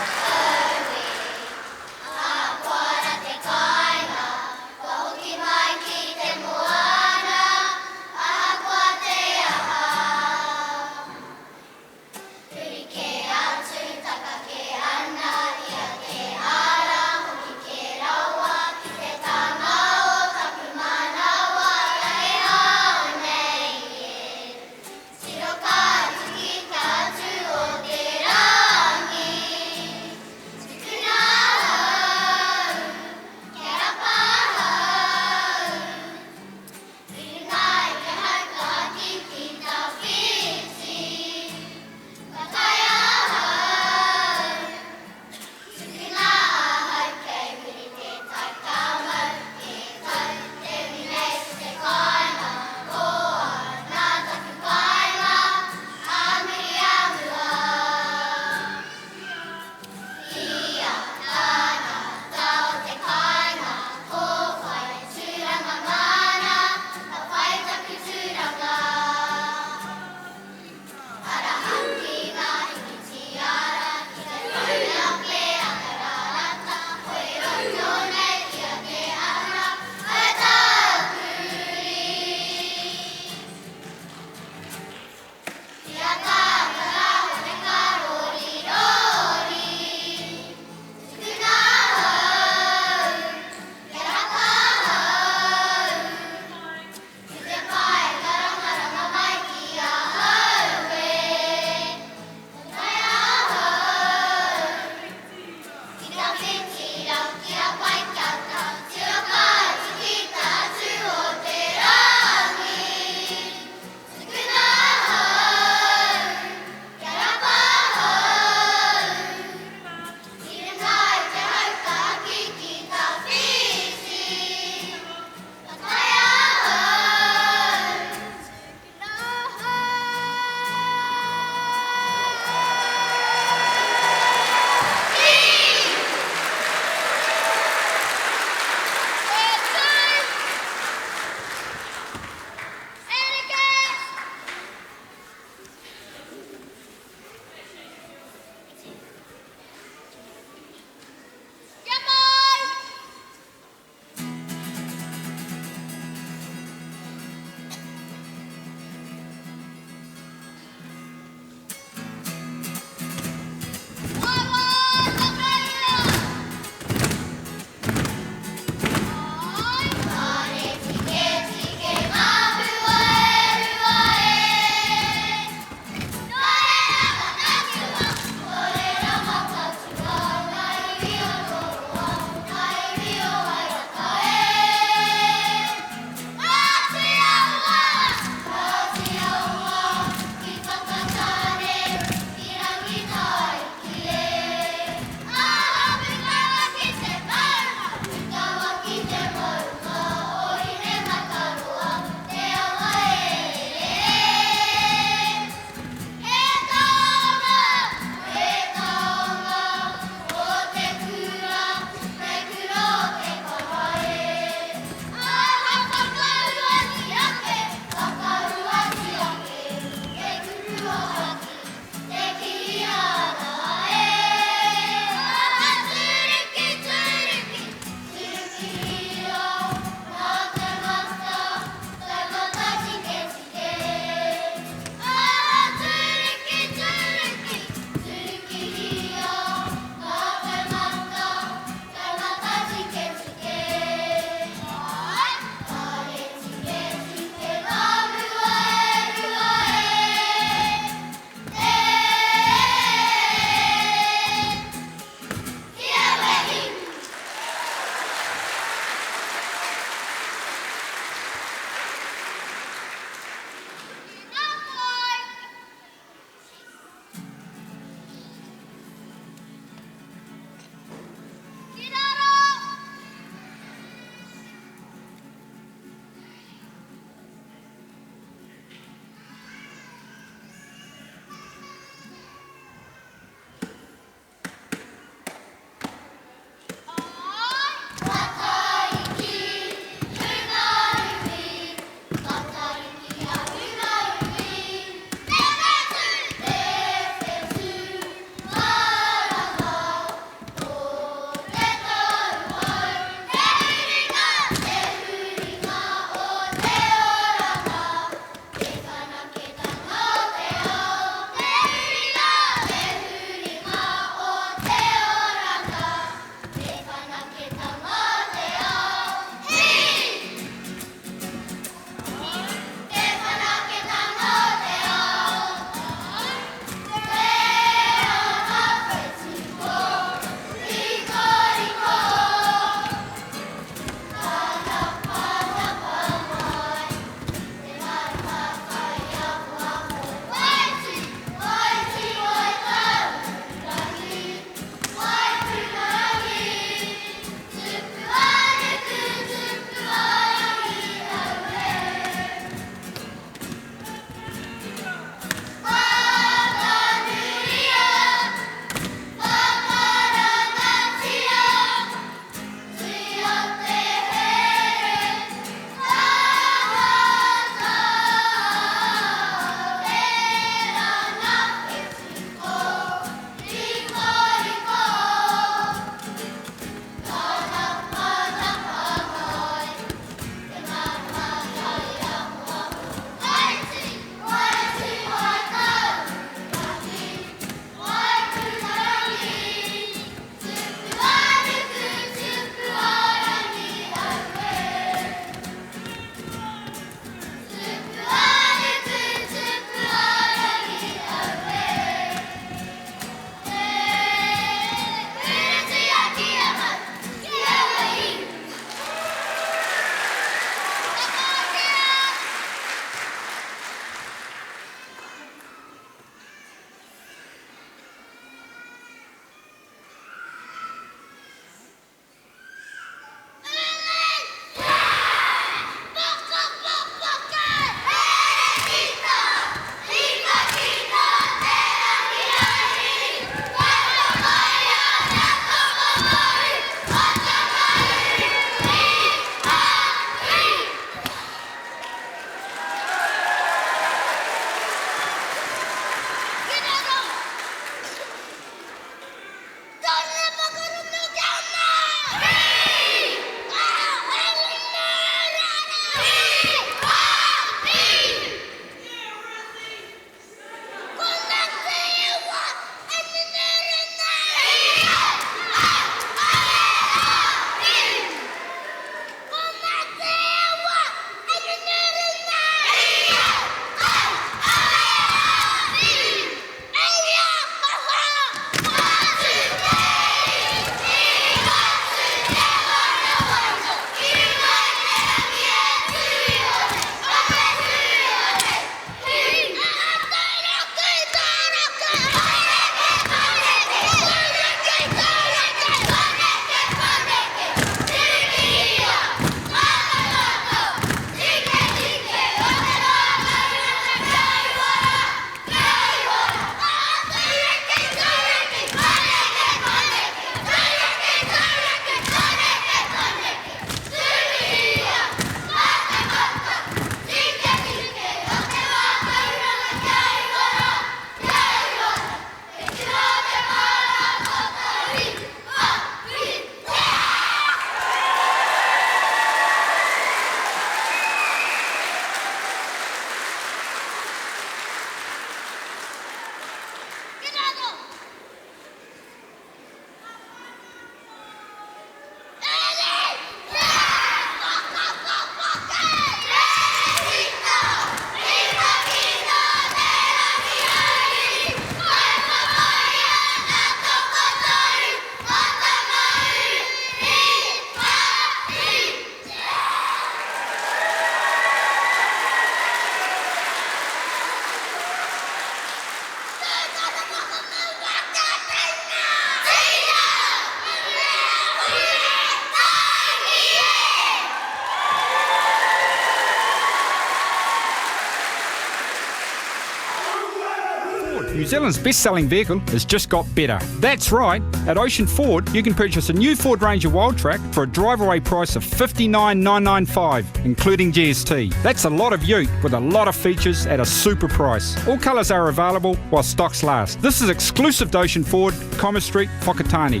New Zealand's best selling vehicle has just got better. That's right, at Ocean Ford, you can purchase a new Ford Ranger Wildtrak for a drive away price of $59,995, including GST. That's a lot of ute with a lot of features at a super price. All colours are available while stocks last. This is exclusive to Ocean Ford, Commerce Street, Whakatane.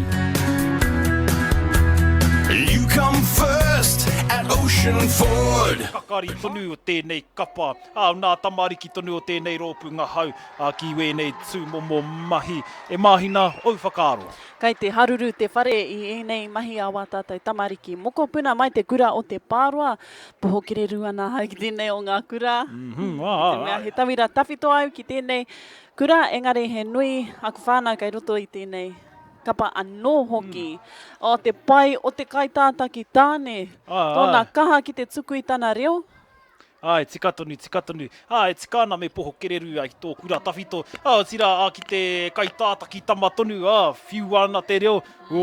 You come first at Ocean Ford. Kakari tonu o tēnei kapa, ā, nā tamariki tonu o tēnei rōpū ngahau, ā, ki wēnei tūmomo mahi. E Māhina, ōu whakaaro? Kei te haruru te whare i ēnei mahi a wā tātou tamariki mokopuna mai te kura o Te Pāroa. Poho kererū ana ahau ki tēnei o ngā kura. I te mea he tauira tawhito au ki tēnei kura, engari he nui aku whānau kei roto i tēnei kapa anō hoki. Oh, te pai o te kaitātaki tāne, tōna kaha ki te tuku i tana reo. Āe, tika tonu, tika tonu. Ā, e tika ana me poho kererū ai ki tō kura tawhito. Ā, otirā, ā, ki te kaitātaki tama tonu, ā, whiua ana te reo, ō,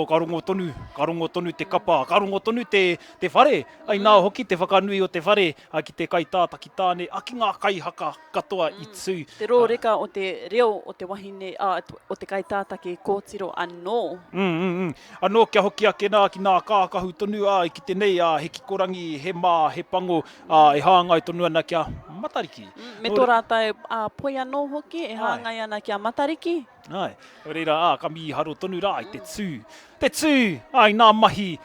ka rongo tonu, ka rongo tonu te kapa, ka rongo tonu te, te whare. Ai nā hoki te whakanui o te whare, ā, ki te kaitātaki tāne, ā, ki ngā kaihaka katoa i tū. Te rōreka o te reo o te wahine, ā, o te kaitātaki kōtiro anō. Mm, mm, mm. Anō kia hoki ake nā ki nā kākahu tonu, ā, i kite nei, ā, he kikorangi, he mā, he pango, ā, e hāngai tonu ana ki a Matariki. Mm, me tō rātou, ā, poi anō hoki e hāngai ana ki a Matariki. Āe. Nō reira, ā, ka mīharo tonu rā i te tū. Te tū, ā, i nā mahi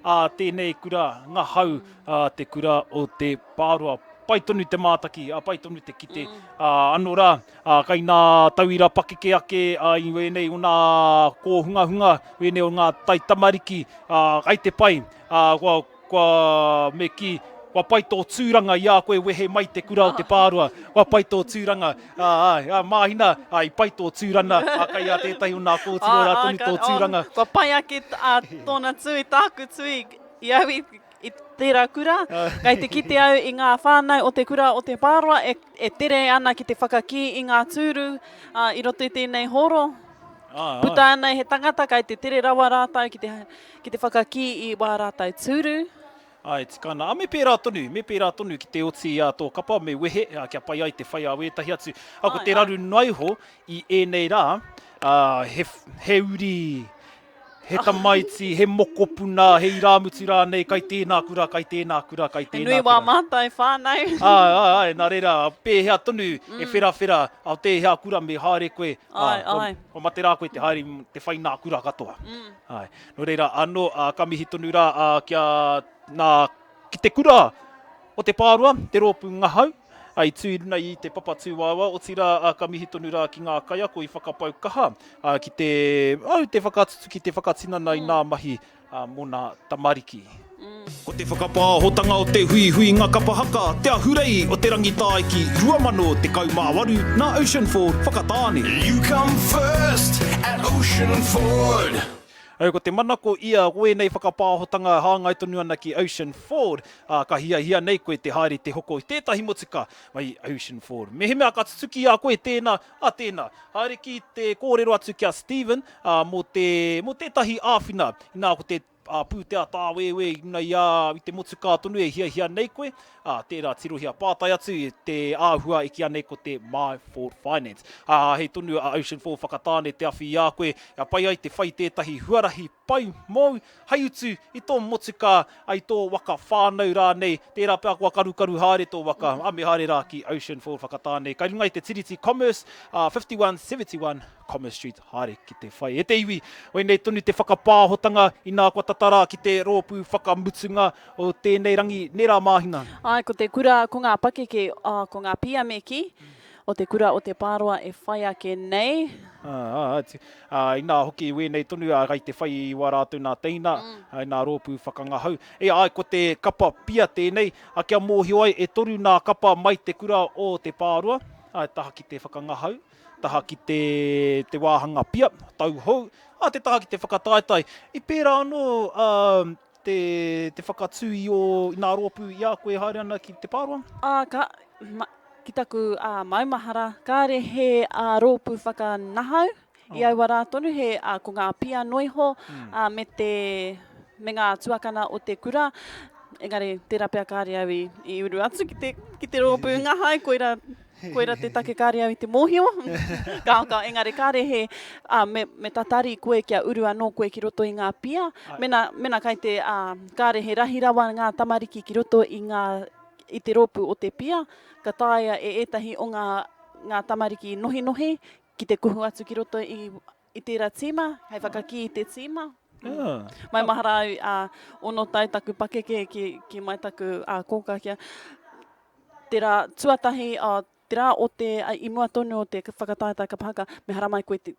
a tēnei kura ngahau, ā, te kura o Te Pāroa. Pai tonu te mātaki, ā, pai tonu te kite, ā, anō rā, Ā, kai nā tauira pakeke ake ā, i wēnei o nā kōhungahunga, wēnei o ngā taitamariki, ā, kai te pai, ā, kua, kua, me kī, kua pai tō tūranga i a koe wehe mai te kura o Te Pāroa, kua pai tō tūranga, ā, ā, ā, Māhina, ā, i pai tō tūrana, ā, kai a tētahi o nā kōtiro rā tonu tō tūranga. Kua pai ake, ā, tōna tū i tāku tū i, i au i, I tērā kura, kei te kite au i ngā whānau o te kura o Te Pāroa e, e tere ana ki te whakakī i ngā tūru ā, i roto i tēnei hōro. Puta ana he tangata kei te tere rawa rātou ki te, ki te whakakī i wā rātou tūru. Āe, tika ana. Ā, me pērā tonu, me pērā tonu ki te oti i a tō kapa, me wehe, ā, kia pai ai te whai a wētahi atu. Ā, ko te raru noa iho i ēnei rā, ā, he, he uri, He tamaiti, he mokopuna, he irāmutu rānei, kai tēnā kura, kai tēnā kura, kai tēnā kura. He nui wā mātou whānau. Āe, āe, āe, nā reira, pēhea tonu e wherawhera, a tēhea kura me haere koe, āe, āe. Kua mate rā koe te haere, te whai nā kura katoa. Āe, nō reira, anō, ka mihi tonu rā kia, nā, ki te kura o Te Pāroa, te rōpū ngahau, i tū i runa i te papa tūwaewae, otirā ka mihi tonu rā ki ngā kaiako i whakapau kaha ki te, au, te whakatutuki, te whakatinana i nā mahi mō nā tamariki. Ko te whakapāhotanga o te huihuinga kapa haka Te Ahurei o Te Rangitāiki 2018 nā Ocean Ford Whakatāne. You come first at Ocean Ford. Ko te manako ia, ko ēnei whakapāhotanga e hāngai tonu ana ki Ocean Ford, ā, ka hiahia nei koe te haere te hoko i tētahi motuka mai i Ocean Ford. Mehemea ka tutuki i a koe tēnā, ā, tēnā, haere ki te kōrero atu ki a Stephen, ā, mō te, mō tētahi āwhina, inā ko te, ā, pūtea tāwēwē i runga i a, i te motukā tonu e hiahia nei koe, Ā, tērā tirohia pātai atu i te āhua e kīia nei ko te My Ford Finance. Ā, āhei tonu a Ocean Ford Whakatāne te awhi i a koe kia pai ai te whai tētahi huarahi pai mōu hei utu i tō motukā, ā, i tō waka whānau rānei. Tērā pea kua karukaru haere tō waka, ā, me haere rā ki Ocean Ford Whakatāne. Kai runga i te tiriti Commerce, ā, 5171 Commerce Street, haere ki te whai. E te iwi, koinei tonu te whakapāhotanga inā kua tata rā ki te rōpū whakamutunga O tēnei rangi, nē rā Māhina? Āe, ko te kura, ko ngā pakeke, ā, ko ngā pia me kī, o te kura o Te Pāroa e whai ake nei. Ā, ā, ā, inā hoki wēnei tonu, ā, kai te whai i wā rātou nā teina, ā, nā rōpū whakangahau. E, āe, ko te kapa pia tēnei, ā, kia mōhio ai, e toru nā kapa mai te kura o Te Pāroa, ā, taha ki te whakangahau, taha ki te, te wāhanga pia, tauhou, ā, te taha ki te whakataetae. I pērā anō, ā, Te, te whakatū i ō, i nā rōpū i a koe e haere ana ki Te Pāroa? Ā, ka, ma, ki taku, ā, maumahara, kāre he, ā, rōpū whakanahau i aua rā tonu, he, ā, ko ngā pia noiho, ā, me te, me ngā tuakana o te kura, engari, tērā pea kāre au i, i uru atu ki te, ki te rōpū ngahau, koirā. Koira te take kāre au i te mōhio. Kao, kao, engari kāre he, ā, me, me tatari koe kia uru anō koe ki roto i ngā pia. Mena, mena kai te, ā, kāre he rahi rawa ngā tamariki ki roto i ngā, i te rōpū o te pia, ka taea e ētahi o ngā, ngā tamariki nohinohi ki te kuhu atu ki roto i, i tērā tīma, hei whakakī i te tīma. Yeah. Maumahara au, ā, ono tau taku pakeke ki, ki mai taku, ā, kōkā kia, Te rā tuatahi, te rā o te, i mua tonu o te whakataetae kapa haka, me haramai koe te,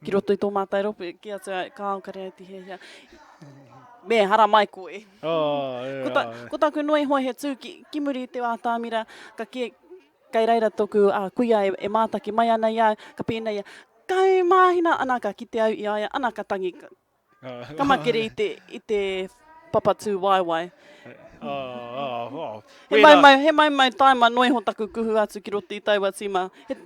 ki roto i tō mātai rōpū, kī atu ai, kāo kare au te hiahia. Me haramai koe. Oh, yeah, ko, ta, ko taku noa iho he tū ki, ki muri i te ātamira, ka kī, kei reira tōku uh, kuia e, e mātaki mai ana i a au, ka pēnei ia, kaumāhina, ana ka kite au i a ia, ana ka tangi, ka, Ka makere i te, i te papatū waewae. He maumau, he maumau taima noa iho taku kuhu atu ki roto i taua tīma. He,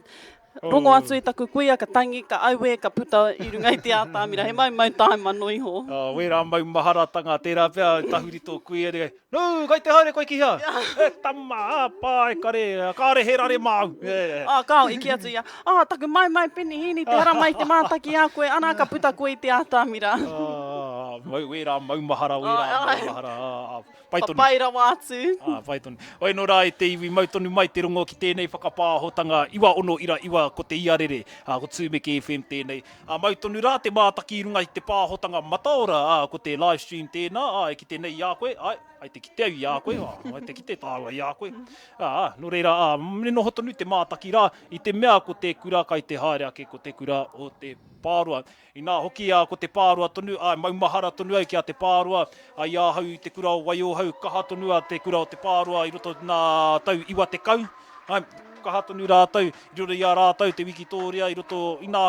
rongo atu i taku kuia, ka tangi, ka auē, ka puta i runga i te ātamira. He maumau taima noa iho. Oh, wērā maumaharatanga, tērā pea tahuri tō kuia, Nū, kai te haere koe ki hea? E tama, ā, pā, e kare, kāre he rare māu. Ā, kāo, i kī atu ia, Ā, taku maimai penihīni, te haramai te mātaki a koe, ana ka puta koe i te ātamira. Ā, mau, wērā maumahara, wērā maumahara, ā, ā, pai tonu. Papai rawa atu. Ā, pai tonu. Hoi nō rā e te iwi, mau tonu mai te rongo ki tēnei whakapāhotanga, 9609 ko te iarere, ā, ko Tūmeke FM tēnei. Ā, mau tonu rā te mātaki i runga i te pāhotanga mataora, ā, ko te live stream tēnā, ā, e kite nei i a koe, āe, ai te kite au i a koe, ā, ai te kite tāua i a koe. Ā, nō reira, ā, me noho tonu te mātaki rā, i te mea ko te kura kai te haere ake ko te kura o Te Pāroa. Inā hoki, ā, ko Te Pāroa tonu, ā, maumahara tonu au ki a Te Pāroa, ā, i ahau i te kura o Waiohau, kaha tonu a te kura o Te Pāroa i roto i nā tau 90, Āe, kaha tonu rātou, i riro i a rātou te wikitōria i roto, inā,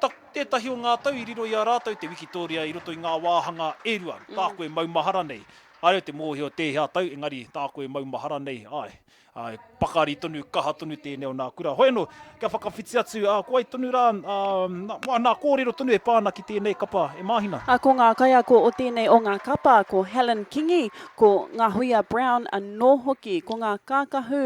ta, tētahi o ngā tau i riro i a rātou te wikitōria i roto i ngā wāhanga e rua, tāku e maumahara nei. Āe, te mōhio tēhea tau, engari tāku e maumahara nei, āe, āe, pakari tonu, kaha tonu tēnei o nā kura. Hoi anō, kia whakawhiti atu, ā, ko wai tonu rā, ā, nā, nā kōrero tonu e pā ana ki tēnei kapa e Māhina? Ā, ko ngā kaiako o tēnei o ngā kapa, ko Helen Kingi, Ko Ngahuia Brown anō hoki, ko ngā kākahu,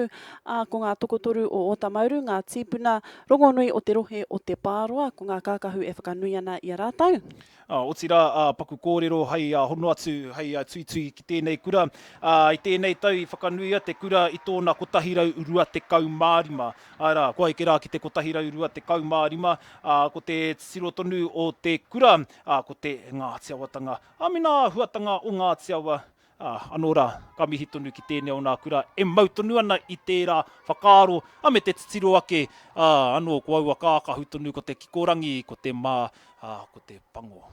ā, ko ngā tokotoru o Ōtamauru, ngā tīpuna rongonui o te rohe o Te Pāroa, ko ngā kākahu e whakanui ana i a rātou. Ā, otirā, ā, paku kōrero hei hono atu, hei tuitui ki tēnei kura. Ā, i tēnei tau i whakanuia te kura i tōna 125. Āe rā, kua eke rā ki te 125, ā, ko te titiro tonu o te kura, ā, ko te Ngāti Awatanga. Ā, me ngā āhuatanga o Ngāti Awa, ā, anō rā, ka mihi tonu ki tēnei o nā kura e mau tonu ana i tērā whakaaro, ā, me te titiro ake, ā, anō ko aua kākahu tonu ko te kikorangi, ko te mā, ā, ko te pango.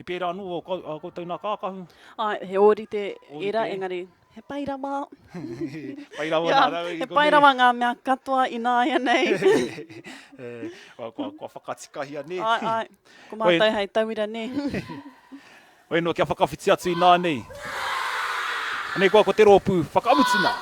I pērā anō ō koutou nā kākahu? Āe, he ōrite ērā, engari He pai rawa. Pai rawa nā rāua i konei. He pai rawa ngā mea katoa ināianei. Kua, kua whakatikahia nē. Āe, āe. Ko mātou hei tauira nē. Hoi anō kia whakawhiti atu ināianei. Anei koa ko te rōpū whakamutuna.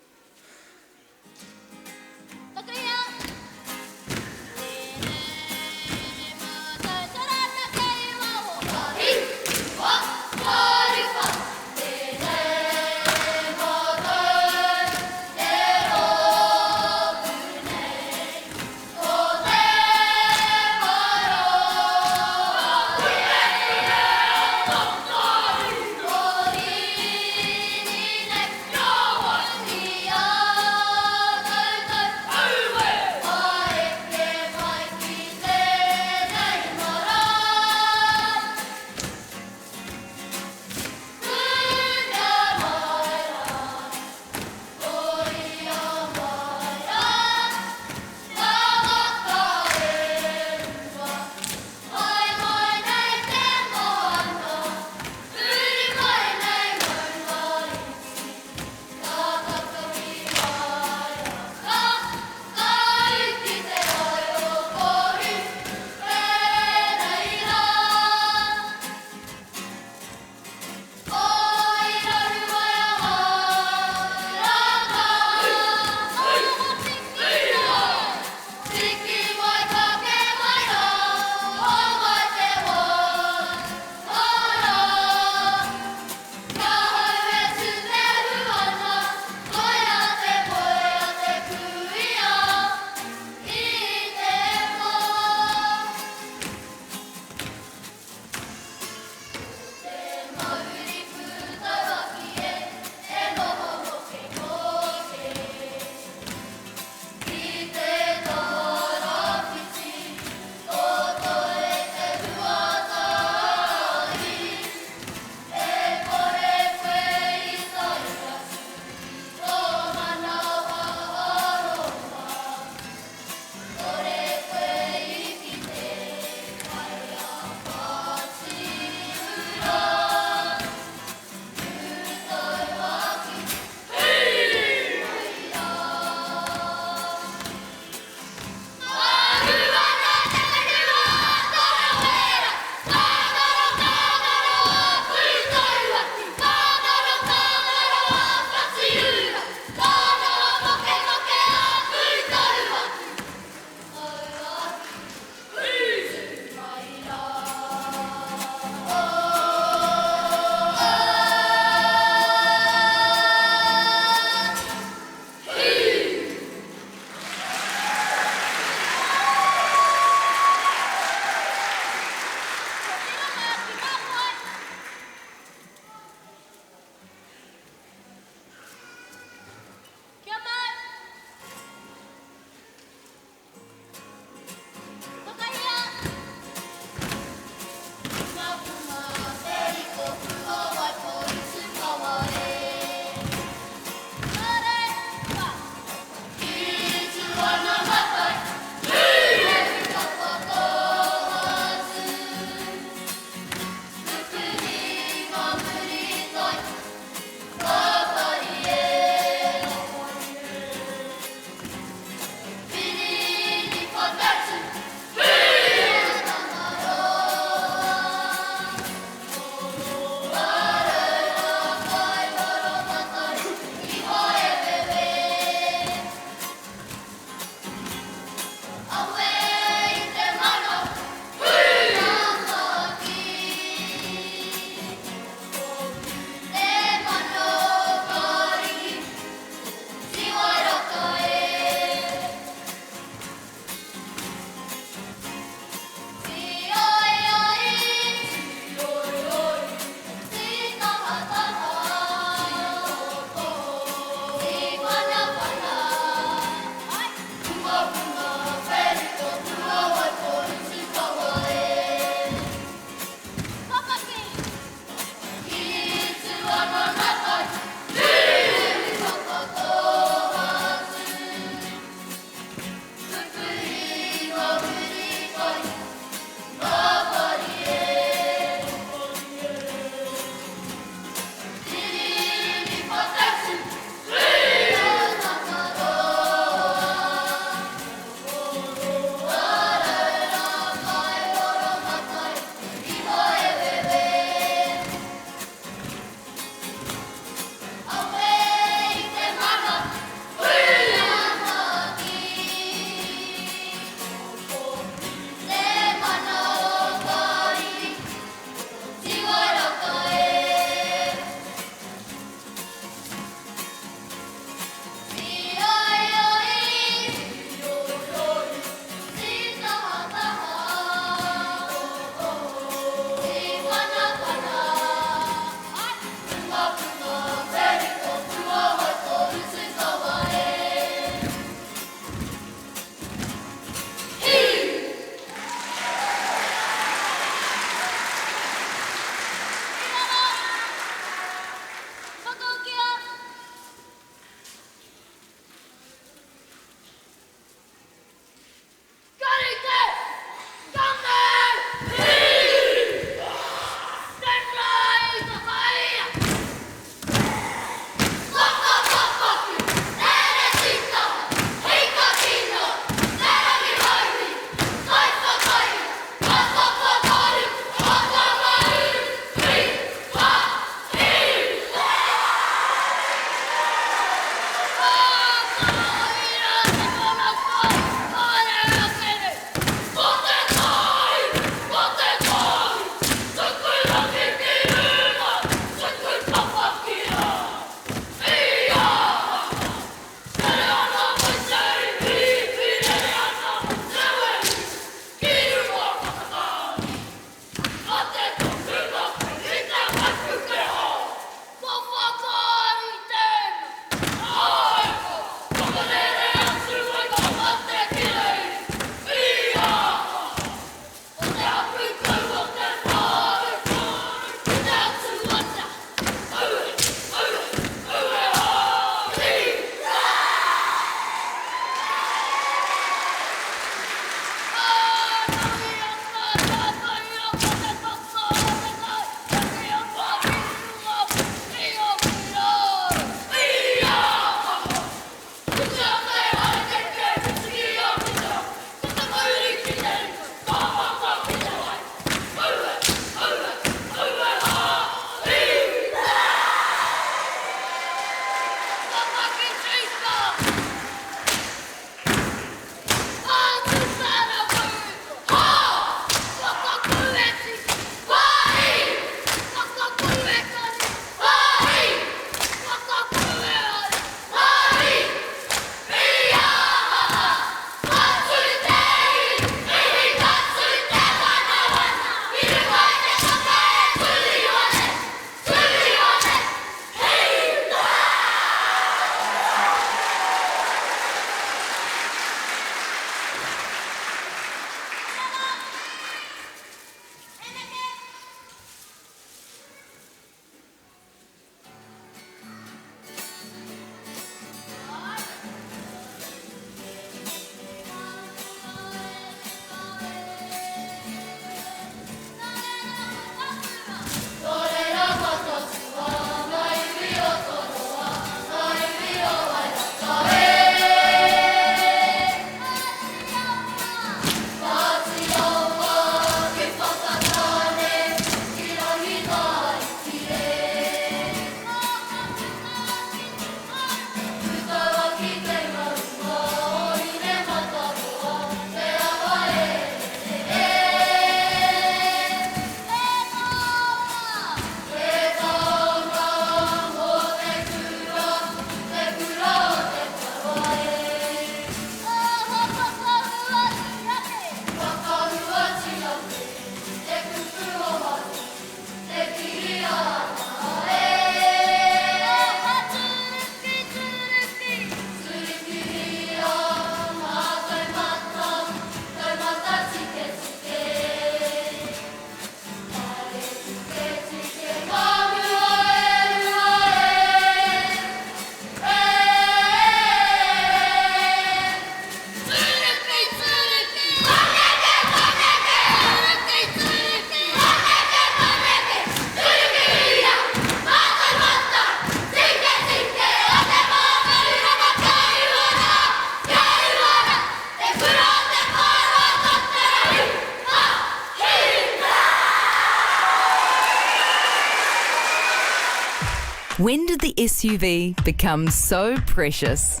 When did the SUV become so precious?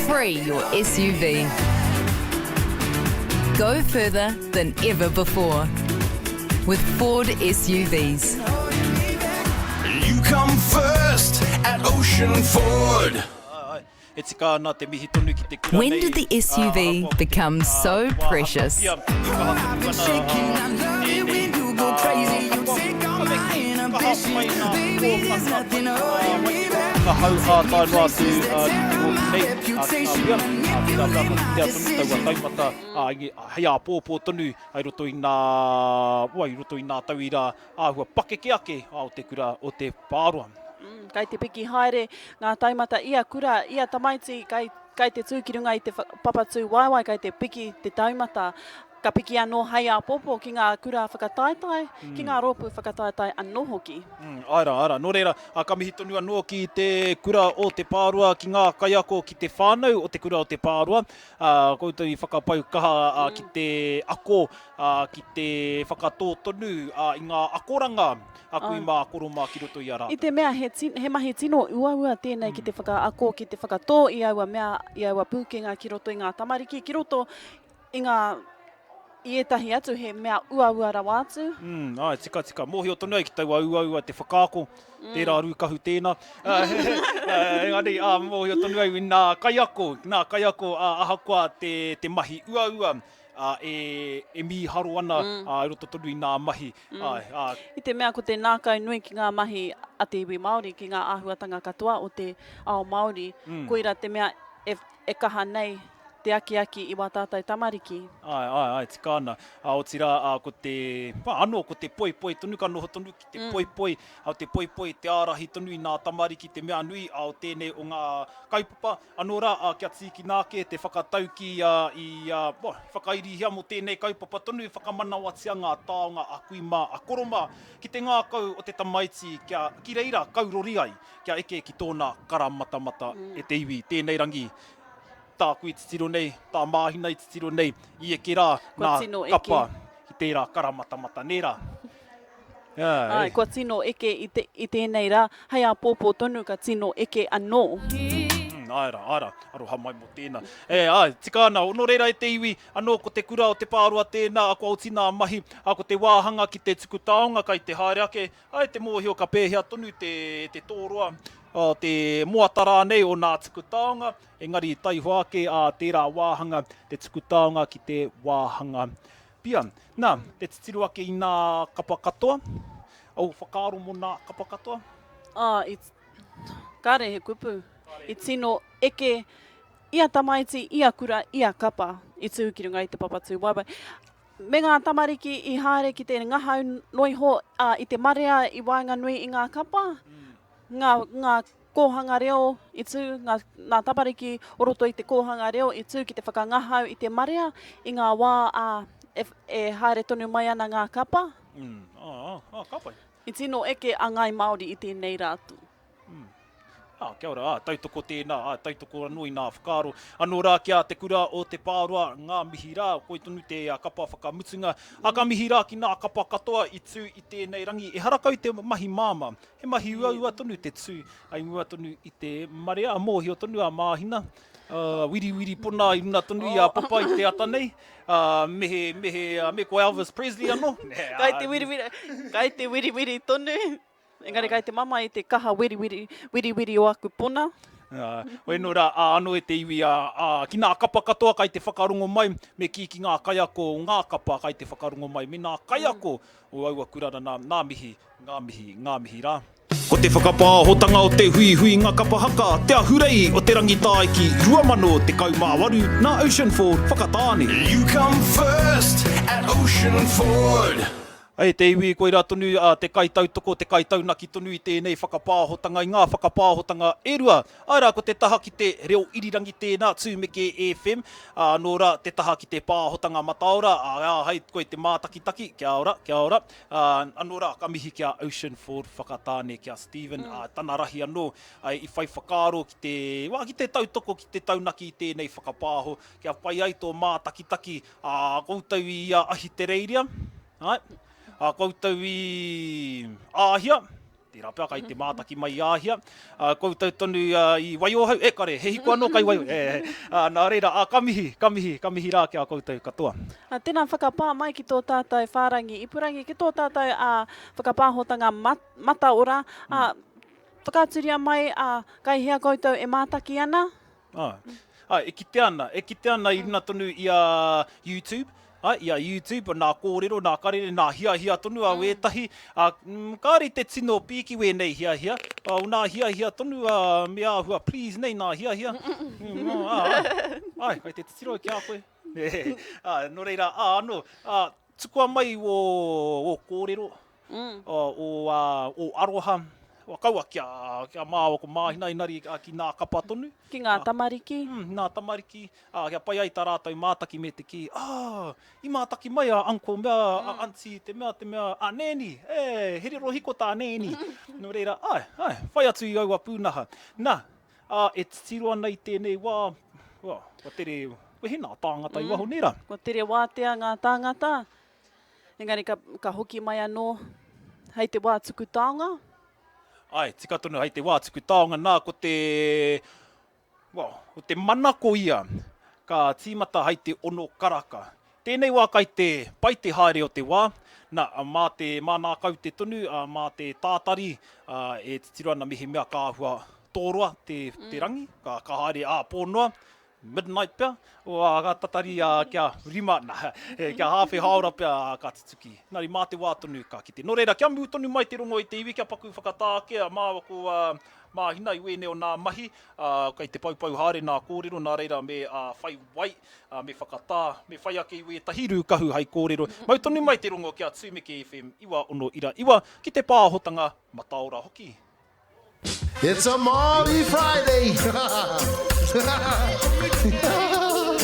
Free your SUV. Go further than ever before with Ford SUVs. You come first at Ocean Ford. E tika ana te mihi tonu ki te kura When nei. did the SUV ahakoa ko te, become ā, so wāhanga precious? pia, kaha tonu ana, ā, tēnei, ā, kapa, ka me kī, ka hāpai nā kōhanga pai, ā, wairua, ka hau ā tae noa atu, ā, ki te rōpū nei, ā, ki ngā pia, ā, tērā pea ka kitea tonu taua taumata, ā, hei āpōpō tonu i roto i nā, ua, i roto i nā tauira āhua pakeke ake o te kura o Te Pāroa. Mm, kai te piki haere ngā taumata ia kura, ia tamaiti, kai, kai te tū ki runga i te papatū waewae, kai te piki te taumata. Ka piki anō hei āpōpō ki ngā kura whakataetae, mm. ki ngā rōpū whakataetae anō hoki. Mm, āe rā, āe rā. Nō reira, ka mihi tonu anō ki te kura o Te Pāroa, ki ngā kaiako, ki te whānau o te kura o Te Pāroa. Ā, koutou i whakapau kaha ā, ki te ako, ā, ki te whakatō tonu ā, i ngā akoranga a kui mā, koro mā ki roto i a I rātou. te mea he, ti, he mahi tino uaua tēnei ki te whakaako, ki te whakatō i aua mea, i aua pūkenga ki roto i ngā tamariki, ki roto i ngā, i ētahi atu he mea uaua rawa atu. Mm, āe, tika, tika. Mōhio tonu ai ki taua uaua te whakaako, tērā rūkahu tēnā. Engari, ā, mōhio tonu au i nā kaiako, nā kaiako, ā, ahakoa te, te mahi uaua, ā, e, e mīharo ana, ā, i roto tonu i nā mahi, āe, ā. I te mea ko te ngākau nui ki ngā mahi a te iwi Māori, ki ngā āhuatanga katoa o te ao Māori, koira te mea e, e kaha nei te akiaki i wā tātou tamariki. Āe, āe, āe, tika ana. Ā, otirā, ā, ko te, wā, anō, ko te poipoi tonu, ka noho tonu ki te poipoi, ā, te poipoi, te ārahi tonu i nā tamariki, te mea nui, ā, o tēnei o ngā kaupapa. Anō rā, ā, kia tīkina ake te whakataukī, ā, i, ā, wā, whakairihia mō tēnei kaupapa tonu, whakamanawatia ngā taonga a kui mā, a koro mā, ki te ngākau o te tamaiti, kia, ki reira kaurori ai, kia eke ki tōna karamatamata e te iwi. Tēnei rangi, Tāku i titiro nei, tā Māhina i titiro nei, i eke rā Kua nā tino eke. kapa ki tērā karamatamata, nē rā? Āe, Āe. kua tino eke i, te, i tēnei rā, hei āpōpō tonu ka tino eke anō. Mm, āe rā, āe rā, aroha mai mō tēnā. E, āe, tika ana, nō reira e te iwi, anō ko te kura o Te Pāroa tēnā, kua oti nā mahi, ā, ko te wāhanga ki te tuku taonga kai te haere ake, Āe, te mōhio ka pēhea tonu te, te tōroa, te moata rānei o nā tuku taonga, engari i taihoa ake ā tērā wāhanga te tuku taonga ki te wāhanga pia. Nā, te titiro ake i nā kapa katoa, ō whakaaro mō nā kapa katoa? Ā, i, kāre he kupu. I tino eke ia tamaiti, ia kura, ia kapa i tū ki runga i te papa tūwaewae. Me ngā tamariki i haere ki te ngahau noiho ā, i te marea i waenganui i ngā kapa, ngā, ngā kōhanga reo i tū, ngā, ngā tamariki o roto i te kōhanga reo i tū ki te whakangahau i te marea i ngā wā ā, e, e haere tonu mai ana ngā kapa. Mm, ā, ā, ka pai. I tino eke a Ngāi Māori i tēnei rā. Ā, kia ora, ā, tautoko tēnā, ā, tautoko anō i nā whakaaro. Anō rā ki a Te Kura o Te Pāroa, ngā mihi rā, koi tonu te kapa whakamutunga. Ā, ka mihi rā ki nā kapa katoa i tū i tēnei rangi. Ehara kau te mahi māmā, he mahi uaua tonu te tū i mua tonu i te marea, mōhio tonu a Māhina, ā, wiriwiri pona i runa tonu i a Papa i te ata nei, ā, me he, me he, me ko Elvis Presley anō. Kai te wiriwiri, kai te wiriwiri tonu. Engari kai te mamae i te kaha weriweri, wiriwiri o aku pona. Hoi anō rā, ā, anō e te iwi, ā, ā, ki nā kapa katoa kai te whakarongo mai, me kī ki ngā kaiako o ngā kapa kai te whakarongo mai, me nā kaiako o aua kura rā, nā mihi, ngā mihi, ngā mihi rā. Ko te whakapāhotanga o te huihuinga kapa haka Te Ahurei o Te Rangitāiki 2018 nā Ocean Ford Whakatāne. You come first at Ocean Ford. E te iwi, koirā tonu a te kaitautoko, te kaitaunaki tonu i tēnei whakapāhotanga, i ngā whakapāhotanga e rua. Āe rā, ko te taha ki te reo irirangi tēnā, Tūmeke FM, ā, anō rā, te taha ki te pāhotanga mataora, ā, āhei koe te mātakitaki, kia ora, kia ora, ā, anō rā, ka mihi ki a Ocean Ford Whakatāne, ki a Stephen, ā, tana rahi anō, ā, i whai whakaaro ki te, wā, ki te tautoko, ki te taunaki i tēnei whakapāho, kia pai ai tō mātakitaki, ā, koutou i a Ahitereiria, āe, ā, koutou i Āhia, tērā pea kai te mātaki mai i Āhia, ā, koutou tonu i Waiohau, e kare, he hiko anō kai Waiohau, e, ā, nā reira, ā, ka mihi, ka mihi, ka mihi rā ki a koutou katoa. Ā, tēnā whakapā mai ki tō tātou whārangi ipurangi, ki tō tātou, ā, whakapāhotanga mataora, ā, whakaaturia mai, ā, kai hea koutou e mātaki ana? Āe. Āe, e kite ana, e kite ana i runga tonu i a YouTube, āe, i a YouTube, nā kōrero, nā karere, nā hiahia tonu a wētahi, ā, kāre i te tino pīki wēnei hiahia, ā, o nā hiahia tonu, ā, me āhua please nei nā hiahia, āe, āe, kai te titiro ki a koe, ā, nō reira, ā, anō, ā, tukua mai ō, ō kōrero, o aroha, kaua kia, kia māua ko Māhina engari ki nā kapa tonu. Ki ngā tamariki. Nā tamariki, ā, kia pai ai tā rātou mātaki me te kī, ah, i mātaki mai a uncle mea, a aunty te mea, te mea, a nēni, e, he rero hiko tā nēni. Nō reira, āe, āe, whai atu i aua pūnaha. Nā, ā, e titiro ana i tēnei wā, kua tere wehe nā tāngata i waho, nē rā? Kua tere wātea ngā tāngata. Engari ka, ka hoki mai anō hei te wā tuku taonga. Āe, tika tonu hei te wā tuku taonga nā ko te, well, ko te manako ia ka tīmata hei te ono karaka. Tēnei wā kai te pai te haere o te wā, nā, mā te mā nā kaute tonu, mā te tātari e titiro ana mehemea ka āhua tōroa te, te rangi, ka, ka haere ā pō noa, Midnight pea, ā, ka tatari kia rima, nā, kia hāwhe hāora pea ka tutuki. Engari mā te wā tonu ka kite. Nō reira, kia mū tonu mai te rongo i te iwi, kia paku whakatā ake a māua ko Māhina i wēnei o nā mahi, ā, kei te poupou haere nā kōrero, nā reira me whai wai, me whakatā, me whai ake i wētahi rūkahu hai kōrero. Mau tonu mai te rongo kia Tūmeke FM 96.9 ki te pāhotanga mataora hoki. It's a Māori Friday!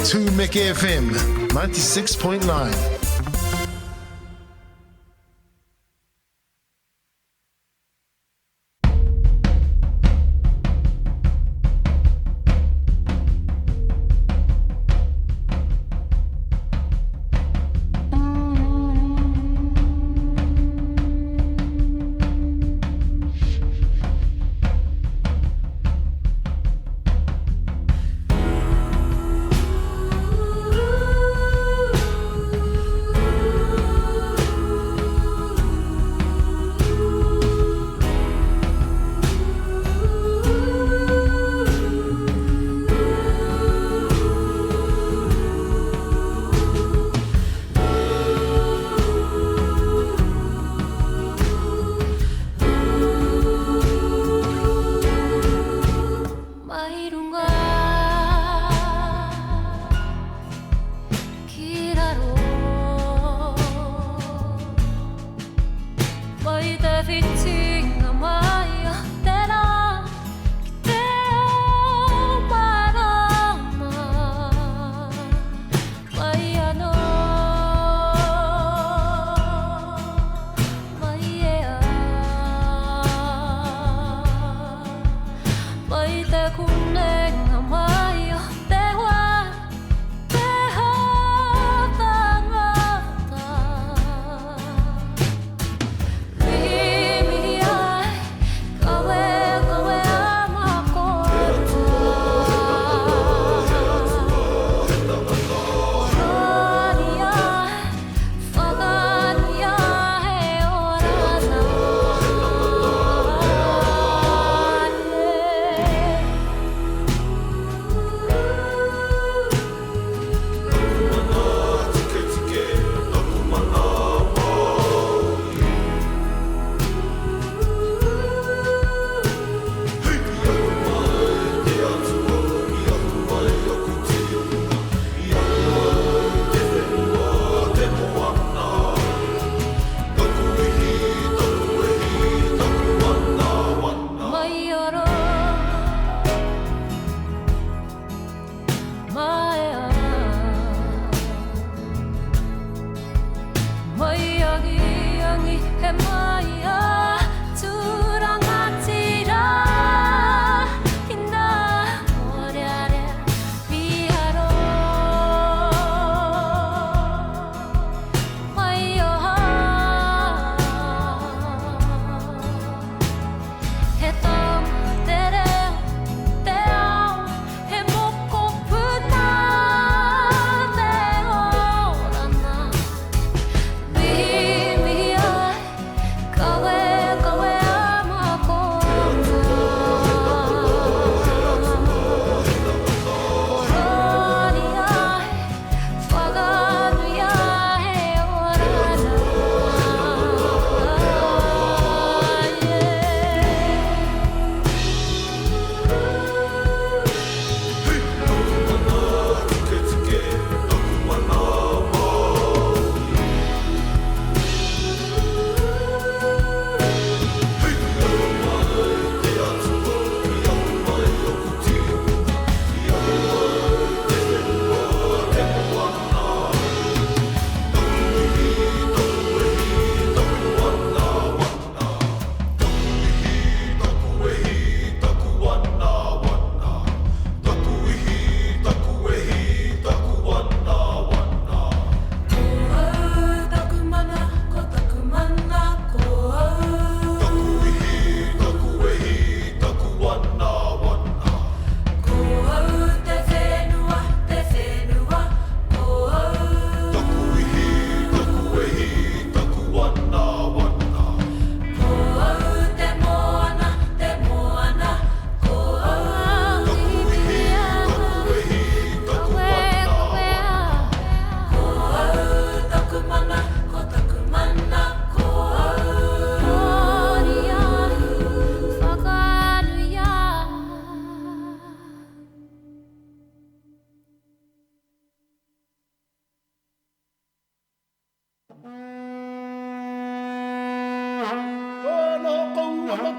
Tūmeke FM 96.9. Mai runga ki raro Mai te whitinga mai o te rā Ki te ao marama Mai anō, mai e a Mai te kunenga mai o te wā Te hau tangata Mimihia.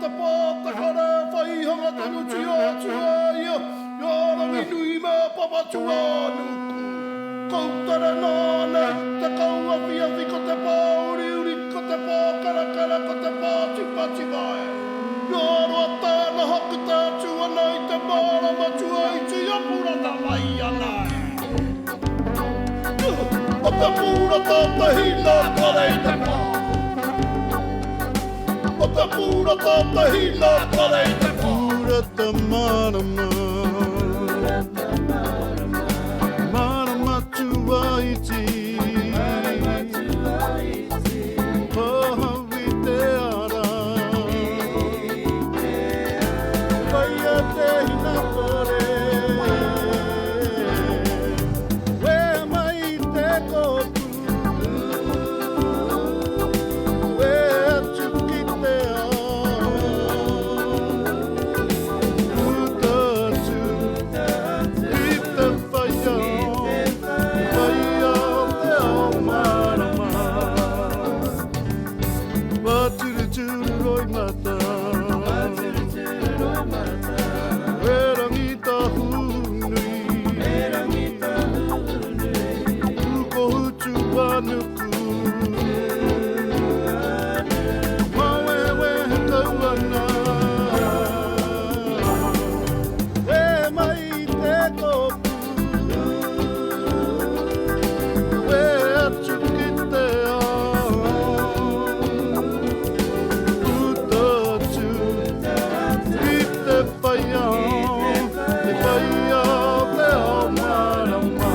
te pātakara whaihanga tonutia atu a ia i a Ranginui me Papatūānuku. Koutere nāna i te kauawhiawhi ko te pā uriuri, ko te pā karakara, ko te pā tipatipa e. Ia roa tāna hakuta atu ana i te mārama tuaiti a purata mai ana e. Ko te pūrata te hina kare i te pā. Ko te pūrata te hina kare i te pā. Pūrata marama. Marama tuaiti. Pahau i te ara. Whaia te hinapore. Wea mai te kōpū. Wea atu ki te ao. Puta atu ki te whai ao. Whai ao te ao mārama. Pāturuturu roimata. E Rangitahunui. Pūkohutuanuku. Māwewehe kau ana. E mai te kōpū. E atu ki te ao. Puta atu ki te whai ao. Te whai ao te ao mārama.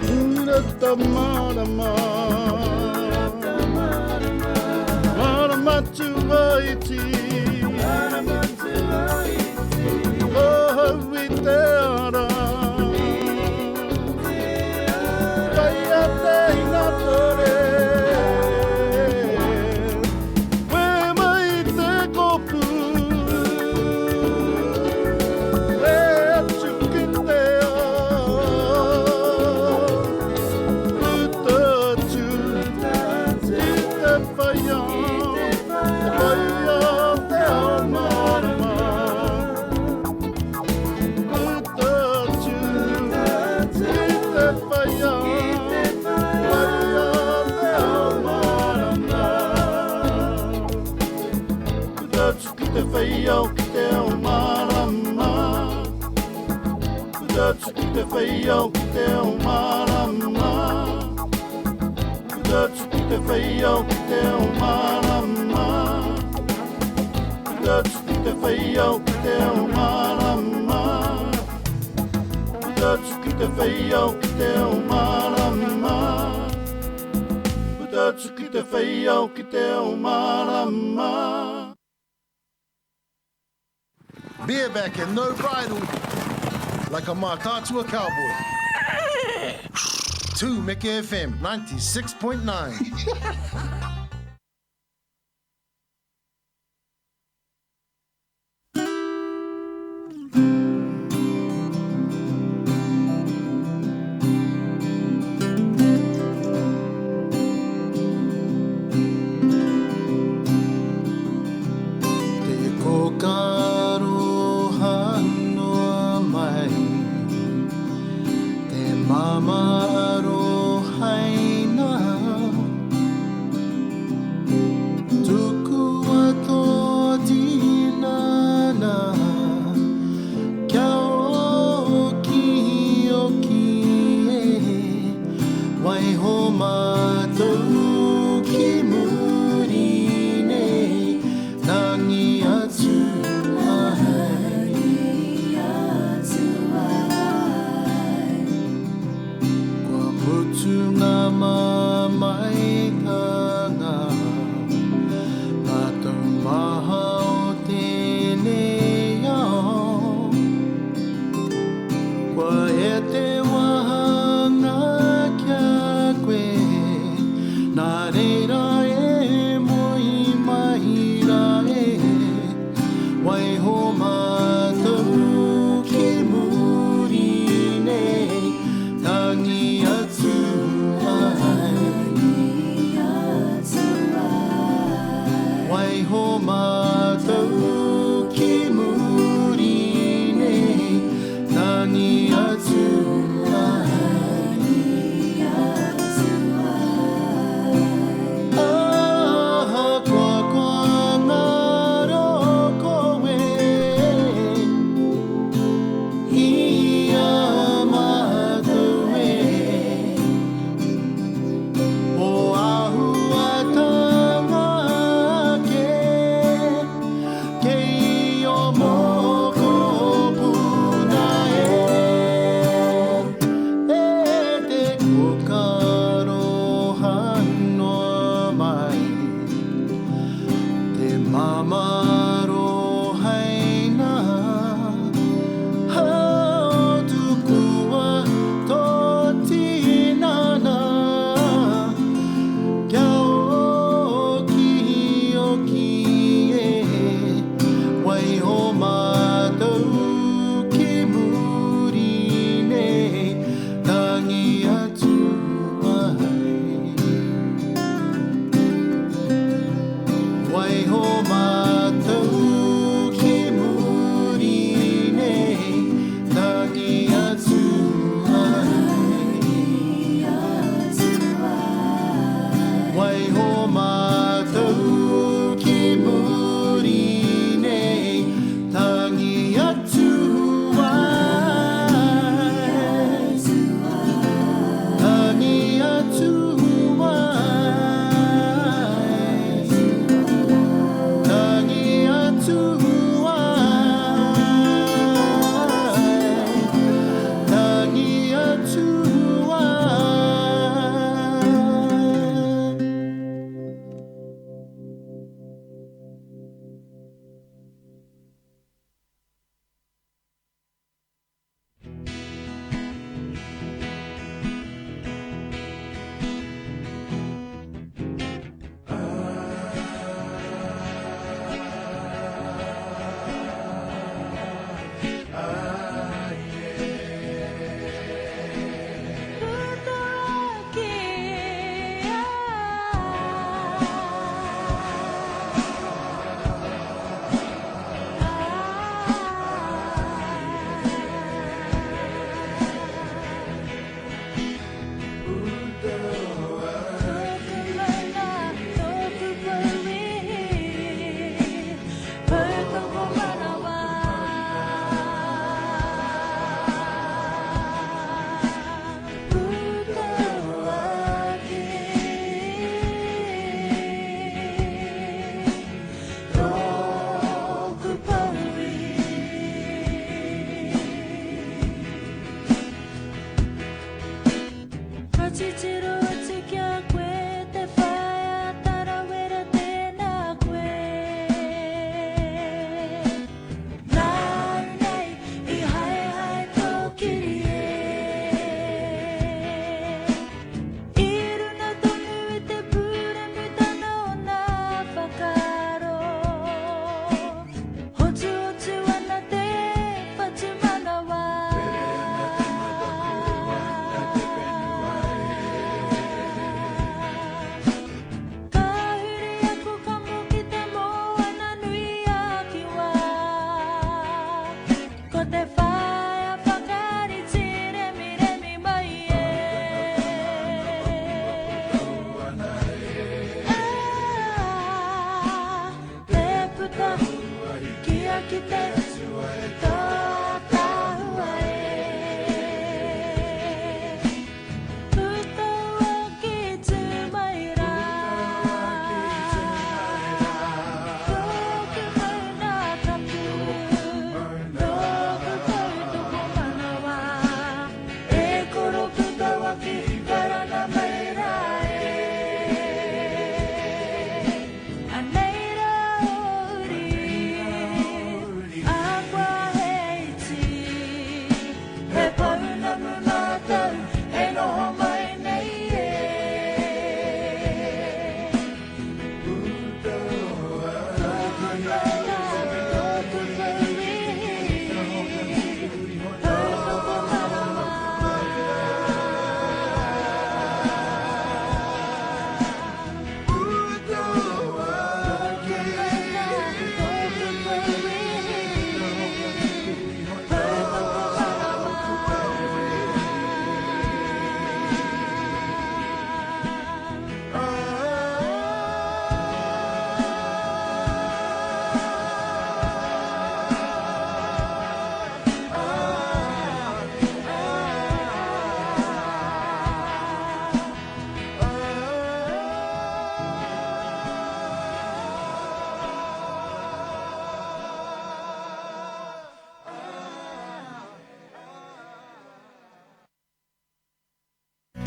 Purata marama. Marama tuaiti. Ahau i te ara. Whaia te hinatore. Wē mai te kōpū. Wē atu ki te ao. Puta atu ki te whai ao. Te whai ao te ao mārama. Puta atu ki te whai ao. Whai ao te ao mārama. Puta atu ki te whai ao ki te ao mārama. Puta atu ki te whai ao ki te ao mārama. Puta atu ki te whai ao ki te ao mārama. Puta atu ki te whai ao ki te ao mārama. Puta atu ki te whai ao ki te ao mārama. Puta atu ki te whai ao ki te ao mārama. Bareback and no bridle, like a Mātaatua cowboy. Tūmeke FM 96.9. Te koka aroha noa mai, te mama arohaina.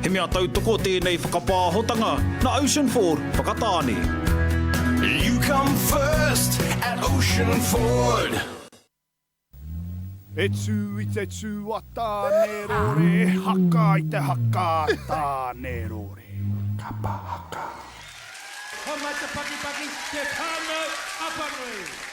He mea tautoko tēnei whakapāhotanga nā Ocean Ford Whakatāne. You come first at Ocean Ford. E tū i te tū a Tāne rore, e haka i te haka a Tāne rore. Kapa haka. Homai te pakipaki, Te Whānau Apanui!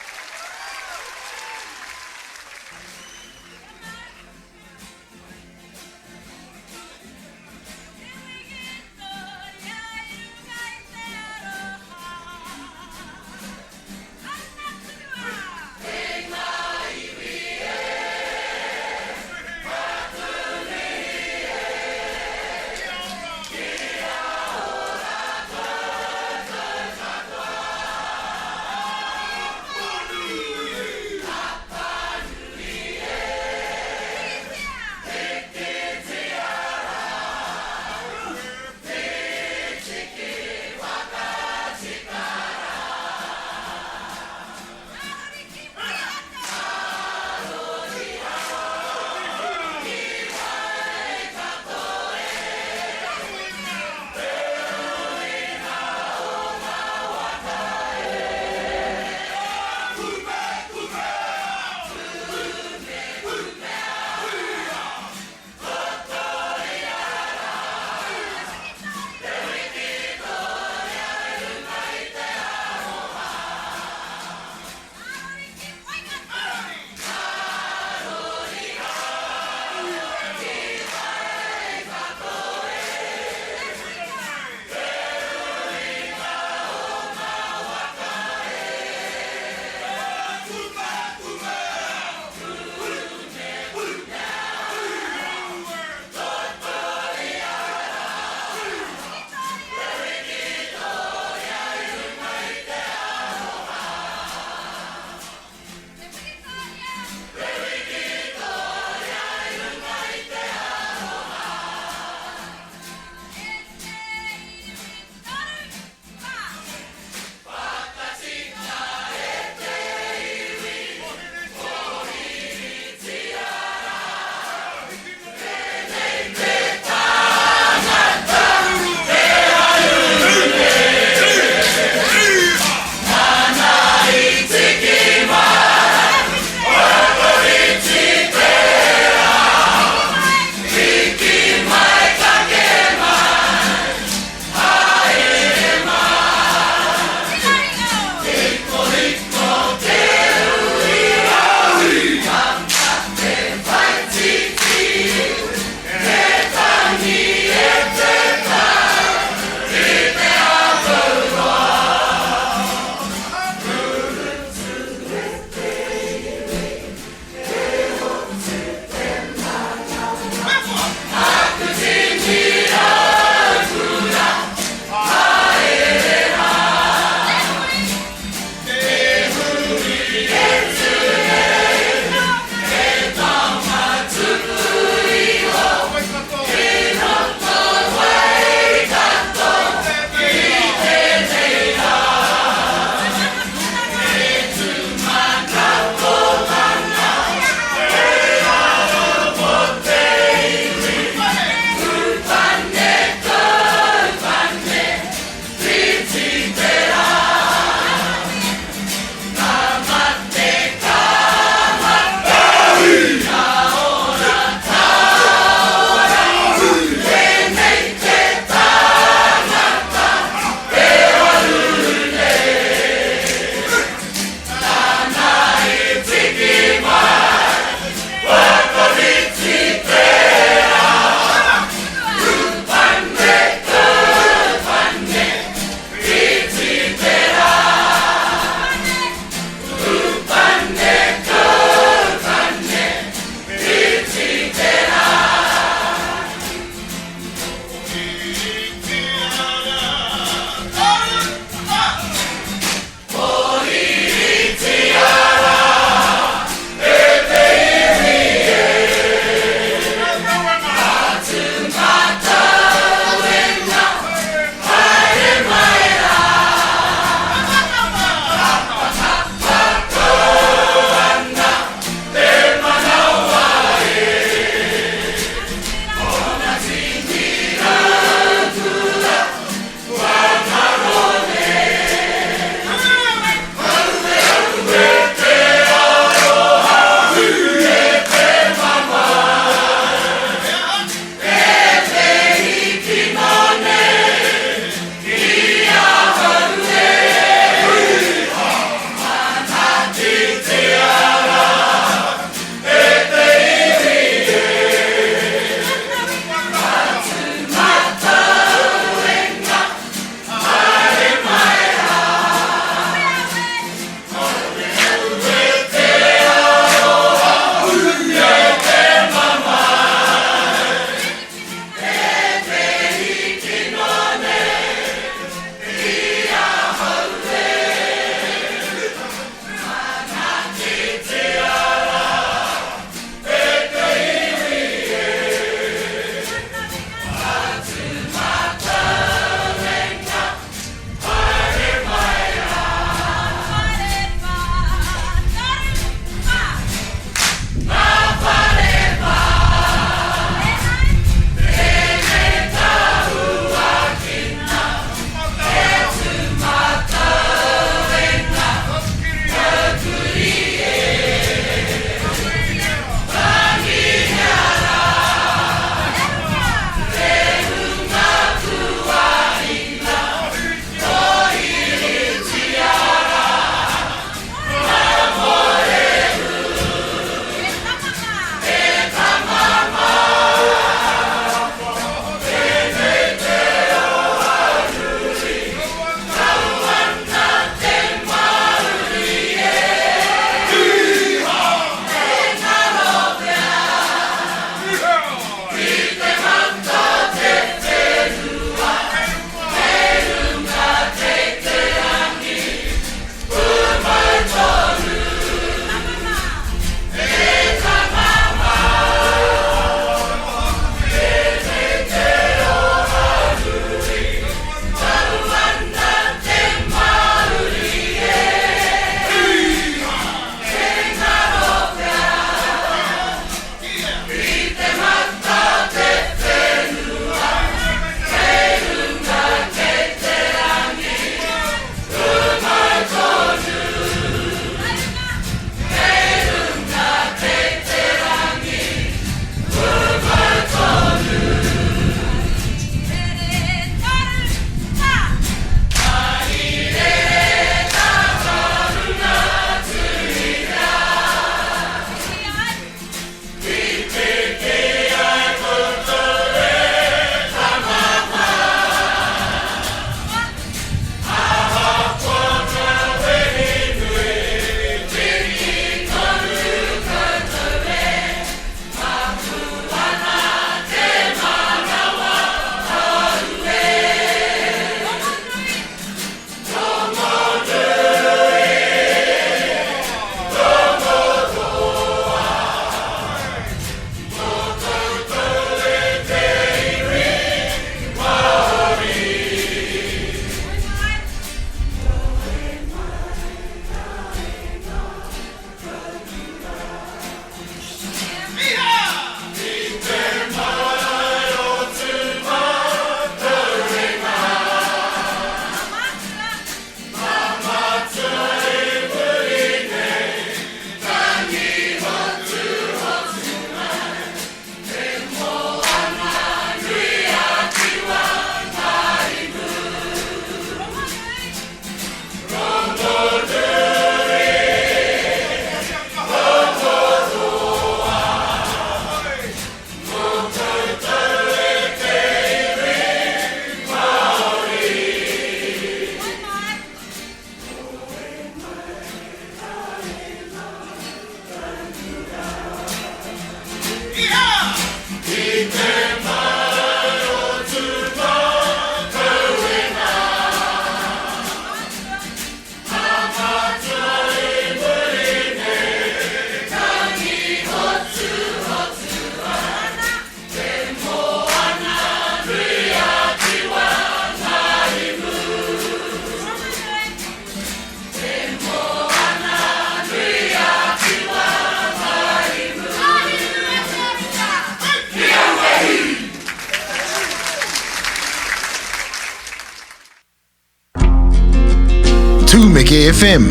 Tumeke FM,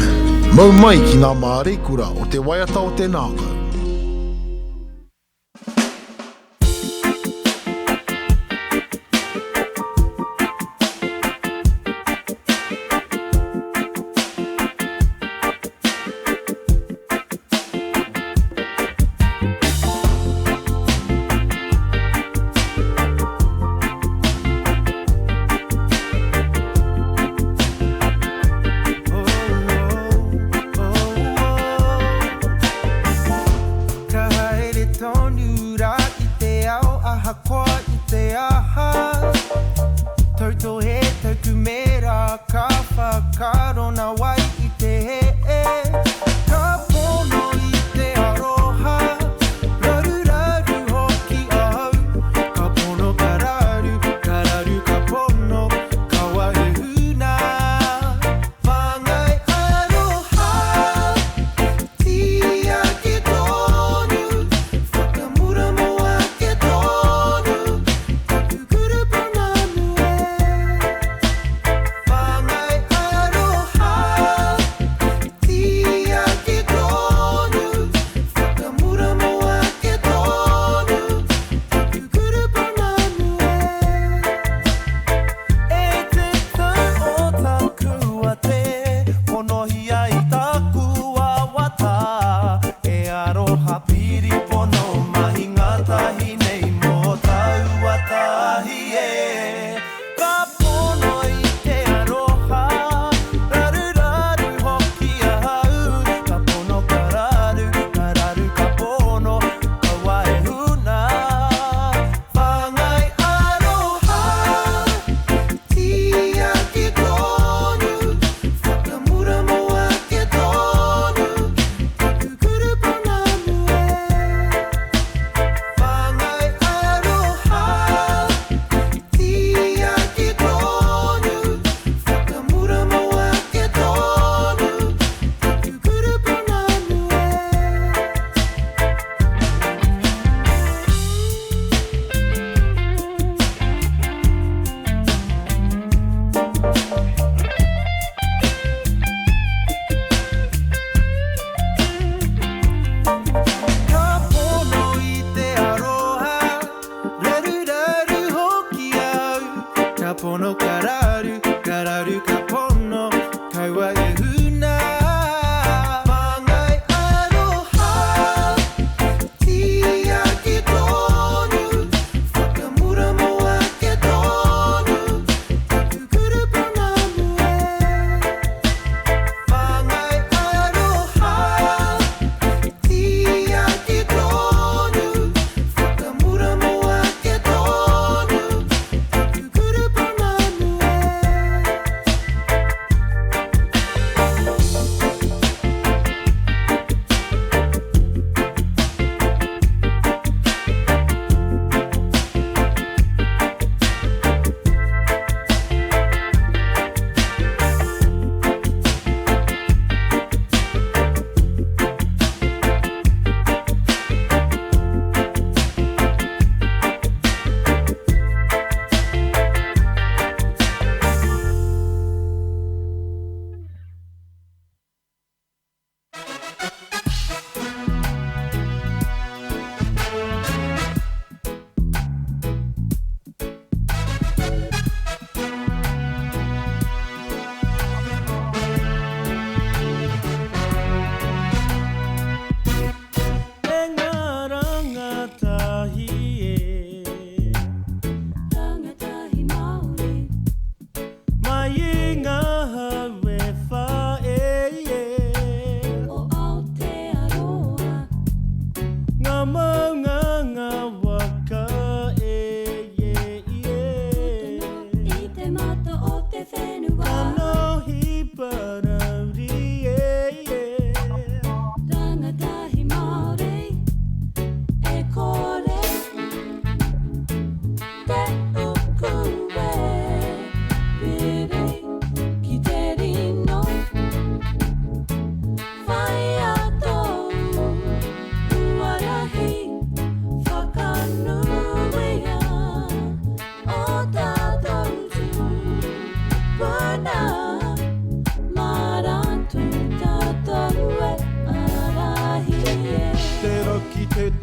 mau mai ki ngā māreikura o te waiata o te nākau.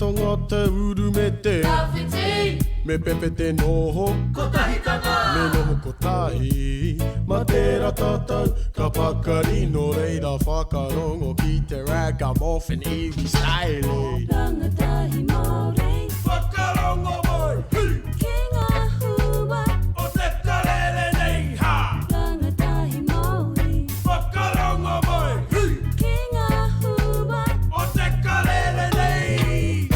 tonga, te uru me te. Tawhiti. Me pepe te noho. Kotahitanga. Me noho kotahi. Ma tērā tātou ka pakari nō reira whakarongo ki te ragamuffin iwi style. Rangatahi Māori. Whakarongo mai, hui! Ki ngā hua. O te karere nei, ha! Rangatahi Māori. Whakarongo mai, hui! Ki ngā hua. O te karere nei!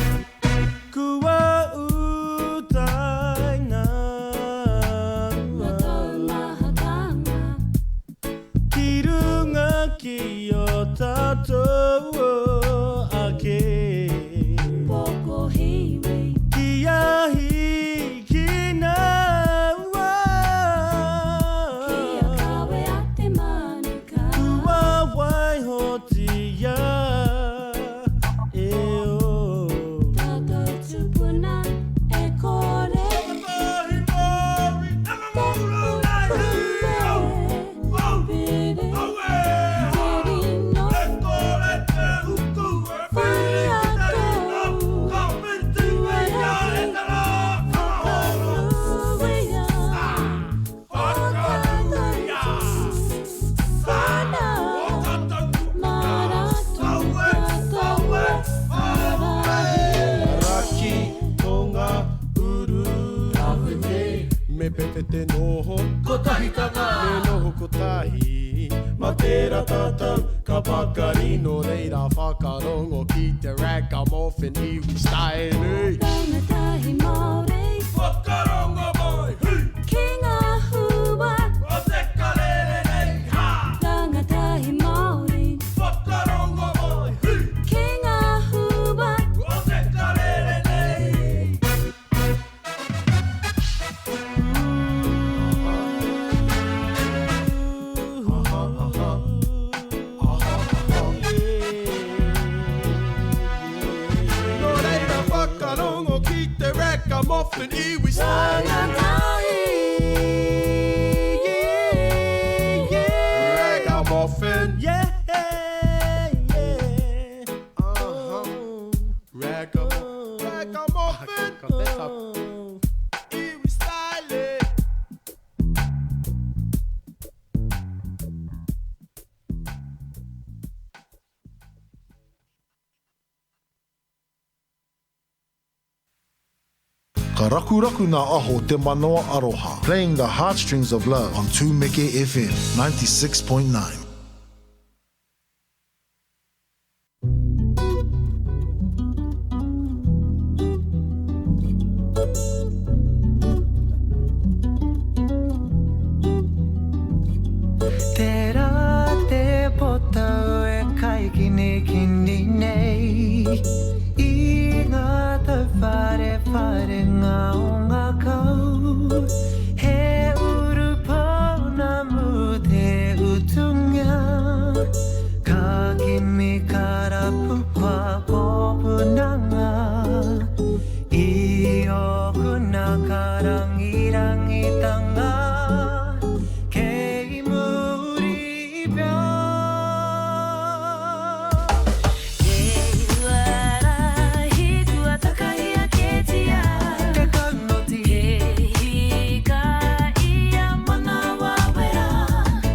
Kua utaina. Ngā taumahatanga. Ki runga ki o tātou ake. Pokohiwi. Ki a hikina ua. Kia kawea te manuka. Kua waihotia e o. Tātou tupuna e kore. Raki, tonga, uru. Me pepe te noho. Kotahitanga. Me noho kotahi. Ma tērā tātou ka pakari nō reira whakarongo ki te ragamuffin iwi style. Rangatahi Māori. Whakarongo mai, hui! Ki ngā hua. O te karere nei, ha! Rangatahi Māori. Whakarongo mai, hui! Ki ngā hua. O te karere nei! Nō reira whakarongo ki te ragamuffin iwi style. Ragamuffin. Yeah, yeah. Uh-huh. Ragamuffin. Ragamuffin. Got that up. Iwi style. Ka rakuraku nā aho te manawa aroha. Playing the heartstrings of love on Tumeke FM 96.9. Tērā te potau e kaikinikini nei I ngā tauwharewharenga o ngā kau He urupounamu te utunga Ka kimi karapu kua kōpunanga I ōku nā karangirangitanga Kei muri pea. Uarahi kua takahia ketia. Te kaunoti. He hika ia manawa wera.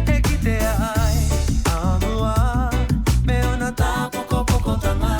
E kitea ai a mua me ona tāpokopokotanga.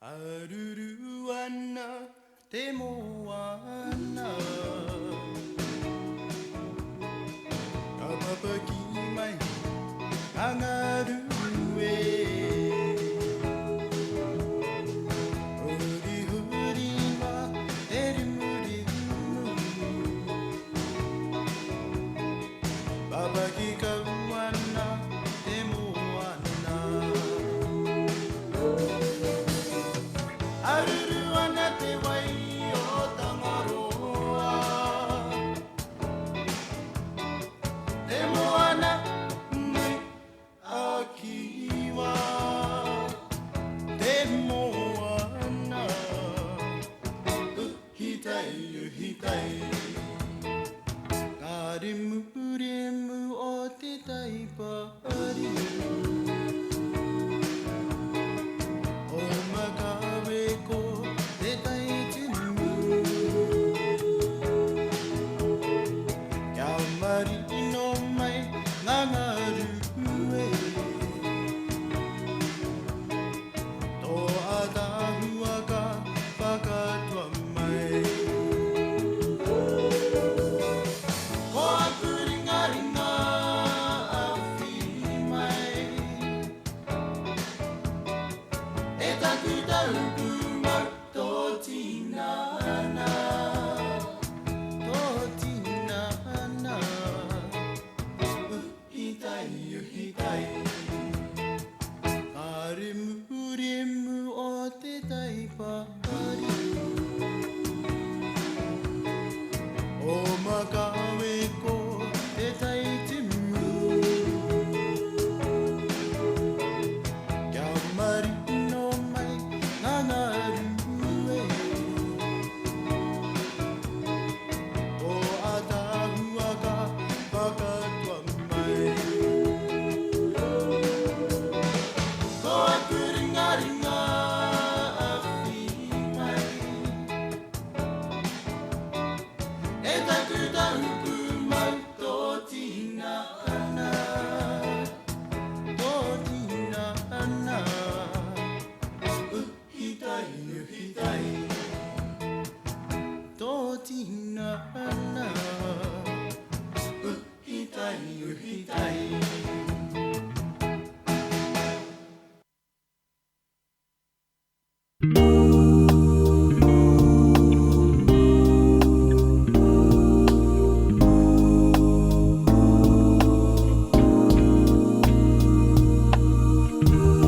Haruru ana te moana Ka papaki mai a ngaru e Hurihuri ma te rimurimu Papaki kau ana te moana Aruru ana te wai o Tangaroa Te moana nui a Kiwa Te moana uhi tai uhi tai Ngā rimurimu o te tai pariu O Makawe ko te tai timu Kia marino mai ngā ngaru e Tō ataahua ka whakatua mai Ko aku ringaringa awhi mai E taku tauku mau tō tinana Tō tinana Uhi tai, uhi tai Ngā rimurimu o te tai pariu O Makawe ko te tai timu Kia marino mai ngā ngaru e Tō ataahua ka whakatua mai Ko aku ringaringa awhi mai E taku tauku mau tō tinana Tō tinana Uhi tai, uhi tai Tō tinana Uhi tai, uhi tai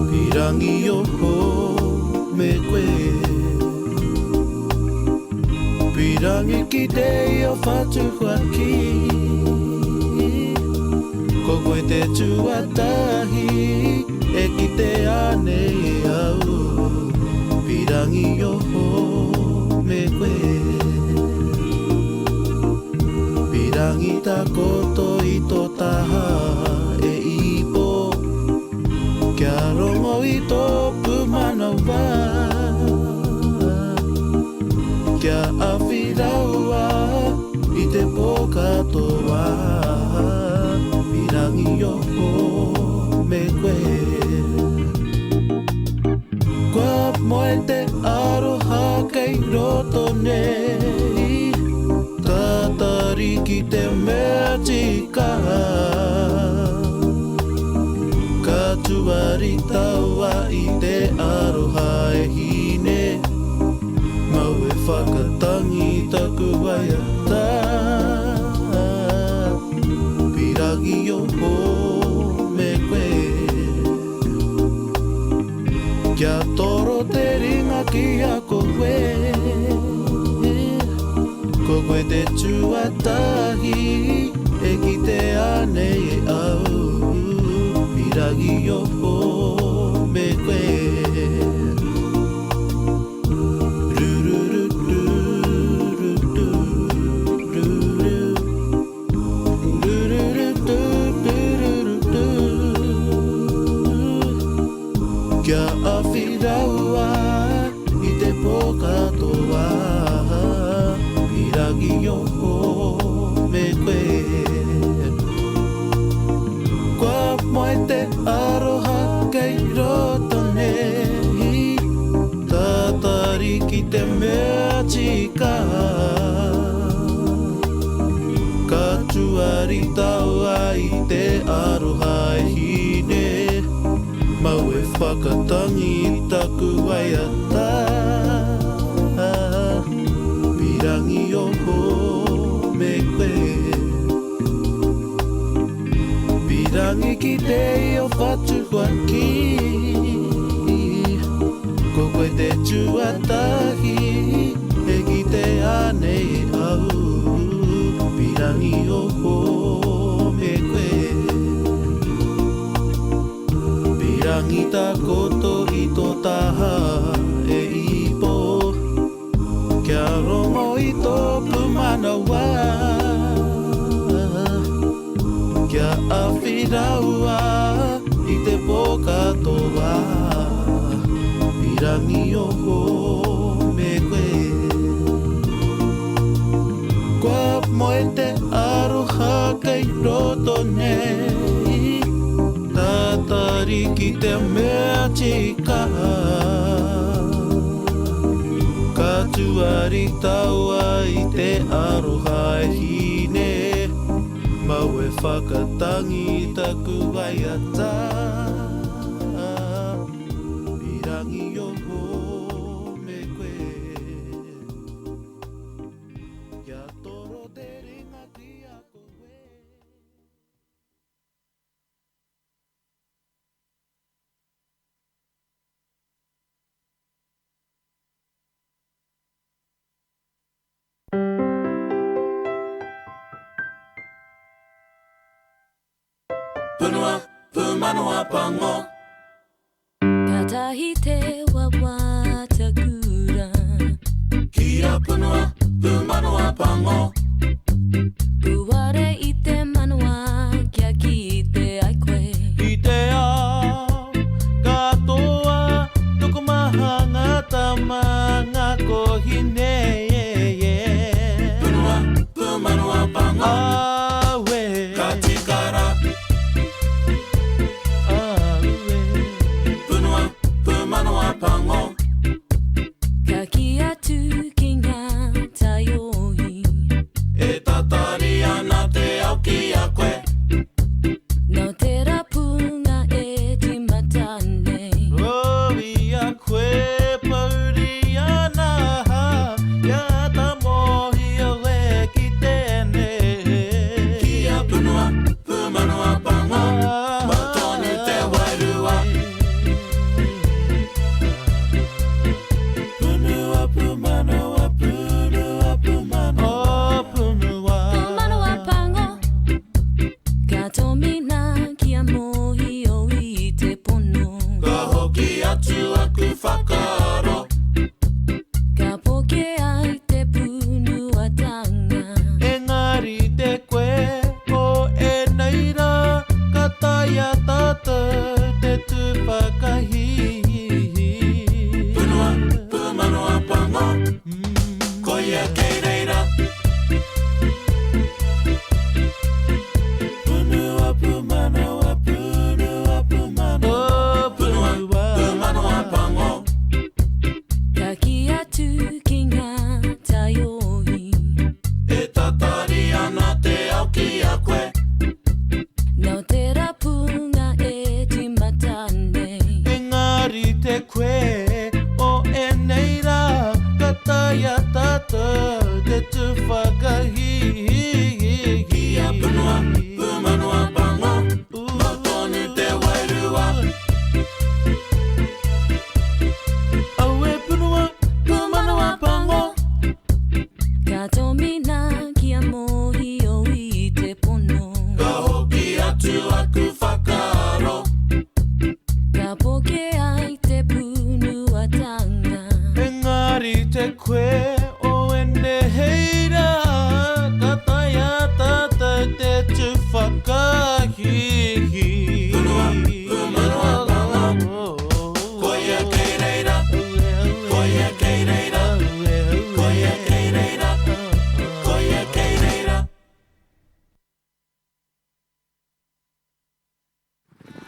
Pirangi oho me koe Pirangi ki te o whatu huaki Ko koe te tuatahi e kite anei au Pirangi oho me koe Pirangi takoto i tō taha e ipo Kia rongo i tō pūmanawa Kia awhi raua i te pō katoa Pirangi oho me koe Kua moe te aroha kei roto nei Tatari ki te mea tika Ka tuari taua i te aroha e hine Mau e whakatangi taku waiata Pirangi oho me koe Kia toro te ringa ki a koe Ko koe te tuatahi e kitea nei e au Pirangi oho me koe Kia awhi raua i te pō katoa Pirangi oho me koe Kua moe te aroha. Tatari ki te mea tika Ka tuari taua i te aroha e hine Mau e whakatangi i taku waiata Pirangi oho me koe Pirangi ki te io whatu kua ki Ko koe te tuatahi e kitea nei au Pirangi oho me koe Pirangi takoto i to taha e ipo Kia rongo i tōku manawa Kia awhi raua i te pō katoa Pirangi oho me koe Kua moe te aroha kei roto nei Tatari ki te mea tika Ka tuari taua i te aroha e hine Mau e whakatangi i taku waiata Pirangi oho me koe Kia toro te ringa ki a koe. Punua, pumanawa pango. Katahi te wawata kura. Kia punua, pumanawa pango. Puare i te manawa kia kite ai koe. I te ao katoa tokomaha ngā tama ngā kōhine Punua, pumanawa pango. Aue. Ka tika rā. Aue. Punua, pumanawa pango. Ka kī atu ki ngā taiohi. E tatari ana te ao ki a koe. Nō te rapunga e tīmata nei. Oh, i a koe pouri ana Kia āta mōhio e ki tēnei. Kia punua, pumanawa pango, mau tonu te wairua. Punua, pumanawa, punua, pumanawa. Oh, punua. Pumanawa pango, ka tōmina kia mōhio i te pono. Ka hoki atu aku whakaaro. Ka poke ai te punuatanga. Engari te koe o enei ra, ka taea tatou te tu whakahihi. Punua, pumanawa pango, koia kei reira. Punua, pumanawa, punua, pumanawa. Punua, pumanawa pango. Ka kī atu ki ngā taiohi. E tatari ana te ao ki a koe. Nō te rapunga e tīmata nei. Engari te koe o enei ra, ka taea tatou te tu whakahihi. Kia punua, pumanawa pango, mau tonu te wairua. Aue punua, pumanawa pango. Ka tōmina kia mōhio i te pono. Ka hoki atu aku whakaaro. Ka poke ai te punuatanga. Engari te koe o enei ra, ka taea tatou te tu whakahihi. Punua, pumanawa pango, koia kei reira, koia kei reira, koia kei reira, koia kei reira.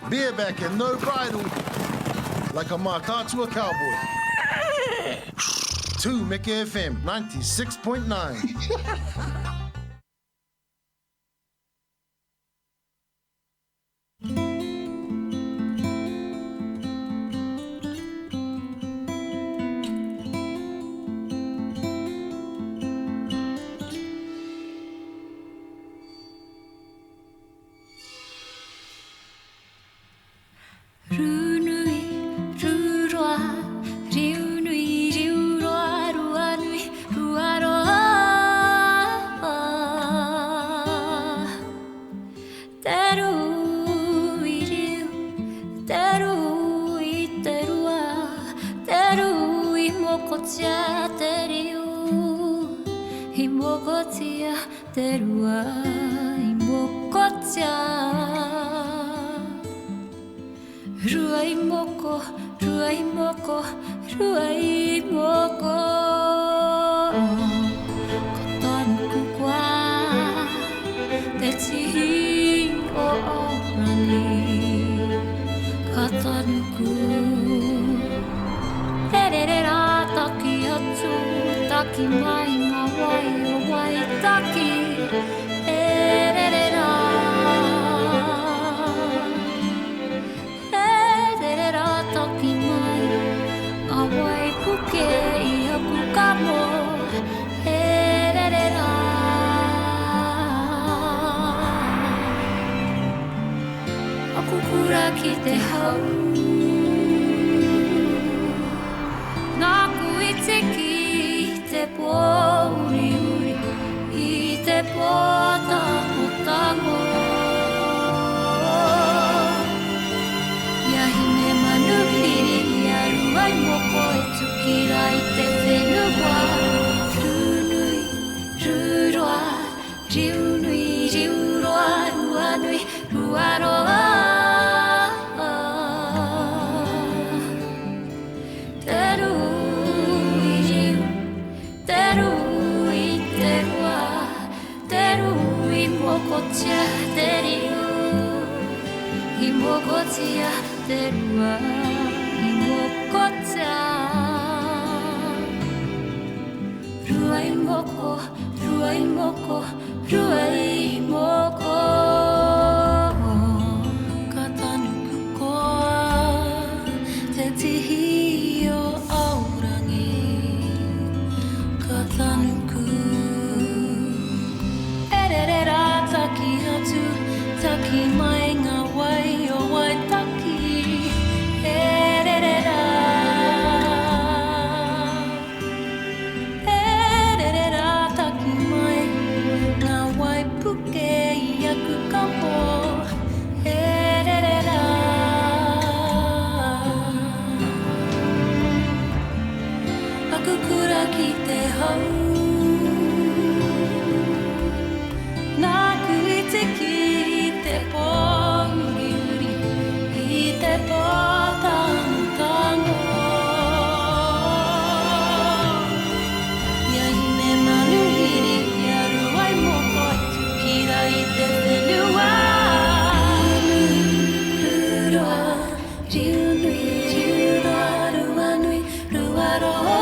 Bareback and no bridle, like a Mātaatua cowboy. Tūmeke FM 96.9. Rūnui, rūroa, riunui, riuroa, ruanui, ruaroa. Te rū i riu, te rū i te rua, te rū i mokotia te riu, i mokotia te rua, i mokotia. Rua i moko, rua i moko, rua i moko. Ko tanuku koa te tihi o Aorangi. Ka tanuku. Te rere rā taki atu, taki mai ngā wai o Waitaki. E rere rā. E rere rā taki mai ngā wai puke i aku kamo. E rere rā. Aku kura ki te hau. Nāku i tiki i te pōuriuri, i te pōtangotango. I a Hine Manuhiri, i a Ruaimoko e tuki rā i te whenua. Rūnui, rūroa, riunui, riuroa, ruanui, ruaroa. Te rū i riu, te rū i te rua, te rū i mokotia te riu, i mokotia te rua, i mokotia. Rua i moko, rua i moko, rua i moko. Ka tanuku koa te tihi o Aorangi. Ka tanuku. E rere rā taki atu, taki mai ngā wai o Waitaki. E rere rā. E rere rā taki mai ngā wai puke i aku kamo. E rere rā. Aku kura ki te hau. Nāku i tiki i te pōuriuri, i te pōtangotango. I a Hine Manuhiri, i a Ruaimoko i tuki rā i te whenua. Rūnui, rūroa, riunui, riuroa, ruanui, ruaroa.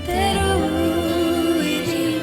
Te rū i riu,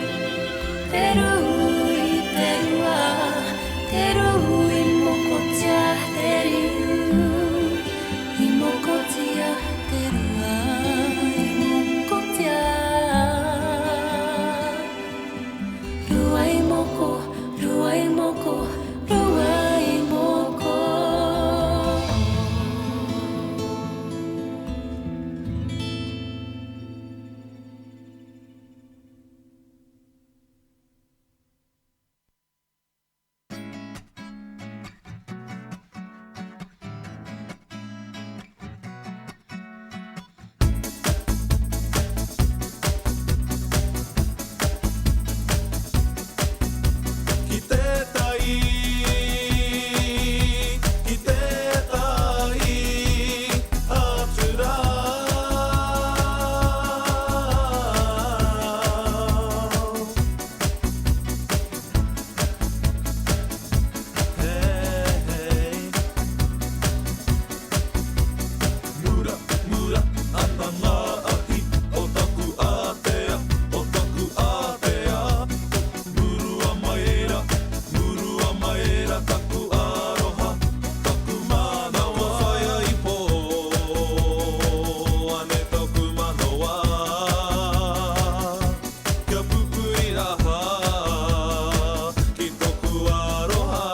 Mura ana ngā ahi o taku ātea, o taku ātea. Murua mai rā, murua mai rā taku aroha, taku manawa. Whaia ipo, ane taku manawa. Kia pupuri raha ki toku aroha.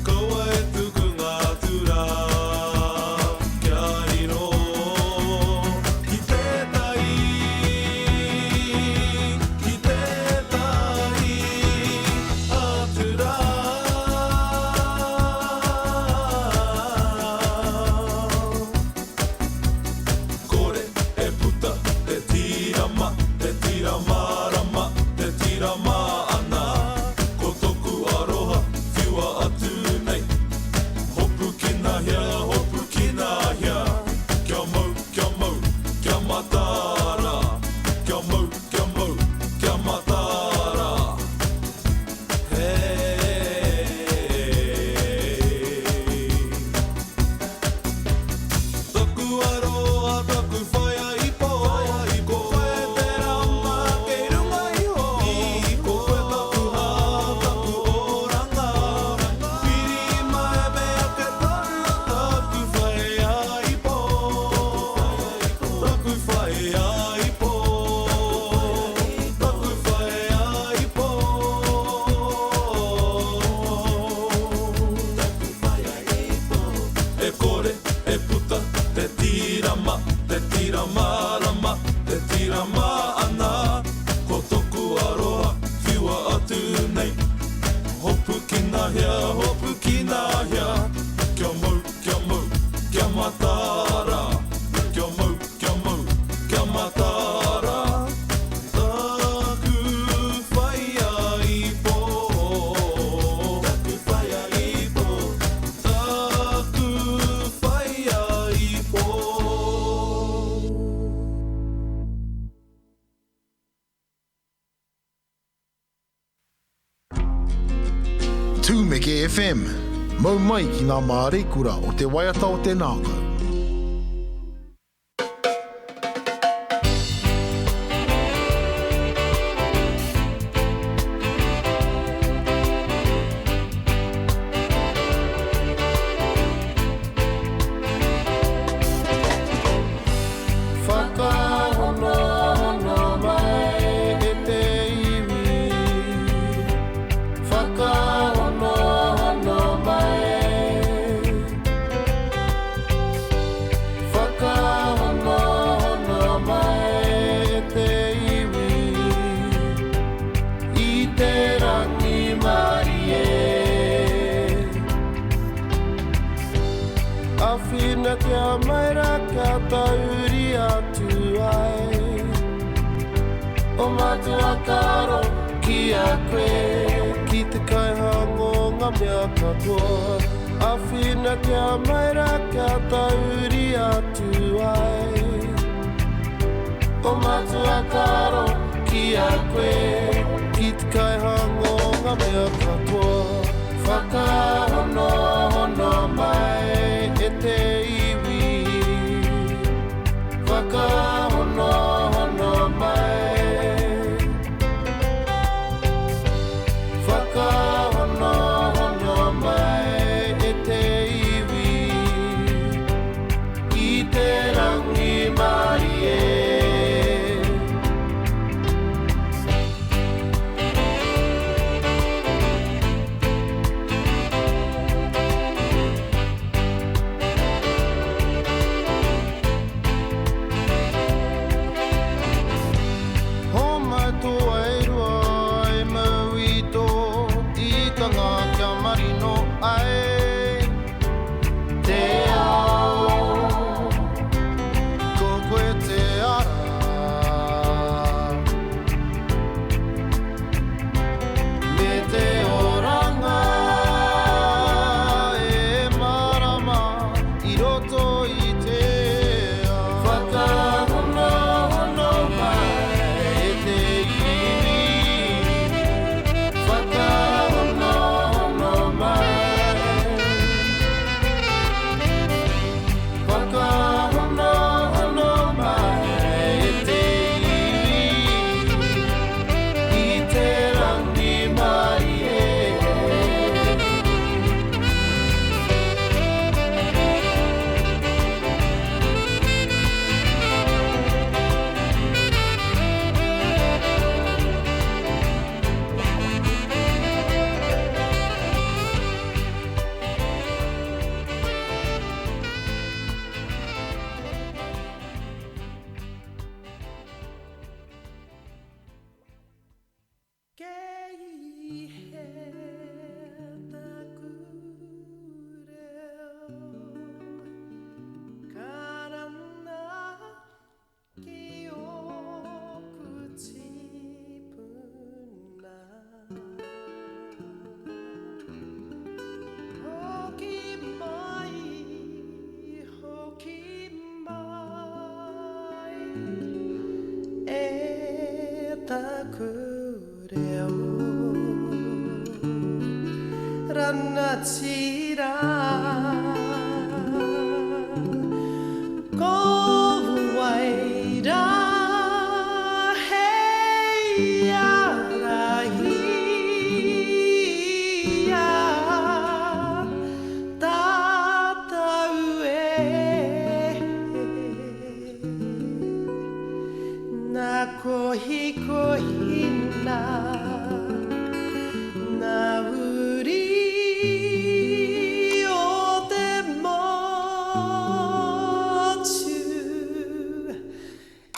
Kaua e tuku ngā tura kia riro ki te tai, ki te tai atu rā. Kore e puta te tīrama, te tira mārama, te tira mā ana. Ko toku aroha whiua atu nei. Hopukina hea, hopukina hea. Kia mau, kia mau, kia mataara. Kia mau, kia mau, kia mataara. Hey. Taku aroha, taku whaea ipo, ko koe te rama kei runga iho. Ko koe taku hā, taku oranga. Piri mai me ake tonu taku whaea ipo. Taku whaea ipo. Taku whaea ipo. E kore e puta te tīrama, te tira mārama, te tira mā ana. Ko toku aroha whiua atu nei. Hopukina hea, hopukina hea. Kia mau, kia mau, kia mataara. Kia mau, kia mau, kia mataara. Taku whaea ipo. Taku whaea ipo. Taku whaea ipo. Tūmeke FM. Mau mai ki ngā māreikura o te waiata o te ngākau. Whakahonohono mai e te iwi Whakahonohono mai Whakahonohono mai e te iwi I te rangimarie Awhinatia mai ra kia tahuri atu ai O Matua Karo ki a koe Ki te kaihanga o nga mea katoa Awhinatia mai ra kia tahuri atu ai O Matua Karo ki a koe Ki te kaihanga o nga mea katoa Whakahonohono mai e te iwi Whakahonohono mai Whakahonohono mai e te iwi I te rangimarie. Ranatira Ko wai rā hei ārahi i a tātou e Nā kohikohina Nā uri o te motu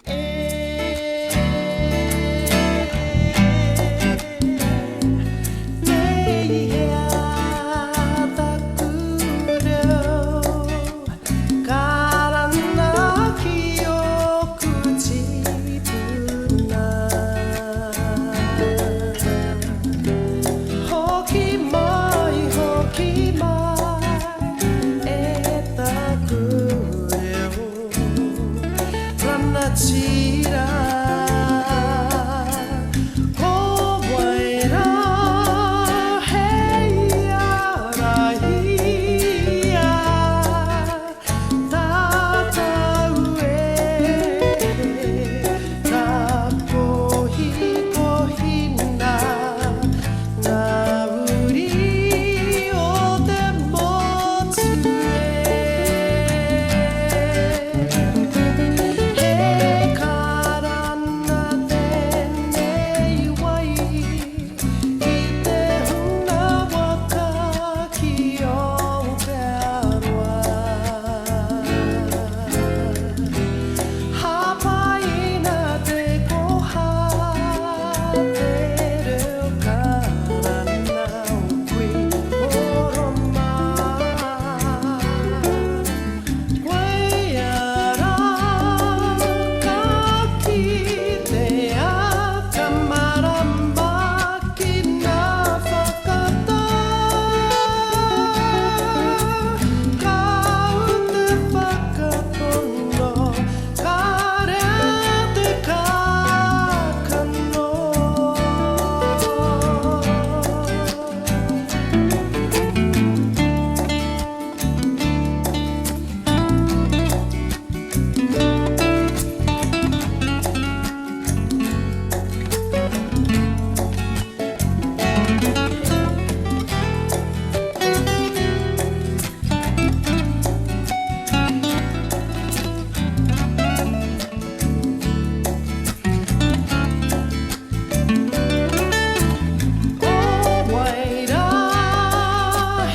e. Nei hea taku reo Karanga ki oku tīpuna. Hoki mai, hoki mai, e taku reo rangatira. Ko wai rā hei ārahi i a tātou e. Ka kohikohina ngā uri o te motu e. He karanga tēnei wai ki te hunga waka ki Aotearoa. Hāpaina te koha, te reo karanga o kui koro mā. Koia rā ka kitea, ka marama ki ngā whakatau. Ka ū te whakapono, ka rea te kākano. Ko wai rā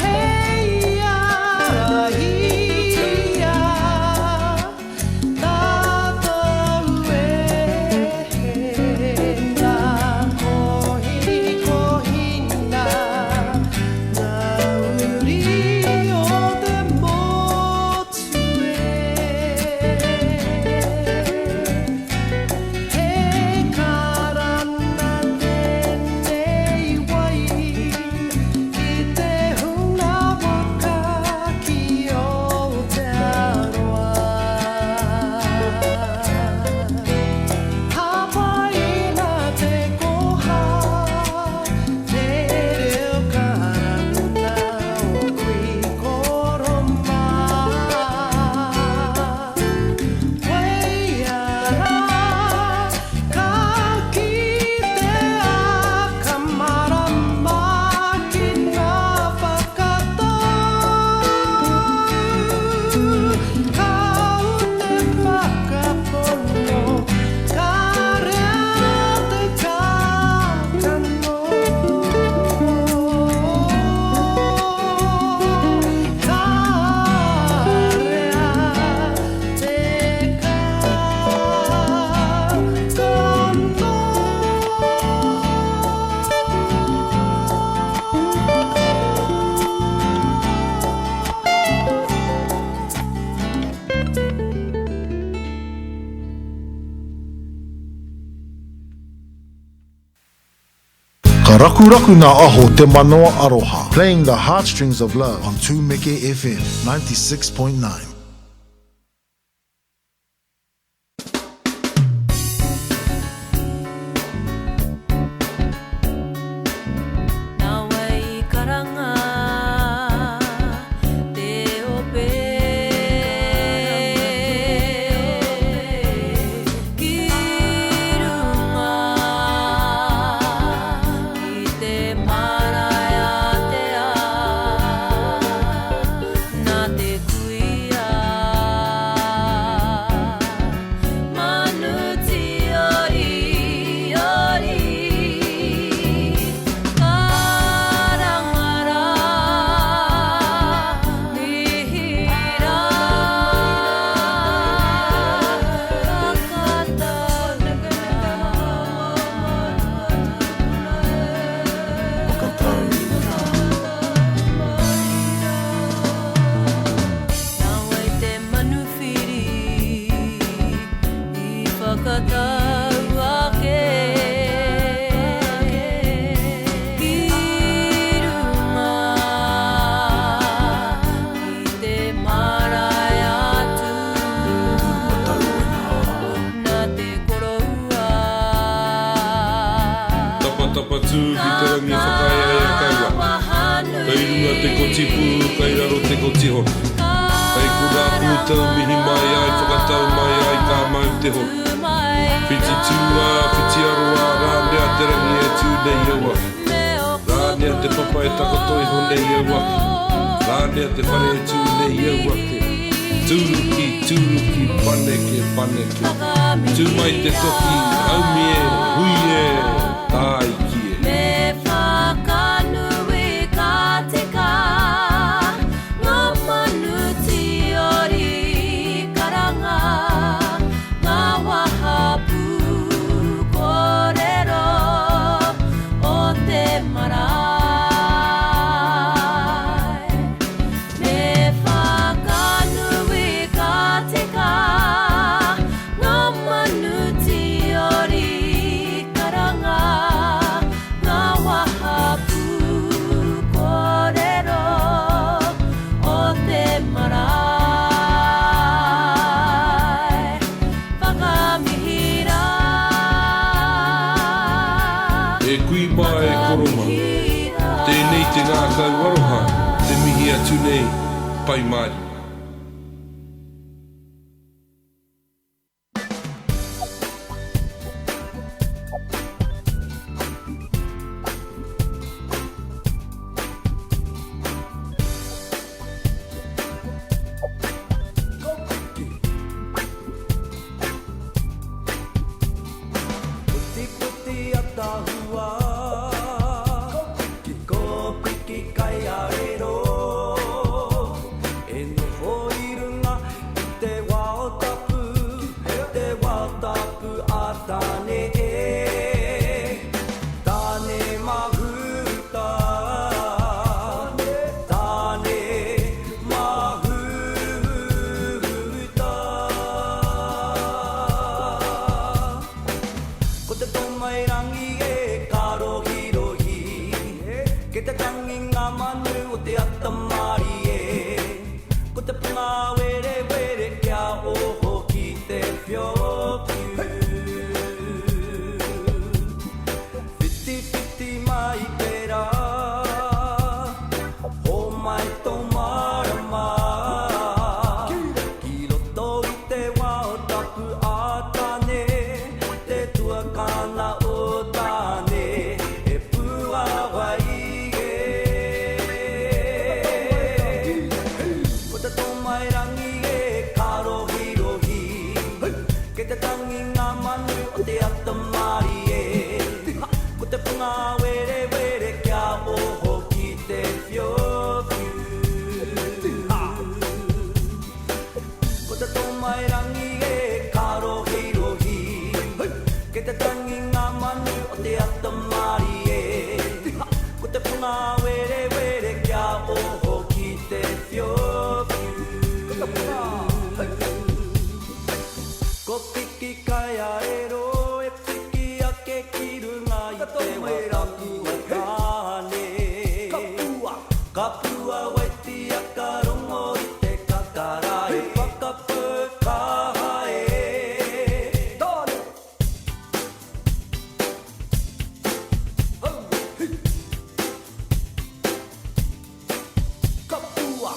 hei ārahi i a tātou e Nā kohikohina ngā uri o te motu e. He karanga tēnei wai ki te hunga waka ki Aotearoa. Hāpaina te koha, te reo karanga o kui koro mā. Koia rā ka kitea, ka marama ki ngā whakatau. Ka ū te whakapono, ka rea te kākano. Ka rea te kākano. Ka rakuraku ngā aho te manawa aroha, playing the heartstrings of love on Tumeke FM 96.9. Nā wai i karanga? tapatū ki te rangi whakaeaea kaua. Kei runga te kotipū, kei raro te kotihono. Kei konā koutou mihi mai ai, whakatau mai ai ka mau te hono. Whiti tūā, whiti aroā, rānea te rangi e tū nei au ake. Rānea te papa e takoto iho nei au ake. Rānea te whare e tū nei au ake. Tūruki, tūruki, paneke, paneke. Tū mai te toki, haumi e, hui e, tāiki e. Me whakanui ka tika ngā manu tīori karanga, ngā wahapū kōrero o te marae. Me whakanui ka tika ngā manu tīori karanga, ngā wahapū kōrero o te marae. Whakamihi rā. E kui mā e koro mā. Tēnei te ngākau aroha, te mihi atu nei, Pai Mārire. Putiputī atahua Ko piki kai arero E noho i runga i te wao tapu Te wao tapu a Tāne e Tāne mahuta Tāne mahuta Ko te tomairangi e karohirohi Kei te tangi ngā manu o te ata mārie Ko te pungawerewere kia oho ki te whiowhiu Whitiwhiti mai te rā Homai tō marama Ki roto i te wao tapu a Tāne Te tuakana o Tāne E puāwai e Ko te tōmairangi e kārohirohi Kei te tangi ngā manu o te ata mārie Ko te pungawerewere kia oho ki te whiowhiu Ko te tōmairangi e kārohirohi Kei te tangi ngā manu o te ata mārie Ko te pungawerewere kia oho ki te whiowhiu Ko piki kai a ero e piki ake ki runga i te wā tapu a Tāne. Ka puawaitia ka rongo i te kakara e whakapau kaha e. Tāne! Kapua!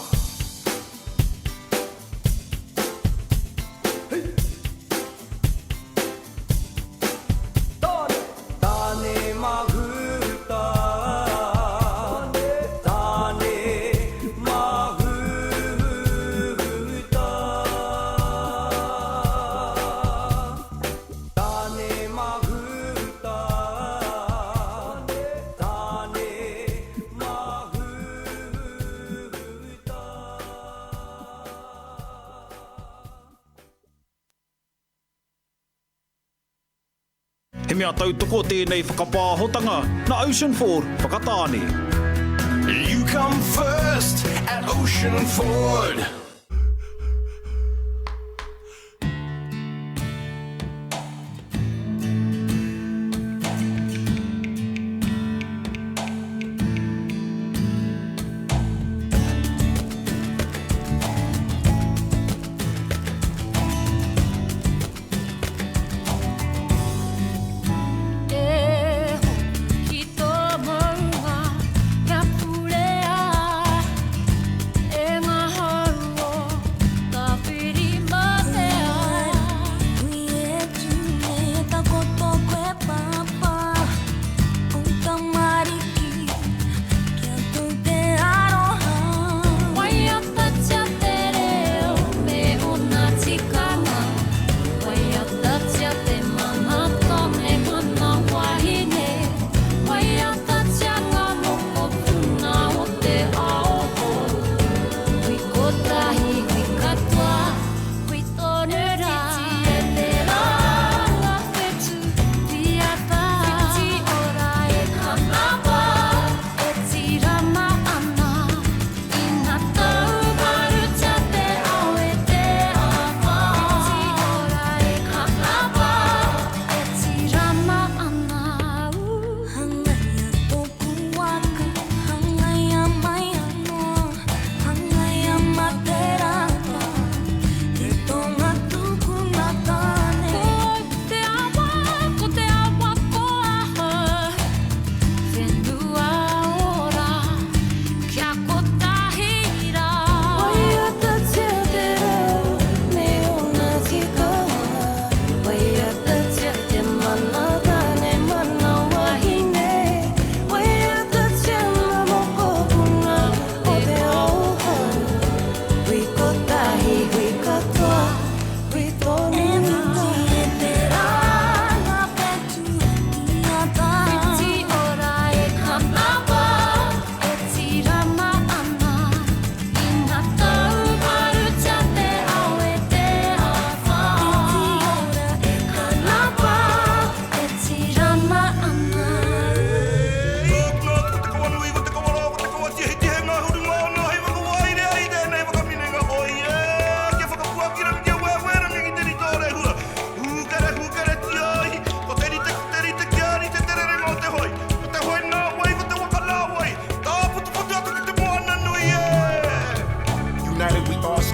Tāne mahuta Tāne mahuta Tāne mahuta Tāne mahuta He mea tautoko tēnei whakapāhotanga nā Ocean Ford Whakatāne. You come first at Ocean Ford. E hoki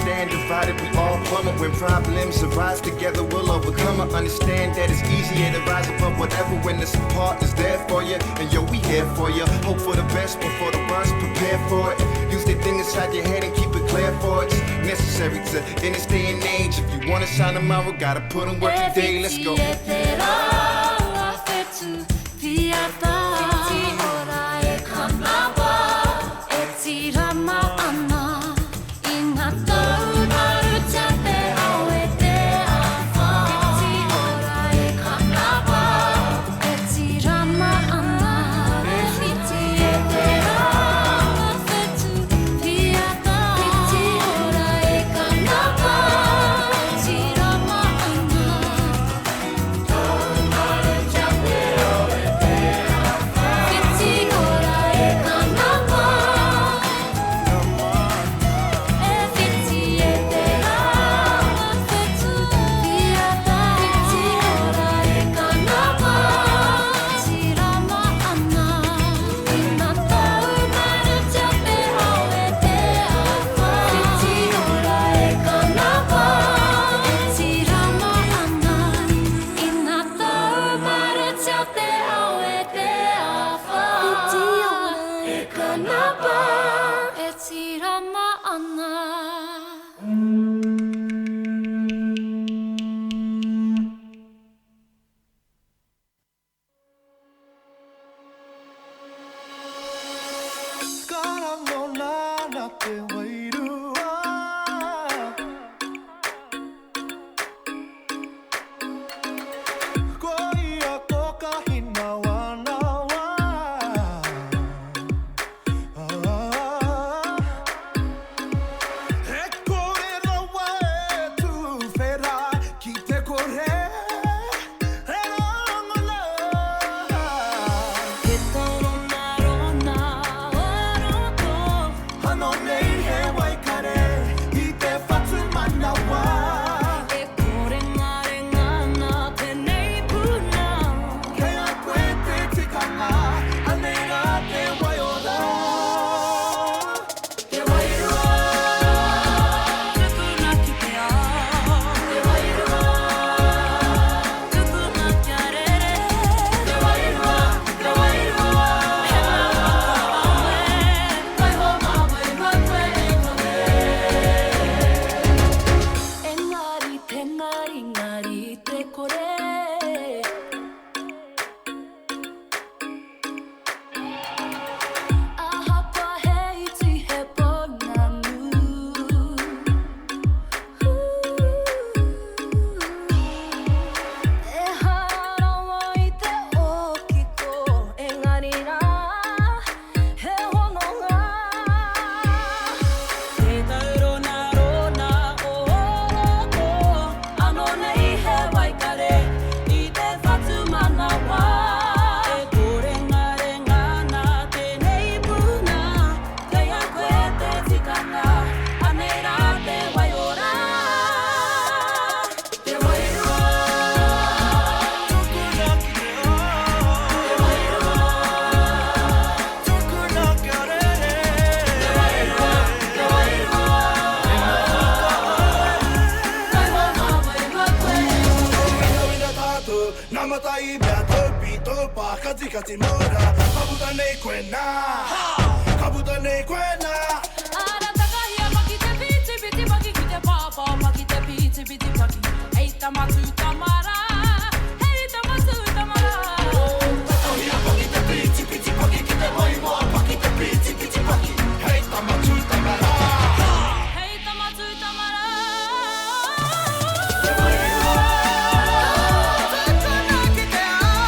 Understand divided we all plummet. When problems arise together, we'll overcome it. Understand that it's easier to rise above whatever when the support is there for you. And yo, we here for you. Hope for the best, but for the worst, prepare for it. Use that thing inside your head and keep it clear for it. It's necessary to in this day and age. If you wanna shine tomorrow, gotta put in work today. Let's go. Ka rangona na te wairua. Ko ia ko ka hinawanawa. E kore rawa e tuwhera ki te kore e rangona. He toronarona o roto. Ano nei he waikare i te whatumanawa. E kore ngarenga ana tenei puna. Kei a koe te tikanga, anei rā te waiora. Te wairua. Tukuna ki te ao. Te wairua. Tukuna kia rere. Te wairua, te wairua. He mau whakawe. Waiho mā wairua koe e kawe. Engari te ngari ngari te kore. Ahakoa he iti he pounamu. Ehara rawa i te ōkiko, engari rā, he hononga. Te tauronarona o roto, anō nei he waikare i te whatumanawa. E kore ngarenga ana tēnei puna, kei a koe te tikanga, anei rā te waiora. Te wairua. Tukuna ki te ao. Te wairua. Tukuna kia rere. Te wairua, te wairua. Waiho mā wairua koe. Ina tātou, nā matai mea taupi, taupa, katikati maura. Ka puta nei koe nā, ka puta nei koe nā. Ara takahia paki te piti piti paki ki te pāpā paki te piti piti paki. Hei tama tū tama rā, hei tama tū tama rā. Takahia paki te piti piti paki ki te maimoa paki te piti piti paki. Hei tama tū tama rā. Hei tama tū tama rā. Te wairua. Tukuna ki te ao.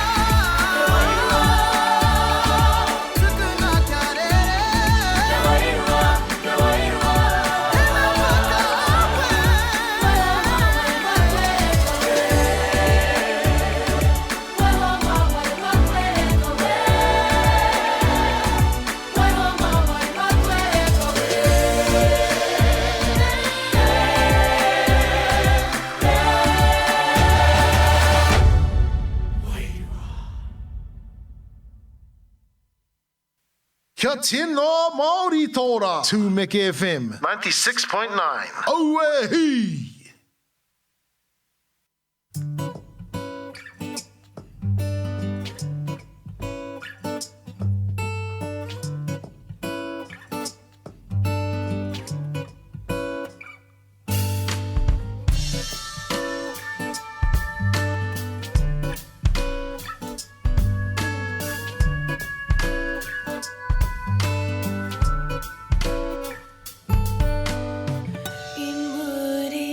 Te wairua. Tukuna kia rere. Te wairua, te wairua. He mau whakawe. Waiho mā wairua koe e kawe. Kia tino Māori tō rā! Tūmeke FM. 96.9. Aue hī! I muri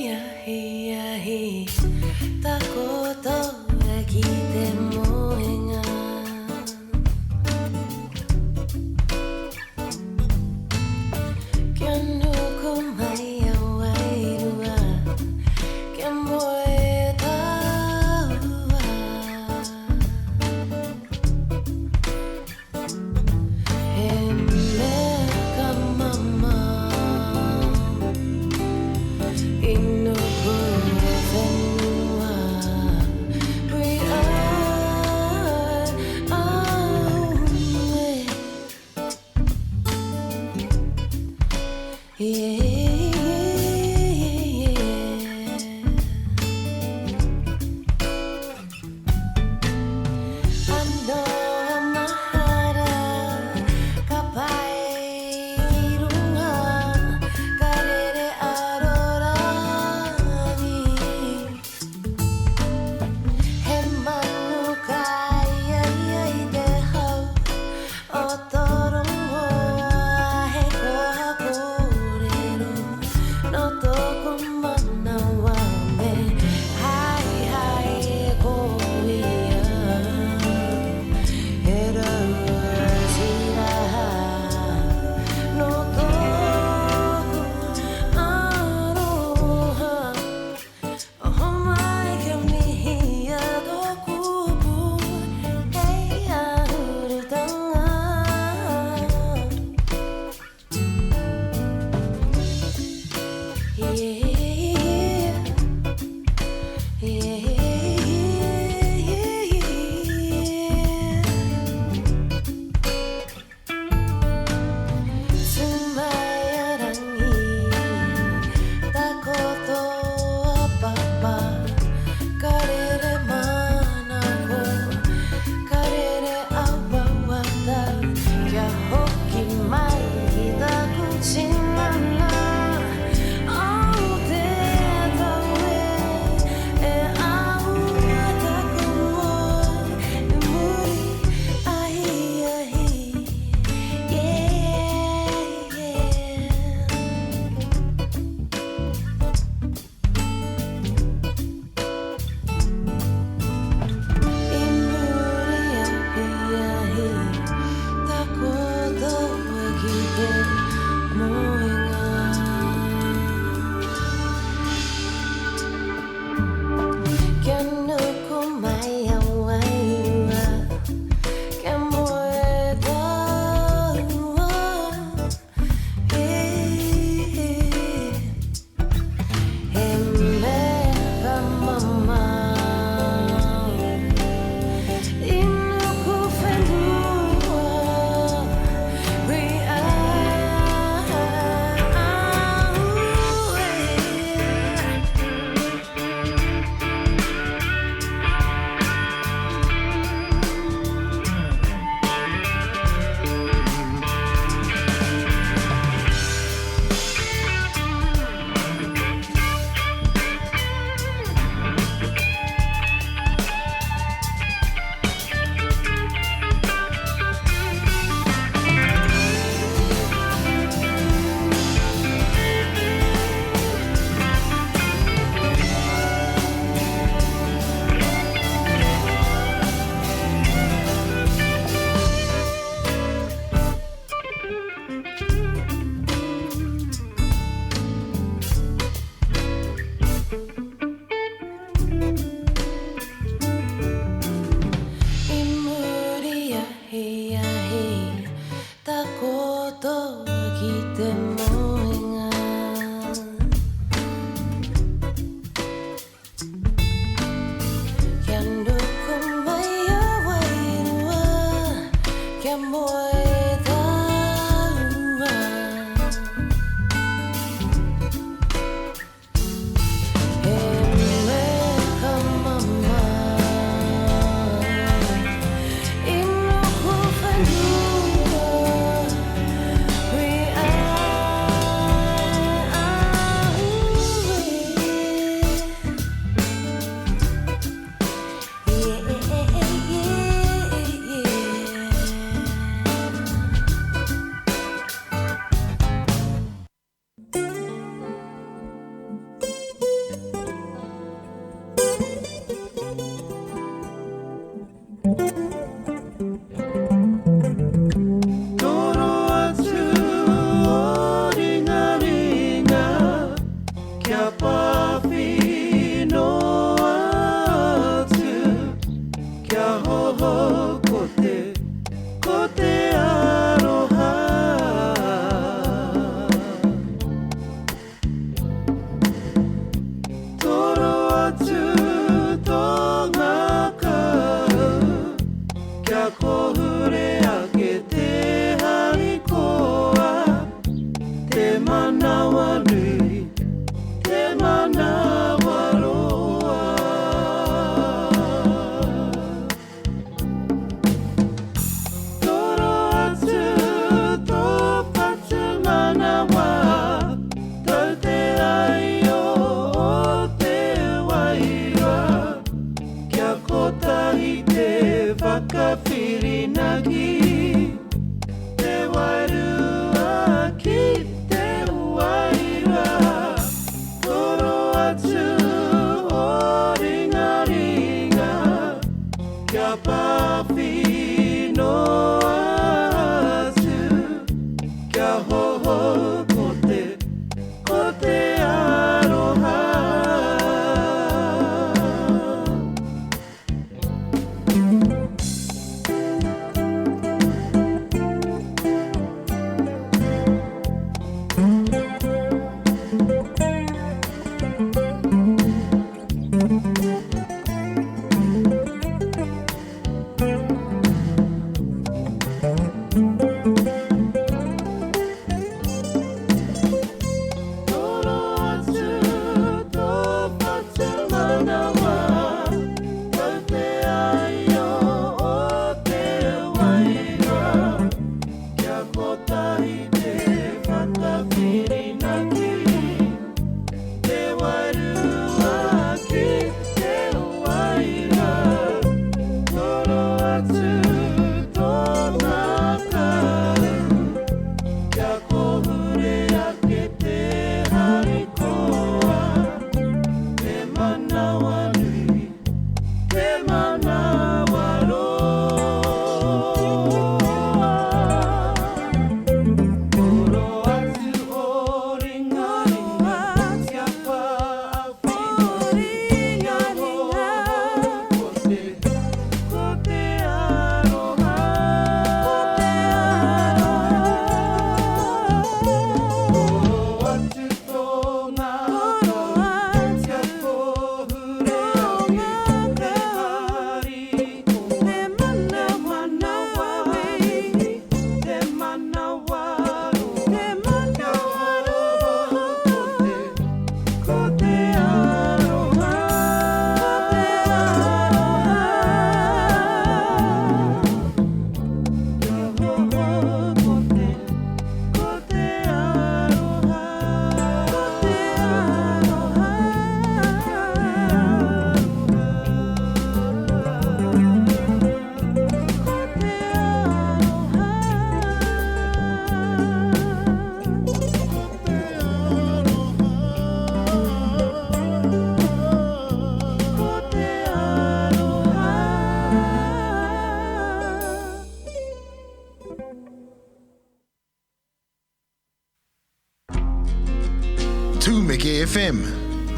FM.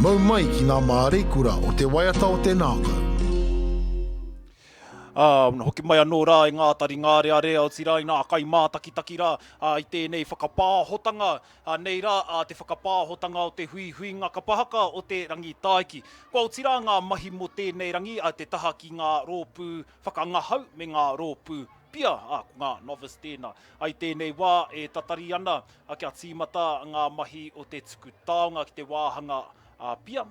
Mau mai ki ngā māreikura o te waiata o te ngākau. Ā, hoki mai anō rā i ngā taringārearea, otirā i ngā kaimātakitaki rā, ā, i tēnei whakapāhotanga, ā, nei rā, ā, te whakapāhotanga o te huihuinga kapa haka o te Rangitāiki. Kua oti rā ngā mahi mō tēnei rangi, ā, te taha ki ngā rōpū whakangahau me ngā rōpū pia, ā, ko ngā novice tēnā. I tēnei wā e tatari ana kia tīmata ngā mahi o te tuku taonga ki te wāhanga pia,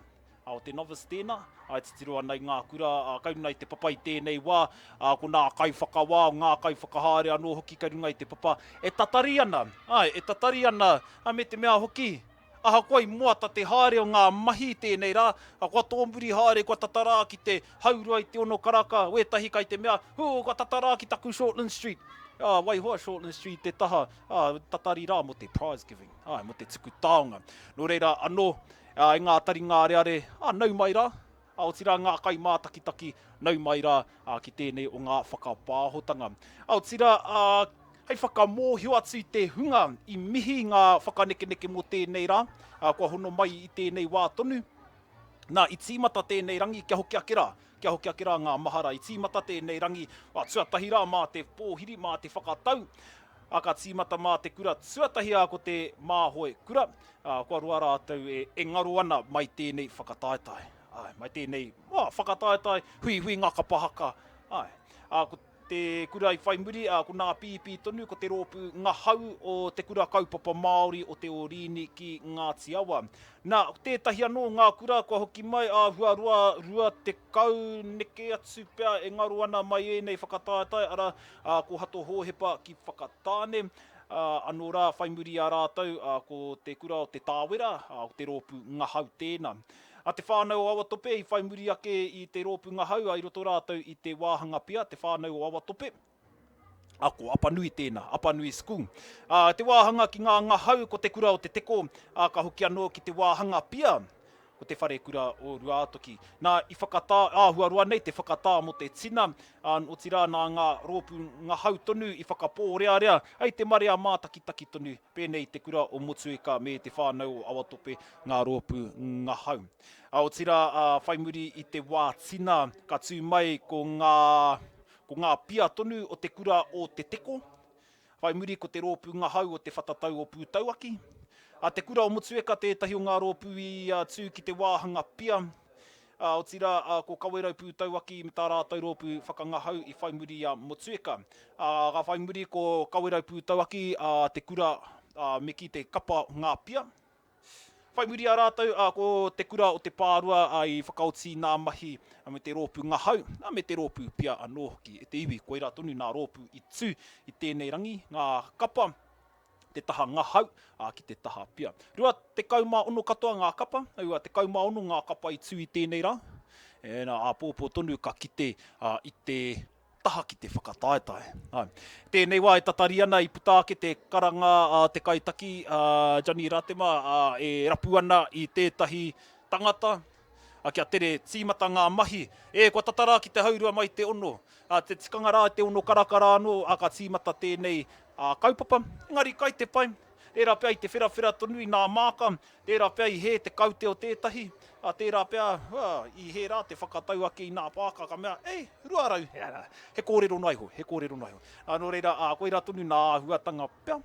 o te novice tēnā, e titiro ana i ngā kura kei runga i te papa i tēnei wā, ko ngā kaiwhakawā, ngā kaiwhakahaere anō hoki kei runga i te papa, e tatari ana, āe, e tatari ana, me te mea hoki, Ahakoa i moata te haere o ngā mahi i tēnei rā, kua tōmuri haere, kua tata rā ki te haurua i te ono karaka, wētahi kai te mea, hū, kua tata rā ki taku Shortland Street. Ā, waihoa Shortland Street te taha, ā, tatari rā mō te prize giving, āe, mō te tuku taonga. Nō reira anō, ā, i ngā taringa areare, ā, nau mai rā, ā, otirā ngā kaimātakitaki, nau mai rā, ā, ki tēnei o ngā whakapāhotanga. Ā, otirā, ā, hei whakamōhio atu i te hunga i mihi ngā whakanekeneke mō tēnei rā, ā, kua hono mai i tēnei wā tonu. Nā, i tīmata tēnei rangi kia hoki ake rā, kia hoki ake rā ngā mahara. I tīmata tēnei rangi, ā, tuatahi rā mā te pōhiri, mā te whakatau, ā, ka tīmata mā te kura tuatahi, ā, ko te Māhoe Kura, ā, kua roa rātou e, e ngaro ana mai tēnei whakataetae. Āe, mai tēnei, ā, whakataetae, huihui ngā kapa haka, āe. Ā, ko te kura i whai muri, ā, ko Nā Pīpī tonu, ko te rōpū ngahau o Te Kura Kaupapa Māori o Te Ōrīni ki Ngāti Awa. Nā, tētahi anō o ngā kura kua hoki mai, āhua roa 20 neke atu pea e ngaro ana mai ēnei whakataetae, arā, ā, ko Hato Hōhepa ki Whakatāne, ā, anō rā, whai muri i a rātou, ā, ko te kura o Te Tāwera, ā, ko te rōpū ngahau tēnā. A Te Whānau o Awatope i whai muri ake i te rōpū ngahau, ā, i roto rātou i te wāhanga pia, Te Whānau o Awatope, ā, ko Apanui tēnā, Apanui School. Ā, te wāhanga ki ngā ngahau ko Te Kura o Te Teko, ā, ka hoki anō ki te wāhanga pia, ko Te Wharekura o Ruātoki. Nā, i whakatā, āhua roa nei te whakatā mō te tina, ā, otirā nā ngā rōpū ngahau tonu i whakapōrearea, hei te marea mātakitaki tonu, pēnei i te kura o Motueka me Te Whānau o Awatope ngā rōpū ngahau. Ā, otirā, ā, whai muri i te wā tina, ka tū mai ko ngā, ko ngā pia tonu o te kura o Te Teko, Whai muri ko te rōpū ngahau o te Whatatau o Pūtauaki. A Te Kura o Motueka tētahi o ngā rōpū i tū ki te wāhanga pia. Ā, otirā, ko Kawerau Pūtauaki me tā rātou rōpū whakangahau i whai muri i a Motueka. Ā, ka whai muri ko Kawerau Pūtauaki, ā, Te Kura, ā, me kī te kapa Ngā Pia. Whai muri i a rātou, ā, ko Te Kura o Te Pārua, ā, i whakaoti nā mahi me te rōpū ngahau, ā, me te rōpū pia anō hoki. E te iwi, koirā tonu nā rōpū i tū i tēnei rangi, ngā kapa, te taha ngahau, ā, ki te taha pia. 26 katoa ngā kapa, 26 ngā kapa i tū i tēnei rā. E, nā, āpōpō tonu ka kite, ā, i te taha ki te whakataetae. Āe. Tēnei wā e tatari ana i puta ake te karanga a te kaitaki a Johnny Ratema ā, e rapu ana i tētahi tangata ā, kia tere tīmata ngā mahi. E, kua tata rā ki te haurua mai te ono. Ā, te tikanga rā i te ono karaka rā anō, ā, ka tīmata tēnei ā, kaupapa. Engari kai te pai. Tērā pea i te wherawhera tonu i nā māka, tērā pea i hē te kaute o tētahi, ā, tērā pea, ā, i hē rā te whakatau ake i nā pāka, ka mea, Ei, 200! He kōrero noa iho, he kōrero noa iho. Ā, nō reira, ā, koirā tonu nā āhuatanga pea.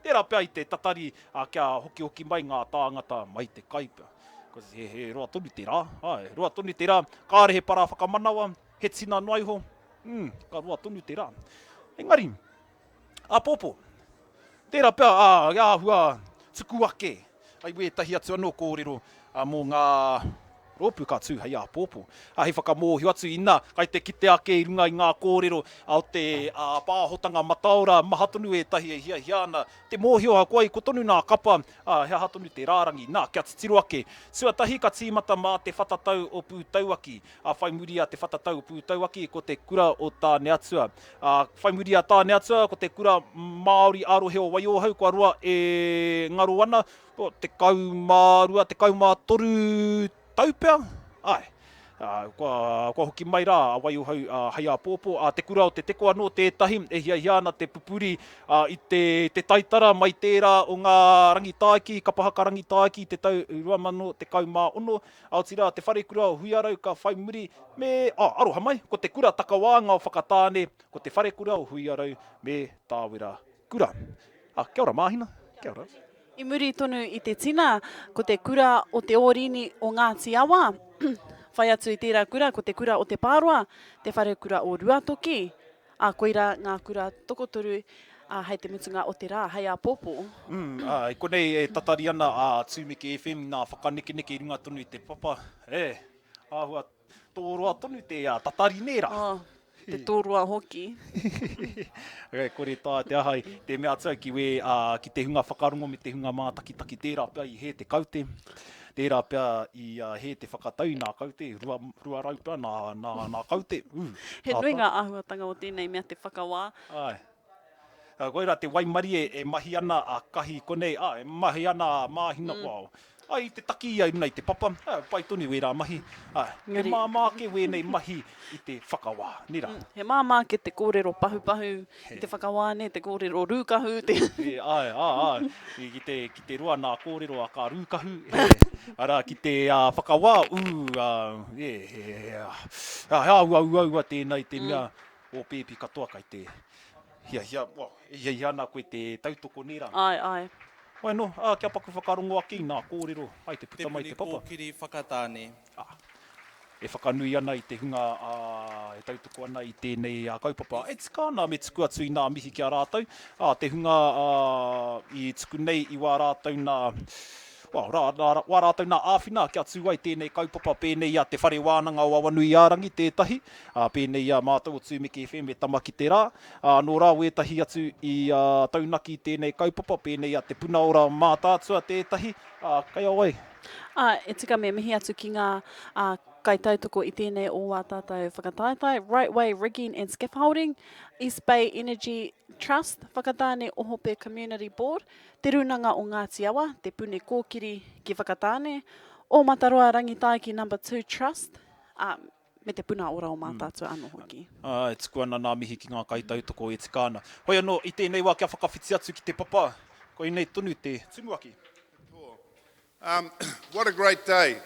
Tērā pea i te tatari, ā, kia hokihoki mai ngā tāngata mai te kai pea. Because he, he roa tonu te rā, āe, roa tonu te rā, kāre he para whakamanawa, he tina noa iho, mm, ka roa tonu te rā. Engari, Āpōpō. Tērā pea ā, āhua tuku ake ai wētahi atu anō kōrero mō ngā rōpū ka tū hei āpōpō. Hei whakamōhio atu ina kai te kite ake i runga i ngā kōrero o te pāhotanga mataora maha tonu ētahi e hiahia ana te mōhio ahakoa i ko tonu nā kapa, he aha tonu te rārangi. Nā, kia titiro ake. Tuatahi ka tīmata mā te whatatau o Pūtauaki. Ā, whai muri a Te Whatatau o Pūtauaki ko te kura o Tāneatua. Ā, whai muri a Tāneatua ko te kura Māori ā-rohe o Waiōhau kua roa e ngaro ana, 12, 13 tau pea? Āe. Ā, kua, kua hoki mai rā a Waiohau, ā, hei āpōpō, ā, Te Kura o Te Teko anō tētahi e hiahia ana te pupuri, ā, i te, te taitara mai tērā o ngā Rangitāiki, kapa haka Rangitāiki i te tau 2016, ā, otirā Te Wharekura o Huiarau ka whai muri me, ā, aroha mai, ko Te Kura Takawaenga o Whakatāne, ko Te Wharekura o Huiarau me Tāwera Kura. Ā, kia ora Māhina, kia ora. I muri tonu i te tina, ko te kura o Te Ōrini o Ngāti Awa. Whai atu i tērā kura, ko te kura o Te Pāroa, te wharekura o Ruatoki. Ā, koirā ngā kura tokotoru ā, hei te mutunga o te rā, hei āpōpō. Mm, ā, i konei e tatari ana a Tūmeke FM nā whakanekeneke i runga tonu i te papa. E, āhua Tōroa tonu te tatari nē rā. Oh, te tōroa hoki. E kore taea te aha i te mea atu au ki wē, ki te hunga whakarongo me te hunga mātakitaki tērā pea i hē te kaute, tērā pea i hē te whakatau i nā kaute, 200 pea nā, nā, nā kaute. Ū, He nui ngā āhuatanga o tēnei mea te whakawā. Āe. Koirā te waimarie e mahi ana a Kahi konei, ā, e mahi ana a Māhina, wow. Ai, i te taki ia i runga i te papa, ā, pai tonu wērā mahi. Ā, he māmā ake wēnei mahi i te whakawā, nē rā? He māmā ake te kōrero pahupahu i te whakawā, nē, te kōrero rūkahu, te. Ē, āe, ā, āe, ki te, ki te roa nā kōrero a ka rūkahu, ē, arā, ki te whakawā, ū, ā, ē, he, he, he āhua uaua tēnā i te mea, ō pēpi katoa kai te hiahia, well, e hiahia ana koe te tautoko nē rā? Āe, āe. Hoi anō, ā, kia paku whakarongo ake i nā kōrero, ai te puta mai te papa. Te Puni Kōkiri Whakatāne. Ā, e whakanui ana i te hunga, ā, e tautoko ana i tēnei kaupapa. E tika ana me tuku atu i nā mihi ki a rātou, ā, te hunga, ā, i tuku nei i wā rātou nā, well, rā, nā, wā rātou nā āwhina kia tū ai tēnei kaupapa pēnei i a Te Whare Wānanga o Awanuiārangi tētahi, ā, pēnei i a mātou o Tūmeke FM e Tama ki te Rā, ā, nō rā wētahi atu i taunaki i tēnei kaupapa, pēnei i a Te Puna Ora o Mātaatua tētahi, ā, kei a wai? Ā, e tika me mihi atu ki ngā, ā, kaitautoko i tēnei o ā tātou whakataetae, Right Way Rigging and Scaffolding, East Bay Energy Trust, Whakatāne Ohope Community Board, Te Rūnanga o Ngāti Awa, Te Puni Kōkiri ki Whakatāne, Ōmataroa Rangitaiki Number Two Trust, ā, me te puna ora o Mātaatua anō hoki. Ā, e tuku ana nā mihi ki ngā kaitautoko e tika ana. Hoi anō, i tēnei wā kia whakawhiti atu ki te papa, koinei tonu te tumuaki. Um, what a great day.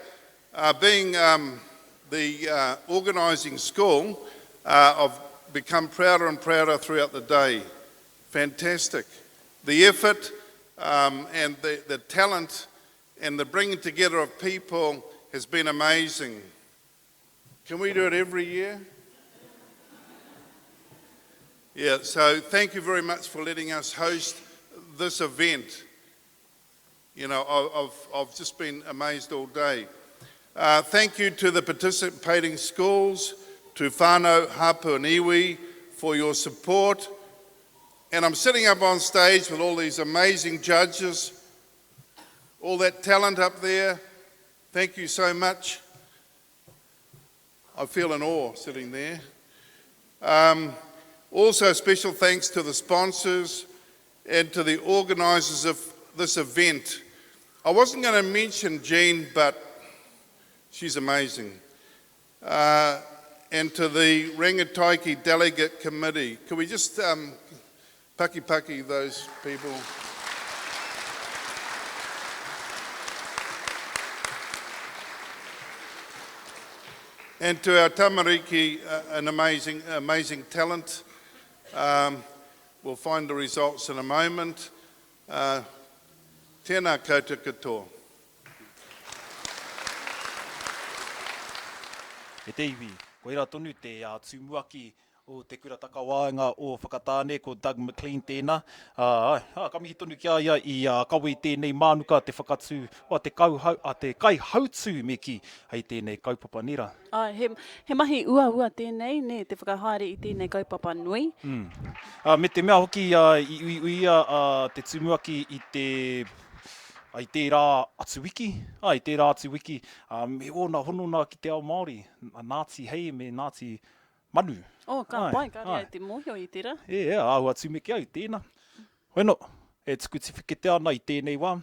Uh, being um, the uh, organising school, uh, I've become prouder and prouder throughout the day. Fantastic. The effort um, and the, the talent and the bringing together of people has been amazing. Can we do it every year? Yeah, so thank you very much for letting us host this event. You know, I've, I've just been amazed all day. Uh, thank you to the participating schools, to Whānau, Hapu and Iwi for your support. And I'm sitting up on stage with all these amazing judges, all that talent up there. Thank you so much. I feel in awe sitting there. Um, also, special thanks to the sponsors and to the organisers of this event. I wasn't going to mention Jean, but she's amazing. Uh, and to the Rangitaiki Delegate Committee. Could we just um, paki paki those people? And to our tamariki, uh, an amazing, amazing talent. Um, we'll find the results in a moment. Uh, tēnā koutou katoa. E te iwi, koirā tonu te tumuaki o Te Kura Takawaenga o Whakatāne, ko Doug McLean tēnā. Ā, ā, ka mihi tonu ki a ia i kawe i tēnei mānuka te whakatū, a te kauhau, a te kaihautū me kī, hei tēnei kaupapa nē rā. Āe, he, he mahi uaua tēnei, nē, te whakahaere i tēnei kaupapa nui. Mm. Ā, me te mea hoki i uiuia te tumuaki i te, i tērā atu wiki, ā, i tērā atu wiki, ā, me ōna honona ki te ao Māori, Nāti Hei me Nāti Manu. Oh, ka pai, kāre au te mōhio i tērā. E, e, āhua tumeke au tēnā. Hoeno, e tuku tiwhikete ana i tēnei wā.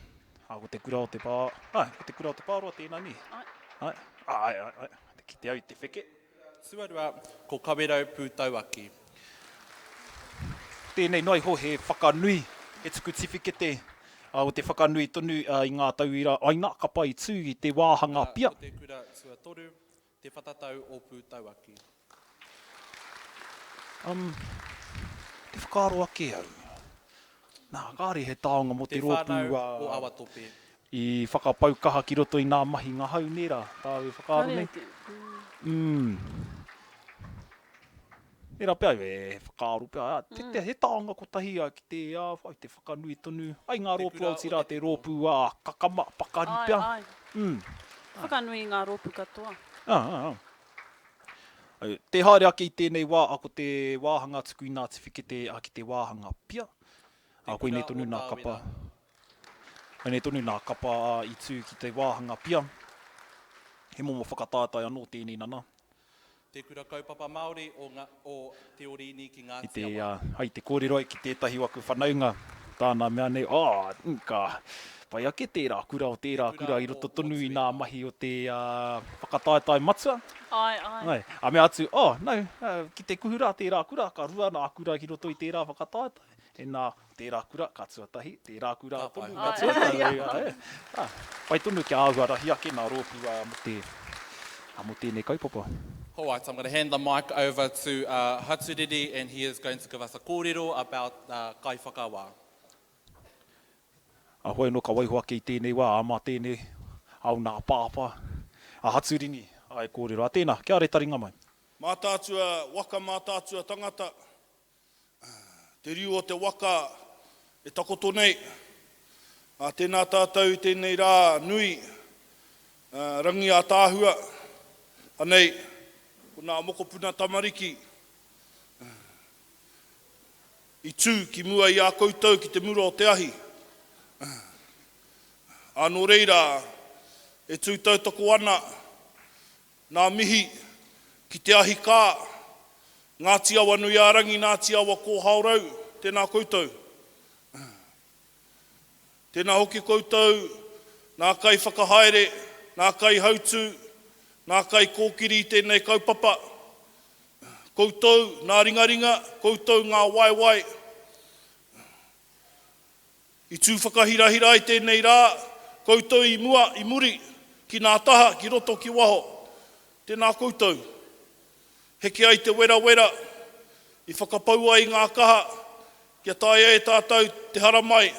Ā, ko te kura o te pā, āe, ko te kura o te Pāroa tēnā nē? Āe. Āe, āe, āe, āe. Ki te au te wheke. Tuarua, ko Kawerau Pūtauaki. Tēnei noa iho he whakanui, he tuku tiwhikete o te whakanui tonu i ngā tauira aina ka pai tū i te wāhanga pia. Ko te kura tuatoru, Te Whatatau o Pūtauaki. Um, te whakaaro ake au. Nā, kāre he taonga mō te rōpū Te whānau o Awatope. I whakapau kaha ki roto i nā mahi ngahau, nē rā, tāu e whakaaro nei? Mm. Tērā pea, he whakaaro pea, te, te, he taonga kotahi ki te, uh, te whakanui tonu, ai ngā rōpū otirā te rōpū uh, kakama, pakari pea. Ai, ai. Mm. Whakanui i ngā rōpū katoa. Ah, ah, ah. Tē haere ake i tēnei wā, a ko te wāhanga tuku i nā tiwhikete a ki te wāhanga pia. A koinei tonu nā kapa. Koinei tonu nā kapa a i tū ki te wāhanga pia. He momo whakataetae anō tēnei nana. Te Kura Kaupapa Māori o nga, o Te Oriini ki I Ngāti te, Awa. ai te kōrero ai ki tētahi o aku whanaunga, tāna mea nei, oh, ka pai ake tērā kura o tērā kura i roto tonu i nā mahi o te whakataetae matua. Āe, āe. Āe. A mea atu, oh, no, ki te kuhu rā tērā kura, ka rua nā kura ki roto i tērā whakataetae. Ēnā, tērā kura, ka tuatahi, tērā kura tonu, ka tuatahi. Āe, ā, pai tonu kia āhua rahi ake nā rōpū mō te, mō tēnei kaupapa. All right, I'm going to hand the mic over to uh, Haturiri and he is going to give us a kōrero about uh, kaiwhakawā. A hoi anō ka waiho ake i tēnei wā, ā, mā tēnei ao nā Pāpā, a Haturini, ā, e kōrero. Ā, tēnā, kia are taringa mai. Mātaatua waka Mātaatua tangata Te riu o te waka e takoto nei. Ā, tēnā tātou i tēnei rā nui, rangi ātaahua. Anei, ko nā mokopuna tamariki i tū ki mua i a koutou ki te mura o te ahi. Ā, nō reira, e tū tautoko ana Nā mihi ki te ahi kā, Ngāti Awanuiārangi, Ngāti Awa Kōhaorau, tēnā koutou. Tēnā hoki koutou, nā kaiwhakahaere, nā kaihautū, nā kaikōkiri i tēnei kaupapa. Koutou, nā ringaringa, koutou ngā waewae. I tū whakahirahira ai tēnei rā, koutou i mua, i muri, ki nā taha, ki roto, ki waho. Tēnā koutou. Heke ai te werawera, i whakapau ai i ngā kaha, kia taea e tātou te haramai,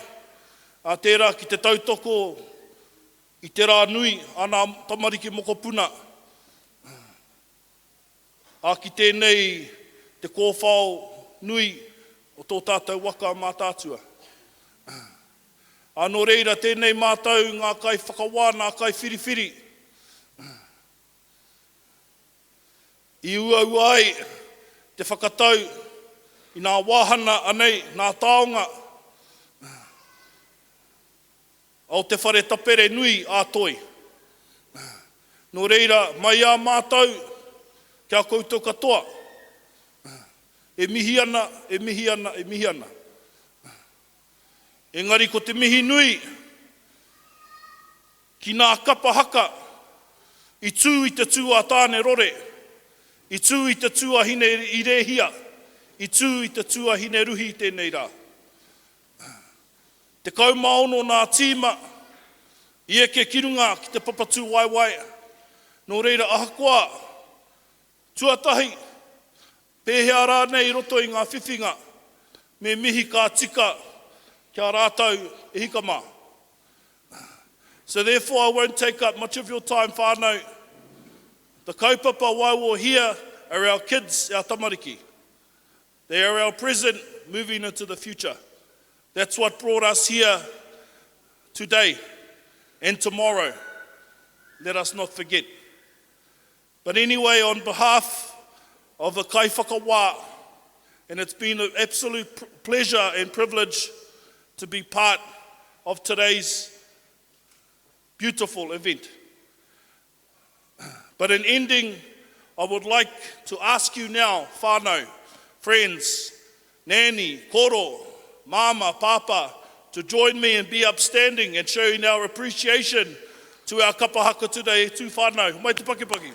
ā, tērā ki te tautoko i te rā nui a nā tamariki mokopuna. Ā, ki tēnei te kōwhao nui o tō tātou waka a Mātaatua. Ā, nō reira, tēnei mātou ngā kaiwhakawā, ngā kaiwhiriwhiri, i uaua ai te whakatau i nā wāhana anei, nā taonga, O te whare tapere nui a Toi. Nō reira, mai a mātou ki a koutou katoa, e mihi ana, e mihi ana, e mihi ana. Engari ko te mihi nui ki nā kapa haka i tū i te tū a Tāne Rore, i tū i te tū a Hine i Rēhia, i tū i te tū a Hine Ruhi i tēnei rā. 16 nā tīma i eke ki runga ki te papa tūwaewae, nō reira ahakoa tuatahi, pēhea rānei i roto i ngā whiwhinga, me mihi ka tika ki a rātou e hika mā. So therefore I won't take up much of your time whānau, the kaupapa why we're here are our kids, our tamariki. They are our present moving into the future. That's what brought us here today and tomorrow. Let us not forget. But anyway, on behalf of the Kaiwhakawā, and it's been an absolute pleasure and privilege to be part of today's beautiful event. But in ending, I would like to ask you now, whānau, friends, nanny, koro, mama, papa, to join me and be upstanding and showing our appreciation to our kapa haka today, tū whānau. Mai te pakipaki.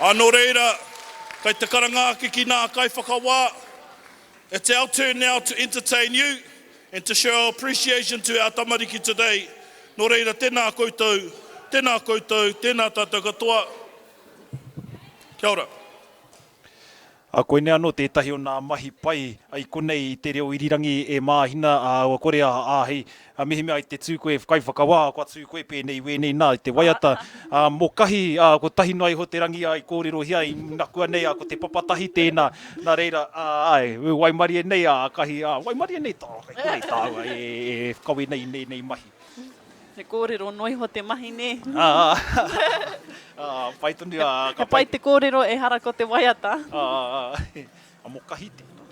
Ā, nō reira, kei te karanga ake ki nā kaiwhakawā, It's our turn now to entertain you and to show our appreciation to our tamariki today. Nō reira, tēnā koutou, tēnā koutou, tēnā tātou katoa. Kia ora. Ā, koinei anō tētahi o nā mahi pai i konei i te reo irirangi e Māhina, ā, ua kore a āhei, ā, mehemea i te tū koe kaiwhakawā, kua tū koe pēnei i wēnei nā i te waiata, ā, mō Kahi, ā, kotahi noa iho te rangi, ā, i kōrerohia i nakuanei, ā, ko te papatahi tēnā, nā reira, ā, āe, waimarie nei a Kahi, ā, waimarie nei tā, kei konei tāua e, e kawe nei i nēnei mahi. He kōrero noa iho te mahi, nē? Ā, ā, pai tonu, ā, ka pai. He pai te kōrero, ehara ko te waiata. Ā, ā, ā, mō Kahi tēnā.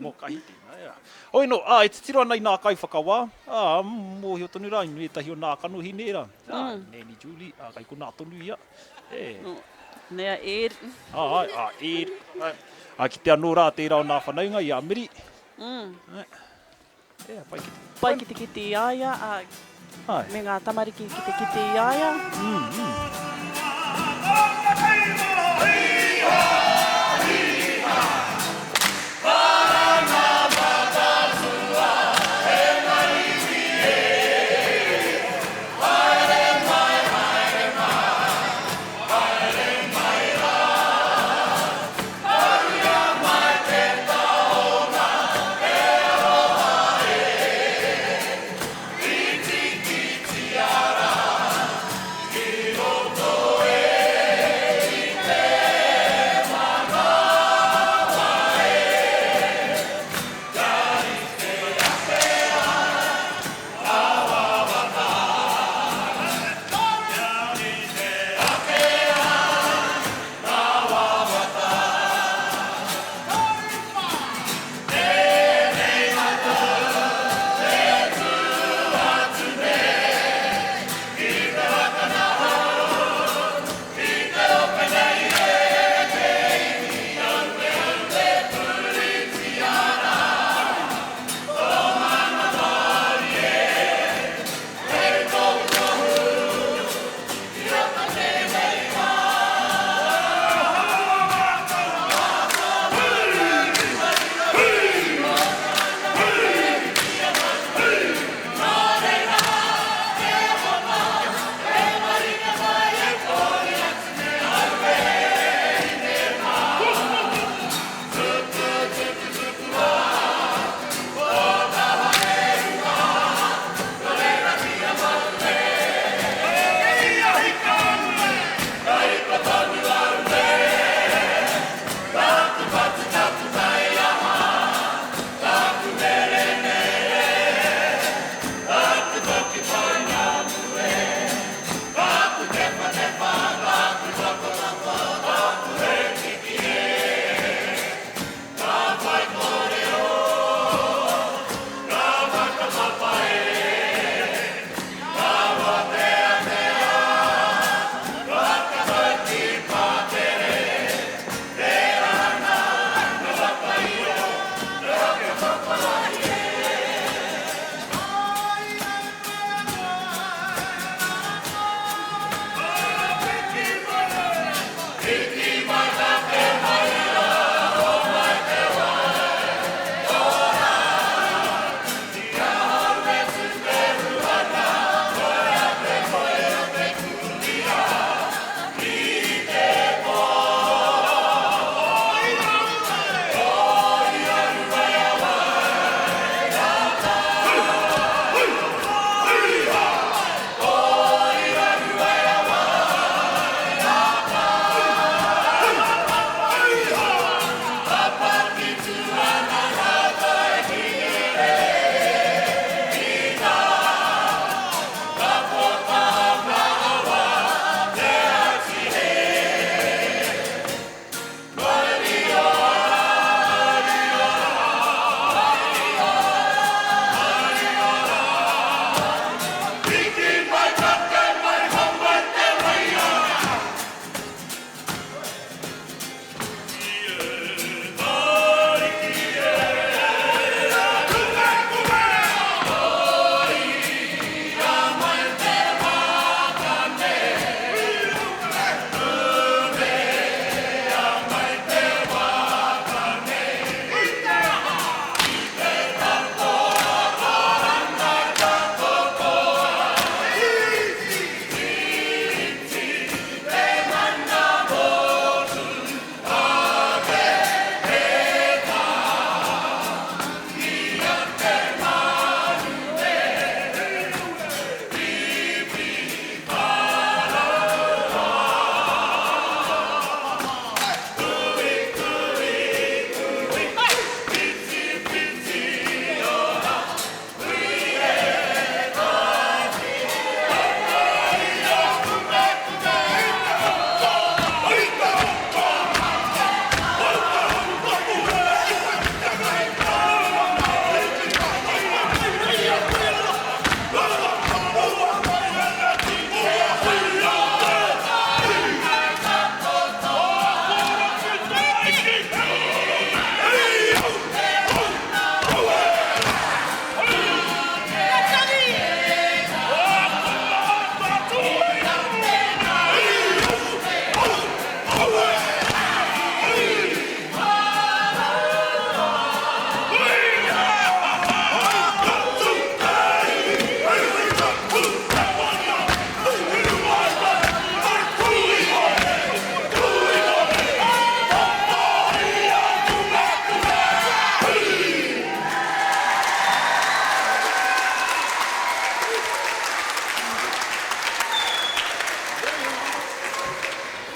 Mō Kahi tēnā, ea. Hoi nō, ā, e titiro ana i nā kaiwhakawā, ā, mōhio tonu rā, i ētahi o nā kanohi nē rā. Ā, Nanny Julie, ā, kei konā tonu ia. E. Nē a Ed. Ā, āe, ā, Ed. Ā, kite anō rā tērā o nā whanaunga i a Miri. Ā. Yeah, pai ki te. Pai ki te kite i a ia, ā, Āe. me ngā tamariki ki te kite i a ia. Mm, mm.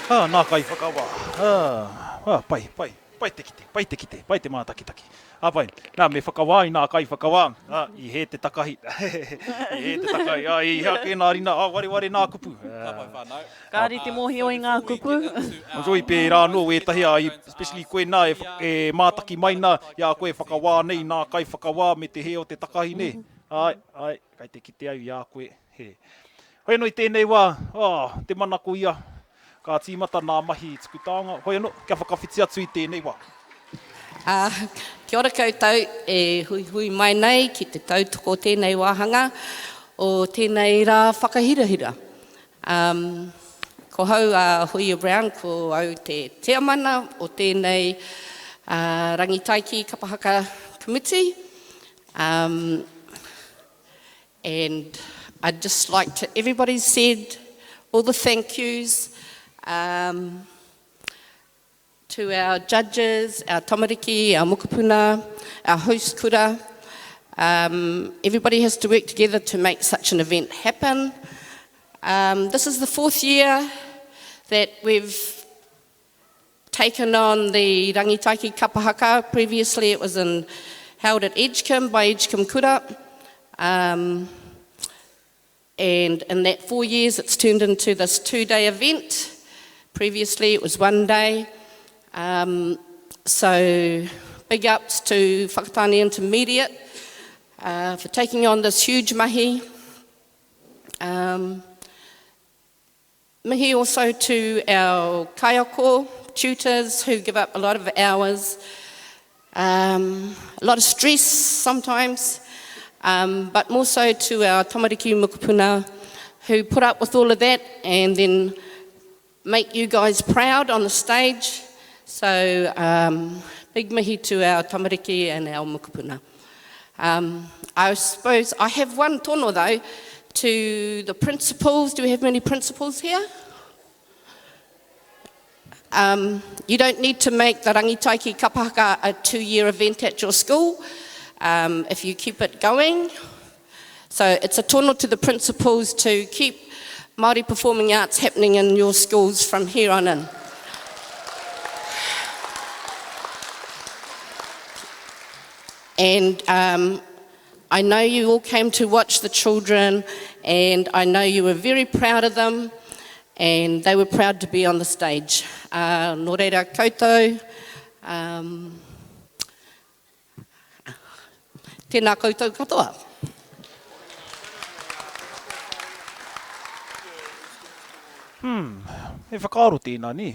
Ā, nā kaiwhakawā. Ā, ā, pai, pai. Pai te kite, pai te kite, pai te mātakitaki. Ā, pai. Nā, me whakawā i nā kaiwhakawā. Ā, i hē te takahi. I hē te takahi. Ā, i hea kē nā rina, ā, wareware nā kupu. Ka pai whānau. Kāre te mōhio i ngā kupu. So i pērā anō wētahi, ā, especially koe nā e, e mātaki mai nā i a koe e whakawā nei i nā kaiwhakawā me te hē o te takahi nē. Āe, āe, kei te kite au i a koe, hē. Hoi anō i tēnei wā, ā, te manako ia, ka tīmata nā mahi tuku taonga, hoi anō, kia whakawhiti atu i tēnei wā. Ā, kia ora koutou e huihui mai nei ki te tautoko tēnei wāhanga o tēnei rā whakahirahira. Um, ko hau a Huia Brown, ko au te tiamana o tēnei uh, Rangitaiki Kapahaka Committee. Um, and I'd just like to, everybody's said all the thank yous um, to our judges, our tamariki, our mokopuna, our host kura. Um, everybody has to work together to make such an event happen. Um, this is the fourth year that we've taken on the Rangitaiki Kapahaka. Previously it was in, held at Edgecumbe by Edgecumbe Kura. Um, and in that four years it's turned into this two-day event. Previously it was one day. Um, so big ups to Whakatane Intermediate uh, for taking on this huge mahi. Um, mihi also to our kaiako tutors who give up a lot of hours, um, a lot of stress sometimes, um, but more so to our tamariki mokopuna who put up with all of that and then make you guys proud on the stage. So um, big mihi to our tamariki and our mokopuna. Um, I suppose I have one tono though to the principals. Do we have many principals here? Um, you don't need to make the Rangitaiki Kapahaka a two-year event at your school um, if you keep it going. So it's a tono to the principals to keep Māori performing arts happening in your schools from here on in. And um, I know you all came to watch the children, and I know you were very proud of them, and they were proud to be on the stage. Uh, nō reira koutou, um, tēnā koutou katoa. Hmm, he whakaaro tēnā, nē?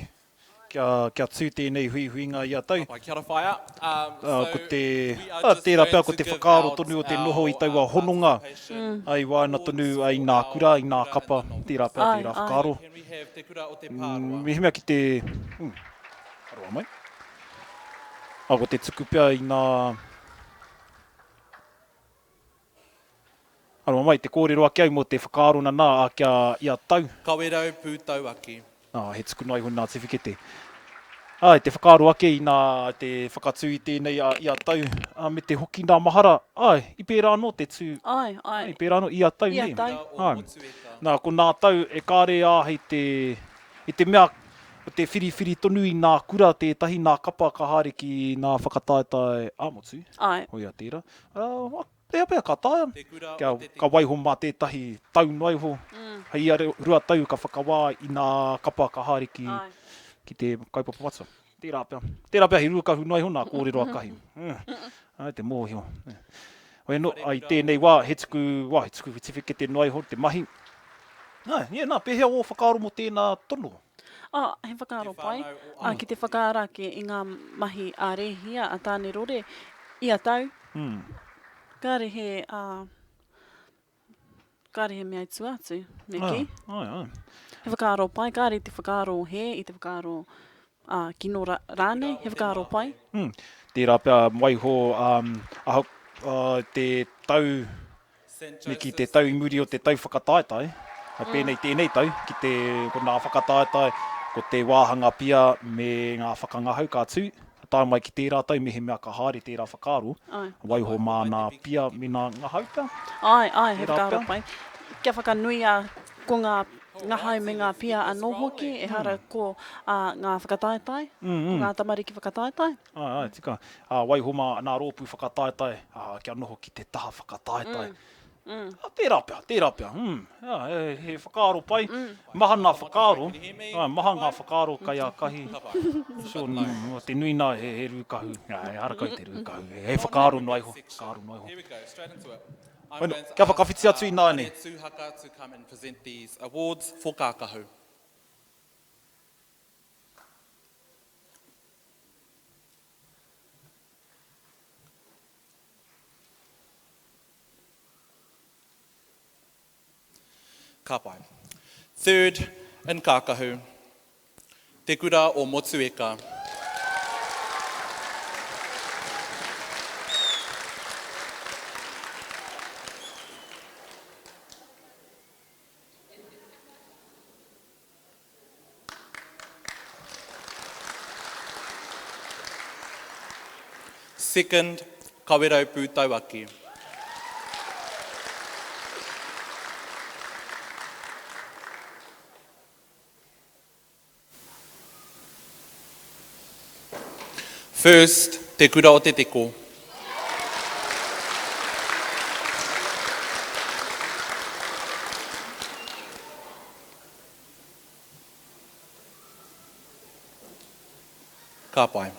Kia, kia tū tēnei huihuinga ia tau. Ka pai, kia ora whaea. Um, so ko te, ah, tērā pea ko te whakaaro tonu o te noho i taua hononga, mm. i waena tonu i nā kura, i nā kapa, tērā pea tērā whakaaro. Mm, mehemea ki te, mm, aroha mai. Ah, ko te tuku pea i nā, Aroha mai, te kōrero ake au mō te whakaaro nanā a kia ia tau. Kawerau Pūtauaki. Nā, he tukuna iho nā tiwhikete. Āe, te whakaaro ake inā te whakatū i tēnei a ia tau, ā, me te hoki nā mahara, āe, i pērā anō te tū, Āe, āe. i pērā anō ia tau, Ia nē? tau. Āe. Nā, ko nā tau e kāre āhei te, i te mea, ko te whiriwhiri tonu i nā kura tētahi, nā kapa ka haere ki nā whakataetae ā-motu, Āe. koia tērā. Ā, Pea pea ka taea, kia ka waiho mā tētahi tau noa iho, hei ia rua tau ka whakawā i nā kapa ka haere ki, ki te kaupapa matua. Tērā pea. Tērā pea he rukahu noa iho nā kōrero a Kahi. Ai te mōhio. Hoi anō, i tēnei wā, he tuku, wā, he tuku tiwhikete noa iho te mahi. Ai, yeah, nā, pēhea ō whakaaro mō tēnā tono? Oh, he whakaaro pai, ā, ki te whakaara ake i ngā mahi ā-rēhia a Tānerore ia tau. Mm. Kāre he, ā, kāre he mea i tua atu, me kī. Āe, āe. He whakaaro pai, kāre i te whakaaro hē, i te whakaaro, ā, kino rā, rānei, he whakaaro pai. Mm. Tērā pea waiho, um, aha, uh, te tau, me kī te tau i muri o te tau whakataetae, mm. pēnei tēnei tau, ki te, ko nā whakataetae, ko te wāhanga pia me ngā whakangahau ka tū, tae mai ki tērā tau mehemea ka haere tērā whakaaro, waiho mā nā pia me nā ngahau pea. Āe, āe, he whakaaro pai. Kia whakanuia ko ngā. Ngahau me ngā pia anō hoki, ehara ko ngā whakataetae, ko ngā tamariki whakataetae. Āe, āe, tika. Ā, waiho mā nā rōpū whakataetae, ā, kia noho ki te taha whakataetae. Ā, tērā pea, tērā pea, mm, ā, he, he whakaaro pai. Maha ngā whakaaro, āe, maha ngā whakaaro kai a Kahi. Sure, mm, te nui nā he, he rūkahu, ā, ehara kau te rūkahu, he whakaaro noa iho, whakaaro noa iho. Bueno, kia whakawhiti atu ināianei. I'm going to ask Hare Tūhaka to come and present these awards for Kākahu. Ka pai. Third in Kākahu, Te Kura o Motueka. Second, Kawerau Pūtauaki. First, Te Kura o Te Teko. Ka pai.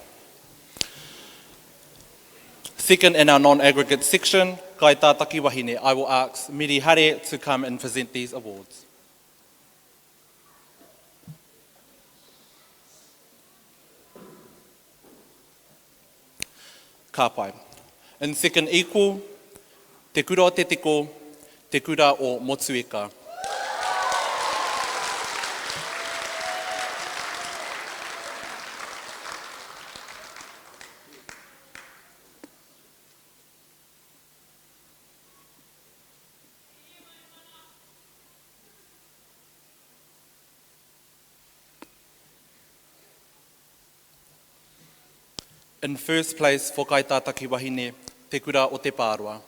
Second in our non-aggregate section, Kaitātaki Wahine, I will ask Miri Hare to come and present these awards. Ka pai. In second equal, Te Kura o Te Teko, Te Kura o Motueka. In first place for Kaitātaki Wahine, Te Kura o Te Pāroa.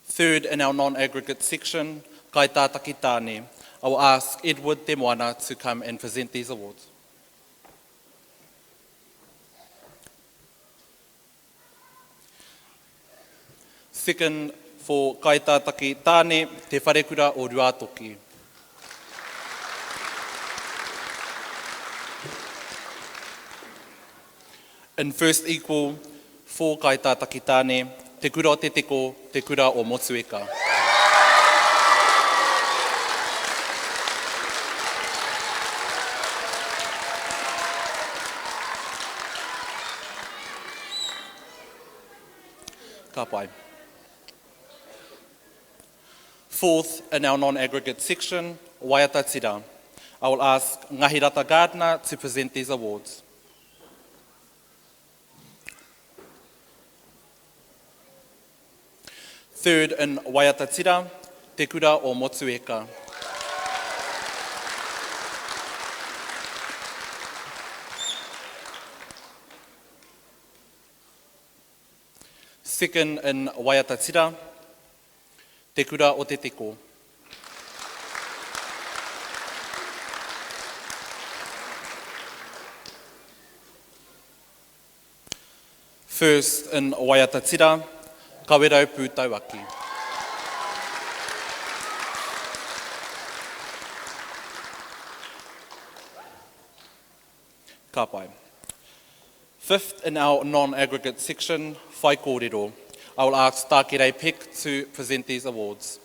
Third in our non-aggregate section, Kaitātaki Tāne. I will ask Edward Te Moana to come and present these awards. Second for Kaitātaki Tāne, Te Wharekura o Ruātoki. In first equal for Kaitātaki Tāne, Te Kura o Te Teko, Te Kura o Motueka. Ka pai. Fourth, in our non-aggregate section, Waiata Tira. I will ask Ngahirata Gardner to present these awards. Third in Waiata Tira, Te Kura o Motueka. Second in Waiata Tira, Te Kura o Te Teko. First in Waiata Tira, Kawerau Pūtauaki. Ka pai. Fifth in our non-aggregate section, Whaikōrero. I will ask Tākerei Peck to present these awards.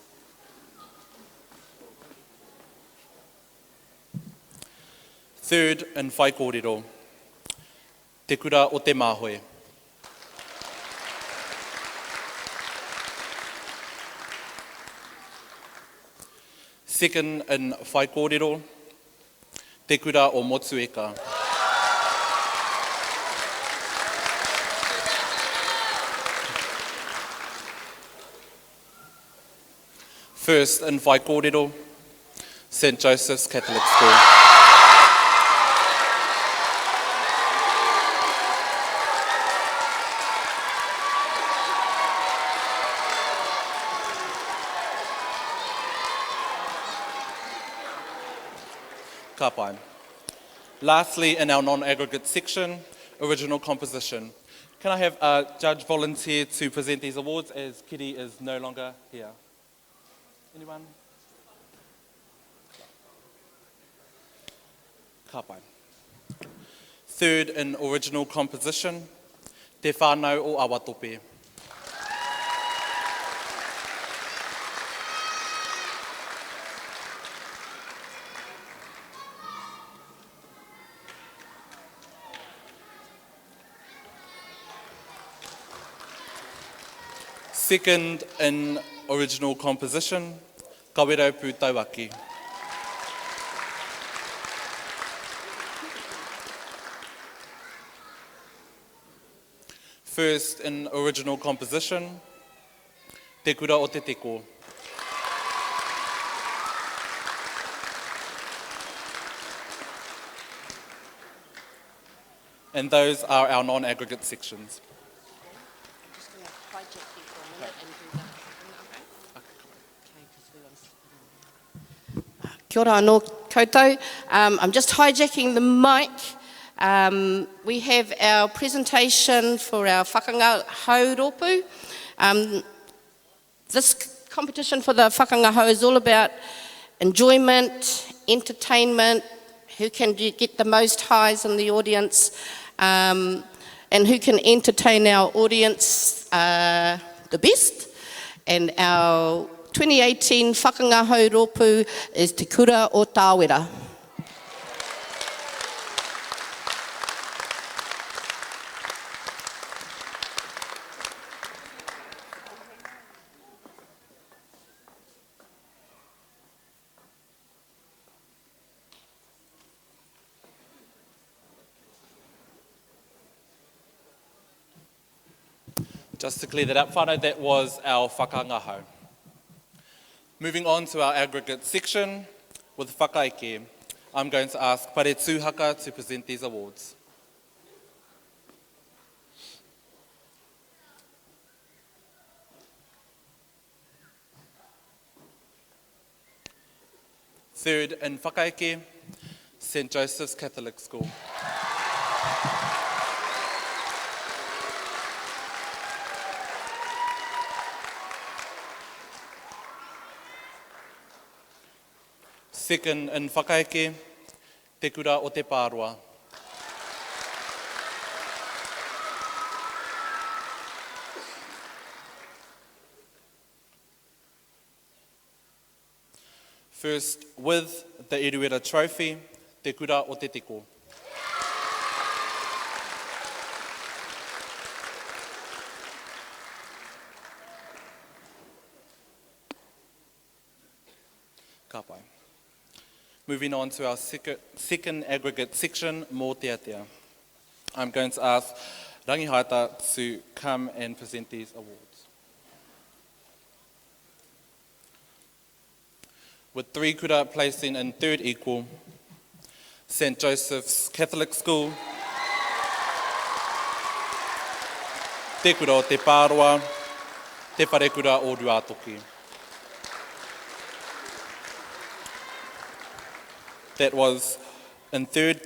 Third in Whaikōrero, Te Kura o Te Māhoe. Second in Whaikōrero, Te Kura o Motueka. First in Whaikōrero, St Joseph's Catholic School. Ka pai. Lastly, in our non-aggregate section, original composition. Can I have a judge volunteer to present these awards as Kitty is no longer here? Anyone? Ka pai. Third in original composition, Te Whānau o Awatope. Second in original composition, Kawerau Pūtauaki. First in original composition, Te Kura o Te Teko. And those are our non-aggregate sections. Kia ora anō koutou. Um, I'm just hijacking the mic. Um, we have our presentation for our whakanga hauropu. Um, this competition for the whakangahau is all about enjoyment, entertainment, who can get the most highs in the audience, um, and who can entertain our audience uh, the best. And our 2018 Whakangahau Rōpū is Te Kura o Tāwera. Just to clear that up, whānau, that was our whakangahau. Moving on to our aggregate section with whakaeke, I'm going to ask Pare Tūhaka to present these awards. Third in Whakaeke, St Joseph's Catholic School. Second in Whakaeke, Te Kura o Te Pāroa. First with the Eruera Trophy, Te Kura o Te Teko. Ka pai. Moving on to our second aggregate section, Mōteatea. I'm going to ask Rangihaeta to come and present these awards. With three kura placing in third equal, St. Joseph's Catholic School, Te Kura o Te Pāroa, Te Wharekura o Ruatoki. That was in third,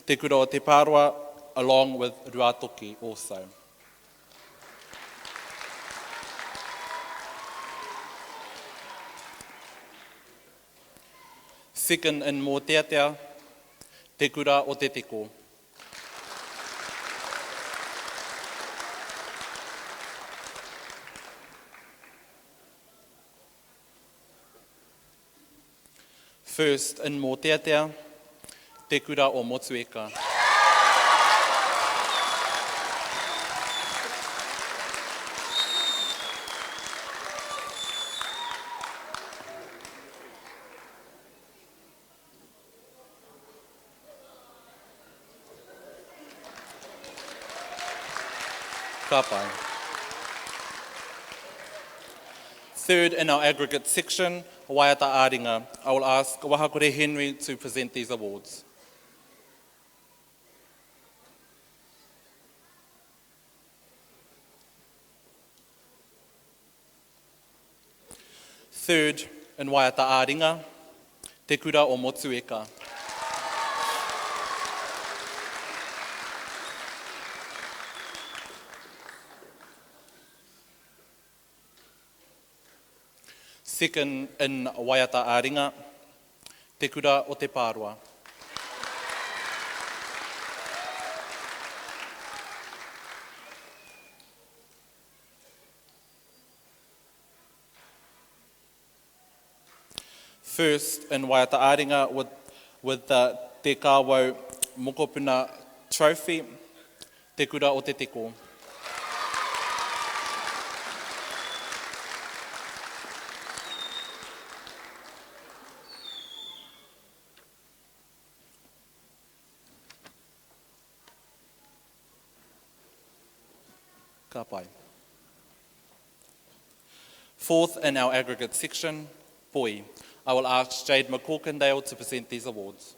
Te Kura o Te Pāroa, along with Ruatoki also. Second in Mōteatea, Te Kura o Te Teko. First in Mōteatea, Te Kura o Motueka. Ka pai. Third in our aggregate section, Waiata Āringa. I will ask Wahakore Henry to present these awards. Third in Waiata Āringa, Te Kura o Motueka. Second in Waiata ā-ringa, Te Kura o Te Pāroa. First in Waiata ā-ringa with, with the Te Kāwau Mokopuna Trophy, Te Kura o Te Teko. Ka pai. Fourth in our aggregate section, Poi. I will ask Jade McCorkindale to present these awards.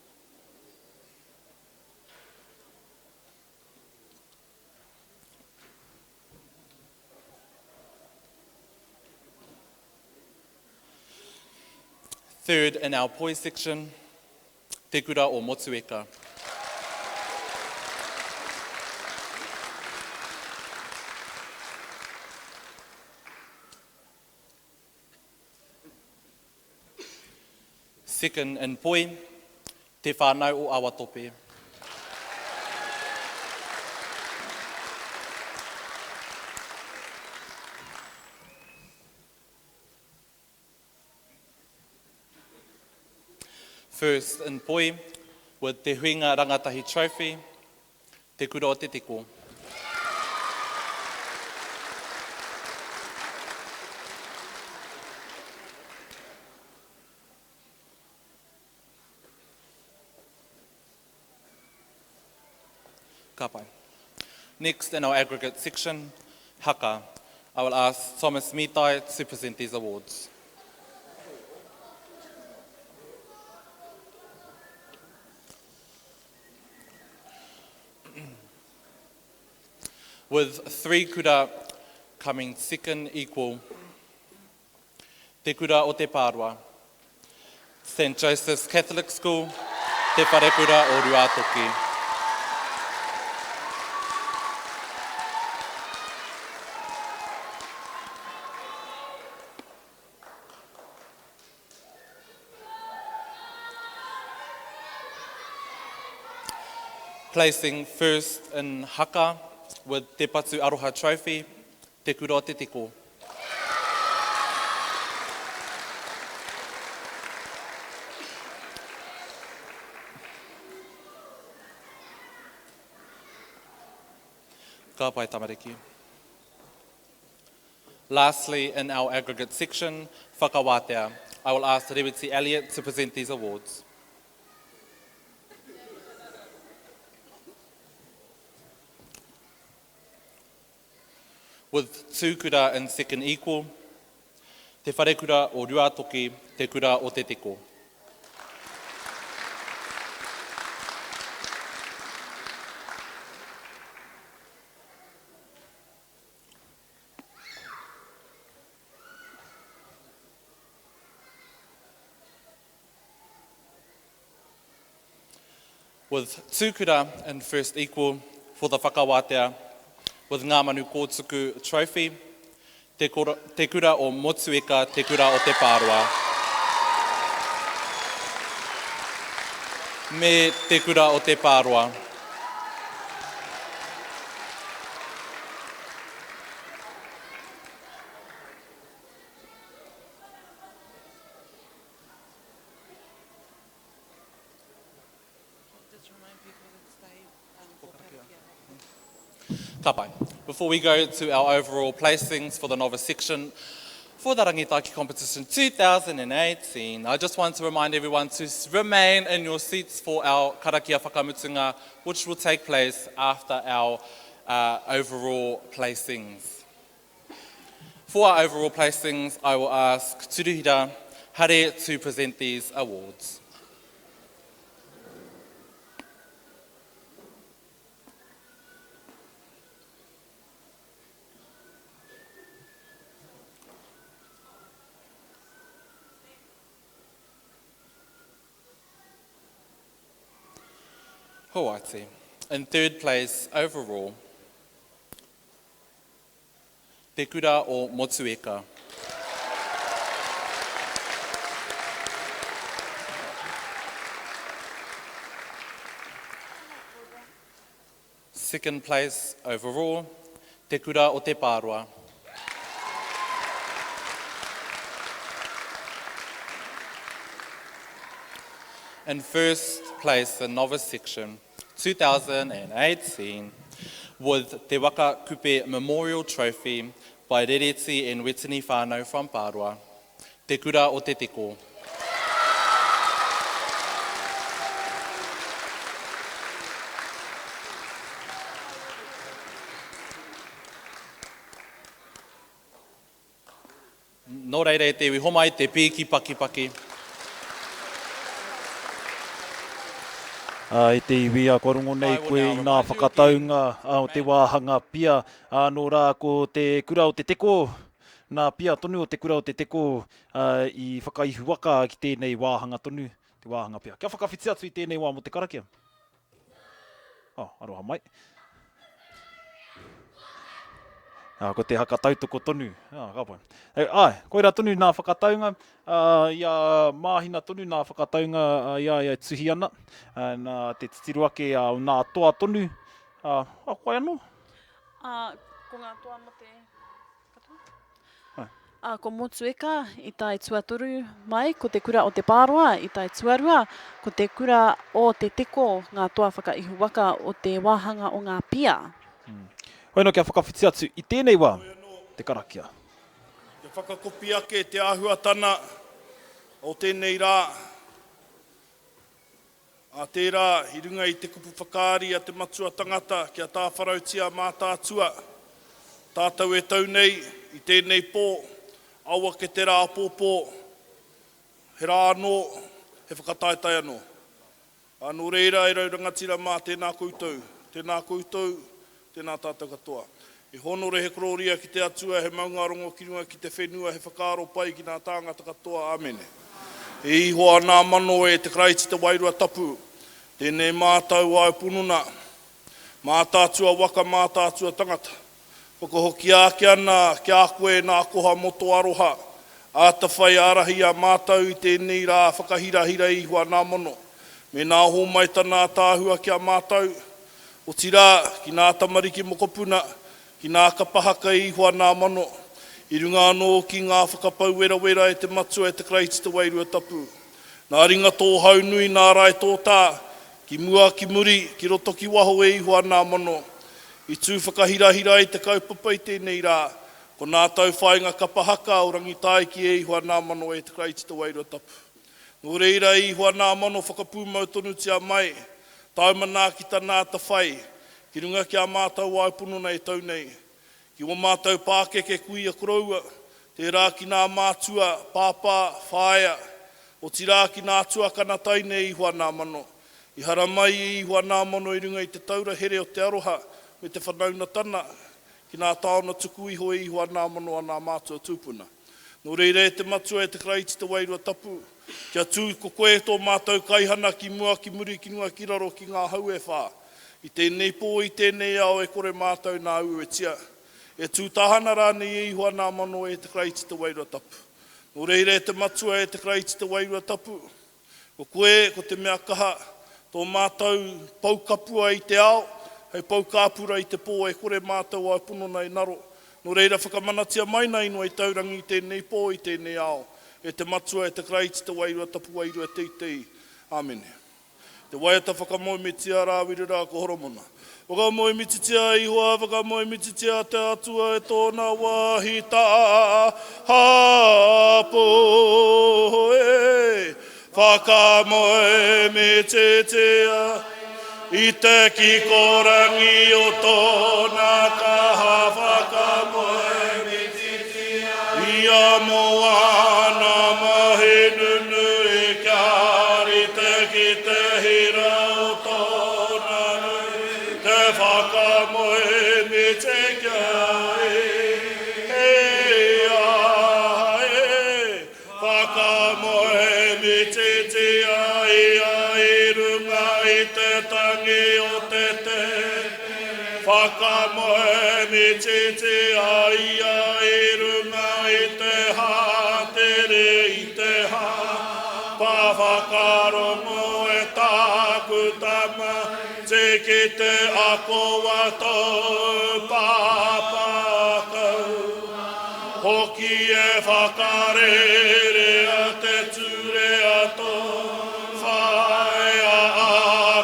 Third in our poi section, Te Kura o Motueka. Second in poi, Te Whānau o Awatope. First in poi, with Te Huinga Rangatahi Trophy, Te Kura o Te Teko. Ka pai. Next in our aggregate section, haka. I will ask Thomas Mitai to present these awards. With three kura coming second equal, Te Kura o Te Pāroa, St Joseph's Catholic School, Te Wharekura o Ruātoki. Placing first in haka with Te Patu Aroha Trophy, Te Kura o Te Teko. Ka pai tamariki. Lastly, in our aggregate section, Whakawātea, I will ask Rewiti Elliott to present these awards. With two kura in second equal, Te Wharekura o Ruatoki, Te Kura o Te Teko. With Tūkura in first equal for the Whakawātea with Ngā Manu Kōtuku Trophy, Te, Kora, Te Kura o Motueka, Te Kura o Te Pāroa. Me Te Kura o Te Pāroa. Ka pai. Before we go to our overall placings for the novice section for the Rangitaiki competition 2018, I just want to remind everyone to remain in your seats for our karakia whakamutunga, which will take place after our uh, overall placings. For our overall placings, I will ask Turuhira Hare to present these awards. Hoati. In third place overall, Te Kura o Motueka. Second place overall, Te Kura o Te Pāroa. In first place in novice section, 2018, with Te Waka Kupe Memorial Trophy by Rereti and Wetini Whānau from Pāroa, Te Kura o Te Teko. Nō reira e te iwi, homai te pīki pakipaki. E te iwi, kua rongo nei koe i ngā whakataunga o te wāhanga pia, nō rā ko te kura o Te Teko, nā pia tonu o te kura o Te Teko i whakaihuwaka ki tēnei wāhanga tonu, te wāhanga pia. Kia whakawhiti atu i tēnei wā mō te karakia. Oh, aroha mai. Ah, ko te haka tautoko tonu. Ah, ka pai. E, ai, koira tonu nā whakataunga, uh, i a Māhina tonu nā whakataunga uh, i a ia e tuhi ana. Uh, nā te titiro ake uh, o nā toa tonu. Uh, oh, koe anō? Uh, ko ngā toa mo te katoa. Ā, ko Motueka i tae tuatoru mai, ko Te Kura o Te Pāroa i tae tuarua, ko Te Kura o Te Teko ngā toa whakaihu waka o te wāhanga o ngā pia. Hoi anō kia whakawhiti atu i tēnei wā te karakia. Kia whakakopi ake te āhuatana o tēnei rā. Ā tērā, i runga i te kupu whakaari a te Matua Tangata kia tāwharautia mātātua, tātou e tau nei i tēnei pō, ao ake te rā āpōpō, he rā anō, he whakataetae anō. Ā, nō reira, e rau rangatira mā, tēnā koutou, tēnā koutou, Tēnā tātou katoa. He hōnore, he korōria ki te Atua, he maungārongo ki runga ki te whenua, he whakaaro pai ki nā tāngata katoa. Āmene. E Ihoa nā mano e te Karaiti te Wairua Tapu, tēnei mātau āu ponona, mātātua waka, mātātua tangata. Whakahokia ake ana ki a koe nā koha mō tō aroha, āta whai ārahi a mātau i tēnei rā whakahirahira e Ihoa nā mano. Mēnā hōmai tana ataahua ki a mātau, Otirā, ki nā tamariki mokopuna, ki nā kapa haka i iho a Nāmano, i runga anō ki ngā whakapau werawera e te Matua e te Karaiti te Wairua Tapu. Nā ringa tōhau nui, nā rae tōtā, ki mua, ki muri, ki roto, ki waho e iho a Nāmano. I tū whakahirahira ai te kaupapa i tēnei rā, ko nā tauwhāinga kapa haka o Rangitāiki e iho a Nāmano e te Karaiti te Wairua Tapu. Nō reira i iho ana a Mano whakapūmau tonutia mai, tāu manaaki tana atawhai, ki runga ki a mātou āu ponona e tau nei. Ki ō mātou pākeke kuia koroua, tērā ki nā mātua, pāpā, whaea, otirā ki nā tuakana taine e iho ana a Mano. I haramai e iho ana a Mano i runga i te taura here o te aroha me te whanaungatana ki nā taona tuku iho e iho ana a Mano a nā mātua tūpuna. Nō reira e te Matua, e te Karaiti, te Wairua Tapu, kia tū ko koe tō mātou kaihana ki mua, ki muri, ki runga, ki raro, ki ngā hau e whā. I tēnei pō, i tēnei ao e kore mātou nā auauetia, e tū tahana rānei e Ihoa nā mano e te Karaiti, te Wairua Tapu. Nō reira e te Matua, e te Karaiti, te Wairua Tapu, Ko koe, ko te mea kaha, tō mātou pou kapua i te ao, hei pou kāpura i te pō e kore mātou au ponona e naro. Nō reira whakamanatia mai nā ingoa i taurangi i tēnei pō, i tēnei ao. E te Matua, e te Karaiti, te Wairua Tapu Wairua Teitei. Āmene. Te waiata whakamoemiti a Rāwiri rā ko Horomona. Whakamoemititia Ihoa, whakamoemititia te Atua e tōna wāhi tāhapu e. Whakamoemititia i te kikorangi o tōna kaha, whakamoemititia ia mō āna mahi nunui kia rite ki te hira o tōna nui, te whakamoemiti kia ia e. Whakamoemititia ia i runga i te tangi o te tepe. Whakamoemititia ia i runga i te hātere, i te hāpa. Whakarongo e tāku tama, te. ki te ako a tōu pāpā kau. Hoki e whakarerea te ture a tō whaea ā,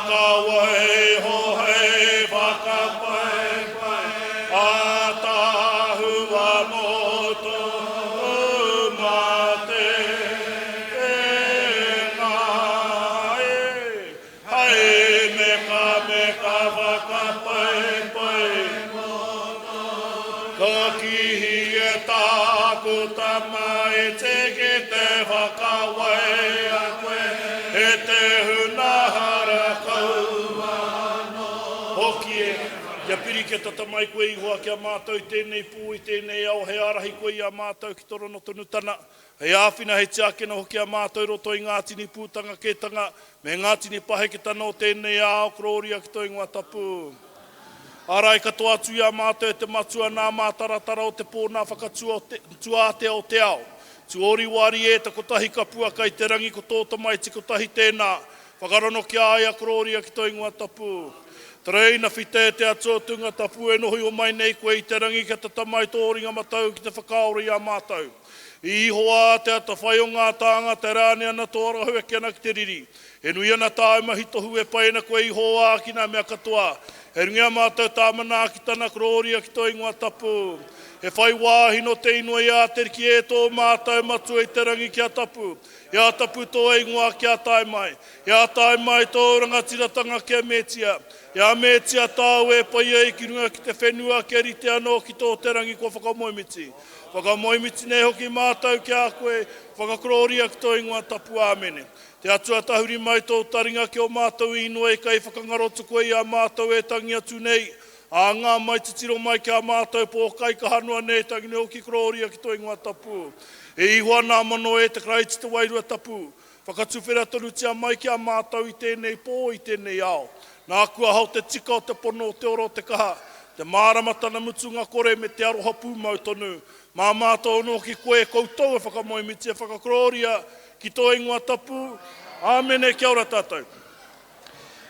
ka waiho hei whakapaipai ātaahua mō tōu mate. Tēnā e, hei mekameka whakapaipai mō tōu. Ka kihi e tāku tama iti ki te whakawai a koe e te huna hara kau anō. Hoki e, kia piri kia tata mai koe Ihoa ki a mātou i tēnei pō, i tēnei ao, hei ārahi koe i a mātou ki torono tonutana, Hei āwhina, hei tiakina hoki a mātou i roto i ngā tini pūtanga kētanga me ngā tini paheketana o tēnei ao, korōria ki tō ingoa tapu. Ārai katoa atu i a mātou e te Matua nā mātaratara o te pō nā whakatua o te, tuātea o te ao. Tuōriwāri e te kotahi kapua kai te rangi ko tō tamaiti kotahi tēnā, whakarono ki a ia korōria ki tō ingoa tapu. Tereina white e te Atua tūnga tapu e noho iho mai nei koe i te rangi kia tata mai tō ringa matau ki te whakaora i a mātou. I Ihowā te atawhai o ngā tāngata e rānei ana tō aroha eke ana ki te riri. E nui ana tāu mahi tohu e pai ana koe Ihowā ki ngā mea katoa. Hei runga i a mātou tā manaaki tana korōria ki tō ingoa tapu. He whai wāhi nō te inoi a te Ariki e tō mātou Matua i te rangi kia tapu. Kia tapu tō ingoa kia tae mai. Kia tae mai tōu rangatiratanga kia metia. Kia metia tāu e pai ai ki runga ki te whenua kia rite anō ki tō te rangi kua whakamoemiti. Whakamoemiti nei hoki mātou ki a koe, whakakorōria ki tō ingoa tapu. Āmene. Te Atua tahuri mai tō taringa ki ō mātou īnoi kei whakangaro atu koe i a mātou e tangi atu nei, ā ngā mai titiro mai ki a mātou pōkaikaha noa nei e tangi nei hoki korōria ki tō ingoa tapu. E Ihoa nā mano e te Karaiti te Wairua Tapu, whakatuwhera tonutia mai ki a mātou i tēnei pō, i tēnei ao. Nāku ahau te tika o te pono o te ora o te kaha, te māramatana mutunga kore me te aroha pūmau tonu. Mā mātou anō hoki koe e koutou e whakamoemiti e whakakorōria ki tō ingoa tapu. Āmene, kia ora tātou.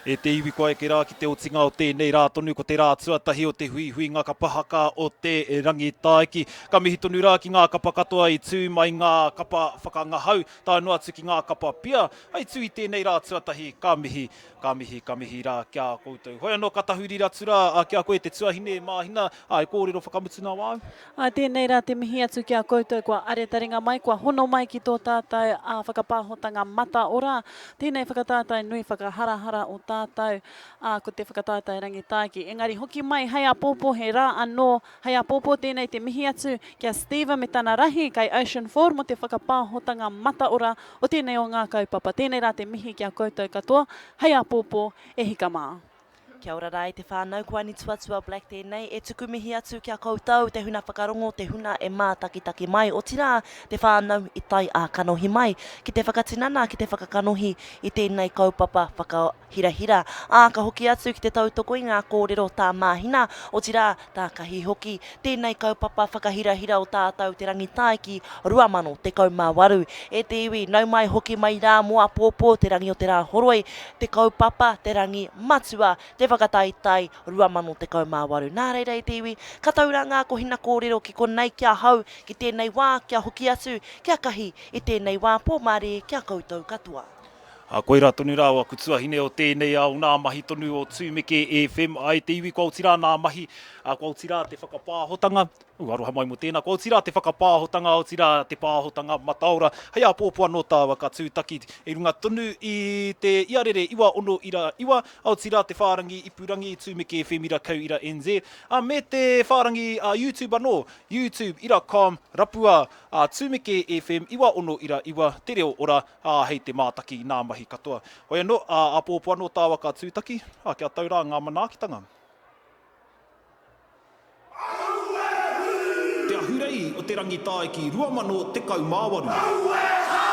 E te iwi kua eke rā ki te otinga o tēnei rā tonu ko te rā tuatahi o te huihuinga kapa haka o te Rangitāiki. Ka mihi tonu rā ki ngā kapa katoa i tū mai ngā kapa whakangahau tae noa atu ki ngā kapa pia i tū i tēnei rā tuatahi ka mihi Ka mihi, ka mihi rā ki a koutou. Hoi anō ka tahuri atu rā ki a koe te tuahine e Māhina, ā, e kōrero whakamutuna wāu. Ā, tēnei rā te mihi atu ki a koutou kua are taringa mai, kua hono mai ki tō tātou ā whakapāhotanga mataora, tēnei whakataetae nui whakaharahara o tātou, ā, ko te whakataetae Rangitāiki. Engari hoki mai hei āpōpō he rā anō Hei āpōpō tēnei te mihi atu ki a Stephen me tana rahi kei Ocean Ford mō te whakapāhotanga mataora o tēnei o ngā kaupapa. Tēnei rā te mihi ki a koutou katoa, hei āpōpō e hika mā. Kia ora rā e te whānau, ko Anituatua Black tēnei, e tuku mihi atu ki a koutou, te huna whakarongo, te huna e mātakitaki mai, otirā, te whānau i tae ā-kanohi mai, ki te whakatinana, ki te whakakanohi i tēnei kaupapa whakahirahira. Ā, ka hoki atu ki te tautoko i ngā kōrero tā Māhina, otirā, tā Kahi hoki, tēnei kaupapa whakahirahira o tātou Te Rangitāiki 2018. E te iwi, nau mai hoki mai rā mō apōpō te rangi o te Rāhoroi, te kaupapa, te rangi matua, te whakataetae 2018. Nā reira e te iwi, ka tau rā ngā kohina kōrero ki konei ki ahau, ki tēnei wā, kia hoki atu, kia kahi i tēnei wā, pōmārie ki a koutou katoa. Ā, koirā tonu rā o aku tuahine o tēnei ao, nā mahi tonu o Tūmeke FM, ai te iwi kua oti rā nā mahi, ā, kua oti rā te whakapāhotanga, ū, aroha mai mō tēnā, kua oti rā te whakapāhotanga, oti rā te pāhotanga mataora, hei āpōpō anō tāua ka tūtaki i runga tonu i te iarere 96 ā, oti rā te whārangi ipurangi Tūmeke FM ira kau ira NZ, ā, me te whārangi ā YouTube anō, youtube ira com, rapua, ā, Tūmeke FM 96 ira te reo ora, ā, hei te mātaki i nā mahi katoa. Hoi anō, ā, āpōpō anō tāua ka tūtaki, ā, kia tau rā ngā manaakitanga. Te Ahurei o te Rangitāiki 2018.